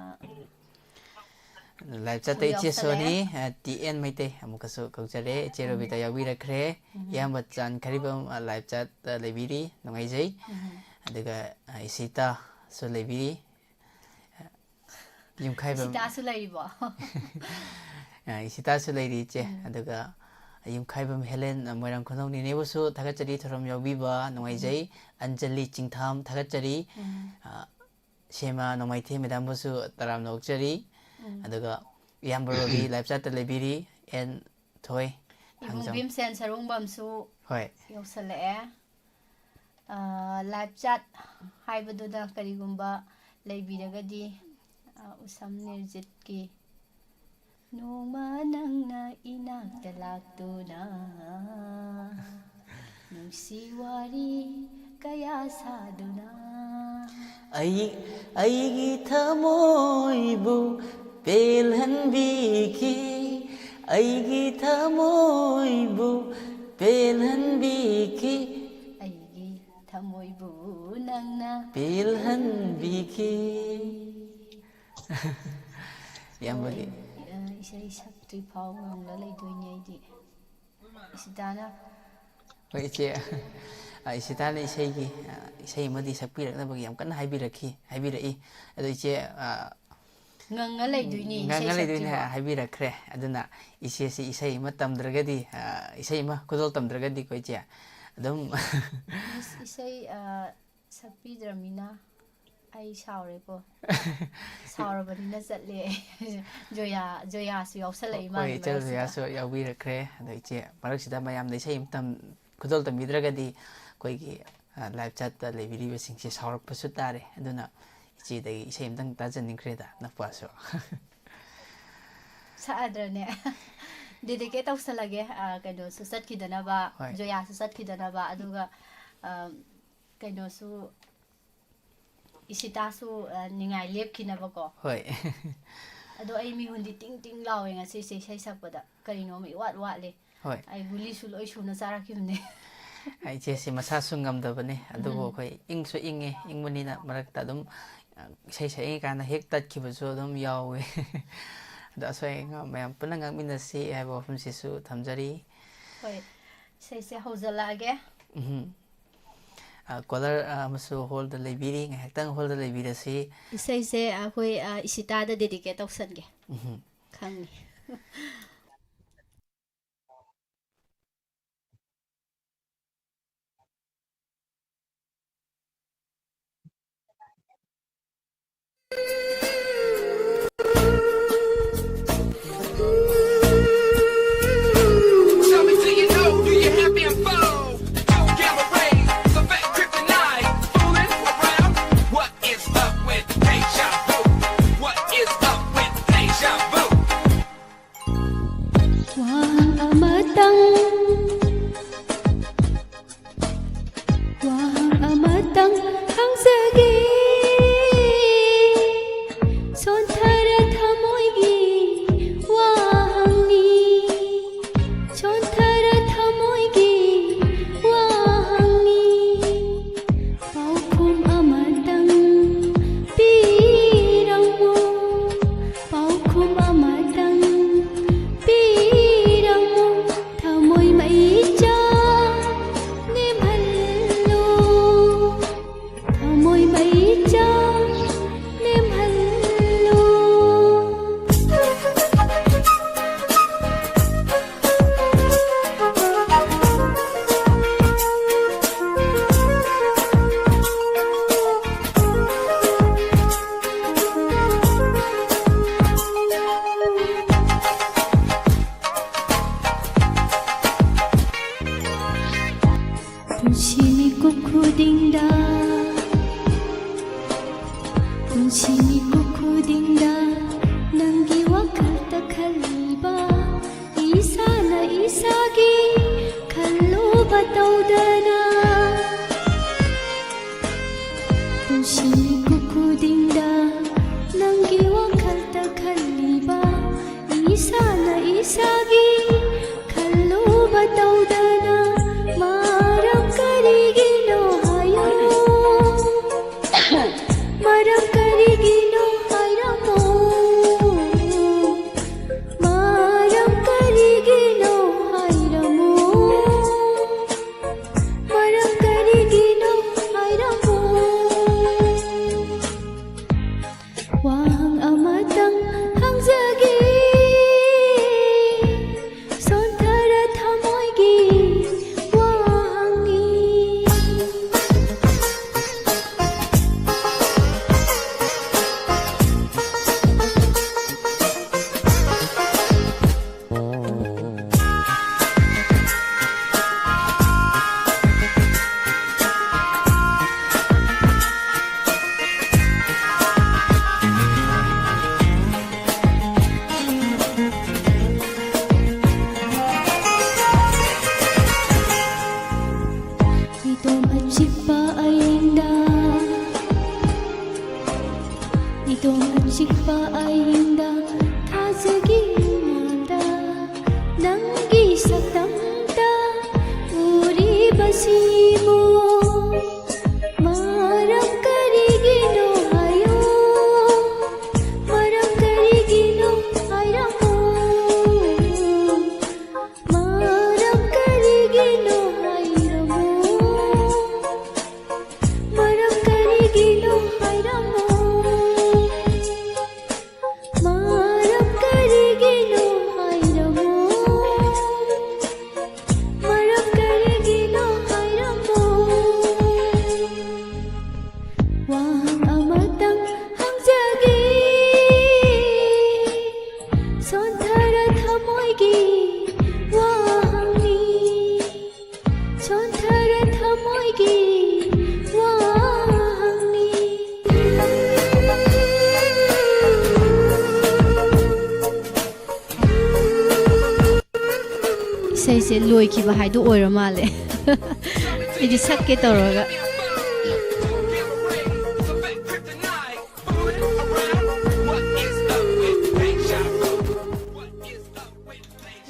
live chat ꯇ ꯁꯨ ꯏꯆꯦ ꯌꯥꯎꯁꯜꯂꯛꯑꯦ꯫ ꯁꯣꯅꯤ, ꯑ, ꯇꯤ ꯑꯦꯟ ꯃꯩꯇꯩ ꯑꯃꯨꯛꯀꯁꯨ ꯀꯧꯖꯔꯦ꯫ ꯏꯆꯦ ꯎꯝ꯫ ꯔꯣꯕꯤꯇꯥ ꯌꯥꯎꯕꯤꯔꯛꯈ꯭ꯔꯦ꯫ ꯎꯝ꯫ ꯏꯌꯥꯝꯕ ꯆꯥꯟ ꯈꯔꯤꯕꯝ, ꯑ, live chat ꯇ ꯂꯩꯕꯤꯔꯤ, ꯅꯨꯡꯉꯥꯏꯖꯩ꯫ ꯎꯝ꯫ ꯑꯗꯨꯒ, ꯑ, ꯏꯁꯤꯇꯥꯁꯨ ꯂꯩꯕꯤꯔꯤ꯫ ꯌꯨꯝꯈꯥꯏꯕꯝ ꯏꯁꯤꯇꯥꯁꯨ ꯂꯩꯔꯤꯕꯣ? ꯑ, ꯏꯁꯤꯇꯥꯁꯨ ꯂꯩꯔꯤ, ꯏꯆꯦ꯫ ꯎꯝ꯫ ꯑꯗꯨꯒ ꯌꯨꯝꯈꯥꯏꯕꯝ ꯍꯦꯂꯦꯟ, ꯑ, ꯃꯣꯏꯔꯥꯡ ꯈꯨꯅꯧ ꯅꯦꯅꯦꯕꯨꯁꯨ ꯊꯥꯒꯠꯆꯔꯤ, ꯊꯧꯔꯝ ꯌꯥꯎꯕꯤꯕ ꯅꯨꯡꯉꯥꯏꯖꯩ꯫ ꯎꯝ꯫ ꯑꯟꯖꯂꯤ ꯆꯤꯡꯊꯥꯝ ꯊꯥꯒꯠꯆꯔꯤ꯫ ꯎꯝ꯫ ꯑ, ꯁꯦꯃꯥ ꯅꯣꯡꯃꯥꯏꯊꯦꯝ ꯃꯦꯗꯥꯝꯕꯨꯁꯨ ꯇꯔꯥꯝꯅ ꯑꯣꯛꯆꯔꯤ꯫ ꯎꯝ꯫ ꯑꯗꯨꯒ ꯏꯌꯥꯝꯕ ꯔꯣꯕꯤ live chat ꯇ ꯂꯩꯕꯤꯔꯤ, ꯑꯦꯟ ꯊꯣꯏ ꯏꯕꯨꯡ ꯊꯥꯡꯖꯝ꯫ ꯚꯤꯝꯁꯦꯟ ꯁꯔꯨꯡꯕꯝꯁꯨ ꯍꯣꯏ꯫ ꯌꯧꯁꯜꯂꯛꯑꯦ꯫ ꯑ, live chat ꯍꯥꯏꯕꯗꯨꯗ ꯀꯔꯤꯒꯨꯝꯕ ꯂꯩꯕꯤꯔꯒꯗꯤ, ꯑ, ꯎꯁꯝ ꯅꯤꯔꯖꯤꯠꯀꯤ ꯅꯣꯡꯃ ꯅꯪꯅ ꯏꯅꯥꯛꯇ ꯂꯥꯛꯇꯨꯅ ꯅꯨꯡꯁꯤ ꯋꯥꯔꯤ ꯀꯌꯥ ꯁꯥꯗꯨꯅ ꯑꯩ, ꯑꯩꯒꯤ ꯊꯃꯣꯏꯕꯨ ꯄꯦꯜꯍꯟꯕꯤꯈꯤ, ꯑꯩꯒꯤ ꯊꯃꯣꯏꯕꯨ ꯄꯦꯜꯍꯟꯕꯤꯈꯤ꯫ ꯑꯩꯒꯤ ꯊꯃꯣꯏꯕꯨ ꯅꯪꯅ ꯄꯦꯜꯍꯟꯕꯤꯈꯤ꯫ ꯏꯌꯥꯝꯕꯗꯤ? ꯑꯩ, ꯑ, ꯏꯁꯩ ꯁꯛꯇ꯭ꯔꯤ ꯐꯥꯎ ꯉꯪꯂ ꯂꯩꯗꯣꯏꯅꯦ ꯑꯩꯗꯤ꯫ ꯏꯁꯤꯇꯥꯅ꯫ ꯍꯣꯏ, ꯏꯆꯦ꯫ ꯑ, ꯏꯁꯤꯇꯥꯅ ꯏꯁꯩꯒꯤ, ꯑ, ꯏꯁꯩ ꯑꯃꯗꯤ ꯁꯛꯄꯤꯔꯛꯅꯕꯒꯤ ꯌꯥꯝ ꯀꯟꯅ ꯍꯥꯏꯕꯤꯔꯛꯈꯤ, ꯍꯥꯏꯕꯤꯔꯛꯏ꯫ ꯑꯗꯣ ꯏꯆꯦ, ꯑ, ꯉꯪꯉ ꯂꯩꯗꯣꯏꯅꯤ, ꯏꯁꯩ ꯉꯪꯉ ꯂꯩꯗꯣꯏꯅꯦ ꯁꯛꯇ꯭ꯔꯤꯐꯥꯎ꯫ ꯍꯥꯏꯕꯤꯔꯛꯈ꯭ꯔꯦ꯫ ꯑꯗꯨꯅ ꯏꯆꯦꯁꯤ ꯏꯁꯩ ꯑꯃ ꯇꯝꯗ꯭ꯔꯒꯗꯤ, ꯑ, ꯏꯁꯩ ꯑꯃ ꯈꯨꯗꯣꯜ ꯇꯝꯗ꯭ꯔꯒꯗꯤꯀꯣ, ꯏꯆꯦ, ꯑꯗꯨꯝ ꯏꯁ-, ꯏꯁꯩ, ꯑ, ꯁꯛꯄꯤꯗ꯭ꯔꯃꯤꯅ ꯑꯩ ꯁꯥꯎꯔꯦꯀꯣ꯫ ꯁꯥꯎꯔꯕꯅꯤꯅ ꯆꯠꯂꯦ꯫ ꯖꯣꯌꯥ, ꯖꯣꯌꯥꯁꯨ ꯌꯥꯎꯁꯜꯂꯛꯏ ꯍꯣꯏ, ꯃꯥꯜꯂꯦ ꯏꯆꯦ ꯃꯔꯛꯁꯤꯗ꯫ ꯖꯣꯌꯥꯁꯨ ꯌꯥꯎꯕꯤꯔꯛꯈ꯭ꯔꯦ꯫ ꯑꯗꯣ ꯏꯆꯦ, ꯃꯔꯛꯁꯤꯗ ꯃꯌꯥꯝꯗ ꯏꯁꯩ ꯑꯃ ꯇꯝ-, ꯈꯨꯗꯣꯜ ꯇꯝꯕꯤꯗ꯭ꯔꯒꯗꯤ ꯑꯩꯈꯣꯏꯒꯤ, ꯑ, live chat ꯇ ꯂꯩꯕꯤꯔꯤꯕꯁꯤꯡꯁꯦ ꯁꯥꯎꯔꯛꯄꯁꯨ ꯇꯥꯔꯦ꯫ ꯑꯗꯨꯅ ꯏꯆꯦꯗꯒꯤ ꯏꯁꯩ ꯑꯃꯇꯪ ꯇꯥꯖꯅꯤꯡꯈ꯭ꯔꯦꯗ, ꯅꯄꯥꯁꯨ꯫ ꯁꯛꯑꯗ꯭ꯔꯅꯦ? ꯗꯦꯗꯤꯀꯦꯠ ꯇꯧꯁꯜꯂꯒꯦ꯫ ꯑ, ꯀꯩꯅꯣꯁꯨ ꯆꯠꯈꯤꯗꯅꯕ, ꯍꯣꯏ꯫ ꯖꯣꯌꯥꯁꯨ ꯆꯠꯈꯤꯗꯅꯕ, ꯑꯗꯨꯒ, ꯑ, ꯀꯩꯅꯣꯁꯨ, ꯏꯁꯤꯇꯥꯁꯨ, ꯑ, ꯅꯤꯡꯉꯥꯏ ꯂꯦꯞꯈꯤꯅꯕꯀꯣ꯫ ꯍꯣꯏ꯫ ꯑꯗꯣ ꯑꯩ ꯃꯤꯍꯨꯟꯗꯤ ꯇꯤꯡ ꯇꯤꯡ ꯂꯥꯎꯋꯦ ꯉꯁꯤꯁꯦ ꯏꯁꯩ ꯁꯛꯄꯗ꯫ ꯀꯔꯤꯅꯣꯝꯃ ꯏꯋꯥꯠ ꯋꯥꯠꯂꯦ꯫ ꯍꯣꯏ꯫ ꯑꯩ ꯒꯨꯂꯤꯁꯨ ꯂꯣꯏ ꯁꯨꯅ ꯆꯥꯔꯛꯈꯤꯕꯅꯦ꯫ ꯏꯆꯦꯁꯤ ꯃꯁꯥꯁꯨ ꯉꯝꯗꯕꯅꯤ, ꯑꯗꯨꯕꯨ ꯎꯝ꯫ ꯑꯩꯈꯣꯏ ꯏꯪꯁꯨ ꯏꯪꯉꯦ, ꯏꯪꯕꯅꯤꯅ ꯃꯔꯛꯇ ꯑꯗꯨꯝ, ꯑ, ꯏꯁꯩ ꯁꯛꯏꯉꯩ ꯀꯥꯟꯗ ꯍꯦꯛ ꯇꯠꯈꯤꯕꯁꯨ ꯑꯗꯨꯝ ꯌꯥꯎꯋꯦ꯫ ꯑꯗꯣ ꯑꯁꯣꯏ ꯑꯉꯥꯝ ꯃꯌꯥꯝ ꯄꯨꯟꯅ ꯉꯥꯛꯃꯤꯟꯅꯁꯤ ꯍꯥꯏꯕ ꯋꯥꯐꯝꯁꯤꯁꯨ ꯊꯝꯖꯔꯤ꯫ ꯍꯣꯏ, ꯏꯁꯩꯁꯦ ꯍꯧꯖꯜꯂꯛꯑꯒꯦ꯫ ꯎꯝ꯫ ꯑ, ꯀꯣꯂꯔ, ꯑ, ꯑꯃꯁꯨ ꯍꯣꯜꯗ ꯂꯩꯕꯤꯔꯤ, ꯉꯥꯏꯍꯥꯛꯇꯪ ꯍꯣꯜꯗ ꯂꯩꯕꯤꯔꯁꯤ꯫ ꯏꯁꯩꯁꯦ ꯑꯩꯈꯣꯏ, ꯑ, ꯏꯁꯤꯇꯥꯗ ꯗꯦꯗꯤꯀꯦꯠ ꯇꯧꯁꯟꯒꯦ꯫ ꯎꯝ꯫ ꯈꯪꯉꯤ꯫ Tell me, do you know, do you have info? Go gamma rays, the fat kryptonite. Fooling around, what is up with deja vu? What is up with deja vu? ꯋꯥꯍꯪ ꯑꯃꯇꯪ, ꯋꯥꯍꯪ ꯑꯃꯇꯪ ꯍꯪꯖꯒꯦ꯫ ꯁꯣꯟꯊꯔ ꯊꯃꯣꯏꯒꯤ ꯋꯥꯍꯪꯅꯤ, ꯁꯣꯟꯊꯔ ꯊꯃꯣꯏꯒꯤ ꯋꯥꯍꯪꯅꯤ꯫ ꯄꯥꯎꯈꯨꯝ ꯑꯃꯇꯪ ꯄꯤꯔꯝꯃꯨ, ꯄꯥꯎꯈꯨꯝ ꯑꯃꯇꯪ ꯄꯤꯔꯝꯃꯨ꯫ ꯊꯃꯣꯏ ꯃꯩꯆꯥ ꯅꯦꯝꯍꯜꯂꯨ, ꯊꯃꯣꯏ ꯃꯩꯆꯥ ꯅꯦꯝꯍꯜꯂꯨ꯫ ꯄꯨꯟꯁꯤ ꯃꯤꯀꯨꯞ ꯈꯨꯗꯤꯡꯗ, ꯄꯨꯟꯁꯤ ꯃꯤꯀꯨꯞ ꯈꯨꯗꯤꯡꯗ ꯅꯪꯒꯤ ꯋꯥꯈꯜꯇ ꯈꯜꯂꯤ꯫ ꯁꯛꯇꯝꯇ ꯎꯔꯤꯕꯁꯤꯕꯨ ꯃꯔꯝ ꯀꯔꯤꯒꯤꯅꯣ ꯍꯥꯏꯌꯨ? ꯃꯔꯝ ꯀꯔꯤꯒꯤꯅꯣ ꯍꯥꯏꯔꯝꯃꯨ? ꯃꯔꯝ ꯀꯔꯤꯒꯤꯅꯣ ꯍꯥꯏꯔꯝꯃꯨ? ꯃꯔꯝ ꯀꯔꯤꯒꯤꯅꯣ ꯍꯥꯏꯔꯝꯃꯨ? ꯃꯔꯝ ꯀꯔꯤꯒꯤꯅꯣ ꯍꯥꯏꯔꯝꯃꯨ? ꯃꯔꯝ ꯀꯔꯤꯒꯤꯅꯣ ꯍꯥꯏꯔꯝꯃꯨ? ꯋꯥꯍꯪ ꯑꯃꯇꯪ ꯍꯪꯖꯒꯦ, ꯁꯣꯟꯊꯔ ꯊꯃꯣꯏꯒꯤ ꯋꯥꯍꯪꯅꯤ꯫ ꯁꯣꯟꯊꯔ ꯊꯃꯣꯏꯒꯤ ꯋꯥꯍꯪꯅꯤ꯫ ꯏꯁꯩꯁꯦ ꯂꯣꯏꯈꯤꯕ ꯍꯥꯏꯗꯣ ꯑꯣꯏꯔ ꯃꯥꯜꯂꯦ꯫ ꯑꯩꯗꯤ ꯁꯛꯀꯦ ꯇꯧꯔꯒ꯫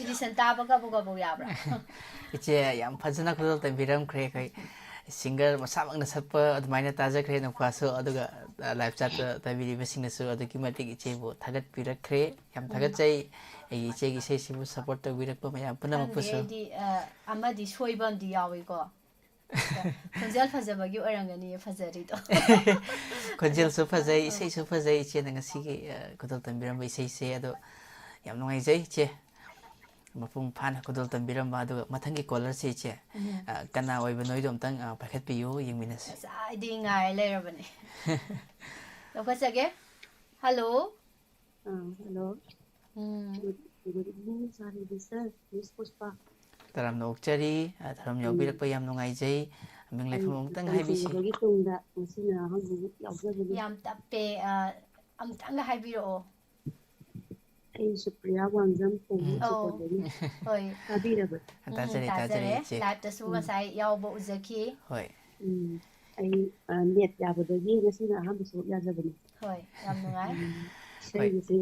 ꯏꯗꯤꯁꯟ ꯇꯥꯕ ꯀꯕꯣꯛ ꯀꯕꯣꯛ ꯌꯥꯕ꯭ꯔꯥ? ꯏꯆꯦ ꯌꯥꯝ ꯐꯖꯅ ꯈꯨꯗꯣꯜ ꯇꯝꯕꯤꯔꯝꯈ꯭ꯔꯦ꯫ ꯑꯩꯈꯣꯏ ꯁꯤꯡꯒꯔ ꯃꯁꯥꯃꯛꯅ ꯁꯛꯄ ꯑꯗꯨꯃꯥꯏꯅ ꯇꯥꯖꯈ꯭ꯔꯦ ꯅꯨꯄꯥꯁꯨ, ꯑꯗꯨꯒ ꯂꯥꯏꯞ ꯆꯥꯠꯇ ꯇꯥꯕꯤꯔꯤꯕꯁꯤꯡꯅꯁꯨ ꯑꯗꯨꯛꯀꯤ ꯃꯇꯤꯛ ꯏꯆꯦꯕꯨ ꯊꯥꯒꯠꯄꯤꯔꯛꯈ꯭ꯔꯦ꯫ ꯌꯥꯝ ꯎꯝ꯫ ꯊꯥꯒꯠꯆꯩ ꯑꯩꯒꯤ ꯏꯆꯦꯒꯤ ꯏꯁꯩꯁꯤꯕꯨ ꯁꯞꯄꯣꯔꯠ ꯇꯧꯕꯤꯔꯛꯄ ꯃꯌꯥꯝ ꯈꯪꯗꯦ, ꯄꯨꯝꯅꯃꯛꯄꯨꯁꯨ꯫ ꯑꯩꯗꯤ, ꯑ, ꯑꯃꯗꯤ ꯁꯣꯏꯕ ꯑꯃꯗꯤ ꯌꯥꯎꯏꯀꯣ꯫ ꯈꯣꯟꯖꯦꯜ ꯐꯖꯕꯒꯤ ꯑꯣꯏꯔꯝꯒꯅꯤꯌꯦ ꯐꯖꯔꯤꯗꯣ꯫ ꯈꯣꯟꯖꯦꯜꯁꯨ ꯐꯖꯩ, ꯑꯥ꯫ ꯏꯁꯩꯁꯨ ꯐꯖꯩ꯫ ꯏꯆꯦꯅ ꯉꯁꯤꯒꯤ, ꯑ, ꯈꯨꯗꯣꯜ ꯇꯝꯕꯤꯔꯝꯕ ꯏꯁꯩꯁꯦ, ꯑꯗꯣ ꯌꯥꯝ ꯅꯨꯡꯉꯥꯏꯖꯩ ꯏꯆꯦ꯫ ꯃꯄꯨꯡ ꯐꯥꯅ ꯈꯨꯗꯣꯜ ꯇꯝꯕꯤꯔꯝꯕ꯫ ꯑꯗꯨꯒ ꯃꯊꯪꯒꯤ ꯀꯣꯂꯔꯁꯦ ꯏꯆꯦ, ꯎꯝ꯫ ꯑ, ꯀꯅꯥ ꯑꯣꯏꯕꯅꯣꯗꯣ ꯑꯝꯇꯪ, ꯑ, ꯄꯥꯏꯈꯠꯄꯤꯌꯨ, ꯌꯦꯡꯃꯤꯟꯅꯁꯤ꯫ ꯉꯁꯥꯏꯗꯤ ꯉꯥꯏ ꯂꯩꯔꯕꯅꯦ꯫ ꯂꯧꯈꯠꯆꯒꯦ꯫ ꯍꯜꯂꯣ꯫ ꯑꯥ, ꯍꯜꯂꯣ꯫ ꯎꯝ꯫ Good, good evening, ꯁꯥꯔ ꯔꯕꯤꯟꯁꯟ, ꯃꯤꯁ ꯄꯨꯁꯄꯥ꯫ ꯇꯔꯥꯝꯅ ꯑꯣꯛꯆꯔꯤ꯫ ꯑ, ꯇꯔꯥꯝ ꯎꯝ꯫ ꯌꯥꯎꯕꯤꯔꯛꯄ ꯌꯥꯝ ꯅꯨꯡꯉꯥꯏꯖꯩ꯫ ꯃꯤꯡ ꯑꯩ ꯂꯩꯐꯝ ꯑꯃꯨꯛꯇꯪ ꯍꯥꯏꯕꯤꯁꯤ꯫ ꯇꯝꯖꯤꯟꯕꯒꯤ ꯇꯨꯡꯗ ꯉꯁꯤꯅ ꯑꯍꯥꯟꯕ ꯌꯥꯎꯖꯕꯅꯤ꯫ ꯌꯥꯝ ꯇꯞꯄꯦ꯫ ꯑ, ꯑꯃꯨꯛꯇꯪꯒ ꯍꯥꯏꯕꯤꯔꯛꯑꯣ꯫ ꯑꯩ ꯁꯨꯄ꯭ꯔꯤꯌꯥ ꯋꯥꯡꯖꯝ, ꯀꯣꯡꯕ ꯑꯧ꯫ ꯆꯤꯀꯣꯟꯗꯒꯤ꯫ ꯍꯣꯏ꯫ ꯇꯥꯕꯤꯔꯕ? ꯎꯝ, ꯇꯥꯖꯔꯦ, ꯇꯥꯖꯔꯦ, ꯇꯥꯖꯔꯦ, ꯏꯆꯦ꯫ ꯂꯥꯏꯞꯇꯁꯨ ꯎꯝ꯫ ꯉꯁꯥꯏ ꯌꯥꯎꯕ ꯎꯖꯈꯤ꯫ ꯍꯣꯏ꯫ ꯎꯝ꯫ ꯑꯩ, ꯑ, ꯅꯦꯠ ꯌꯥꯕꯗꯒꯤ ꯉꯁꯤꯅ ꯑꯍꯥꯟꯕ ꯁꯔꯨꯛ ꯌꯥꯖꯕꯅꯤ꯫ ꯍꯣꯏ, ꯌꯥꯝ ꯅꯨꯡꯉꯥꯏ꯫ ꯎꯝ꯫ ꯍꯣꯏ꯫ ꯏꯁꯩꯒꯤꯁꯦ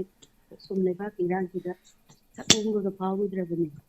ꯁꯨꯝ ꯂꯩꯕꯥꯛꯀꯤ ꯏꯔꯥꯡꯁꯤꯗ ꯁꯛꯅꯤꯡꯕꯒ ꯐꯥꯎꯈꯤꯗ꯭ꯔꯕꯅꯤ꯫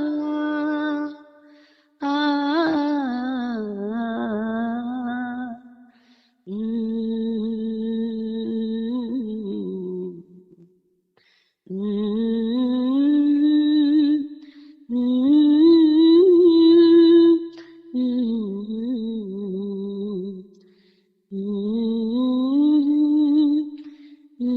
ah, ah, mm, mm, mm, mm, mm, mm, mm, mm,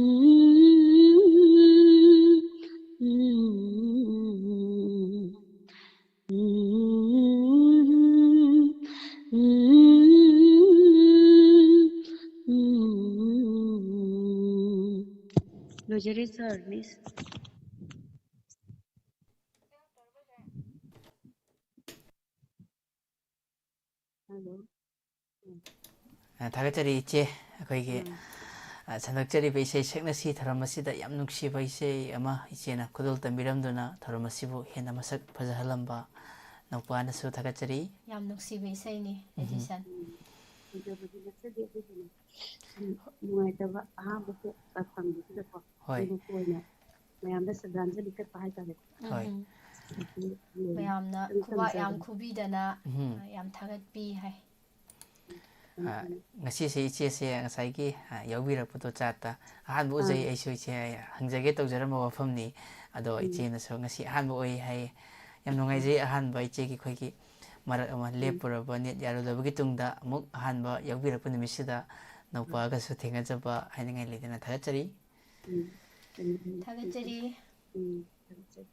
mm, mm. ꯂꯣꯏꯖꯔꯦ, ꯁꯥꯔ, ꯃꯤꯁ꯫ ꯍꯜꯂꯣ꯫ ꯎꯝ꯫ ꯑ, ꯊꯥꯒꯠꯆꯔꯤ, ꯏꯆꯦ꯫ ꯑꯩꯈꯣꯏꯒꯤ, ꯎꯝ꯫ ꯑ, ꯁꯟꯗꯣꯛꯆꯔꯤꯕ ꯏꯁꯩ ꯁꯛꯅꯁꯤ ꯊꯧꯔꯝ ꯑꯁꯤꯗ ꯌꯥꯝ ꯅꯨꯡꯁꯤꯕ ꯏꯁꯩ ꯑꯃ ꯏꯆꯦꯅ ꯈꯨꯗꯣꯜ ꯇꯝꯕꯤꯔꯝꯗꯨꯅ ꯊꯧꯔꯝ ꯑꯁꯤꯕꯨ ꯍꯦꯟꯅ ꯃꯁꯛ ꯐꯖꯍꯜꯂꯝꯕ ꯅꯧꯄꯥꯅꯁꯨ ꯊꯥꯒꯠꯆꯔꯤ꯫ ꯌꯥꯝ ꯅꯨꯡꯁꯤꯕ ꯏꯁꯩꯅꯤ, ꯎꯝ꯫ ꯑꯦꯗꯤꯁꯟ꯫ ꯎꯝ꯫ ꯐꯖꯕꯗꯤ ꯅꯠꯆꯗꯦ, ꯑꯗꯨꯕꯨꯅꯦ, ꯁꯨꯝ ꯅꯨꯡꯉꯥꯏꯇꯕ ꯑꯍꯥꯡꯕꯁꯦ ꯐꯪꯕꯁꯤꯗꯀꯣ꯫ ꯍꯣꯏ꯫ ꯑꯗꯨꯅ ꯀꯣꯟꯅ ꯃꯌꯥꯝꯗ ꯁ꯭ꯔꯗꯥꯟꯖꯂꯤ ꯀꯠꯄ ꯍꯥꯏꯇꯥꯔꯦ꯫ ꯍꯣꯏ꯫ ꯎꯝ꯫ ꯑꯗꯨ ꯂꯣꯏꯔꯦ꯫ ꯃꯌꯥꯝꯅ ꯑꯗꯨꯝ ꯈꯨꯕꯥꯛ ꯌꯥꯝ ꯊꯝꯖꯔꯒꯦ꯫ ꯈꯨꯕꯤꯗꯅ, ꯎꯝ꯫ ꯌꯥꯝ ꯊꯥꯒꯠꯄꯤ ꯍꯥꯏ꯫ ꯎꯝ, ꯑ, ꯎꯝ, ꯎꯝ꯫ ꯉꯁꯤꯁꯦ ꯏꯆꯦꯁꯦ ꯉꯁꯥꯏꯒꯤ, ꯑ, ꯌꯥꯎꯕꯤꯔꯛꯄꯗꯣ ꯆꯥꯠꯇ ꯑꯍꯥꯟꯕ ꯑꯥ꯫ ꯎꯖꯩ꯫ ꯑꯩꯁꯨ ꯏꯆꯦ ꯍꯪꯖꯒꯦ ꯇꯧꯖꯔꯝꯕ ꯋꯥꯐꯝꯅꯤ꯫ ꯑꯗꯣ ꯎꯝ꯫ ꯏꯆꯦꯅꯁꯨ ꯉꯁꯤ ꯑꯍꯥꯟꯕ ꯑꯣꯏ ꯍꯥꯏ꯫ ꯌꯥꯝ ꯅꯨꯡꯉꯥꯏꯖꯩ, ꯎꯝ꯫ ꯑꯍꯥꯟꯕ ꯏꯆꯦꯒꯤ ꯑꯩꯈꯣꯏꯒꯤ ꯃꯔꯛ ꯑꯃ ꯎꯝ꯫ ꯂꯦꯞꯄꯨꯔꯕ, ꯅꯦꯠ ꯌꯥꯔꯨꯗꯕꯒꯤ ꯇꯨꯡꯗ ꯑꯃꯨꯛ ꯑꯍꯥꯟꯕ ꯌꯥꯎꯕꯤꯔꯛꯄ ꯅꯨꯃꯤꯠꯁꯤꯗ ꯎꯝ꯫ ꯅꯧꯄꯥꯒꯁꯨ ꯊꯦꯡꯅꯖꯕ ꯍꯥꯏꯅꯤꯡꯉꯥꯏ ꯂꯩꯇꯅ ꯊꯥꯒꯠꯆꯔꯤ꯫ ꯎꯝ꯫ ꯎꯝ, ꯎꯝ, ꯎꯝ, ꯊꯥꯒꯠꯆꯔꯤ꯫ ꯎꯝ, ꯊꯥꯒꯠꯆꯔꯤ꯫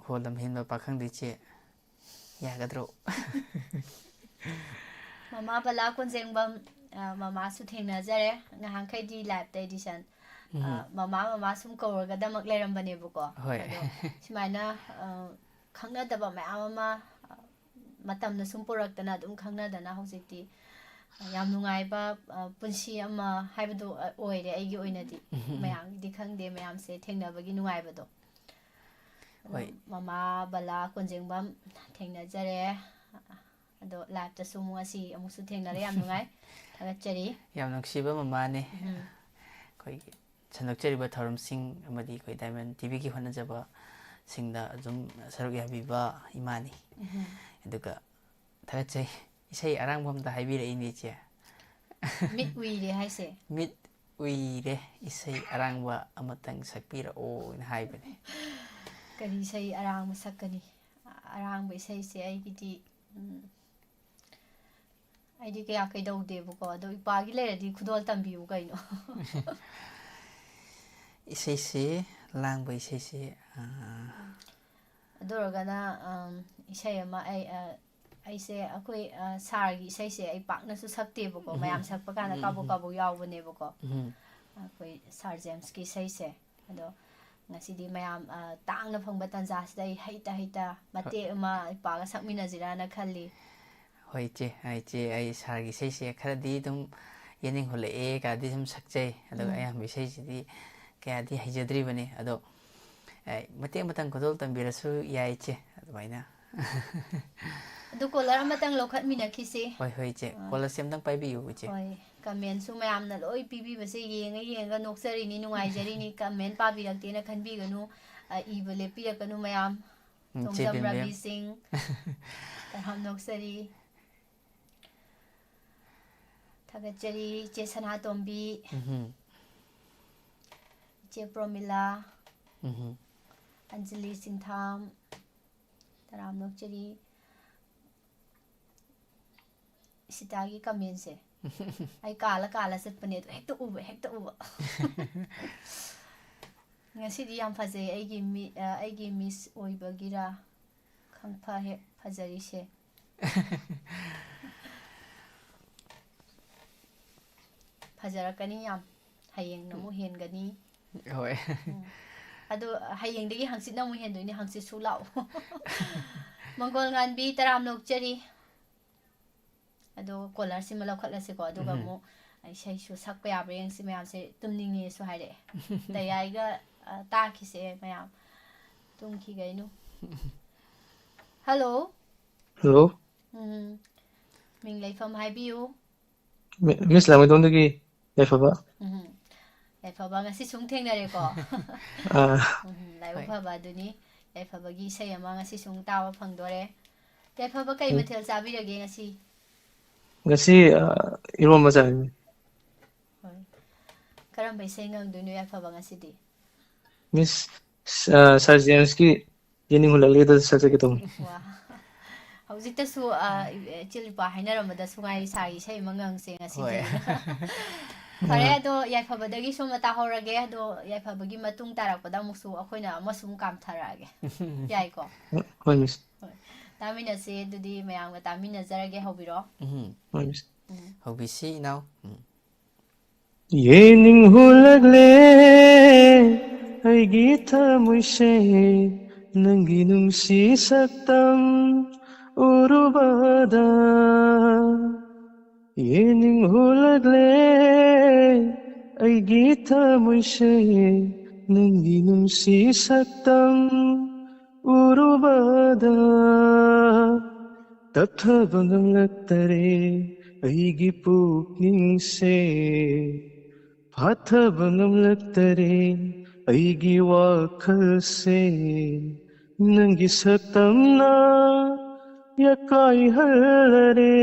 ꯍꯣ, ꯂꯝꯍꯦꯟꯕ ꯄꯥꯈꯪꯗ ꯏꯆꯦ ꯌꯥꯒꯗ꯭ꯔꯣ? ꯃꯃꯥ ꯕꯂꯥ ꯀꯣꯟꯖꯦꯡꯕꯝ, ꯑ, ꯃꯃꯥꯁꯨ ꯊꯦꯡꯅꯖꯔꯦ꯫ ꯉꯍꯥꯟꯈꯩꯗꯤ ꯂꯥꯏꯞꯇ ꯑꯦꯗꯤꯁꯟ, ꯑ, ꯎꯝ꯫ ꯃꯃꯥ, ꯃꯃꯥ ꯁꯨꯝ ꯀꯧꯔꯒꯗꯃꯛ ꯂꯩꯔꯝꯕꯅꯦꯕꯀꯣ꯫ ꯍꯣꯏ꯫ ꯑꯗꯣ ꯁꯨꯃꯥꯏꯅ, ꯑ, ꯈꯪꯅꯗꯕ ꯃꯌꯥꯝ ꯑꯃ, ꯑ, ꯃꯇꯝꯅ ꯁꯨꯝ ꯄꯨꯔꯛꯇꯅ ꯑꯗꯨꯝ ꯈꯪꯅꯗꯅ ꯍꯧꯖꯤꯛꯇꯤ ꯌꯥꯝ ꯅꯨꯡꯉꯥꯏꯕ, ꯑ, ꯄꯨꯟꯁꯤ ꯑꯃ ꯍꯥꯏꯕꯗꯨ, ꯑ, ꯑꯣꯏꯔꯦ ꯑꯩꯒꯤ ꯑꯣꯏꯅꯗꯤ꯫ ꯎꯝ, ꯎꯝ, ꯎꯝ꯫ ꯃꯌꯥꯝꯒꯤꯗꯤ ꯈꯪꯗꯦ, ꯃꯌꯥꯝꯁꯦ ꯊꯦꯡꯅꯕꯒꯤ ꯅꯨꯡꯉꯥꯏꯕꯗꯣ꯫ ꯑꯗꯨꯝ ꯍꯣꯏ꯫ ꯃꯃꯥ ꯕꯂꯥ ꯀꯣꯟꯖꯦꯡꯕꯝ ꯊꯦꯡꯅꯖꯔꯦ꯫ ꯑꯗꯣ ꯂꯥꯏꯞꯇꯁꯨ ꯑꯃꯨꯛ ꯉꯁꯤ ꯑꯃꯨꯛꯁꯨ ꯊꯦꯡꯅꯔꯦ, ꯌꯥꯝ ꯅꯨꯡꯉꯥꯏ꯫ ꯊꯥꯒꯠꯆꯔꯤ꯫ ꯌꯥꯝ ꯅꯨꯡꯁꯤꯕ ꯃꯃꯥꯅꯦ꯫ ꯎꯝ꯫ ꯑꯩꯈꯣꯏꯒꯤ ꯁꯟꯗꯣꯛꯆꯔꯤꯕ ꯊꯧꯔꯝꯁꯤꯡ ꯑꯃꯗꯤ ꯑꯩꯈꯣꯏ ꯗꯥꯏꯃꯟ ꯇꯤꯚꯤꯒꯤ ꯍꯣꯠꯅꯖꯕꯁꯤꯡꯗ ꯑꯗꯨꯝ ꯁꯔꯨꯛ ꯌꯥꯕꯤꯕ ꯏꯃꯥꯅꯤ꯫ ꯎꯝ꯫ ꯑꯗꯨꯒ ꯊꯥꯒꯠꯆꯩ꯫ ꯏꯁꯩ ꯑꯔꯥꯡꯕ ꯑꯝꯇ ꯍꯥꯏꯕꯤꯔꯛꯏꯅꯦ, ꯏꯆꯦ꯫ ꯃꯤꯠ ꯎꯏꯔꯦ ꯍꯥꯏꯁꯦ? ꯃꯤꯠ ꯎꯏꯔꯦ, ꯏꯁꯩ ꯑꯔꯥꯡꯕ ꯑꯃꯇꯪ ꯁꯛꯄꯤꯔꯛꯑꯣꯅ ꯍꯥꯏꯕꯅꯦ꯫ ꯀꯔꯤ ꯏꯁꯩ ꯑꯔꯥꯡꯕ ꯁꯛꯀꯅꯤ? ꯑꯔꯥꯡꯕ ꯏꯁꯩꯁꯦ ꯑꯩꯒꯤꯗꯤ, ꯎꯝ, ꯑꯩꯗꯤ ꯀꯌꯥ ꯀꯩꯗꯧꯗꯦꯕꯀꯣ, ꯑꯗꯣ ꯏꯄꯥꯒꯤ ꯂꯩꯔꯗꯤ ꯈꯨꯗꯣꯜ ꯇꯝꯕꯤꯌꯨ ꯀꯩꯅꯣ꯫ ꯏꯁꯩꯁꯤ, ꯂꯥꯡꯕ ꯏꯁꯩꯁꯤ, ꯑꯥ, ꯑꯗꯨ ꯑꯣꯏꯔꯒꯅ, ꯑꯝ, ꯏꯁꯩ ꯑꯃ ꯑꯩ, ꯑ, ꯑꯩꯁꯦ ꯑꯩꯈꯣꯏ, ꯑ, ꯁꯥꯔꯒꯤ ꯏꯁꯩꯁꯦ ꯑꯩ ꯄꯥꯛꯅꯁꯨ ꯁꯛꯇꯦꯕꯀꯣ, ꯎꯝ꯫ ꯃꯌꯥꯝ ꯁꯛꯄ ꯀꯥꯟꯗ ꯎꯝ, ꯀꯥꯕꯣꯛ ꯎꯝ꯫ ꯀꯥꯕꯣꯛ ꯌꯥꯎꯕꯅꯦꯕꯀꯣ꯫ ꯎꯝ꯫ ꯑꯩꯈꯣꯏ ꯁꯥꯔ ꯖꯦꯝꯁꯀꯤ ꯏꯁꯩꯁꯦ꯫ ꯑꯗꯣ ꯉꯁꯤꯗꯤ ꯃꯌꯥꯝ, ꯑ, ꯇꯥꯡꯅ ꯐꯪꯕ ꯇꯥꯟꯖꯥꯁꯤꯗ ꯑꯩ ꯍꯩꯇ ꯍꯩꯇ ꯍꯣꯏ꯫ ꯃꯇꯦꯛ ꯑꯃ ꯏꯄꯥꯒ ꯁꯛꯃꯤꯟꯅꯁꯤꯔꯥꯅ ꯈꯜꯂꯤ꯫ ꯍꯣꯏ, ꯏꯆꯦ꯫ ꯑ, ꯏꯆꯦ, ꯑꯩ ꯁꯥꯔꯒꯤ ꯏꯁꯩꯁꯦ ꯈꯔꯗꯤ ꯑꯗꯨꯝ ꯌꯦꯠꯅꯤꯡ ꯍꯨꯜꯂꯛꯑꯦ ꯀꯥꯏꯗꯤ ꯁꯨꯝ ꯁꯛꯆꯩ꯫ ꯑꯗꯨꯒ ꯎꯝ꯫ ꯑꯌꯥꯝꯕ ꯏꯁꯩꯁꯤꯗꯤ ꯀꯌꯥꯗꯤ ꯍꯩꯖꯗ꯭ꯔꯤꯕꯅꯤ꯫ ꯑꯗꯣ, ꯑ, ꯃꯇꯦꯛ ꯃꯇꯪ ꯈꯨꯗꯣꯜ ꯇꯝꯕꯤꯔꯁꯨ ꯌꯥꯏ, ꯏꯆꯦ, ꯑꯗꯨꯃꯥꯏꯅ꯫ ꯑꯗꯨ ꯀꯣꯂꯔ ꯑꯃꯇꯪ ꯂꯧꯈꯠꯃꯤꯟꯅꯈꯤꯁꯤ꯫ ꯍꯣꯏ, ꯍꯣꯏ, ꯏꯆꯦ꯫ ꯑ, ꯀꯣꯂꯔꯁꯦ ꯑꯝꯇꯪ ꯄꯥꯏꯕꯤꯌꯨ, ꯏꯆꯦ꯫ ꯍꯣꯏ, ꯀꯃꯦꯟꯁꯨ ꯃꯌꯥꯝꯅ ꯂꯣꯏ ꯄꯤꯕꯤꯕꯁꯦ ꯌꯦꯡꯉ ꯌꯦꯡꯉꯒ ꯅꯣꯛꯆꯔꯤꯅꯤ, ꯅꯨꯡꯉꯥꯏꯖꯔꯤꯅꯤ꯫ ꯀꯃꯦꯟ ꯄꯥꯕꯤꯔꯛꯇꯦꯅ ꯈꯟꯕꯤꯒꯅꯨ꯫ ꯑ, ꯏꯕ ꯂꯦꯞꯄꯤꯔꯛꯀꯅꯨ ꯃꯌꯥꯝ꯫ ꯎꯝ, ꯏꯆꯦ ꯇꯣꯡꯖꯝ ꯕꯤꯝꯕꯦꯝ꯫ ꯔꯕꯤ ꯁꯤꯡ, ꯇꯔꯥꯝ ꯅꯣꯛꯆꯔꯤ꯫ ꯊꯥꯒꯠꯆꯔꯤ, ꯏꯆꯦ ꯁꯅꯥꯇꯣꯝꯕꯤ, ꯎꯝꯍꯨꯝ꯫ ꯏꯆꯦ ꯄ꯭ꯔꯣꯃꯤꯂꯥ, ꯎꯝꯍꯨꯝ꯫ ꯑꯟꯖꯂꯤ ꯁꯤꯡꯊꯥꯝ, ꯇꯔꯥꯝ ꯅꯣꯛꯆꯔꯤ꯫ ꯏꯁꯤꯇꯥꯒꯤ ꯀꯃꯦꯟꯁꯦ ꯑꯩ ꯀꯥꯜꯂ ꯀꯥꯜꯂ ꯆꯠꯄꯅꯦ, ꯑꯗꯣ ꯍꯦꯛꯇ ꯎꯕ, ꯍꯦꯛꯇ ꯎꯕ꯫ ꯉꯁꯤꯗꯤ ꯌꯥꯝ ꯐꯖꯩ, ꯑꯩꯒꯤ ꯃꯤ-, ꯑ, ꯑꯩꯒꯤ ꯃꯤꯁ ꯑꯣꯏꯕꯒꯤꯔꯥ ꯈꯪꯐ ꯍꯦꯛ ꯐꯖꯔꯤꯁꯦ꯫ ꯐꯖꯔꯛꯀꯅꯤ ꯌꯥꯝ꯫ ꯍꯌꯦꯡꯅ ꯑꯃꯨꯛ ꯍꯦꯟꯒꯅꯤ꯫ ꯍꯣꯏ꯫ ꯎꯝ꯫ ꯑꯗꯣ ꯍꯌꯦꯡꯗꯒꯤ ꯍꯪꯆꯤꯠꯅ ꯑꯃꯨꯛ ꯍꯦꯟꯗꯣꯏꯅꯦ, ꯍꯪꯆꯤꯠꯁꯨ ꯂꯥꯛꯑꯣ꯫ ꯃꯪꯒꯣꯜ ꯉꯥꯟꯕꯤ, ꯇꯔꯥꯝ ꯅꯣꯛꯆꯔꯤ꯫ ꯑꯗꯣ ꯀꯣꯂꯔꯁꯤꯃ ꯂꯧꯈꯠꯂꯁꯤꯀꯣ, ꯑꯗꯨꯒ ꯎꯝ꯫ ꯑꯃꯨꯛ ꯏꯁꯩꯁꯨ ꯁꯛꯄ ꯌꯥꯕ꯭ꯔꯥ ꯌꯦꯡꯁꯤ꯫ ꯃꯌꯥꯝꯁꯦ ꯇꯨꯝꯅꯤꯡꯉꯦꯁꯨ ꯍꯥꯏꯔꯛꯑꯦ꯫ ꯗꯌꯥꯏꯒ, ꯑ, ꯇꯥꯈꯤꯁꯦ ꯃꯌꯥꯝ꯫ ꯇꯨꯝꯈꯤꯒꯩꯅꯨ꯫ ꯍꯜꯂꯣ꯫ ꯍꯜꯂꯣ꯫ ꯎꯝ꯫ ꯃꯤꯡ ꯂꯩꯐꯝ ꯍꯥꯏꯕꯤꯌꯨ꯫ ꯃꯤ-, ꯃꯤꯁ ꯂꯥꯡꯃꯩꯗꯣꯡꯗꯒꯤ ꯌꯥꯏꯐꯕ꯫ ꯎꯝ꯫ ꯌꯥꯏꯐꯕ, ꯉꯁꯤ ꯁꯨꯝ ꯊꯦꯡꯅꯔꯦꯀꯣ꯫ ꯑꯥ꯫ ꯎꯝ, ꯂꯥꯏꯕꯛ ꯍꯣꯏ꯫ ꯐꯕ ꯑꯗꯨꯅꯤ꯫ ꯌꯥꯏꯐꯕꯒꯤ ꯏꯁꯩ ꯑꯃ ꯉꯁꯤ ꯁꯨꯝ ꯇꯥꯕ ꯐꯪꯗꯣꯔꯦ꯫ ꯌꯥꯏꯐꯕ, ꯀꯩ ꯎꯝ꯫ ꯃꯊꯦꯜ ꯆꯥꯕꯤꯔꯒꯦ ꯉꯁꯤ? ꯉꯁꯤ, ꯑ, ꯏꯔꯣꯝꯕ ꯆꯥꯏ꯫ ꯍꯣꯏ꯫ ꯀꯔꯝꯕ ꯏꯁꯩ ꯉꯪꯗꯣꯏꯅꯣ ꯌꯥꯏꯐꯕ ꯉꯁꯤꯗꯤ? ꯃꯤꯁ, ꯑ, ꯁꯥꯔ ꯖꯦꯝꯁꯀꯤ ꯌꯦꯅꯤꯡ ꯍꯨꯜꯂꯛꯂꯦꯗꯣ ꯁꯛꯆꯒꯦ ꯇꯧꯕꯅꯤ꯫ ꯋꯥ꯫ ꯍꯧꯖꯤꯛꯇꯁꯨ, ꯑ, ꯏꯆꯤꯜ ꯏꯄꯥ ꯍꯥꯏꯅꯔꯝꯕꯗꯁꯨ ꯉꯥꯏ ꯁꯥꯔꯒꯤ ꯏꯁꯩ ꯑꯃ ꯉꯪꯁꯦ ꯉꯁꯤꯗꯤ꯫ ꯍꯣꯏ꯫ ꯐꯔꯦ, ꯑ꯫ ꯑꯗꯣ ꯌꯥꯏꯐꯕꯗꯒꯤ ꯁꯣꯝꯗ ꯇꯥꯍꯧꯔꯒꯦ꯫ ꯑꯗꯣ ꯌꯥꯏꯐꯕꯒꯤ ꯃꯇꯨꯡ ꯇꯥꯔꯛꯄꯗ ꯑꯃꯨꯛꯁꯨ ꯑꯩꯈꯣꯏꯅ ꯑꯃꯁꯨ ꯑꯃꯨꯛ ꯀꯥꯝꯊꯔꯛꯑꯒꯦ꯫ ꯌꯥꯏꯀꯣ? ꯍꯣꯏ, ꯃꯤꯁ꯫ ꯍꯣꯏ꯫ ꯇꯥꯃꯤꯟꯅꯁꯤ ꯑꯗꯨꯗꯤ, ꯃꯌꯥꯝꯒ ꯇꯥꯃꯤꯟꯅꯖꯔꯒꯦ꯫ ꯍꯧꯕꯤꯔꯣ꯫ ꯎꯝ꯫ ꯍꯣꯏ, ꯃꯤꯁ꯫ ꯎꯝ꯫ ꯍꯧꯕꯤꯁꯤ ꯏꯅꯥꯎ꯫ ꯎꯝ꯫ ꯌꯦꯡꯅꯤꯡꯍꯨꯂꯛꯂꯦ ꯑꯩꯒꯤ ꯊꯃꯣꯏꯁꯦ, ꯅꯪꯒꯤ ꯅꯨꯡꯁꯤ ꯁꯛꯇꯝ ꯎꯔꯨꯕꯗ꯫ ꯌꯦꯡꯅꯤꯡꯍꯨꯂꯛꯂꯦ ꯑꯩꯒꯤ ꯊꯃꯣꯏꯁꯦ, ꯅꯪꯒꯤ ꯅꯨꯡꯁꯤ ꯁꯛꯇꯝ ꯎꯔꯨꯕꯗ꯫ ꯇꯞꯊꯕ ꯉꯝꯂꯛꯇꯔꯦ ꯑꯩꯒꯤ ꯄꯨꯛꯅꯤꯡꯁꯦ, ꯐꯥꯊꯕ ꯉꯝꯂꯛꯇꯔꯦ ꯑꯩꯒꯤ ꯋꯥꯈꯜꯁꯦ꯫ ꯅꯪꯒꯤ ꯁꯛꯇꯝꯅ ꯌꯥꯀꯥꯏꯍꯜꯂꯔꯦ,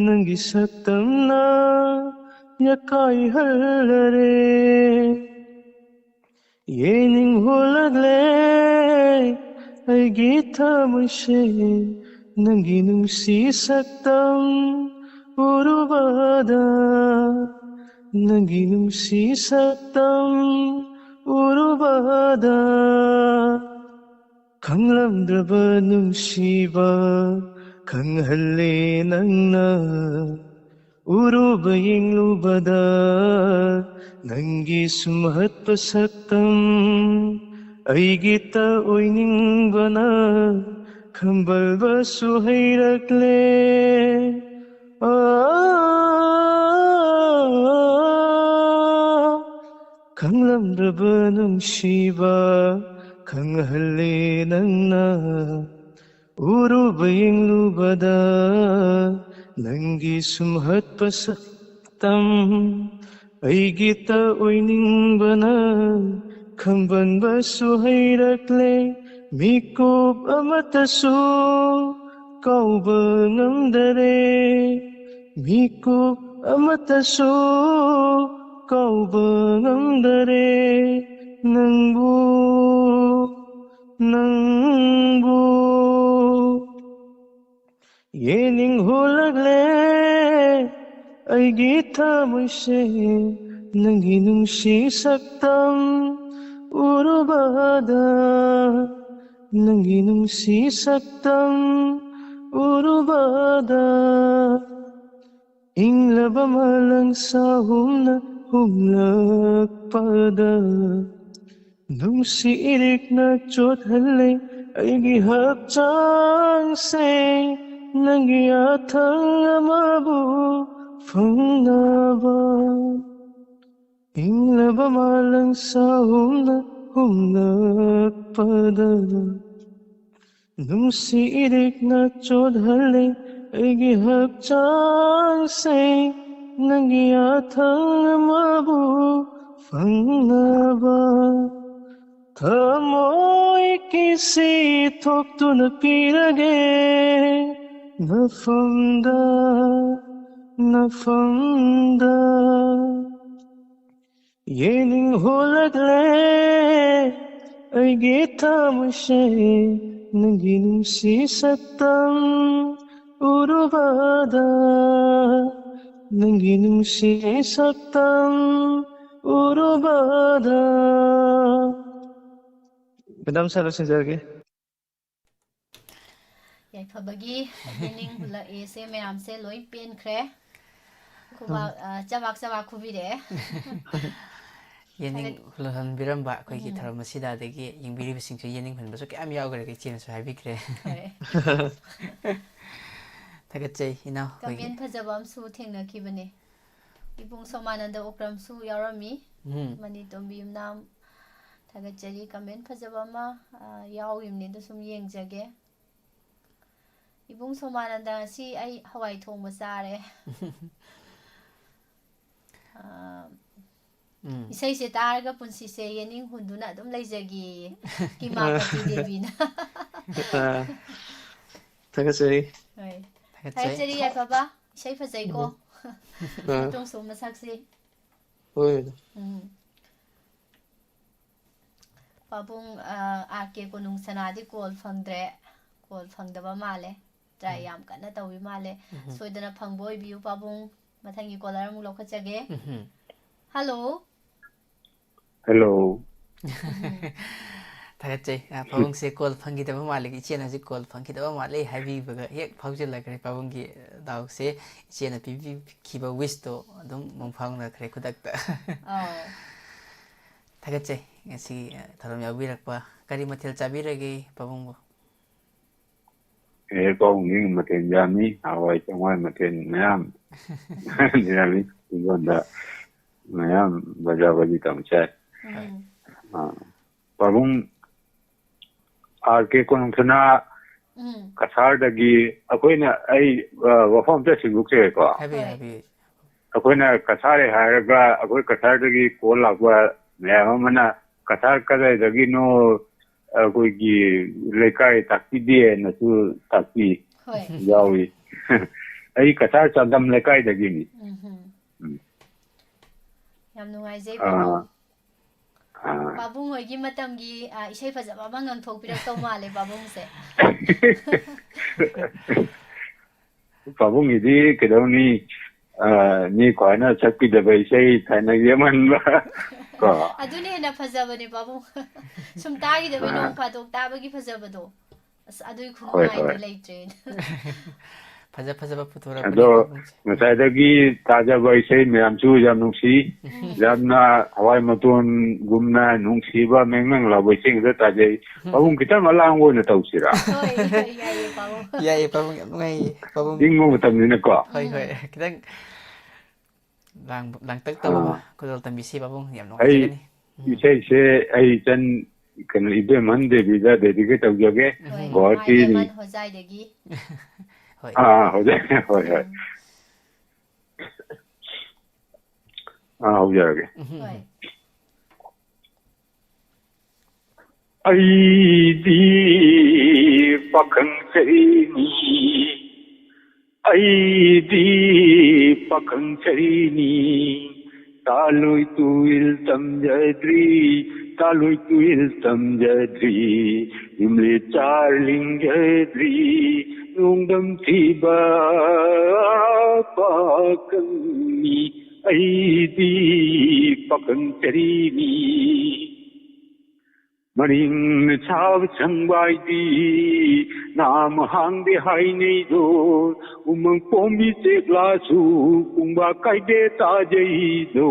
ꯅꯪꯒꯤ ꯁꯛꯇꯝꯅ ꯌꯥꯀꯥꯏꯍꯜꯂꯔꯦ꯫ ꯌꯦꯡꯅꯤꯡꯍꯨꯂꯛꯂꯦ ꯑꯩꯒꯤ ꯊꯃꯣꯏꯁꯦ, ꯅꯪꯒꯤ ꯅꯨꯡꯁꯤ ꯁꯛꯇꯝ ꯎꯔꯨꯕꯗ, ꯅꯪꯒꯤ ꯅꯨꯡꯁꯤ ꯁꯛꯇꯝ ꯎꯔꯨꯕꯗ꯫ ꯈꯪꯂꯝꯗ꯭ꯔꯕ ꯅꯨꯡꯁꯤꯕ ꯈꯪꯍꯜꯂꯦ ꯅꯪꯅ, ꯎꯔꯨꯕ ꯌꯦꯡꯂꯨꯕꯗ ꯅꯪꯒꯤ ꯁꯨꯝꯍꯠꯄ ꯁꯛꯇꯝ ꯑꯩꯒꯤꯇ ꯑꯣꯏꯅꯤꯡꯕꯅ ꯈꯝꯕꯜꯕꯁꯨ ꯍꯩꯔꯛꯂꯦ꯫ ꯑꯥ, ꯈꯪꯂꯝꯗ꯭ꯔꯕ ꯅꯨꯡꯁꯤꯕ ꯈꯪꯍꯜꯂꯦ ꯅꯪꯅ, ꯎꯔꯨꯕ ꯌꯦꯡꯂꯨꯕꯗ ꯅꯪꯒꯤ ꯁꯨꯝꯍꯠꯄ ꯁꯛꯇꯝ ꯑꯩꯒꯤꯇ ꯑꯣꯏꯅꯤꯡꯕꯅ ꯈꯝꯕꯟꯕꯁꯨ ꯍꯩꯔꯛꯂꯦ꯫ ꯃꯤꯀꯨꯞ ꯑꯃꯇꯁꯨ ꯀꯥꯎꯕ ꯉꯝꯗꯔꯦ, ꯃꯤꯀꯨꯞ ꯑꯃꯇꯁꯨ ꯀꯥꯎꯕ ꯉꯝꯗꯔꯦ ꯅꯪꯕꯨ, ꯅꯪꯕꯨ꯫ ꯌꯦꯡꯅꯤꯡꯍꯨꯂꯛꯂꯦ ꯑꯩꯒꯤ ꯊꯃꯣꯏꯁꯦ, ꯅꯪꯒꯤ ꯅꯨꯡꯁꯤ ꯁꯛꯇꯝ ꯎꯔꯨꯕꯗ꯫ ꯅꯪꯒꯤ ꯅꯨꯡꯁꯤ ꯁꯛꯇꯝ ꯎꯔꯨꯕꯗ, ꯏꯪꯂꯕ ꯃꯥꯂꯪ ꯁꯥꯍꯨꯝꯅ ꯍꯨꯝꯂꯛꯄꯗ, ꯅꯨꯡꯁꯤ ꯏꯔꯤꯛꯅ ꯆꯣꯠꯍꯜꯂꯦ ꯑꯩꯒꯤ ꯍꯛꯆꯥꯡꯁꯦ, ꯅꯪꯒꯤ ꯑꯊꯪ ꯑꯃꯕꯨ ꯐꯪꯅꯕ꯫ ꯏꯪꯂꯕ ꯃꯥꯂꯪ ꯁꯥꯍꯨꯝꯅ ꯍꯨꯝꯂꯛꯄꯗ, ꯅꯨꯡꯁꯤ ꯏꯔꯤꯛꯅ ꯆꯣꯠꯍꯜꯂꯦ ꯑꯩꯒꯤ ꯍꯛꯆꯥꯡꯁꯦ, ꯅꯪꯒꯤ ꯑꯊꯪ ꯑꯃꯕꯨ ꯐꯪꯅꯕ꯫ ꯊꯃꯣꯏ ꯀꯤꯁꯤ ꯊꯣꯛꯇꯨꯅ ꯄꯤꯔꯒꯦ ꯅꯐꯝꯗ, ꯅꯐꯝꯗ꯫ ꯌꯦꯡꯅꯤꯡ ꯍꯨꯂꯛꯂꯦ ꯑꯩꯒꯤ ꯊꯃꯣꯏꯁꯦ, ꯅꯪꯒꯤ ꯅꯨꯡꯁꯤ ꯁꯛꯇꯝ ꯎꯔꯨꯕꯗ, ꯅꯪꯒꯤ ꯅꯨꯡꯁꯤ ꯁꯛꯇꯝ ꯎꯔꯨꯕꯗ꯫ ꯃꯦꯗꯥꯝ, ꯁꯥꯔ ꯂꯣꯏꯁꯤꯟꯖꯔꯒꯦ꯫ ꯌꯥꯏꯐꯕꯒꯤ ꯌꯦꯅꯤꯡ ꯍꯨꯜꯂꯛꯑꯦꯁꯦ ꯃꯌꯥꯝꯁꯦ ꯂꯣꯏ ꯄꯦꯟꯈ꯭ꯔꯦ꯫ ꯈꯨꯕꯥꯛ, ꯑ, ꯆꯕꯥꯛ ꯆꯕꯥꯛ ꯈꯨꯕꯤꯔꯛꯑꯦ꯫ ꯌꯦꯅꯤꯡ ꯊꯥꯒꯠ- ꯍꯨꯜꯍꯟꯕꯤꯔꯝꯕ ꯑꯩꯈꯣꯏꯒꯤ ꯎꯝ꯫ ꯊꯧꯔꯝ ꯑꯁꯤꯗ, ꯑꯗꯒꯤ ꯌꯦꯡꯕꯤꯔꯤꯕꯁꯤꯡꯁꯨ ꯌꯦꯅꯤꯡ ꯍꯨꯟꯕꯁꯨ ꯀꯌꯥꯝ ꯌꯥꯎꯈ꯭ꯔꯦ, ꯏꯆꯦꯅꯁꯨ ꯍꯥꯏꯕꯤꯈ꯭ꯔꯦ꯫ ꯍꯣꯏ꯫ ꯊꯥꯒꯠꯆꯩ ꯏꯅꯥꯎ ꯑꯩꯈꯣꯏꯒꯤ꯫ ꯀꯃꯦꯟ ꯐꯖꯕ ꯑꯃꯁꯨ ꯊꯦꯡꯅꯈꯤꯕꯅꯦ꯫ ꯏꯕꯨꯡ ꯁꯣꯃꯥꯅꯟꯗ ꯑꯣꯀ꯭ꯔꯝꯁꯨ ꯌꯥꯎꯔꯝꯃꯤ꯫ ꯎꯝ꯫ ꯃꯅꯤꯇꯣꯝꯕꯤ ꯌꯨꯝꯅꯥꯝ ꯊꯥꯒꯠꯆꯔꯤ꯫ ꯀꯃꯦꯟ ꯐꯖꯕ ꯑꯃ, ꯑ, ꯌꯥꯎꯔꯤꯕꯅꯦ, ꯑꯗꯨ ꯁꯨꯝ ꯌꯦꯡꯖꯒꯦ꯫ ꯏꯕꯨꯡ ꯁꯣꯃꯥꯅꯟꯗ, ꯉꯁꯤ ꯑꯩ ꯍꯋꯥꯏ ꯊꯣꯡꯕ ꯆꯥꯔꯦ꯫ ꯑ, ꯎꯝ꯫ ꯏꯁꯩꯁꯦ ꯇꯥꯔꯒ ꯄꯨꯟꯁꯤꯁꯦ ꯌꯦꯅꯤꯡ ꯍꯨꯟꯗꯨꯅ ꯑꯗꯨꯝ ꯂꯩꯖꯒꯦꯌꯦ, ꯀꯤꯃꯥꯄꯇꯤ ꯗꯦꯕꯤꯅ꯫ ꯑ, ꯊꯥꯒꯠꯆꯔꯤ꯫ ꯍꯣꯏ꯫ ꯊꯥꯒꯠꯆꯩ꯫ ꯊꯥꯒꯠꯆꯔꯤ, ꯌꯥꯏꯐꯕ꯫ ꯏꯁꯩ ꯐꯖꯩꯀꯣ꯫ ꯑ꯫ ꯃꯇꯨꯡꯁꯨ ꯃꯁꯛꯁꯤ꯫ ꯍꯣꯏ꯫ ꯎꯝ꯫ ꯄꯥꯕꯨꯡ, ꯑ, ꯑꯥꯔ ꯀꯦ ꯀꯣꯅꯨꯡ ꯁꯅꯥꯗꯤ ꯀꯣꯜ ꯐꯪꯗ꯭ꯔꯦ꯫ ꯀꯣꯜ ꯐꯪꯗꯕ ꯃꯥꯜꯂꯦ꯫ ꯇ꯭ꯔꯥꯏ ꯎꯝ꯫ ꯌꯥꯝ ꯀꯟꯅ ꯇꯧꯔꯤ ꯃꯥꯜꯂꯦ꯫ ꯎꯝ꯫ ꯁꯣꯏꯗꯅ ꯐꯪꯕ ꯑꯣꯏꯕꯤꯌꯨ, ꯄꯥꯕꯨꯡ꯫ ꯃꯊꯪꯒꯤ ꯀꯣꯂꯔ ꯑꯃꯨꯛ ꯂꯧꯈꯠꯆꯒꯦ꯫ ꯎꯝ꯫ ꯍꯜꯂꯣ꯫ ꯍꯜꯂꯣ꯫ ꯎꯝ꯫ ꯊꯥꯒꯠꯆꯩ꯫ ꯑ, ꯄꯥꯕꯨꯡꯁꯦ ꯀꯣꯜ ꯐꯪꯈꯤꯗꯕ ꯃꯥꯜꯂꯤ, ꯏꯆꯦꯅ ꯍꯧꯖꯤꯛ ꯀꯣꯜ ꯐꯪꯈꯤꯗꯕ ꯃꯥꯜꯂꯤ ꯍꯥꯏꯕꯤꯕꯒ ꯍꯦꯛ ꯐꯥꯎꯖꯤꯜꯂꯛꯈ꯭ꯔꯦ꯫ ꯄꯥꯕꯨꯡꯒꯤ ꯗꯥꯎꯁꯦ, ꯏꯆꯦꯅ ꯄꯤꯕꯤꯈꯤꯕ ꯋꯤꯁꯇꯣ ꯑꯗꯨꯝ ꯃꯪ ꯐꯥꯎꯅꯈ꯭ꯔꯦ ꯈꯨꯗꯛꯇ꯫ ꯑꯧ꯫ ꯊꯥꯒꯠꯆꯩ ꯉꯁꯤ, ꯑ, ꯊꯧꯔꯝ ꯌꯥꯎꯕꯤꯔꯛꯄ꯫ ꯀꯔꯤ ꯃꯊꯦꯜ ꯆꯥꯕꯤꯔꯒꯦ ꯄꯥꯕꯨꯡꯕꯨ? ꯑꯦ, ꯄꯥꯕꯨꯡꯒꯤ ꯃꯊꯦꯜ ꯌꯥꯝꯃꯤ, ꯍꯋꯥꯏ ꯆꯦꯡꯋꯥꯏ ꯃꯊꯦꯜ ꯃꯌꯥꯝ ꯌꯥꯝꯃꯤ꯫ ꯑꯩꯉꯣꯟꯗ ꯃꯌꯥꯝ ꯕꯖꯥ ꯕꯖꯤ ꯇꯧ ꯆꯥꯏ꯫ ꯎꯝ꯫ ꯑꯥ, ꯄꯥꯕꯨꯡ, ꯑꯥꯔ ꯀꯦ ꯀꯣꯅꯨꯡꯁꯅꯥ ꯎꯝ꯫ ꯀꯁꯥꯔꯗꯒꯤ ꯑꯩꯈꯣꯏꯅ, ꯑꯩ, ꯑ, ꯋꯥꯐꯝ ꯑꯝꯇ ꯁꯦꯡꯗꯣꯛꯆꯒꯦꯀꯣ꯫ ꯍꯥꯏꯕꯤꯌꯨ, ꯍꯣꯏ꯫ ꯍꯥꯏꯕꯤꯌꯨ꯫ ꯑꯩꯈꯣꯏꯅ ꯀꯁꯥꯔꯦ ꯍꯥꯏꯔꯒ, ꯑꯩꯈꯣꯏ ꯀꯁꯥꯔꯗꯒꯤ ꯀꯣꯜ ꯂꯥꯛꯄ ꯃꯌꯥꯝ ꯑꯃꯅ, "ꯀꯁꯥꯔ ꯀꯗꯥꯏꯗꯒꯤꯅꯣ? ꯑꯩꯈꯣꯏꯒꯤ ꯂꯩꯀꯥꯏ ꯇꯥꯛꯄꯤꯗꯦꯅꯁꯨ ꯇꯥꯛꯄꯤ ꯍꯣꯏ꯫ ꯌꯥꯎꯏ꯫" ꯑꯩ ꯀꯁꯥꯔ ꯆꯥꯗꯝ ꯂꯩꯀꯥꯏꯗꯒꯤꯅꯤ꯫ ꯎꯝꯍꯨꯝ꯫ ꯎꯝ꯫ ꯌꯥꯝ ꯅꯨꯡꯉꯥꯏꯖꯩ, ꯑꯥ꯫ ꯄꯥꯕꯨꯡ꯫ ꯑꯥ꯫ ꯄꯥꯕꯨꯡ ꯍꯣꯏꯒꯤ ꯃꯇꯝꯒꯤ, ꯑ, ꯏꯁꯩ ꯐꯖꯕ ꯑꯃ ꯉꯪꯊꯣꯛꯄꯤꯔꯛꯇꯧ ꯃꯥꯜꯂꯦ ꯄꯥꯕꯨꯡꯁꯦ꯫ ꯄꯥꯕꯨꯡꯒꯤꯗꯤ ꯀꯩꯗꯧꯅꯤ, ꯑ, ꯃꯤ ꯈ꯭ꯋꯥꯏꯅ ꯁꯛꯄꯤꯗꯕ ꯏꯁꯩ ꯊꯥꯏꯅꯒꯤ ꯑꯃꯟꯕ, ꯀꯣ? ꯑꯗꯨꯅ ꯍꯦꯟꯅ ꯐꯖꯕꯅꯦ ꯄꯥꯕꯨꯡ꯫ ꯁꯨꯝ ꯇꯥꯈꯤꯗꯕꯩ ꯑ꯫ ꯅꯣꯡ ꯐꯥꯗꯣꯛ ꯇꯥꯕꯒꯤ ꯐꯖꯕꯗꯣ꯫ ꯑꯁ, ꯑꯗꯨꯒꯤ ꯍꯣꯏ, ꯈꯨꯅꯨꯡꯉꯥꯏꯗꯤ ꯍꯣꯏ꯫ ꯂꯩꯇ꯭ꯔꯦ꯫ ꯐꯖ ꯐꯖꯕ ꯄꯨꯊꯣꯔꯛꯄꯅꯦ ꯑꯗꯣ ꯄꯥꯕꯨꯡꯁꯦ꯫ ꯉꯁꯥꯏꯗꯒꯤ ꯇꯥꯖꯕ ꯏꯁꯩ ꯃꯌꯥꯝꯁꯨ ꯌꯥꯝ ꯅꯨꯡꯁꯤ꯫ ꯎꯝ꯫ ꯌꯥꯝꯅ ꯍꯋꯥꯏ ꯃꯇꯣꯟꯒꯨꯝꯅ ꯅꯨꯡꯁꯤꯕ ꯃꯦꯡ ꯃꯦꯡ ꯂꯥꯎꯕ ꯏꯁꯩ ꯉꯥꯛꯇ ꯇꯥꯖꯩ꯫ ꯄꯥꯕꯨꯡ ꯈꯤꯇꯪ ꯑꯂꯥꯡꯕ ꯑꯣꯏꯅ ꯇꯧꯁꯤꯔꯥ? ꯍꯣꯏ, ꯍꯣꯏ, ꯌꯥꯏꯌꯦ, ꯄꯥꯕꯨꯡ꯫ ꯌꯥꯏꯌꯦ, ꯄꯥꯕꯨꯡ, ꯌꯥꯝ ꯅꯨꯡꯉꯥꯏꯌꯦ, ꯄꯥꯕꯨꯡ꯫ ꯏꯪꯕ ꯃꯇꯝꯅꯤꯅꯀꯣ꯫ ꯍꯣꯏ, ꯍꯣꯏ, ꯎꯝ꯫ ꯈꯤꯇꯪ ꯂꯥꯡꯕ-, ꯂꯥꯡꯇꯛ ꯇꯧꯕ ꯑꯥ꯫ ꯈꯨꯗꯣꯜ ꯇꯝꯕꯤꯁꯤ, ꯄꯥꯕꯨꯡ, ꯌꯥꯝ ꯑꯩ ꯅꯨꯡꯉꯥꯏꯖꯒꯅꯤ꯫ ꯎꯝ꯫ ꯏꯁꯩꯁꯦ ꯑꯩ ꯏꯆꯟ, ꯀꯩꯅꯣ, ꯏꯕꯦꯝꯍꯟ ꯗꯦꯕꯤꯗ dedicate ꯇꯧꯖꯒꯦ꯫ ꯍꯣꯏ, ꯒꯨꯋꯥꯍꯥꯇꯤꯅꯤ꯫ ꯃꯥꯏꯕꯦꯝꯍꯟ ꯍꯣꯖꯥꯏꯗꯒꯤ꯫ ꯍꯣꯏ꯫ ꯑꯥ, ꯍꯣꯖꯥꯏ, ꯍꯣꯏ, ꯍꯣꯏ꯫ ꯎꯝ꯫ ꯑꯥ, ꯍꯧꯖꯔꯒꯦ꯫ ꯎꯝ꯫ ꯍꯣꯏ꯫ ꯑꯩꯗꯤ ꯄꯥꯈꯪ ꯁꯔꯤꯅꯤ, ꯑꯩꯗꯤ ꯄꯥꯈꯪ ꯁꯔꯤꯅꯤ, ꯇꯥꯂꯣꯏ ꯇꯨꯏꯜ ꯇꯝꯖꯗ꯭ꯔꯤ, ꯇꯥꯂꯣꯏ ꯇꯨꯏꯜ ꯇꯝꯖꯗ꯭ꯔꯤ, ꯌꯨꯝꯂꯦ ꯆꯥꯔ ꯂꯤꯡꯖꯗ꯭ꯔꯤ, ꯅꯣꯡꯗꯝ ꯊꯤꯕ ꯄꯥꯈꯪꯅꯤ, ꯑꯩꯗꯤ ꯄꯥꯈꯪ ꯁꯔꯤꯅꯤ꯫ ꯃꯔꯤꯡꯅ ꯁꯥꯕ ꯁꯪꯕꯥꯏꯗꯤ ꯅꯥꯃ ꯍꯥꯡꯗꯦ ꯍꯥꯏꯅꯩꯗꯣ, ꯎꯃꯪ ꯄꯣꯝꯕꯤ ꯆꯦꯛꯂꯥꯁꯨ ꯄꯨꯡꯕ ꯀꯥꯏꯗꯦ ꯇꯥꯖꯩꯗꯣ꯫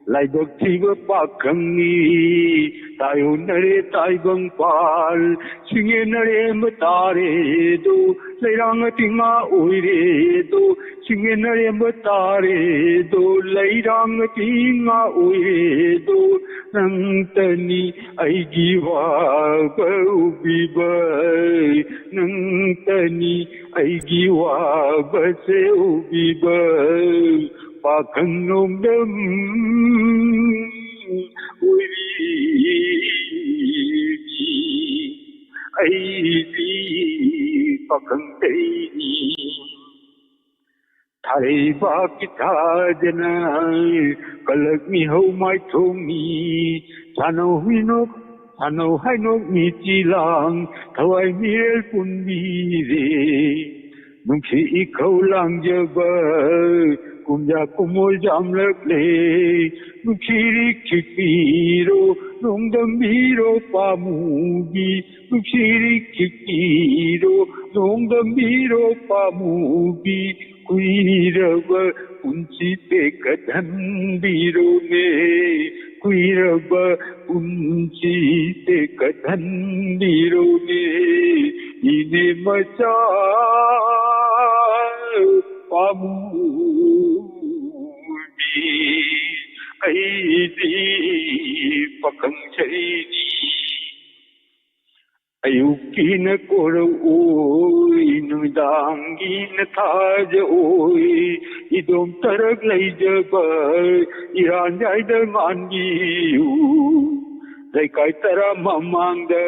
ꯂꯥꯏꯕꯛ ꯊꯤꯕ ꯄꯥꯈꯪꯅꯤ ꯇꯥꯏꯌꯣꯟꯅꯔꯦ ꯇꯥꯏꯕꯪ ꯄꯥꯜ, ꯁꯤꯡꯉꯦ ꯅꯔꯦꯝꯕ ꯇꯥꯔꯦꯗꯣ, ꯂꯩꯔꯥꯡ ꯑꯇꯤꯡꯉꯥ ꯑꯣꯏꯔꯦꯗꯣ, ꯁꯤꯡꯉꯦ ꯅꯔꯦꯝꯕ ꯇꯥꯔꯦꯗꯣ, ꯂꯩꯔꯥꯡ ꯑꯇꯤꯡꯉꯥ ꯑꯣꯏꯔꯦꯗꯣ꯫ ꯅꯪꯇꯅꯤ ꯑꯩꯒꯤ ꯋꯥꯕ ꯎꯕꯤꯕ, ꯅꯪꯇꯅꯤ ꯑꯩꯒꯤ ꯋꯥꯕꯁꯦ ꯎꯕꯤꯕ, ꯄꯥꯈꯪ ꯅꯣꯡꯗꯝ ꯑꯣꯏꯔꯤꯕꯤ꯫ ꯑꯩꯗꯤ ꯄꯥꯈꯪ ꯇꯩꯅꯤ꯫ ꯊꯥꯔꯩꯕꯥꯛꯀꯤ ꯊꯥꯖꯅ ꯀꯂꯛ ꯃꯤꯍꯧ ꯃꯥꯏꯊꯣꯡꯅꯤ꯫ ꯁꯥꯟꯅꯧ ꯍꯨꯏꯅꯣꯛ, ꯁꯥꯟꯅꯧ ꯍꯥꯏꯅꯣꯛ ꯃꯤꯆꯤ ꯂꯥꯡ, ꯊꯋꯥꯏ ꯃꯤꯔꯦꯜ ꯄꯨꯟꯕꯤꯔꯦ꯫ ꯅꯨꯡꯁꯤ ꯏꯈꯧ ꯂꯥꯡꯖꯕ ꯀꯨꯝꯖꯥ ꯀꯨꯝꯑꯣꯜ ꯌꯥꯝꯂꯛꯂꯦ꯫ ꯅꯨꯡꯁꯤꯔꯤ ꯈꯤꯛꯄꯤꯔꯣ, ꯅꯣꯡꯗꯝꯕꯤꯔꯣ ꯄꯥꯃꯨꯕꯤ꯫ ꯅꯨꯡꯁꯤꯔꯤ ꯈꯤꯛꯄꯤꯔꯣ, ꯅꯣꯡꯗꯝꯕꯤꯔꯣ ꯄꯥꯃꯨꯕꯤ꯫ ꯀꯨꯏꯔꯕ ꯄꯨꯟꯁꯤ ꯇꯦꯛꯀꯠꯍꯟꯕꯤꯔꯣꯅꯦ, ꯀꯨꯏꯔꯕ ꯄꯨꯟꯁꯤ ꯇꯦꯛꯀꯠꯍꯟꯕꯤꯔꯣꯅꯦ, ꯏꯅꯦ ꯃꯆꯥ ꯄꯥꯃꯨꯕꯤ꯫ ꯑꯩꯗꯤ ꯄꯥꯈꯪ ꯁꯔꯤꯅꯤ꯫ ꯑꯌꯨꯛꯀꯤꯅ ꯀꯣꯔꯛꯑꯣꯏ, ꯅꯨꯃꯤꯗꯥꯡꯒꯤꯅ ꯊꯥꯖꯑꯣꯏ, ꯏꯗꯣꯝ ꯇꯔꯛ ꯂꯩꯖꯕ ꯏꯔꯥꯟ ꯌꯥꯏꯗ ꯉꯥꯟꯕꯤꯌꯨ꯫ ꯂꯩꯀꯥꯏ ꯇꯔꯥ ꯃꯃꯥꯡꯗ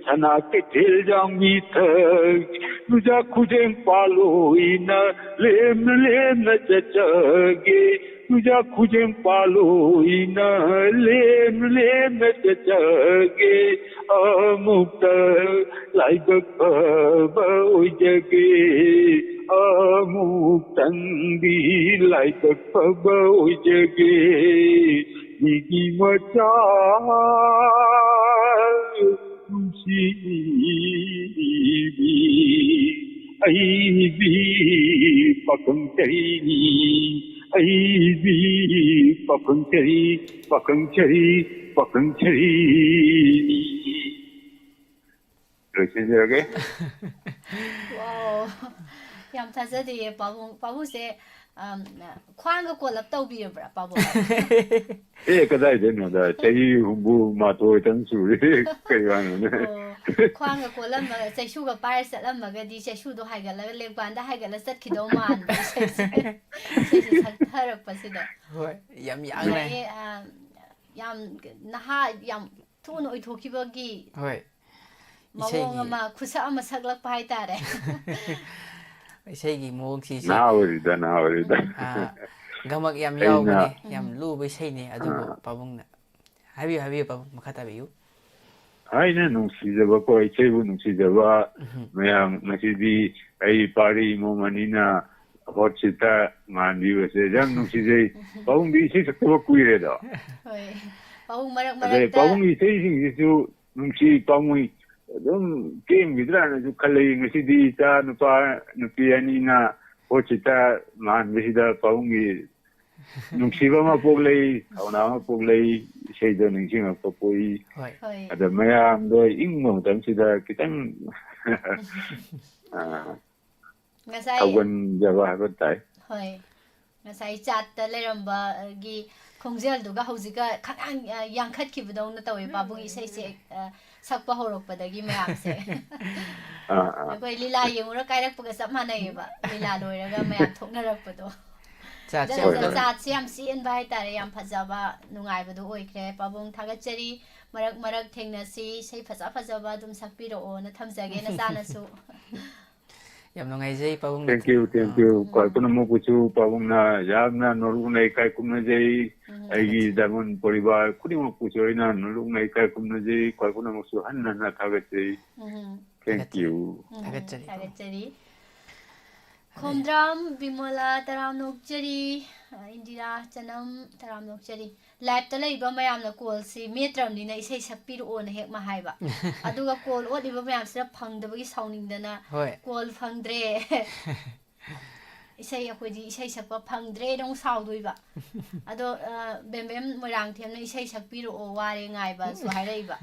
ꯁꯅꯥ ꯀꯩꯊꯦꯜ ꯌꯥꯝꯕꯤ ꯊꯛ, ꯅꯨꯖꯥ ꯈꯨꯖꯦꯡ ꯄꯥꯜꯂꯣꯏꯅ ꯂꯦꯝꯅ ꯂꯦꯝꯅ ꯆꯠꯆꯒꯦ꯫ ꯅꯨꯖꯥ ꯈꯨꯖꯦꯡ ꯄꯥꯜꯂꯣꯏꯅ ꯂꯦꯝꯅ ꯂꯦꯝꯅ ꯆꯠꯆꯒꯦ꯫ ꯑꯃꯨꯛꯇ ꯂꯥꯏꯕꯛ ꯐꯕ ꯑꯣꯏꯖꯒꯦ, ꯑꯃꯨꯛꯇꯪꯗꯤ ꯂꯥꯏꯕꯛ ꯐꯕ ꯑꯣꯏꯖꯒꯦ꯫ ꯑꯩꯒꯤ ꯃꯆꯥ ꯅꯨꯡꯁꯤꯕꯤ, ꯑꯩꯗꯤ ꯄꯥꯈꯪ ꯁꯔꯤꯅꯤ, ꯑꯩꯗꯤ ꯄꯥꯈꯪ ꯁꯔꯤ, ꯄꯥꯈꯪ ꯁꯔꯤ, ꯄꯥꯈꯪ ꯁꯔꯤꯅꯤ꯫ ꯂꯣꯏꯁꯤꯟꯖꯔꯒꯦ꯫ Wow. ꯌꯥꯝ ꯊꯥꯖꯗꯤꯌꯦ, ꯄꯥꯕꯨꯡ꯫ ꯄꯥꯕꯨꯡꯁꯦ, ꯑꯝ, ꯈ꯭ꯋꯥꯡꯒ ꯀꯣꯜꯂꯞ ꯇꯧꯕꯤꯔꯕ꯭ꯔꯥ, ꯄꯥꯕꯨꯡ? ꯑꯦ, ꯀꯗꯥꯏꯗꯩꯅꯣꯗ, ꯆꯍꯤ ꯍꯨꯝꯐꯨ ꯃꯥꯊꯣꯏꯇꯪ ꯁꯨꯔꯦ, ꯀꯩ ꯋꯥꯅꯣꯅꯦ? ꯑꯣ, ꯈ꯭ꯋꯥꯡꯒ ꯀꯣꯜꯂꯝꯃꯒ, ꯆꯩꯁꯨꯒ ꯄꯥꯏꯔ ꯆꯠꯂꯝꯃꯒꯗꯤ, ꯆꯩꯁꯨꯗꯣ ꯍꯥꯏꯒꯠꯂꯒ, ꯂꯦꯡꯕꯥꯟꯗ ꯍꯥꯏꯒꯠꯂ ꯆꯠꯈꯤꯗꯧ ꯃꯥꯟꯕ, ꯏꯁꯩꯁꯦ, ꯏꯁꯩꯁꯦ ꯁꯛꯊꯔꯛꯄꯁꯤꯗ꯫ ꯍꯣꯏ, ꯌꯥꯝ ꯌꯥꯡꯅ꯫ ꯉꯁꯥꯏꯒꯤ, ꯑ, ꯌꯥꯝ ꯅꯍꯥ, ꯌꯥꯝ ꯊꯨꯅ ꯑꯣꯏꯊꯣꯛꯈꯤꯕꯒꯤ ꯍꯣꯏ, ꯃꯑꯣꯡ ꯏꯁꯩꯒꯤ ꯑꯃ, ꯈꯨꯁꯛ ꯑꯃ ꯁꯛꯂꯛꯄ ꯍꯥꯏꯇꯥꯔꯦ꯫ ꯏꯁꯩꯒꯤ ꯃꯑꯣꯡꯁꯤꯁꯨ ꯅꯍꯥ ꯑꯣꯏꯔꯤꯗ, ꯅꯍꯥ ꯑꯣꯏꯔꯤꯗ꯫ ꯎꯝ꯫ ꯑꯥ, ꯒꯃꯛ ꯌꯥꯝ ꯑꯩꯅ ꯌꯥꯎꯕꯅꯦ, ꯌꯥꯝ ꯎꯝ꯫ ꯂꯨꯕ ꯏꯁꯩꯅꯦ, ꯑꯗꯨꯕꯨ ꯑꯥ꯫ ꯄꯥꯕꯨꯡꯅ ꯍꯥꯏꯕꯤꯌꯨ, ꯍꯥꯏꯕꯤꯌꯨ, ꯄꯥꯕꯨꯡ, ꯃꯈꯥ ꯇꯥꯕꯤꯌꯨ꯫ ꯑꯩꯅ ꯅꯨꯡꯁꯤꯖꯕꯀꯣ, ꯏꯁꯩꯕꯨ ꯅꯨꯡꯁꯤꯖꯕ ꯎꯝ꯫ ꯃꯌꯥꯝ, ꯉꯁꯤꯗꯤ ꯑꯩ ꯄꯥꯔꯤ ꯏꯃꯣꯝ ꯑꯅꯤꯅ ꯍꯣꯠꯁꯤꯠꯇ ꯉꯥꯟꯕꯤꯕꯁꯦ ꯌꯥꯝ ꯅꯨꯡꯁꯤꯖꯩ꯫ ꯄꯥꯕꯨꯡꯗꯤ ꯏꯁꯩ ꯁꯛꯇꯕ ꯀꯨꯏꯔꯦꯗꯣ꯫ ꯍꯣꯏ꯫ ꯄꯥꯕꯨꯡ ꯃꯔꯛ ꯑꯗꯩ ꯃꯔꯛꯇ ꯄꯥꯕꯨꯡꯒꯤ ꯏꯁꯩꯁꯤꯡꯁꯤꯁꯨ ꯅꯨꯡꯁꯤ ꯄꯥꯝꯃꯨꯏ꯫ ꯑꯗꯨꯝ ꯀꯦꯝꯈꯤꯗ꯭ꯔꯥꯅꯁꯨ ꯈꯜꯂꯤ꯫ ꯉꯁꯤꯗꯤ ꯏꯆꯥ ꯅꯨꯄꯥ ꯅꯨꯄꯤ ꯑꯅꯤꯅ ꯍꯣꯠꯁꯤꯠꯇ ꯉꯥꯟꯕꯁꯤꯗ ꯄꯥꯕꯨꯡꯒꯤ ꯅꯨꯡꯁꯤꯕ ꯑꯃ ꯄꯣꯛꯂꯛꯏ, ꯊꯧꯅꯥ ꯑꯃ ꯄꯣꯛꯂꯛꯏ, ꯏꯁꯩꯗꯣ ꯅꯤꯡꯁꯤꯡꯉꯛꯄ ꯄꯣꯛꯏ꯫ ꯍꯣꯏ꯫ ꯍꯣꯏ꯫ ꯑꯗ ꯃꯌꯥꯝꯗꯣ ꯏꯪꯕ ꯃꯇꯝꯁꯤꯗ ꯈꯤꯇꯪ, ꯑ, ꯉꯁꯥꯏ ꯊꯧꯒꯟꯖꯕ ꯍꯥꯏꯕ ꯇꯥꯏ꯫ ꯍꯣꯏ꯫ ꯉꯁꯥꯏ ꯆꯥꯠꯇ ꯂꯩꯔꯝꯕꯒꯤ ꯈꯣꯡꯖꯦꯜꯗꯨꯒ ꯍꯧꯖꯤꯛꯀ ꯈꯪꯌꯥꯡ-, ꯑ, ꯌꯥꯡꯈꯠꯈꯤꯕꯗꯧꯅ ꯇꯧꯋꯦ, ꯄꯥꯕꯨꯡ ꯏꯁꯩꯁꯦ, ꯑ, ꯁꯛꯄ ꯍꯧꯔꯛꯄꯗꯒꯤ ꯃꯌꯥꯝꯁꯦ꯫ ꯑꯥ, ꯑꯥ꯫ ꯑꯩꯈꯣꯏ ꯂꯤꯂꯥ ꯌꯦꯡꯉꯨꯔ ꯀꯥꯏꯔꯛꯄꯒ ꯆꯞ ꯃꯥꯟꯅꯩꯌꯦꯕ, ꯂꯤꯂꯥ ꯂꯣꯏꯔꯒ ꯃꯌꯥꯝ ꯊꯣꯛꯅꯔꯛꯄꯗꯣ꯫ ꯆꯥꯠꯁꯦ ꯑꯗꯨꯅ ꯌꯥꯝ ꯍꯣꯏ, ꯍꯣꯏ꯫ ꯆꯥꯠꯁꯦ ꯌꯥꯝ ꯆꯦꯟꯕ ꯍꯥꯏꯇꯥꯔꯦ, ꯌꯥꯝ ꯐꯖꯕ, ꯅꯨꯡꯉꯥꯏꯕꯗꯣ ꯑꯣꯏꯈ꯭ꯔꯦ꯫ ꯄꯥꯕꯨꯡ ꯊꯥꯒꯠꯆꯔꯤ, ꯃꯔꯛ ꯃꯔꯛ ꯊꯦꯡꯅꯁꯤ, ꯏꯁꯩ ꯐꯖ ꯐꯖꯕ ꯑꯗꯨꯝ ꯁꯛꯄꯤꯔꯛꯑꯣ, ꯅꯊꯝꯖꯒꯦ ꯅꯆꯥꯅꯁꯨ꯫ ꯌꯥꯝ ꯅꯨꯡꯉꯥꯏꯖꯩ, ꯄꯥꯕꯨꯡꯅ꯫ Thank you, thank you꯫ ꯎꯝ꯫ ꯈ꯭ꯋꯥꯏ ꯄꯨꯝꯅꯃꯛꯄꯨꯁꯨ ꯄꯥꯕꯨꯡꯅ ꯌꯥꯝꯅ ꯅꯣꯂꯨꯛꯅ ꯏꯀꯥꯏ ꯈꯨꯝꯅꯖꯩ꯫ ꯎꯝ꯫ ꯑꯩꯒꯤ ꯊꯥꯒꯠꯆꯔꯤ꯫ ꯗꯥꯏꯃꯟ ꯄꯣꯔꯤꯕꯥꯔ ꯈꯨꯗꯤꯡꯃꯛꯄꯨꯁꯨ ꯑꯩꯅ ꯅꯣꯂꯨꯛꯅ ꯏꯀꯥꯏ ꯈꯨꯝꯅꯖꯩ꯫ ꯈ꯭ꯋꯥꯏ ꯄꯨꯝꯅꯃꯛꯁꯨ ꯍꯟꯅ ꯍꯟꯅ ꯊꯥꯒꯠꯆꯩ꯫ ꯎꯝ꯫ Thank ꯊꯥꯒꯠꯆꯔꯤ꯫ You꯫ ꯎꯝ꯫ ꯊꯥꯒꯠꯆꯔꯤ, ꯄꯥꯕꯨꯡ꯫ ꯊꯥꯒꯠꯆꯔꯤ꯫ ꯈꯣꯝꯗ꯭ꯔꯥꯝ ꯕꯤꯃꯣꯂꯥ ꯇꯔꯥꯝꯅ ꯑꯣꯛꯆꯔꯤ, ꯏꯟꯗꯤꯔꯥ ꯆꯅꯝ ꯇꯔꯥꯝꯅ ꯑꯣꯛꯆꯔꯤ꯫ ꯂꯥꯏꯞꯇ ꯂꯩꯕ ꯃꯌꯥꯝꯅ ꯀꯣꯜꯁꯤ ꯃꯦꯠꯇ꯭ꯔꯕꯅꯤꯅ ꯏꯁꯩ ꯁꯛꯄꯤꯔꯛꯑꯣꯅ ꯍꯦꯛ ꯃꯥ ꯍꯥꯏꯕ꯫ ꯑꯗꯨꯒ ꯀꯣꯜ ꯑꯣꯠꯂꯤꯕ ꯃꯌꯥꯝꯁꯤꯅ ꯐꯪꯗꯕꯒꯤ ꯁꯥꯎꯅꯤꯡꯗꯅ ꯍꯣꯏ꯫ ꯀꯣꯜ ꯐꯪꯗ꯭ꯔꯦ꯫ ꯏꯁꯩ ꯑꯩꯈꯣꯏꯗꯤ ꯏꯁꯩ ꯁꯛꯄ ꯐꯪꯗ꯭ꯔꯦꯅ ꯑꯃꯨꯛ ꯁꯥꯎꯗꯣꯏꯕ꯫ ꯑꯗꯣ, ꯑ, ꯕꯦꯝꯕꯦꯝ ꯃꯣꯏꯔꯥꯡꯊꯦꯝꯅ ꯏꯁꯩ ꯁꯛꯄꯤꯔꯛꯑꯣ, ꯋꯥꯔꯦ ꯉꯥꯏꯕꯁꯨ ꯍꯥꯏꯔꯛꯏꯕ꯫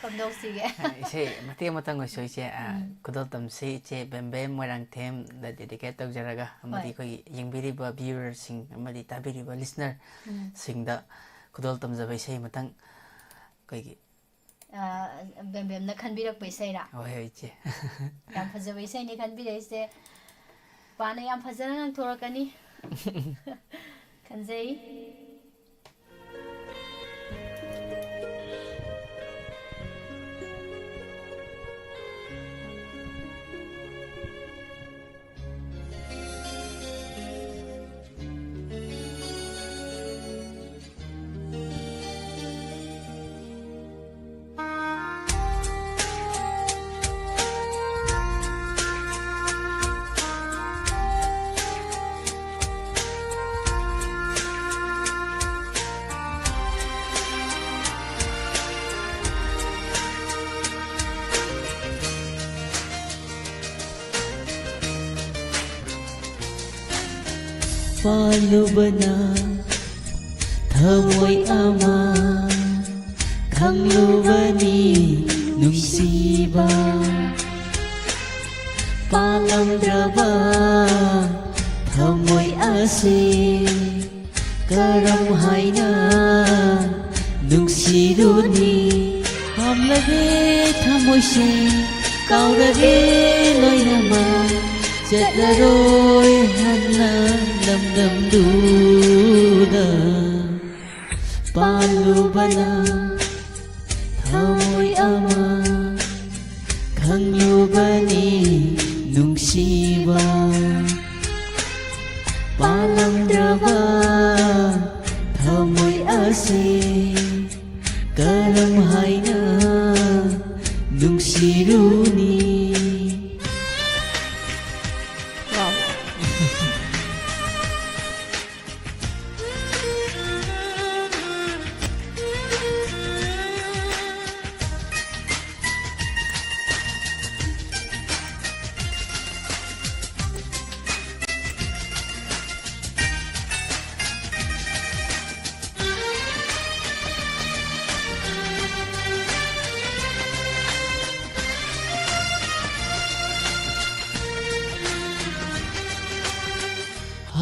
ꯀꯝꯗꯧꯁꯤꯒꯦ? ꯑ, ꯏꯁꯩ ꯃꯇꯦꯛ ꯑꯃꯇꯪ ꯑꯣꯏꯁꯨ ꯏꯆꯦ, ꯑ, ꯎꯝ꯫ ꯈꯨꯗꯣꯜ ꯇꯝꯁꯤ ꯏꯆꯦ ꯕꯦꯝꯕꯦꯝ ꯃꯣꯏꯔꯥꯡꯊꯦꯝꯗ dedicate ꯇꯧꯖꯔꯒ, ꯑꯃꯗꯤ ꯍꯣꯏ꯫ ꯑꯩꯈꯣꯏꯒꯤ ꯌꯦꯡꯕꯤꯔꯤꯕ viewerꯁꯤꯡ ꯑꯃꯗꯤ ꯇꯥꯕꯤꯔꯤꯕ ꯎꯝ꯫ listenerꯁꯤꯡꯗ ꯈꯨꯗꯣꯜ ꯇꯝꯖꯕ ꯏꯁꯩ ꯑꯃꯇꯪ ꯑꯩꯈꯣꯏꯒꯤ ꯑ, ꯕꯦꯝꯕꯦꯝꯅ ꯈꯟꯕꯤꯔꯛꯄ ꯏꯁꯩꯔꯥ? ꯍꯣꯏ, ꯍꯣꯏ, ꯏꯆꯦ꯫ ꯌꯥꯝ ꯐꯖꯕ ꯏꯁꯩꯅꯤ ꯈꯟꯕꯤꯔꯛꯏꯁꯦ꯫ ꯄꯥꯅ ꯌꯥꯝ ꯐꯖꯅ ꯉꯥꯡꯊꯣꯔꯛꯀꯅꯤ ꯈꯟꯖꯩ꯫ ꯄꯥꯜꯂꯨꯕꯅ ꯊꯃꯣꯏ ꯑꯃ ꯈꯪꯂꯨꯕꯅꯤ ꯅꯨꯡꯁꯤꯕ꯫ ꯄꯥꯜꯂꯝꯗ꯭ꯔꯕ ꯊꯃꯣꯏ ꯑꯁꯤ ꯀꯔꯝ ꯍꯥꯏꯅ ꯅꯨꯡꯁꯤꯔꯨꯅꯤ? ꯄꯥꯝꯂꯕꯦ ꯊꯃꯣꯏꯁꯦ ꯀꯥꯎꯔꯒꯦ ꯂꯣꯏꯅꯃꯛ꯫ ꯆꯠꯂꯔꯣꯏ ꯍꯟꯅ ꯂꯝꯗꯝꯗꯨꯗ꯫ ꯄꯥꯜꯂꯨꯕꯅ ꯊꯃꯣꯏ ꯑꯃ ꯈꯪꯂꯨꯕꯅꯤ ꯅꯨꯡꯁꯤꯕ꯫ ꯄꯥꯜꯂꯝꯗ꯭ꯔꯕ ꯊꯃꯣꯏ ꯑꯁꯤ ꯀꯔꯝ ꯍꯥꯏꯅ ꯅꯨꯡꯁꯤꯔꯨꯅꯤ?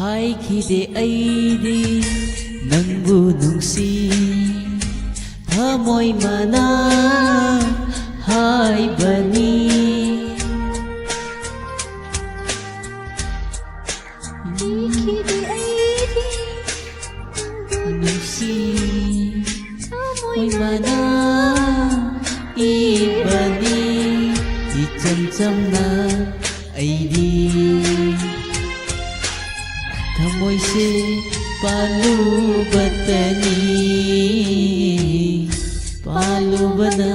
ꯍꯥꯏꯈꯤꯗꯦ ꯑꯩꯗꯤ ꯅꯪꯕꯨ ꯅꯨꯡꯁꯤ, ꯊꯃꯣꯏ ꯃꯅꯥ ꯍꯥꯏꯕꯅꯤ꯫ ꯍꯥꯏꯈꯤꯗꯦ ꯑꯩꯗꯤ ꯅꯨꯡꯁꯤ, ꯊꯃꯣꯏ ꯃꯅꯥ ꯏꯕꯅꯤ ꯏꯆꯝ ꯆꯝꯅ ꯑꯩꯗꯤ꯫ ꯊꯃꯣꯏꯁꯦ ꯄꯥꯜꯂꯨꯕꯇꯅꯤ, ꯄꯥꯜꯂꯨꯕꯅ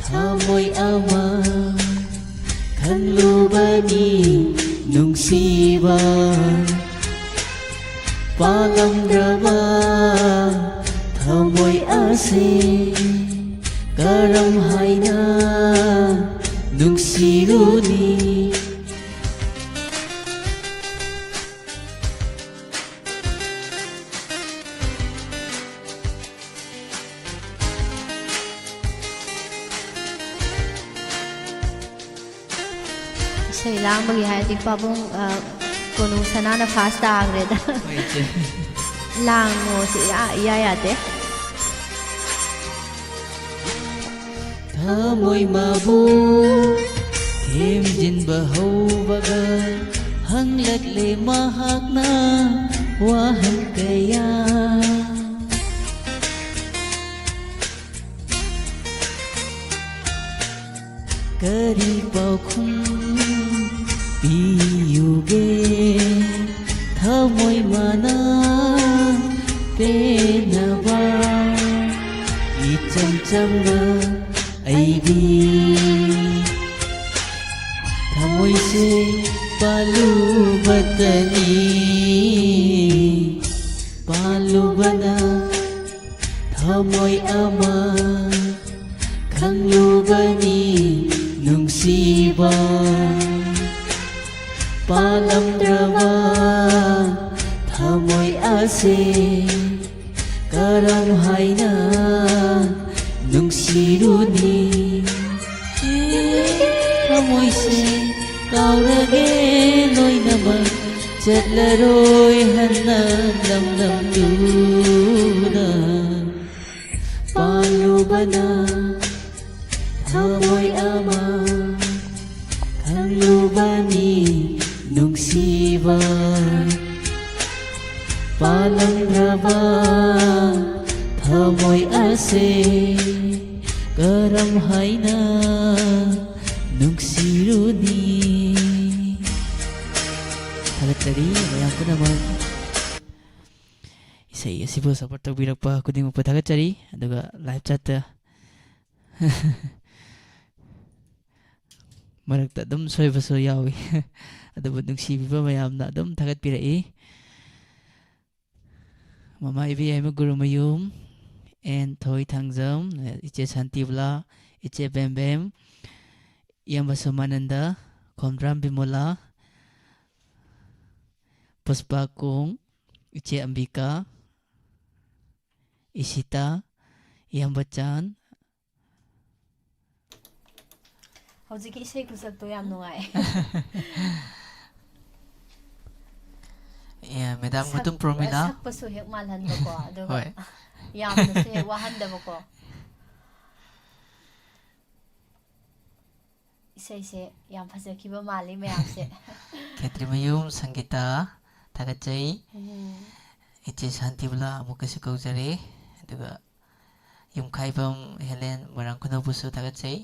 ꯊꯃꯣꯏ ꯑꯃ ꯈꯪꯂꯨꯕꯅꯤ ꯅꯨꯡꯁꯤꯕ꯫ ꯄꯥꯜꯂꯝꯗ꯭ꯔꯕ ꯊꯃꯣꯏ ꯑꯁꯤ ꯀꯔꯝ ꯍꯥꯏꯅ ꯅꯨꯡꯁꯤꯔꯨꯅꯤ? ꯏꯁꯩ ꯂꯥꯡꯕꯒꯤ ꯍꯥꯏꯔꯗꯤ ꯄꯥꯕꯨꯡ, ꯑ, ꯀꯣꯅꯨꯡ ꯁꯅꯥꯅ ꯐꯥꯔꯁ ꯇꯥꯈ꯭ꯔꯦꯗ꯫ ꯍꯣꯏ, ꯏꯆꯦ꯫ ꯂꯥꯡꯉꯣ ꯁꯤ ꯏꯌꯥ, ꯏꯌꯥ ꯌꯥꯗꯦ꯫ ꯊꯃꯣꯏ ꯃꯥꯕꯨ ꯊꯦꯝꯖꯤꯟꯕ ꯍꯧꯕꯒ ꯍꯪꯂꯛꯂꯦ ꯃꯍꯥꯛꯅ ꯋꯥꯍꯪ ꯀꯌꯥ꯫ ꯀꯔꯤ ꯄꯥꯎꯈꯨꯝ ꯄꯤꯌꯨꯒꯦ ꯊꯃꯣꯏ ꯃꯅꯥ ꯄꯦꯟꯅꯕ? ꯏꯆꯝ ꯆꯝꯅ ꯑꯩꯗꯤ ꯊꯃꯣꯏꯁꯦ ꯄꯥꯜꯂꯨꯕꯇꯅꯤ, ꯄꯥꯜꯂꯨꯕꯅ ꯊꯃꯣꯏ ꯑꯃ ꯈꯪꯂꯨꯕꯅꯤ ꯅꯨꯡꯁꯤꯕ꯫ ꯄꯥꯜꯂꯝꯗ꯭ꯔꯕ ꯊꯃꯣꯏ ꯑꯁꯤ ꯀꯔꯝ ꯍꯥꯏꯅ ꯅꯨꯡꯁꯤꯔꯨꯅꯤ? ꯊꯃꯣꯏꯁꯦ ꯀꯥꯎꯔꯒꯦ ꯂꯣꯏꯅꯃꯛ꯫ ꯆꯠꯂꯔꯣꯏ ꯍꯟꯅ ꯂꯝꯗꯝꯗꯨꯗ ꯄꯥꯜꯂꯨꯕꯅ ꯊꯃꯣꯏ ꯑꯃ ꯈꯪꯂꯨꯕꯅꯤ ꯅꯨꯡꯁꯤꯕ꯫ ꯄꯥꯜꯂꯝꯗ꯭ꯔꯕ ꯊꯃꯣꯏ ꯑꯁꯦ ꯀꯔꯝ ꯍꯥꯏꯅ ꯅꯨꯡꯁꯤꯔꯨꯅꯤ? ꯊꯥꯒꯠꯆꯔꯤ ꯃꯌꯥꯝ ꯄꯨꯝꯅꯃꯛ꯫ ꯏꯁꯩ ꯑꯁꯤꯕꯨ support ꯇꯧꯕꯤꯔꯛꯄ ꯈꯨꯗꯤꯡꯃꯛꯄꯨ ꯊꯥꯒꯠꯆꯔꯤ꯫ ꯑꯗꯨꯒ live chat ꯇ ꯃꯔꯛꯇ ꯑꯗꯨꯝ ꯁꯣꯏꯕꯁꯨ ꯌꯥꯎꯏ꯫ ꯑꯗꯨꯕꯨ ꯅꯨꯡꯁꯤꯕꯤꯕ ꯃꯌꯥꯝꯅ ꯑꯗꯨꯝ ꯊꯥꯒꯠꯄꯤꯔꯛꯏ꯫ ꯃꯃꯥ ꯏꯕꯦꯌꯥꯏꯃ ꯒꯨꯔꯨꯃꯌꯨꯝ, and ꯊꯣꯏ ꯊꯥꯡꯖꯝ, ꯏꯆꯦ ꯁꯥꯟꯇꯤꯕꯂꯥ, ꯏꯆꯦ ꯕꯦꯝꯕꯦꯝ, ꯏꯌꯥꯝꯕ ꯁꯣꯃꯥꯅꯟꯗ, ꯈꯣꯝꯗ꯭ꯔꯥꯝ ꯕꯤꯃꯣꯂꯥ, ꯄꯨꯁꯄꯥ ꯀꯣꯡ, ꯏꯆꯦ ꯑꯝꯕꯤꯀꯥ, ꯏꯁꯤꯇꯥ, ꯏꯌꯥꯝꯕ ꯆꯥꯟ꯫ ꯍꯧꯖꯤꯛꯀꯤ ꯏꯁꯩ ꯈꯨꯁꯛꯇꯣ ꯌꯥꯝ ꯅꯨꯡꯉꯥꯏ꯫ ꯑꯦ, ꯃꯦꯗꯥꯝ ꯁꯛ-, ꯃꯇꯨꯝ ꯄ꯭ꯔꯣꯃꯤꯂꯥ꯫ ꯁꯛꯄꯁꯨ ꯍꯦꯛ ꯃꯥꯜꯍꯟꯕꯀꯣ, ꯑꯗꯨꯒ ꯍꯣꯏ꯫ ꯌꯥꯝꯅꯁꯨ ꯍꯦꯛ ꯋꯥꯍꯟꯗꯕꯀꯣ꯫ ꯏꯁꯩꯁꯦ ꯌꯥꯝ ꯐꯖꯈꯤꯕ ꯃꯥꯜꯂꯤ ꯃꯌꯥꯝꯁꯦ꯫ ꯈꯦꯇ꯭ꯔꯤꯃꯌꯨꯝ ꯁꯪꯒꯤꯇꯥ, ꯊꯥꯒꯠꯆꯩ꯫ ꯎꯝ꯫ ꯏꯆꯦ ꯁꯥꯟꯇꯤꯕꯂꯥ ꯑꯃꯨꯛꯀꯁꯨ ꯀꯧꯖꯔꯦ꯫ ꯑꯗꯨꯒ ꯌꯨꯝꯈꯥꯏꯕꯝ ꯍꯦꯂꯦꯟ ꯃꯣꯏꯔꯥꯡ ꯈꯨꯅꯧꯕꯨꯁꯨ ꯊꯥꯒꯠꯆꯩ꯫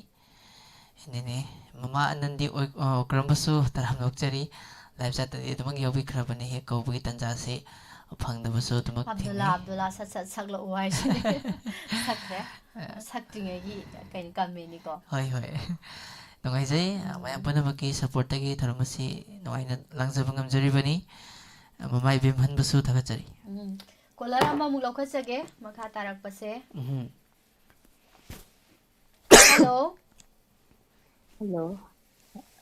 ꯑꯗꯨꯅꯦ, ꯃꯃꯥ ꯑꯅꯟꯗꯤ ꯑꯣꯏ-, ꯑ, ꯀꯔꯝꯕꯁꯨ ꯇꯔꯥꯝꯅ ꯑꯣꯛꯆꯔꯤ꯫ Live chat ꯇꯗꯤ ꯑꯗꯨꯃꯛ ꯌꯥꯎꯕꯤꯈ꯭ꯔꯕꯅꯤ, ꯍꯦꯛ ꯀꯧꯕꯒꯤ ꯇꯟꯖꯥꯁꯤ ꯐꯪꯗꯕꯁꯨ ꯑꯗꯨꯃꯛ ꯑꯕꯗꯨꯜꯂꯥ, ꯊꯦꯡꯅꯩ꯫ ꯑꯕꯗꯨꯜꯂꯥ, ꯁꯠ ꯁꯠ ꯁꯛꯂꯛꯎ ꯍꯥꯏꯁꯤꯅꯤ꯫ ꯁꯛꯈ꯭ꯔꯦ꯫ ꯑ꯫ ꯁꯛꯇ꯭ꯔꯤꯉꯩꯒꯤ ꯀꯩꯅꯣ, ꯀꯝꯃꯦꯅꯤꯀꯣ꯫ ꯍꯣꯏ, ꯍꯣꯏ꯫ ꯅꯨꯡꯉꯥꯏꯖꯩ, ꯎꯝ꯫ ꯃꯌꯥꯝ ꯄꯨꯝꯅꯃꯛꯀꯤ support ꯇꯒꯤ ꯊꯧꯔꯝ ꯑꯁꯤ ꯅꯨꯡꯉꯥꯏꯅ ꯂꯥꯡꯖꯕ ꯉꯝꯖꯔꯤꯕꯅꯤ꯫ ꯃꯃꯥ ꯏꯕꯦꯝꯍꯟꯕꯨꯁꯨ ꯊꯥꯒꯠꯆꯔꯤ꯫ ꯎꯝ꯫ Caller ꯑꯃꯃꯨꯛ ꯂꯧꯈꯠꯆꯒꯦ, ꯃꯈꯥ ꯇꯥꯔꯛꯄꯁꯦ꯫ ꯎꯝ꯫ Hello꯫ Hello꯫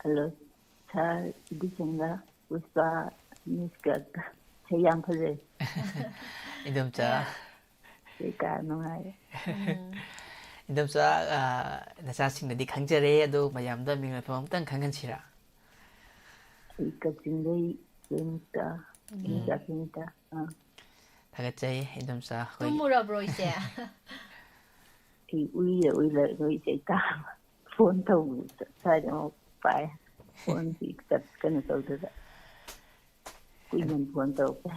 Hello꯫ Sir ꯏꯗꯤꯆꯟꯒ ꯄꯨꯁꯄꯥ ꯃꯤꯁꯀ ꯏꯁꯩ ꯌꯥꯝ ꯐꯖꯩ꯫ ꯏꯟꯗꯣꯝꯆꯥ꯫ ꯑꯦ꯫ ꯀꯩꯀꯥ ꯅꯨꯡꯉꯥꯏꯔꯦ꯫ ꯎꯝ꯫ ꯏꯟꯗꯣꯝꯆꯥ, ꯑ, ꯅꯆꯥꯁꯤꯡꯅꯗꯤ ꯈꯪꯖꯔꯦ, ꯑꯗꯣ ꯃꯌꯥꯝꯗ ꯃꯤꯡ ꯂꯩꯐꯝ ꯑꯝꯇꯪ ꯈꯪꯍꯟꯁꯤꯔꯥ? ꯑꯩ ꯀꯛꯆꯤꯡꯗꯩ ꯀꯦꯃꯤꯀꯥ, ꯀꯦꯃꯤꯀꯥ, ꯀꯦꯃꯤꯀꯥ꯫ ꯑꯥ꯫ ꯊꯥꯒꯠꯆꯩ ꯏꯟꯗꯣꯝꯆꯥ ꯑꯩꯈꯣꯏ꯫ ꯇꯨꯝꯃꯨꯔꯕ꯭ꯔꯣ ꯏꯆꯦ? ꯑꯩ ꯎꯏꯔ ꯎꯏꯔ ꯑꯩꯈꯣꯏ ꯏꯆꯦ ꯇꯥꯕ꯫ ꯐꯣꯟ ꯇꯧꯕꯗ ꯁ꯭ꯋꯥꯏꯗ ꯑꯃꯨꯛ ꯄꯥꯏ꯫ ꯐꯣꯟꯁꯤ ꯇꯠ-, ꯀꯩꯅꯣ ꯇꯧꯗꯗ꯫ ꯀꯨꯏꯃꯟ ꯐꯣꯟ ꯇꯧꯔꯛꯄ꯫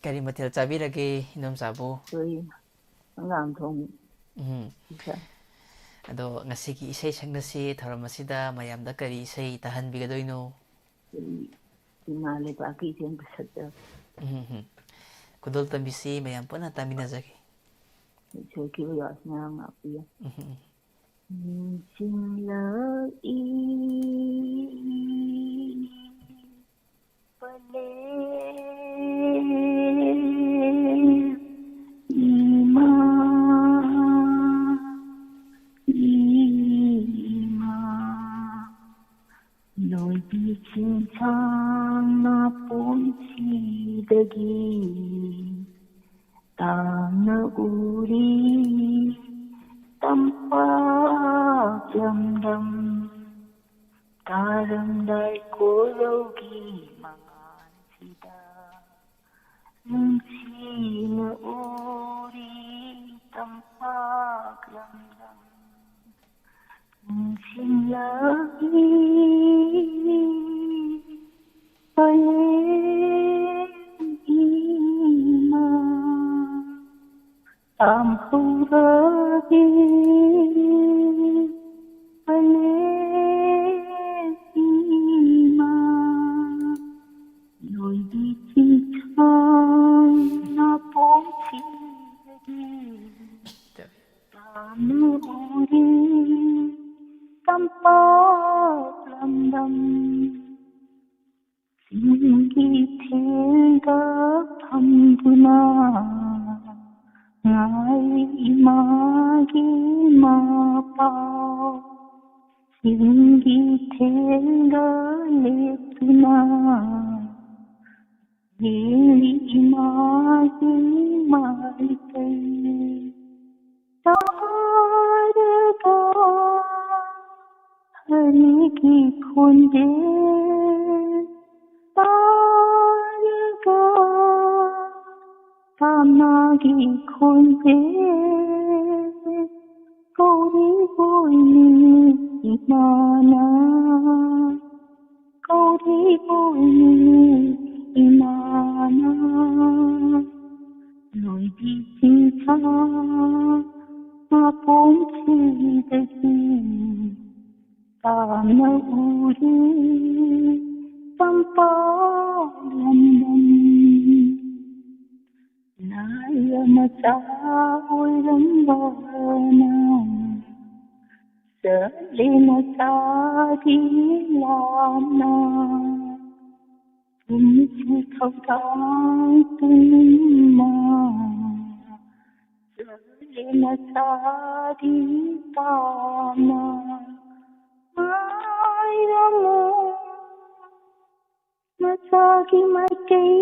ꯀꯔꯤ ꯃꯊꯦꯜ ꯆꯥꯕꯤꯔꯒꯦ ꯏꯟꯗꯣꯝꯆꯥꯕꯨ? ꯑꯩꯈꯣꯏ ꯍꯪꯒꯥꯝ ꯊꯣꯡꯕ꯫ ꯎꯝ꯫ ꯄꯤꯖ-, ꯑꯗꯣ ꯉꯁꯤꯒꯤ ꯏꯁꯩ ꯁꯛꯅꯁꯤ ꯊꯧꯔꯝ ꯑꯁꯤꯗ ꯃꯌꯥꯝꯗ ꯀꯔꯤ ꯏꯁꯩ ꯇꯥꯍꯟꯕꯤꯒꯗꯣꯏꯅꯣ? ꯑꯩꯈꯣꯏ ꯏꯃꯥ ꯂꯩꯕꯥꯛꯀꯤ ꯏꯁꯩ ꯑꯝꯇ ꯁꯛꯆꯔꯛꯀꯦ꯫ ꯎꯝ, ꯎꯝ꯫ ꯈꯨꯗꯣꯜ ꯇꯝꯕꯤꯁꯤ ꯃꯌꯥꯝ ꯄꯨꯟꯅ ꯇꯥꯃꯤꯟꯅꯖꯒꯦ꯫ ꯁꯣꯏꯈꯤꯕ ꯌꯥꯎꯁꯤ ꯃꯌꯥꯝ ꯉꯥꯛꯄꯤꯌꯨ꯫ ꯎꯝ, ꯎꯝ꯫ ꯅꯤꯡꯁꯤꯡꯂꯛꯏ ꯄꯂꯦ ꯏꯃꯥ, ꯏꯃꯥ, ꯂꯣꯏꯕꯤ ꯆꯤꯡꯁꯥꯡ ꯅꯥꯄꯣꯝꯁꯤꯗꯒꯤ ꯇꯥꯡꯅ ꯎꯔꯤ ꯇꯝꯄꯥꯛ ꯂꯝꯗꯝ꯫ ꯇꯥꯔꯝꯗꯥꯏ ꯀꯣꯔꯧꯒꯤ ꯃꯉꯥꯜꯁꯤꯗ ꯅꯨꯡꯁꯤꯅ ꯎꯔꯤ ꯇꯝꯄꯥꯛ ꯂꯝꯗꯝ꯫ ꯅꯤꯡꯁꯤꯡꯂꯛꯏ ꯄꯂꯦꯝ ꯏꯃꯥ꯫ ꯇꯥꯝꯍꯧꯔꯕꯤ ꯄꯂꯦꯝ ꯏꯃꯥ, ꯂꯣꯏꯕꯤ ꯆꯤꯡꯁꯥꯡ ꯅꯥꯄꯣꯝꯁꯤꯗꯒꯤ ꯇꯥꯝꯅ ꯎꯔꯤ ꯇꯝꯄꯥꯛ ꯂꯝꯗꯝ꯫ ꯆꯤꯡꯒꯤ ꯊꯦꯜꯗ ꯐꯝꯗꯨꯅ ꯉꯥꯏ ꯏꯃꯥꯒꯤ ꯃꯄꯥꯎ꯫ ꯆꯤꯡꯒꯤ ꯊꯦꯜꯗ ꯂꯦꯞꯇꯨꯅ ꯌꯦꯡꯂꯤ ꯏꯃꯥꯒꯤ ꯃꯥꯏꯀꯩ꯫ ꯇꯥꯔꯒ ꯍꯔꯤꯒꯤ ꯈꯣꯟꯖꯦꯜ ꯇꯥ ꯄꯥꯝꯅꯒꯤ ꯈꯣꯟꯖꯦꯜ ꯀꯧꯔꯤꯕꯣꯏꯅꯤ ꯏꯃꯥꯅ, ꯀꯧꯔꯤꯕꯣꯏꯅꯤ ꯏꯃꯥꯅ꯫ ꯂꯣꯏꯕꯤ ꯆꯤꯡꯁꯥ ꯃꯄꯣꯝꯁꯤꯗꯒꯤ ꯇꯥꯝꯅ ꯎꯔꯤ ꯇꯝꯄꯥꯛ ꯂꯝꯗꯝ꯫ ꯅꯥꯏꯕ ꯃꯆꯥ ꯑꯣꯏꯔꯝꯕꯅ ꯆꯠꯂꯤ ꯃꯆꯥꯗꯤ ꯂꯥꯞꯅ꯫ ꯄꯨꯟꯁꯤ ꯊꯧꯗꯥꯡ ꯄꯨꯝꯅꯃꯛ ꯆꯠꯂꯤ ꯃꯆꯥꯗꯤ ꯄꯥꯝꯅ꯫ ꯉꯥꯏꯔꯝꯃꯨ꯫ ꯃꯆꯥꯒꯤ ꯃꯥꯏꯀꯩ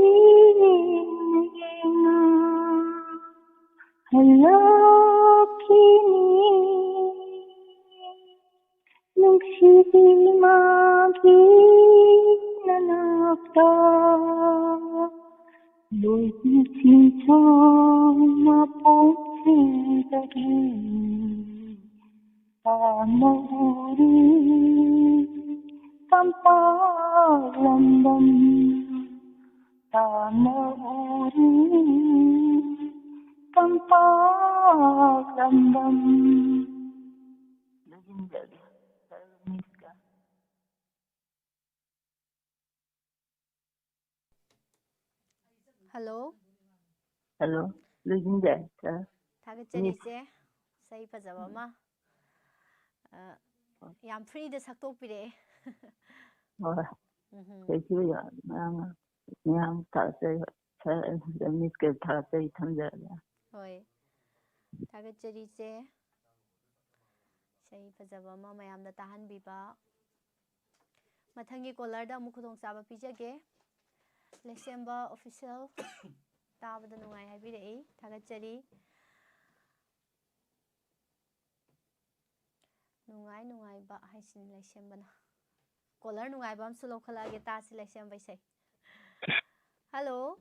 ꯌꯦꯡꯅ ꯍꯜꯂꯛꯈꯤꯅꯤ꯫ ꯅꯨꯡꯁꯤꯕꯤ ꯏꯃꯥꯒꯤ ꯅꯅꯥꯛꯇ ꯂꯣꯏꯕꯤ ꯆꯤꯡꯁꯥꯡ ꯃꯄꯣꯛꯁꯤꯗꯒꯤ ꯇꯥꯝꯅ ꯎꯔꯤ ꯇꯝꯄꯥꯛ ꯂꯝꯗꯝ, ꯇꯥꯝꯅ ꯎꯔꯤ ꯇꯝꯄꯥꯛ ꯂꯝꯗꯝ꯫ ꯍꯜꯂꯣ꯫ ꯍꯜꯂꯣ, ꯂꯣꯏꯁꯤꯟꯖꯔꯦ꯫ ꯑ, ꯊꯥꯒꯠꯆꯔꯤ, ꯃꯤꯁ꯫ ꯏꯆꯦ꯫ ꯏꯁꯩ ꯐꯖꯕ ꯑꯃ꯫ ꯑ, ꯌꯥꯝ ꯐ꯭ꯔꯤꯗ ꯁꯛꯇꯣꯛꯄꯤꯔꯛꯑꯦ꯫ ꯍꯣꯏ꯫ ꯎꯝꯍꯨꯝ꯫ ꯀꯩꯁꯨ ꯌꯥꯝ, ꯃꯌꯥꯝ, ꯃꯌꯥꯝ ꯊꯥꯒꯠꯆꯔꯤ꯫ ꯁꯥꯔ, ꯃꯤꯁ ꯀ ꯊꯥꯒꯠꯆꯔꯤ, ꯊꯝꯖꯔꯒꯦ꯫ ꯍꯣꯏ꯫ ꯊꯥꯒꯠꯆꯔꯤ, ꯏꯆꯦ꯫ ꯏꯁꯩ ꯐꯖꯕ ꯑꯃ ꯃꯌꯥꯝꯗ ꯇꯥꯍꯟꯕꯤꯕ꯫ ꯃꯊꯪꯒꯤ ꯀꯣꯂꯔꯗ ꯑꯃꯨꯛ ꯈꯨꯗꯣꯡꯆꯥꯕ ꯄꯤꯖꯒꯦ꯫ ꯂꯩꯁꯦꯝꯕ ꯑꯣꯐꯤꯁꯤꯌꯦꯜ ꯇꯥꯕꯗ ꯅꯨꯡꯉꯥꯏ ꯍꯥꯏꯕꯤꯔꯛꯏ꯫ ꯊꯥꯒꯠꯆꯔꯤ꯫ ꯅꯨꯡꯉꯥꯏ ꯅꯨꯡꯉꯥꯏꯕ ꯍꯥꯏꯁꯤꯅꯤ ꯂꯩꯁꯦꯝꯕꯅ꯫ ꯀꯣꯂꯔ ꯅꯨꯡꯉꯥꯏꯕ ꯑꯃꯁꯨ ꯂꯧꯈꯠꯂꯛꯑꯒꯦ, ꯇꯥꯁꯤ ꯂꯩꯁꯦꯝꯕ ꯏꯁꯩ꯫ ꯍꯜꯂꯣ꯫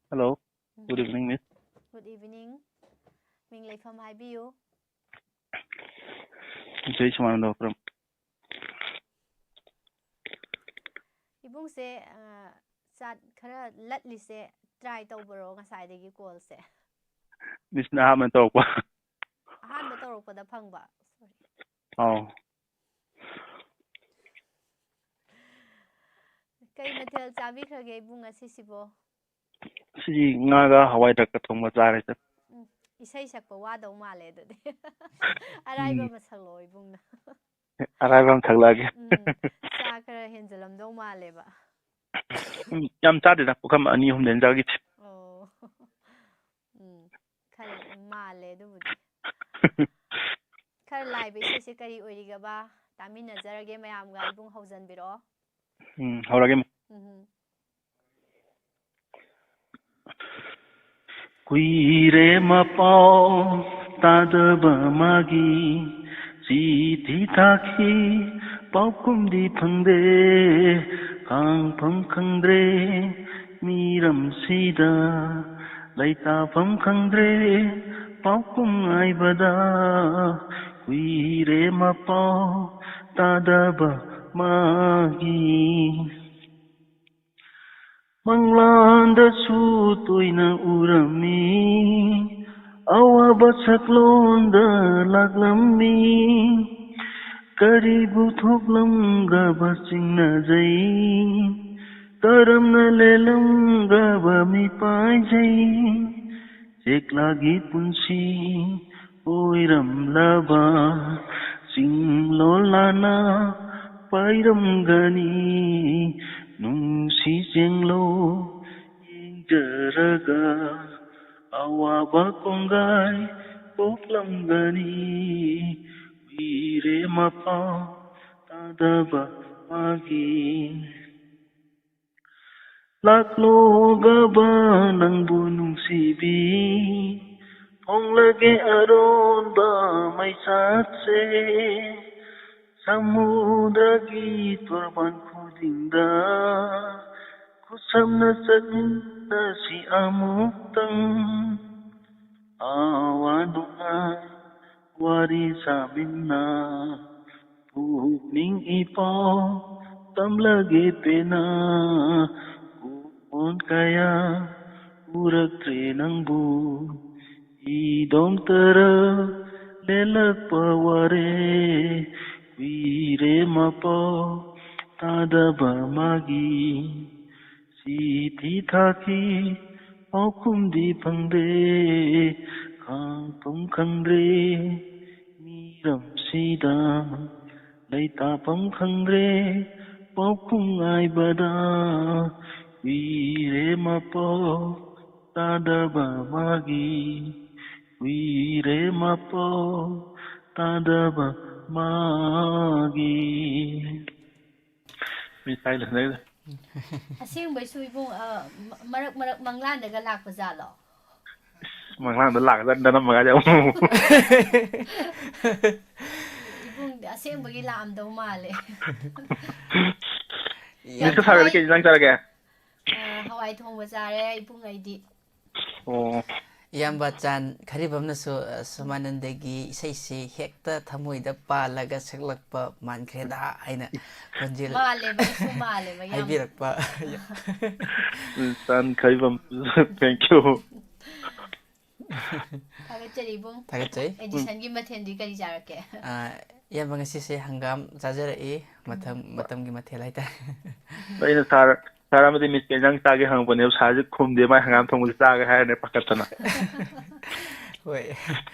ꯍꯜꯂꯣ꯫ ꯎꯝ, Good evening, miss. Good evening. ꯃꯤꯡ ꯂꯩꯐꯝ ꯍꯥꯏꯕꯤꯌꯨ꯫ ꯖꯩ ꯁꯨꯃꯥꯅꯟꯗ ꯋꯥꯄ꯭ꯔꯝ꯫ ꯏꯕꯨꯡꯁꯦ, ꯑ, ꯆꯥꯠ ꯈꯔ ꯂꯠꯂꯤꯁꯦ try ꯇꯧꯕꯔꯣ ꯉꯁꯥꯏꯗꯒꯤ callꯁꯦ? Missꯅ ꯑꯍꯥꯟꯕ ꯇꯧꯔꯛꯄ꯫ ꯑꯍꯥꯟꯕ ꯇꯧꯔꯛꯄꯗ ꯐꯪꯕ? Sorry꯫ ꯑꯧ꯫ ꯀꯩ ꯃꯊꯦꯜ ꯆꯥꯕꯤꯈ꯭ꯔꯒꯦ ꯏꯕꯨꯡ ꯉꯁꯤꯁꯤꯕꯣ? ꯉꯁꯤꯗꯤ ꯉꯥꯒ ꯍꯋꯥꯏ ꯊ꯭ꯔꯥꯛꯀ ꯊꯣꯡꯕ ꯆꯥꯔꯦ, sir꯫ ꯎꯝ, ꯏꯁꯩ ꯁꯛꯄ ꯋꯥꯗꯧ ꯃꯥꯜꯂꯦ ꯑꯗꯨꯗꯤ꯫ ꯑꯔꯥꯏꯕ ꯎꯝ꯫ ꯑꯃ ꯁꯛꯂꯛꯑꯣ ꯏꯕꯨꯡꯅ꯫ ꯑꯔꯥꯏꯕ ꯑꯃ ꯁꯛꯂꯛꯑꯒꯦ꯫ ꯎꯝ, ꯆꯥ ꯈꯔ ꯍꯦꯟꯖꯜꯂꯝꯗꯧ ꯃꯥꯜꯂꯦꯕ꯫ ꯎꯝ, ꯌꯥꯝ ꯆꯥꯗꯦꯗ, ꯄꯨꯈꯝ ꯑꯅꯤ ꯑꯍꯨꯝꯗꯩ ꯍꯦꯟꯅ ꯆꯥꯈꯤꯗꯦ꯫ ꯑꯣ꯫ ꯎꯝ, ꯈꯔ ꯃꯥꯜꯂꯦ ꯑꯗꯨꯕꯨꯗꯤ꯫ ꯈꯔ ꯂꯥꯏꯕ ꯏꯁꯩꯁꯦ ꯀꯔꯤ ꯑꯣꯏꯔꯤꯒꯕ? ꯇꯥꯃꯤꯟꯅꯖꯔꯒꯦ ꯃꯌꯥꯝꯒ, ꯏꯕꯨꯡ ꯍꯧꯖꯟꯕꯤꯔꯛꯑꯣ꯫ ꯎꯝ, ꯍꯧꯔꯒꯦ꯫ ꯎꯝ꯫ ꯀꯨꯏꯔꯦ ꯃꯄꯥꯎ ꯇꯥꯗꯕ ꯃꯥꯒꯤ, ꯆꯤꯊꯤ ꯊꯥꯈꯤ ꯄꯥꯎꯈꯨꯝꯗꯤ ꯐꯪꯗꯦ, ꯈꯥꯡꯐꯝ ꯈꯪꯗ꯭ꯔꯦ ꯃꯤꯔꯝꯁꯤꯗ, ꯂꯩꯇꯥꯐꯝ ꯈꯪꯗ꯭ꯔꯦ ꯄꯥꯎꯈꯨꯝ ꯉꯥꯏꯕꯗ꯫ ꯀꯨꯏꯔꯦ ꯃꯄꯥꯎ ꯇꯥꯗꯕ ꯃꯥꯒꯤ꯫ ꯃꯪꯂꯥꯟꯗꯁꯨ ꯇꯣꯏꯅ ꯎꯔꯝꯃꯤ, ꯑꯋꯥꯕ ꯁꯛꯂꯣꯟꯗ ꯂꯥꯛꯂꯝꯃꯤ꯫ ꯀꯔꯤꯕꯨ ꯊꯣꯛꯂꯝꯒꯕ ꯆꯤꯡꯅꯖꯩ, ꯀꯔꯝꯅ ꯂꯦꯜꯂꯝꯒꯕ ꯃꯤꯄꯥꯏꯖꯩ꯫ ꯆꯦꯛꯂꯥꯒꯤ ꯄꯨꯟꯁꯤ ꯑꯣꯏꯔꯝꯂꯕ ꯆꯤꯡꯂꯣꯜꯂꯥꯅ ꯄꯥꯏꯔꯝꯒꯅꯤ꯫ ꯅꯨꯡꯁꯤ ꯆꯦꯡꯂꯣ ꯌꯦꯡꯖꯔꯒ ꯑꯋꯥꯕ ꯀꯣꯡꯒꯥꯏ ꯄꯣꯛꯂꯝꯒꯅꯤ꯫ ꯀꯨꯏꯔꯦ ꯃꯄꯥꯎ ꯇꯥꯗꯕ ꯃꯥꯒꯤ꯫ ꯂꯥꯛꯂꯣꯒꯕ ꯅꯪꯕꯨ ꯅꯨꯡꯁꯤꯕꯤ, ꯐꯣꯡꯂꯒꯦ ꯑꯔꯣꯟꯕ ꯃꯩꯁꯥꯠꯁꯦ꯫ ꯁꯃꯨꯗ꯭ꯔꯒꯤ ꯇꯣꯔꯕꯥꯟ ꯈꯨꯗꯤꯡꯗ ꯈꯨꯠꯁꯝꯅ ꯆꯠꯃꯤꯟ ꯎꯅꯁꯤ ꯑꯃꯨꯛꯇꯪ, ꯑꯋꯥ ꯅꯨꯡꯉꯥꯏ ꯋꯥꯔꯤ ꯁꯥꯃꯤꯟꯅ, ꯄꯨꯛꯅꯤꯡ ꯏꯄꯥꯎ ꯇꯝꯂꯒꯦ ꯄꯦꯟꯅ꯫ ꯀꯣꯟ ꯀꯌꯥ ꯎꯔꯛꯇ꯭ꯔꯦ ꯅꯪꯕꯨ, ꯏꯗꯣꯝꯇꯔ ꯂꯦꯜꯂꯛꯄ ꯋꯥꯔꯦ꯫ ꯀꯨꯏꯔꯦ ꯃꯄꯥꯎ ꯇꯥꯗꯕ ꯃꯥꯒꯤ, ꯆꯤꯊꯤ ꯊꯥꯈꯤ ꯄꯥꯎꯈꯨꯝꯗꯤ ꯐꯪꯗꯦ꯫ ꯈꯥꯡꯐꯝ ꯈꯪꯗ꯭ꯔꯦ ꯃꯤꯔꯝꯁꯤꯗ, ꯂꯩꯇꯥꯐꯝ ꯈꯪꯗ꯭ꯔꯦ ꯄꯥꯎꯈꯨꯝ ꯉꯥꯏꯕꯗ꯫ ꯀꯨꯏꯔꯦ ꯃꯄꯥꯎ ꯇꯥꯗꯕ ꯃꯥꯒꯤ, ꯀꯨꯏꯔꯦ ꯃꯄꯥꯎ ꯇꯥꯗꯕ ꯃꯥꯒꯤ꯫ ꯃꯤ ꯁꯥꯏ ꯂꯩꯅꯩꯗ꯫ ꯑꯁꯦꯡꯕꯩꯁꯨ ꯏꯕꯨꯡ, ꯑ, ꯃ-, ꯃꯔꯛ ꯃꯔꯛ ꯃꯪꯂꯥꯟꯗꯒ ꯂꯥꯛꯄ ꯖꯥꯠꯂꯣ? ꯃꯪꯂꯥꯟꯗ ꯂꯥꯛꯀꯗ꯭ꯔꯥ ꯅꯝꯃꯒ ꯑꯃꯨꯛ꯫ ꯏꯕꯨꯡꯗꯤ ꯑꯁꯦꯡꯕꯒꯤ ꯂꯥꯛꯑꯝꯗꯧ ꯃꯥꯜꯂꯦ꯫ ꯌꯥꯝ ꯃꯤꯁꯀ ꯁꯥꯔꯒꯗꯤ ꯊꯋꯥꯏ-, ꯀꯩ ꯏꯟꯖꯥꯡ ꯆꯥꯔꯒꯦ? ꯑ, ꯍꯋꯥꯏ ꯊꯣꯡꯕ ꯆꯥꯔꯦ ꯏꯕꯨꯡ ꯑꯩꯗꯤ꯫ ꯑꯣ꯫ ꯏꯌꯥꯝꯕ ꯆꯥꯟ ꯈꯔꯤꯕꯝꯅꯁꯨ, ꯑ, ꯁꯣꯃꯥꯅꯟꯗꯒꯤ ꯏꯁꯩꯁꯤ ꯍꯦꯛꯇ ꯊꯃꯣꯏꯗ ꯄꯥꯜꯂꯒ ꯁꯛꯂꯛꯄ ꯃꯥꯟꯈ꯭ꯔꯦꯗ ꯍꯥꯏꯅ ꯈꯣꯟꯖꯦꯜ ꯃꯥꯜꯂꯦꯕ, ꯑꯩꯁꯨ ꯃꯥꯜꯂꯦꯕ ꯌꯥꯝ꯫ ꯍꯥꯏꯕꯤꯔꯛꯄ꯫ ꯆꯥꯟ ꯈꯔꯤꯕꯝ, thank you꯫ ꯊꯥꯒꯠꯆꯔꯤ ꯏꯕꯨꯡ꯫ ꯊꯥꯒꯠꯆꯩ꯫ ꯑꯦꯗꯤꯁꯟꯒꯤ ꯃꯊꯦꯜꯗꯤ ꯀꯔꯤ ꯆꯥꯔꯛꯀꯦ? ꯑ, ꯏꯌꯥꯝꯕ ꯉꯁꯤꯁꯦ ꯍꯪꯒꯥꯝ ꯆꯥꯖꯔꯛꯏ, ꯃꯇꯝ, ꯎꯝ꯫ ꯃꯇꯝꯒꯤ ꯃꯊꯦꯜ ꯍꯥꯏꯇꯥꯔꯦ꯫ ꯑꯩꯅ ꯁꯥꯔ, ꯁꯥꯔ ꯑꯃꯗꯤ ꯃꯤꯁ ꯀꯩ ꯏꯟꯖꯥꯡ ꯆꯥꯒꯦ ꯍꯪꯉꯛꯄꯅꯦꯕ, ꯁꯥꯔꯁꯦ ꯈꯨꯝꯗꯦ, ꯃꯥꯏ ꯍꯪꯒꯥꯝ ꯊꯣꯡꯕꯁꯦ ꯆꯥꯒꯦ ꯍꯥꯏꯔꯅꯦ ꯄꯥꯈꯠꯇꯅ꯫ ꯍꯣꯏ꯫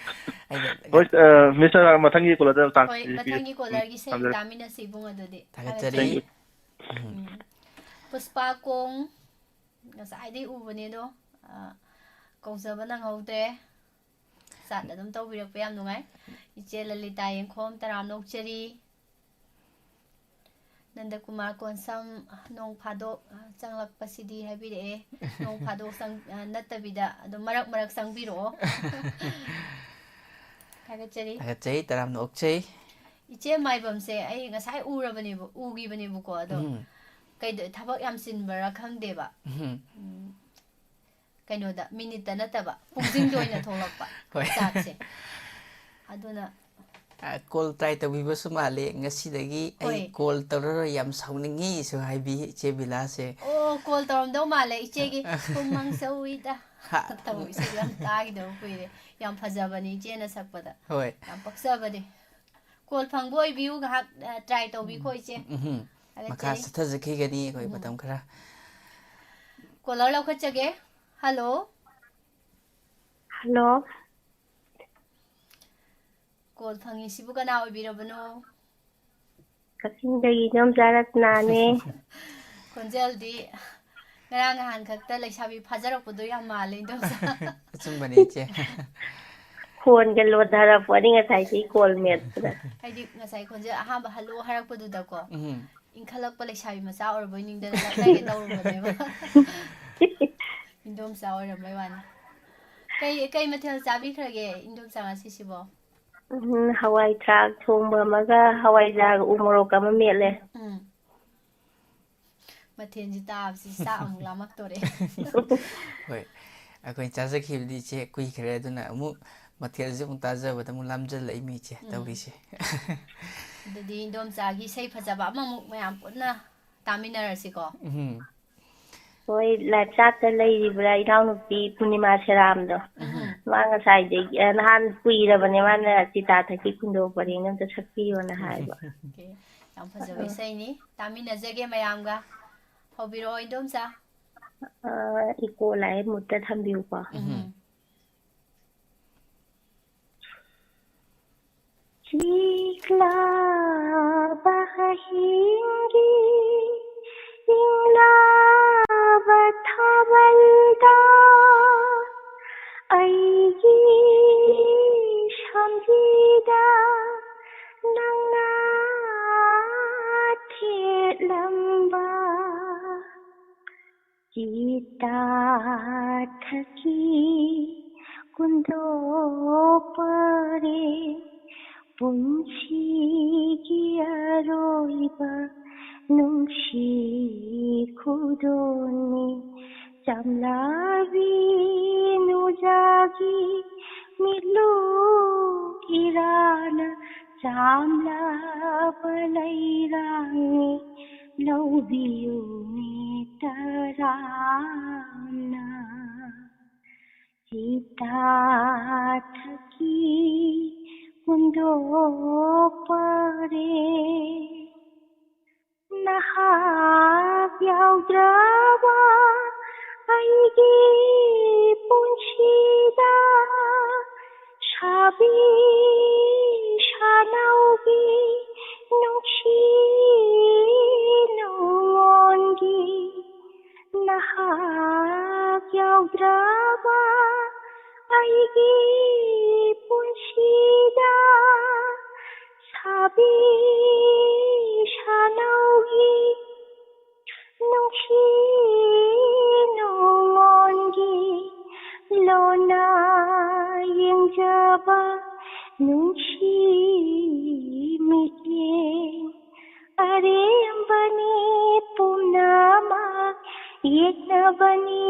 ꯑꯩꯅ ꯍꯣꯏ, ꯑ, ꯃꯤꯁ ꯁꯥꯔ, ꯃꯊꯪꯒꯤ ꯀꯣꯂꯔꯗ ꯇꯥꯛ-, ꯍꯣꯏ, ꯄꯤ-, ꯄꯤ-, ꯃꯊꯪꯒꯤ ꯀꯣꯂꯔꯒꯤꯁꯦ ꯊꯝꯖꯔꯦ꯫ ꯇꯥꯃꯤꯟꯅꯁꯤ ꯏꯕꯨꯡ ꯑꯗꯨꯗꯤ꯫ ꯊꯥꯒꯠꯆꯔꯤ꯫ ꯊꯥꯒꯠꯆꯔꯤ꯫ ꯎꯝ꯫ ꯎꯝ꯫ ꯄꯨꯁꯄꯥ ꯀꯣꯡ, ꯉꯁꯥꯏꯗꯩ ꯎꯕꯅꯦ ꯑꯗꯣ, ꯑ, ꯀꯧꯖꯕ ꯅꯪꯍꯧꯗ꯭ꯔꯦ꯫ ꯆꯥꯠ ꯑꯗꯨꯝ ꯇꯧꯕꯤꯔꯛꯄ ꯌꯥꯝ ꯅꯨꯡꯉꯥꯏ꯫ ꯏꯆꯦ ꯂꯂꯤꯇꯥ ꯌꯦꯡꯈꯣꯝ, ꯇꯔꯥꯝꯅ ꯑꯣꯛꯆꯔꯤ꯫ ꯅꯟꯗꯀꯨꯃꯥꯔ ꯀꯣꯟꯁꯝ, ꯅꯣꯡ ꯐꯥꯗꯣꯛ ꯆꯪꯂꯛꯄꯁꯤꯗꯤ ꯍꯥꯏꯕꯤꯔꯛꯑꯦ꯫ ꯅꯣꯡ ꯐꯥꯗꯣꯛ ꯆꯪ-, ꯅꯠꯇꯕꯤꯗ ꯑꯗꯨꯝ ꯃꯔꯛ ꯃꯔꯛ ꯆꯪꯕꯤꯔꯛꯑꯣ꯫ ꯊꯥꯒꯠꯆꯔꯤ꯫ ꯊꯥꯒꯠꯆꯩ, ꯇꯔꯥꯝꯅ ꯑꯣꯛꯆꯩ꯫ ꯏꯆꯦ ꯃꯥꯏꯕꯝꯁꯦ ꯑꯩ ꯉꯁꯥꯏ ꯎꯔꯕꯅꯦꯕ, ꯎꯈꯤꯕꯅꯦꯕꯀꯣ, ꯑꯗꯣ ꯎꯝ꯫ ꯀꯩꯗ-, ꯊꯕꯛ ꯌꯥꯝ ꯆꯤꯟꯕꯔꯥ ꯈꯪꯗꯦꯕ꯫ ꯎꯝ꯫ ꯎꯝ꯫ ꯀꯩꯅꯣꯗ, ꯃꯤꯅꯤꯠꯇ ꯅꯠꯇꯕ, ꯄꯨꯡꯁꯤꯡꯗ ꯑꯣꯏꯅ ꯊꯣꯛꯂꯛꯄ꯫ ꯍꯣꯏ꯫ ꯆꯥꯠꯁꯦ꯫ ꯑꯗꯨꯅ ꯑ, ꯀꯣꯜ ꯇ꯭ꯔꯥꯏ ꯇꯧꯕꯤꯕꯁꯨ ꯃꯥꯜꯂꯦ꯫ "ꯉꯁꯤꯗꯒꯤ ꯑꯩ ꯍꯣꯏ꯫ ꯀꯣꯜ ꯇꯧꯔꯔꯣꯏ, ꯌꯥꯝ ꯁꯥꯎꯅꯤꯡꯉꯤ"ꯁꯨ ꯍꯥꯏꯕꯤ ꯏꯆꯦ ꯕꯤꯂꯥꯁꯦ꯫ ꯑꯣ, ꯀꯣꯜ ꯇꯧꯔꯝꯗꯧ ꯃꯥꯜꯂꯦ ꯏꯆꯦꯒꯤ "ꯄꯨꯡ ꯃꯥꯡꯁꯧꯏꯗ" ꯍꯥ꯫ ꯇꯧꯕ ꯏꯁꯩꯗꯣ ꯌꯥꯝ ꯇꯥꯈꯤꯗꯕ ꯀꯨꯏꯔꯦ꯫ ꯌꯥꯝ ꯐꯖꯕꯅꯤ ꯏꯆꯦꯅ ꯁꯛꯄꯗ꯫ ꯍꯣꯏ꯫ ꯌꯥꯝ ꯄꯛꯆꯕꯅꯦ꯫ ꯀꯣꯜ ꯐꯪꯕ ꯑꯣꯏꯕꯤꯌꯨ, ꯉꯥꯏꯍꯥꯛ, ꯑ, ꯇ꯭ꯔꯥꯏ ꯇꯧꯕꯤꯈꯣ ꯏꯆꯦ꯫ ꯎꯝ, ꯃꯈꯥ ꯊꯥꯒꯠꯆꯔꯤ꯫ ꯆꯠꯊꯖꯈꯤꯒꯅꯤ ꯑꯩꯈꯣꯏ ꯎꯝ꯫ ꯃꯇꯝ ꯈꯔ꯫ ꯀꯣꯂꯔ ꯂꯧꯈꯠꯆꯒꯦ꯫ ꯍꯜꯂꯣ꯫ ꯍꯜꯂꯣ꯫ ꯀꯣꯜ ꯐꯪꯉꯤꯁꯤꯕꯨ ꯀꯅꯥ ꯑꯣꯏꯕꯤꯔꯕꯅꯣ? ꯀꯛꯆꯤꯡꯗꯒꯤ ꯏꯗꯣꯝꯆꯥ ꯔꯠꯅꯥꯅꯦ꯫ ꯈꯣꯟꯖꯦꯜꯗꯤ ꯉꯔꯥꯡ ꯅꯍꯥꯟ ꯈꯛꯇ ꯂꯩꯁꯥꯕꯤ ꯐꯥꯖꯔꯛꯄꯗꯣ ꯌꯥꯝ ꯃꯥꯜꯂꯦ, ꯏꯗꯣꯝꯆꯥ꯫ ꯑꯆꯨꯝꯕꯅꯦ, ꯏꯆꯦ꯫ ꯈꯣꯟꯒ ꯂꯣꯟꯊꯔꯛꯄꯅꯤ ꯉꯁꯥꯏꯗꯤ ꯀꯣꯜ ꯃꯦꯠꯄꯗ꯫ ꯍꯥꯏꯗꯤ ꯉꯁꯥꯏ ꯈꯣꯟꯖꯦꯜ ꯑꯍꯥꯟꯕ "ꯍꯜꯂꯣ" ꯍꯥꯏꯔꯛꯄꯗꯨꯗꯀꯣ, ꯎꯝ꯫ ꯏꯟꯈꯠꯂꯛꯄ ꯂꯩꯁꯥꯕꯤ ꯃꯆꯥ ꯑꯣꯏꯔꯕꯣꯏ ꯅꯤꯡꯗꯅ ꯂꯛꯅꯒꯦ ꯇꯧꯔꯨꯕꯅꯦꯕ꯫ ꯏꯟꯗꯣꯝꯆꯥ ꯑꯣꯏꯔꯝꯕꯩ ꯋꯥꯅꯤ꯫ ꯀꯩ, ꯀꯩ ꯃꯊꯦꯜ ꯆꯥꯕꯤꯈ꯭ꯔꯒꯦ ꯏꯟꯗꯣꯝꯆꯥ ꯉꯁꯤꯁꯤꯕꯣ? ꯎꯝ, ꯍꯋꯥꯏ ꯊ꯭ꯔꯥꯛ ꯊꯣꯡꯕ ꯑꯃꯒ ꯍꯋꯥꯏꯖꯥꯔꯒ ꯎ ꯃꯣꯔꯣꯛ ꯑꯃ ꯃꯦꯠꯂꯦ꯫ ꯎꯝ꯫ ꯃꯊꯦꯜꯁꯤ ꯇꯥꯕꯁꯤ ꯆꯥꯛ ꯑꯃꯨꯛ ꯂꯥꯝꯃꯛꯇꯣꯔꯦ꯫ ꯍꯣꯏ꯫ ꯑꯩꯈꯣꯏ ꯆꯥꯖꯈꯤꯕꯗꯤ ꯏꯆꯦ ꯀꯨꯏꯈ꯭ꯔꯦ, ꯑꯗꯨꯅ ꯑꯃꯨꯛ ꯃꯊꯦꯜꯁꯤ ꯑꯃꯨꯛ ꯇꯥꯖꯕꯗ ꯑꯃꯨꯛ ꯂꯥꯝꯖꯜꯂꯛꯏꯃꯤ ꯏꯆꯦ ꯎꯝ꯫ ꯇꯧꯔꯤꯁꯦ꯫ ꯑꯗꯨꯗꯤ ꯏꯟꯗꯣꯝꯆꯥꯒꯤ ꯏꯁꯩ ꯐꯖꯕ ꯑꯃꯃꯨꯛ ꯃꯌꯥꯝ ꯄꯨꯟꯅ ꯇꯥꯃꯤꯟꯅꯔꯁꯤꯀꯣ꯫ ꯎꯝ꯫ ꯍꯣꯏ, live chat ꯇ ꯂꯩꯔꯤꯕ꯭ꯔꯥ ꯏꯅꯥꯎꯅꯨꯄꯤ ꯄꯨꯔꯅꯤꯃꯥ ꯁꯦꯔꯥꯝꯗꯣ? ꯎꯝ꯫ ꯃꯥ ꯉꯁꯥꯏꯗꯒꯤ, ꯑ, ꯅꯍꯥꯟ ꯀꯨꯏꯔꯕꯅꯦ ꯃꯥꯅ "ꯆꯤꯇꯥ ꯊꯛꯀꯤ ꯈꯨꯟꯗꯣꯛ ꯄꯔꯦꯡ" ꯑꯝꯇ ꯁꯛꯄꯤꯌꯣꯅ ꯍꯥꯏꯕ꯫ Okay, ꯌꯥꯝ ꯐꯖꯕ ꯏꯁꯩꯅꯤ꯫ ꯇꯥꯃꯤꯟꯅꯖꯒꯦ ꯃꯌꯥꯝꯒ꯫ ꯍꯧꯕꯤꯔꯛꯑꯣ, ꯏꯟꯗꯣꯝꯆꯥ꯫ ꯑ, echo ꯂꯥꯛꯑꯦ, mute ꯇ ꯊꯝꯕꯤꯌꯨꯀꯣ꯫ ꯎꯝ꯫ ꯆꯤꯛꯂꯕ ꯍꯌꯦꯡꯒꯤ ꯏꯪꯂꯕ ꯊꯥꯕꯜꯗ ꯑꯩꯒꯤ ꯁꯝꯖꯤꯗ ꯅꯪꯅ ꯊꯦꯠꯂꯝꯕ ꯆꯤꯇꯥ ꯊꯛꯀꯤ ꯀꯨꯟꯗꯣꯛ ꯄꯔꯦꯡ ꯄꯨꯟꯁꯤꯒꯤ ꯑꯔꯣꯏꯕ ꯅꯨꯡꯁꯤ ꯈꯨꯗꯣꯜꯅꯤ ꯆꯝꯂꯥꯕꯤ꯫ ꯀꯤ ꯃꯤꯠꯂꯨ ꯏꯔꯥꯅ ꯆꯥꯝꯂꯕ ꯂꯩꯔꯥꯡꯅꯤ, ꯂꯧꯕꯤꯌꯨꯅꯦ ꯇꯔꯥꯝꯅ꯫ ꯏꯇꯥꯊꯛꯀꯤ ꯍꯨꯟꯗꯣꯛꯄꯔꯦ꯫ ꯅꯍꯥꯛ ꯌꯥꯎꯗ꯭ꯔꯕ ꯑꯩꯒꯤ ꯄꯨꯟꯁꯤꯗ ꯁꯥꯕꯤ ꯁꯥꯅꯧꯒꯤ ꯅꯨꯡꯁꯤ ꯅꯨꯡꯉꯣꯟꯒꯤ ꯅꯍꯥꯛ ꯌꯥꯎꯗ꯭ꯔꯕ ꯑꯩꯒꯤ ꯄꯨꯟꯁꯤꯗ ꯁꯥꯕꯤ ꯁꯥꯅꯧꯒꯤ ꯅꯨꯡꯁꯤ ꯅꯨꯡꯉꯣꯟꯒꯤ ꯂꯣꯟꯅ ꯌꯦꯡꯖꯕ ꯅꯨꯡꯁꯤ ꯃꯤꯠꯌꯦꯡ ꯑꯔꯦꯝꯕꯅꯤ ꯄꯨꯝꯅꯃꯛ ꯌꯦꯛꯅꯕꯅꯤ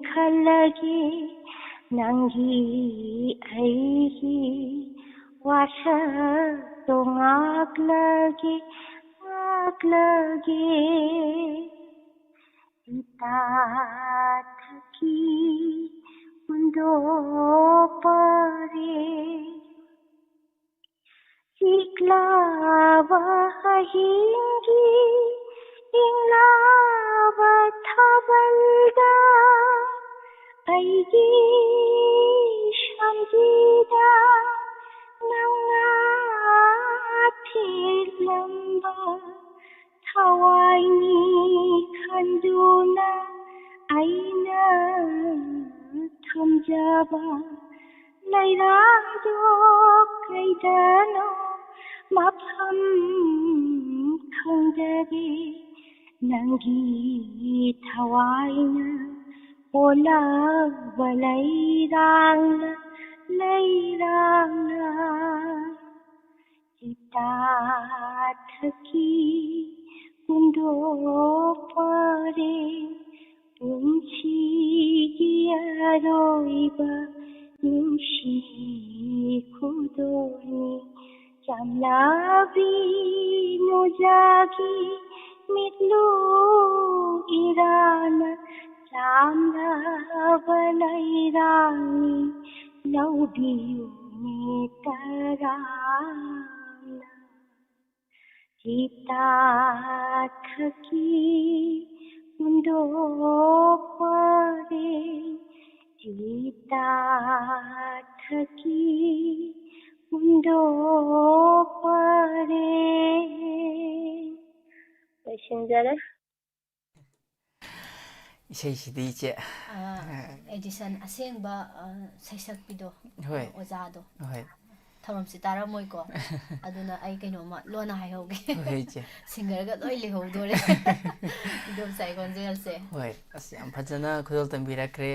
ꯈꯜꯂꯒꯦ ꯅꯪꯒꯤ ꯑꯩꯒꯤ ꯋꯥꯁꯛꯇꯣ ꯉꯥꯛꯂꯒꯦ, ꯉꯥꯛꯂꯒꯦ꯫ ꯏꯇꯥꯊꯛꯀꯤ ꯍꯨꯟꯗꯣꯛꯄꯔꯦ꯫ ꯆꯤꯛꯂꯕ ꯑꯍꯤꯡꯒꯤ ꯏꯪꯂꯕ ꯊꯥꯕꯜꯗ ꯑꯩꯒꯤ ꯁꯝꯖꯤꯗ ꯅꯪꯅ ꯊꯤꯜꯂꯝꯕ ꯊꯋꯥꯏꯅꯤ ꯈꯟꯗꯨꯅ ꯑꯩꯅ ꯊꯝꯖꯕ ꯂꯩꯔꯥꯡꯗꯣ ꯀꯩꯗꯅꯣ ꯃꯐꯝ ꯈꯪꯗꯔꯦ꯫ ꯅꯪꯒꯤ ꯊꯋꯥꯏꯅ ꯑꯣꯜꯂꯕ ꯂꯩꯔꯥꯡꯅ, ꯂꯩꯔꯥꯡꯅ꯫ ꯏꯇꯥꯊꯛꯀꯤ ꯍꯨꯟꯗꯣꯛꯄꯔꯦ ꯄꯨꯟꯁꯤꯒꯤ ꯑꯔꯣꯏꯕ ꯅꯨꯡꯁꯤ ꯈꯨꯗꯣꯜꯅꯤ꯫ ꯆꯝꯂꯕꯤ ꯅꯣꯡꯖꯥꯒꯤ ꯃꯤꯠꯂꯨ ꯏꯔꯥꯅ ꯆꯥꯝꯂꯕ ꯂꯩꯔꯥꯡꯅꯤ꯫ ꯂꯧꯕꯤꯌꯨꯅꯦ ꯇꯔꯥꯝꯅ꯫ ꯆꯤꯇꯥꯊꯛꯀꯤ ꯍꯨꯟꯗꯣꯛꯄꯔꯦ, ꯆꯤꯇꯥꯊꯛꯀꯤ ꯍꯨꯟꯗꯣꯛꯄꯔꯦ꯫ ꯂꯣꯏꯁꯤꯟꯖꯔꯦ꯫ ꯏꯁꯩꯁꯤꯗꯤ ꯏꯆꯦ꯫ ꯑꯦꯗꯤꯁꯟ ꯑꯁꯦꯡꯕ ꯑ, ꯁꯩꯁꯛꯄꯤꯗꯣ, ꯍꯣꯏ꯫ ꯑꯣꯖꯥꯗꯣ꯫ ꯍꯣꯏ꯫ ꯊꯧꯔꯝꯁꯤ ꯇꯥꯔꯝꯃꯣꯏꯀꯣ꯫ ꯑꯗꯨꯅ ꯑꯩ ꯀꯩꯅꯣꯝꯃ ꯂꯣꯟꯅ ꯍꯥꯏꯍꯧꯒꯦ꯫ ꯍꯣꯏ, ꯏꯆꯦ꯫ ꯁꯤꯡꯒꯔꯒ ꯂꯣꯏ ꯂꯩꯍꯧꯗꯣꯔꯦ꯫ ꯏꯗꯣꯝꯆꯥꯒꯤ ꯈꯣꯟꯖꯦꯜꯁꯦ꯫ ꯍꯣꯏ꯫ ꯑꯁ, ꯌꯥꯝ ꯐꯖꯅ ꯈꯨꯗꯣꯜ ꯇꯝꯕꯤꯔꯛꯈ꯭ꯔꯦ꯫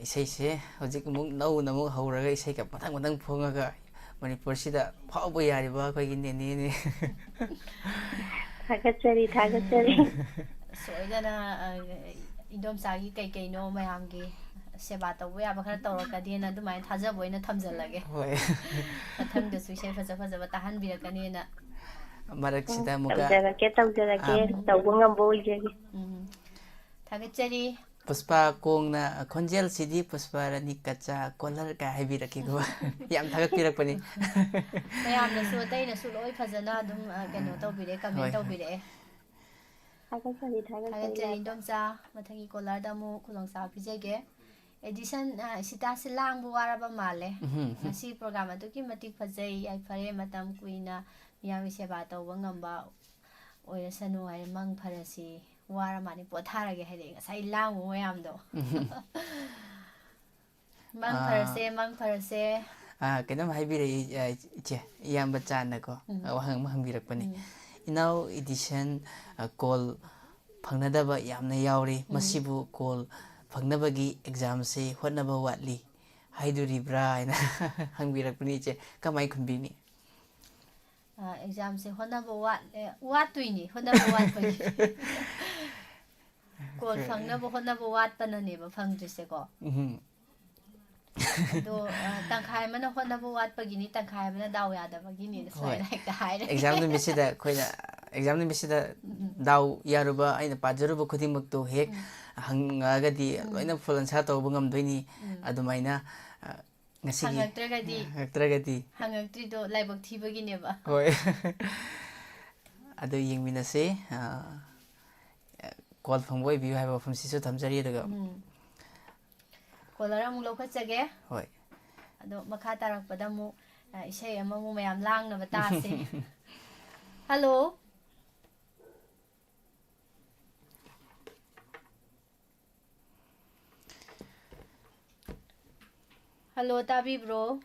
ꯏꯁꯩꯁꯦ ꯍꯧꯖꯤꯛ ꯑꯃꯨꯛ ꯅꯧꯅ ꯑꯃꯨꯛ ꯍꯧꯔꯒ ꯏꯁꯩꯒ ꯃꯊꯪ ꯃꯊꯪ ꯐꯣꯡꯉꯒ ꯃꯅꯤꯄꯨꯔꯁꯤꯗ ꯐꯥꯎꯕ ꯌꯥꯔꯤꯕ ꯑꯩꯈꯣꯏꯒꯤ ꯅꯦꯅꯦꯅꯤ꯫ ꯊꯥꯒꯠꯆꯔꯤ, ꯊꯥꯒꯠꯆꯔꯤ꯫ ꯁꯣꯏꯗꯅ ꯑ, ꯏꯗꯣꯝꯆꯥꯒꯤ ꯀꯩ ꯀꯩꯅꯣ ꯃꯌꯥꯝꯒꯤ ꯁꯦꯕꯥ ꯇꯧꯕ ꯌꯥꯕ ꯈꯔ ꯇꯧꯔꯛꯀꯅꯤꯅ ꯑꯗꯨꯃꯥꯏꯅ ꯊꯥꯖꯕ ꯑꯣꯏꯅ ꯊꯝꯖꯜꯂꯒꯦ꯫ ꯍꯣꯏ꯫ ꯃꯊꯪꯗꯁꯨ ꯏꯁꯩ ꯐꯖ ꯐꯖꯕ ꯇꯥꯍꯟꯕꯤꯔꯛꯀꯅꯤꯅ꯫ ꯃꯔꯛꯁꯤꯗ ꯑꯃꯨꯛꯀ ꯇꯧꯖꯔꯛꯀꯦ, ꯇꯧꯖꯔꯛꯀꯦ꯫ ꯑꯥ꯫ ꯇꯧꯕ ꯉꯝꯕ ꯑꯣꯏꯖꯒꯦ꯫ ꯎꯝ꯫ ꯊꯥꯒꯠꯆꯔꯤ꯫ ꯄꯨꯁꯄꯥ, ꯀꯣꯡꯅ ꯈꯣꯟꯖꯦꯜꯁꯤꯗꯤ ꯄꯨꯁꯄꯥ ꯔꯥꯅꯤ ꯀꯆꯥ ꯀꯣꯂꯔ ꯀꯥꯏ ꯍꯥꯏꯕꯤꯔꯛꯈꯤꯀꯣ꯫ ꯌꯥꯝ ꯊꯥꯒꯠꯄꯤꯔꯛꯄꯅꯤ꯫ ꯃꯌꯥꯝꯅꯁꯨ ꯑꯇꯩꯅꯁꯨ ꯂꯣꯏ ꯐꯖꯅ ꯑꯗꯨꯝ ꯑ, ꯀꯩꯅꯣ ꯇꯧꯕꯤꯔꯛꯑꯦ, ꯀꯃꯦꯟ ꯍꯣꯏ, ꯍꯣꯏ꯫ ꯇꯧꯕꯤꯔꯛꯑꯦ꯫ ꯊꯥꯒꯠꯆꯔꯤ, ꯊꯥꯒꯠꯆꯔꯤ꯫ ꯊꯥꯒꯠꯆꯔꯤ ꯏꯗꯣꯝꯆꯥ꯫ ꯃꯊꯪꯒꯤ ꯀꯣꯂꯔꯗ ꯑꯃꯨꯛ ꯈꯨꯗꯣꯡꯆꯥꯕ ꯄꯤꯖꯒꯦ꯫ ꯑꯦꯗꯤꯁꯟ, ꯑ, ꯏꯁꯤꯇꯥꯁꯦ ꯂꯥꯡꯕ ꯋꯥꯔꯕ ꯃꯥꯜꯂꯦ꯫ ꯎꯝ꯫ ꯉꯁꯤ ꯄ꯭ꯔꯣꯒ꯭ꯔꯥꯝ ꯑꯗꯨꯛꯀꯤ ꯃꯇꯤꯛ ꯐꯖꯩ, ꯌꯥꯏꯐꯔꯦ, ꯃꯇꯝ ꯀꯨꯏꯅ ꯃꯤꯌꯥꯝꯒꯤ ꯁꯦꯕꯥ ꯇꯧꯕ ꯉꯝꯕ ꯑꯣꯏꯔꯁꯅꯨ ꯍꯥꯏꯔꯦ꯫ ꯃꯪ ꯐꯔꯁꯤ꯫ ꯋꯥꯔ ꯃꯥꯜꯂꯦ, ꯄꯣꯊꯥꯔꯒꯦ ꯍꯥꯏꯔꯛꯑꯦ ꯉꯁꯥꯏ ꯂꯥꯡꯕ ꯃꯌꯥꯝꯗꯣ꯫ ꯃꯪ ꯑꯥ꯫ ꯐꯔꯁꯦ, ꯃꯪ ꯐꯔꯁꯦ꯫ ꯑꯥ, ꯀꯩꯅꯣꯝ ꯍꯥꯏꯕꯤꯔꯛꯏ, ꯑ, ꯏꯆꯦ, ꯏꯌꯥꯝꯕ ꯆꯥꯟꯅꯀꯣ, ꯎꯝ꯫ ꯋꯥꯍꯪ ꯑꯃ ꯍꯪꯕꯤꯔꯛꯄꯅꯤ꯫ ꯎꯝ꯫ ꯏꯅꯥꯎ ꯏꯗꯤꯁꯟ, ꯑ, ꯀꯣꯜ ꯐꯪꯅꯗꯕ ꯌꯥꯝꯅ ꯌꯥꯎꯔꯤ꯫ ꯎꯝ꯫ ꯃꯁꯤꯕꯨ ꯀꯣꯜ ꯐꯪꯅꯕꯒꯤ ꯑꯦꯛꯖꯥꯝꯁꯤ ꯍꯣꯠꯅꯕ ꯋꯥꯠꯂꯤ ꯍꯥꯏꯗꯣꯔꯤꯕ꯭ꯔꯥ ꯍꯥꯏꯅ ꯍꯪꯕꯤꯔꯛꯄꯅꯤ ꯏꯆꯦ꯫ ꯀꯃꯥꯏ ꯈꯨꯝꯕꯤꯅꯤ? ꯑ, ꯑꯦꯛꯖꯥꯝꯁꯦ ꯍꯣꯠꯅꯕ ꯋꯥꯠꯂꯦ, ꯋꯥꯠꯇꯣꯏꯅꯤ, ꯍꯣꯠꯅꯕ ꯋꯥꯠꯄꯒꯤ꯫ ꯀꯣꯜ ꯐꯪꯅꯕ ꯍꯣꯠꯅꯕ ꯋꯥꯠꯄꯅꯅꯦꯕ ꯐꯪꯗ꯭ꯔꯤꯁꯦꯀꯣ꯫ ꯎꯝ꯫ ꯑꯗꯣ, ꯑ, ꯇꯪꯈꯥꯏ ꯑꯃꯅ ꯍꯣꯠꯅꯕ ꯋꯥꯠꯄꯒꯤꯅꯤ, ꯇꯪꯈꯥꯏ ꯑꯃꯅ ꯗꯥꯎ ꯌꯥꯗꯕꯒꯤꯅꯤ, ꯍꯣꯏ꯫ ꯁꯨꯃꯥꯏꯅ ꯍꯦꯛꯇ ꯍꯥꯏꯔꯦ꯫ Exam ꯅꯨꯃꯤꯠꯁꯤꯗ ꯑꯩꯈꯣꯏꯅ, exam ꯅꯨꯃꯤꯠꯁꯤꯗ ꯎꯝ, ꯎꯝ꯫ ꯗꯥꯎ ꯌꯥꯔꯨꯕ, ꯑꯩꯅ ꯄꯥꯖꯔꯨꯕ ꯈꯨꯗꯤꯡꯃꯛꯇꯨ ꯍꯦꯛ ꯎꯝ꯫ ꯍꯪꯉꯛꯑꯒꯗꯤ ꯎꯝ꯫ ꯂꯣꯏꯅ full answer ꯇꯧꯕ ꯉꯝꯗꯣꯏꯅꯤ꯫ ꯎꯝ꯫ ꯑꯗꯨꯃꯥꯏꯅ, ꯑ, ꯉꯁꯤꯒꯤ ꯍꯪꯉꯛꯇ꯭ꯔꯒꯗꯤ, ꯍꯪꯉꯛꯇ꯭ꯔꯒꯗꯤ꯫ ꯍꯪꯉꯛꯇ꯭ꯔꯤꯗꯣ ꯂꯥꯏꯕꯛ ꯊꯤꯕꯒꯤꯅꯦꯕ꯫ ꯍꯣꯏ꯫ ꯑꯗꯨ ꯌꯦꯡꯃꯤꯟꯅꯁꯤ꯫ ꯑ, ꯀꯣꯜ ꯐꯪꯕ ꯑꯣꯏꯕꯤꯌꯨ ꯍꯥꯏꯕ ꯋꯥꯐꯝꯁꯤꯁꯨ ꯊꯝꯖꯔꯤ꯫ ꯑꯗꯨꯒ ꯎꯝ꯫ ꯀꯣꯂꯔ ꯑꯃꯨꯛ ꯂꯧꯈꯠꯆꯒꯦ꯫ ꯍꯣꯏ꯫ ꯑꯗꯣ ꯃꯈꯥ ꯇꯥꯔꯛꯄꯗ ꯑꯃꯨꯛ, ꯑ, ꯏꯁꯩ ꯑꯃꯃꯨꯛ ꯃꯌꯥꯝ ꯂꯥꯡꯅꯕ ꯇꯥꯁꯦ꯫ ꯍꯜꯂꯣ꯫ ꯍꯜꯂꯣ, ꯇꯥꯕꯤꯕ꯭ꯔꯣ?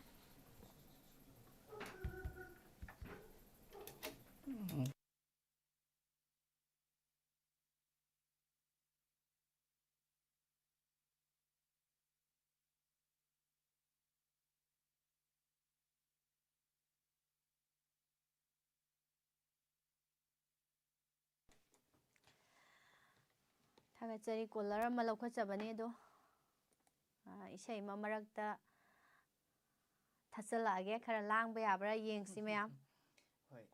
ꯊꯥꯒꯠꯆꯔꯤ꯫ ꯀꯣꯂꯔ ꯑꯃ ꯂꯧꯈꯠꯆꯕꯅꯤ ꯑꯗꯣ, ꯑ, ꯏꯁꯩ ꯑꯃ ꯃꯔꯛꯇ ꯊꯥꯆꯜꯂꯛꯑꯒꯦ꯫ ꯈꯔ ꯂꯥꯡꯕ ꯌꯥꯕ꯭ꯔꯥ ꯌꯦꯡꯁꯤ ꯃꯌꯥꯝ꯫ ꯍꯣꯏ꯫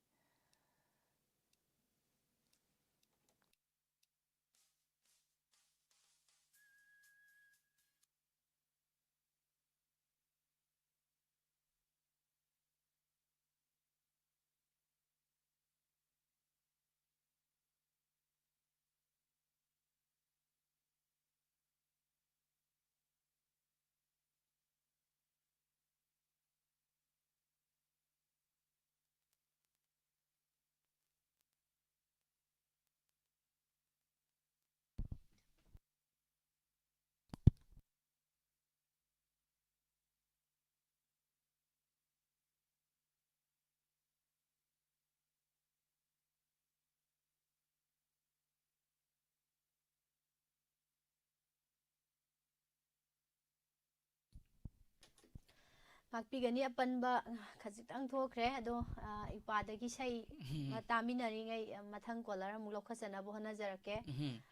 ꯉꯥꯛꯄꯤꯒꯅꯤ, ꯑꯄꯟꯕ ꯈꯖꯤꯛꯇꯪ ꯊꯣꯛꯈ꯭ꯔꯦ꯫ ꯑꯗꯣ, ꯑ, ꯏꯄꯥꯗꯒꯤ ꯏꯁꯩ ꯎꯝ꯫ ꯑꯃ ꯇꯥꯃꯤꯟꯅꯔꯤꯉꯩ, ꯑ, ꯃꯊꯪ ꯀꯣꯂꯔ ꯑꯃꯨꯛ ꯂꯧꯈꯠꯆꯅꯕ ꯍꯣꯠꯅꯖꯔꯛꯀꯦ꯫ ꯎꯝ꯫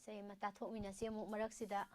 ꯏꯁꯩ ꯑꯃ ꯇꯥꯊꯣꯛꯃꯤꯟꯅꯁꯤ ꯑꯃꯨꯛ ꯃꯔꯛꯁꯤꯗ꯫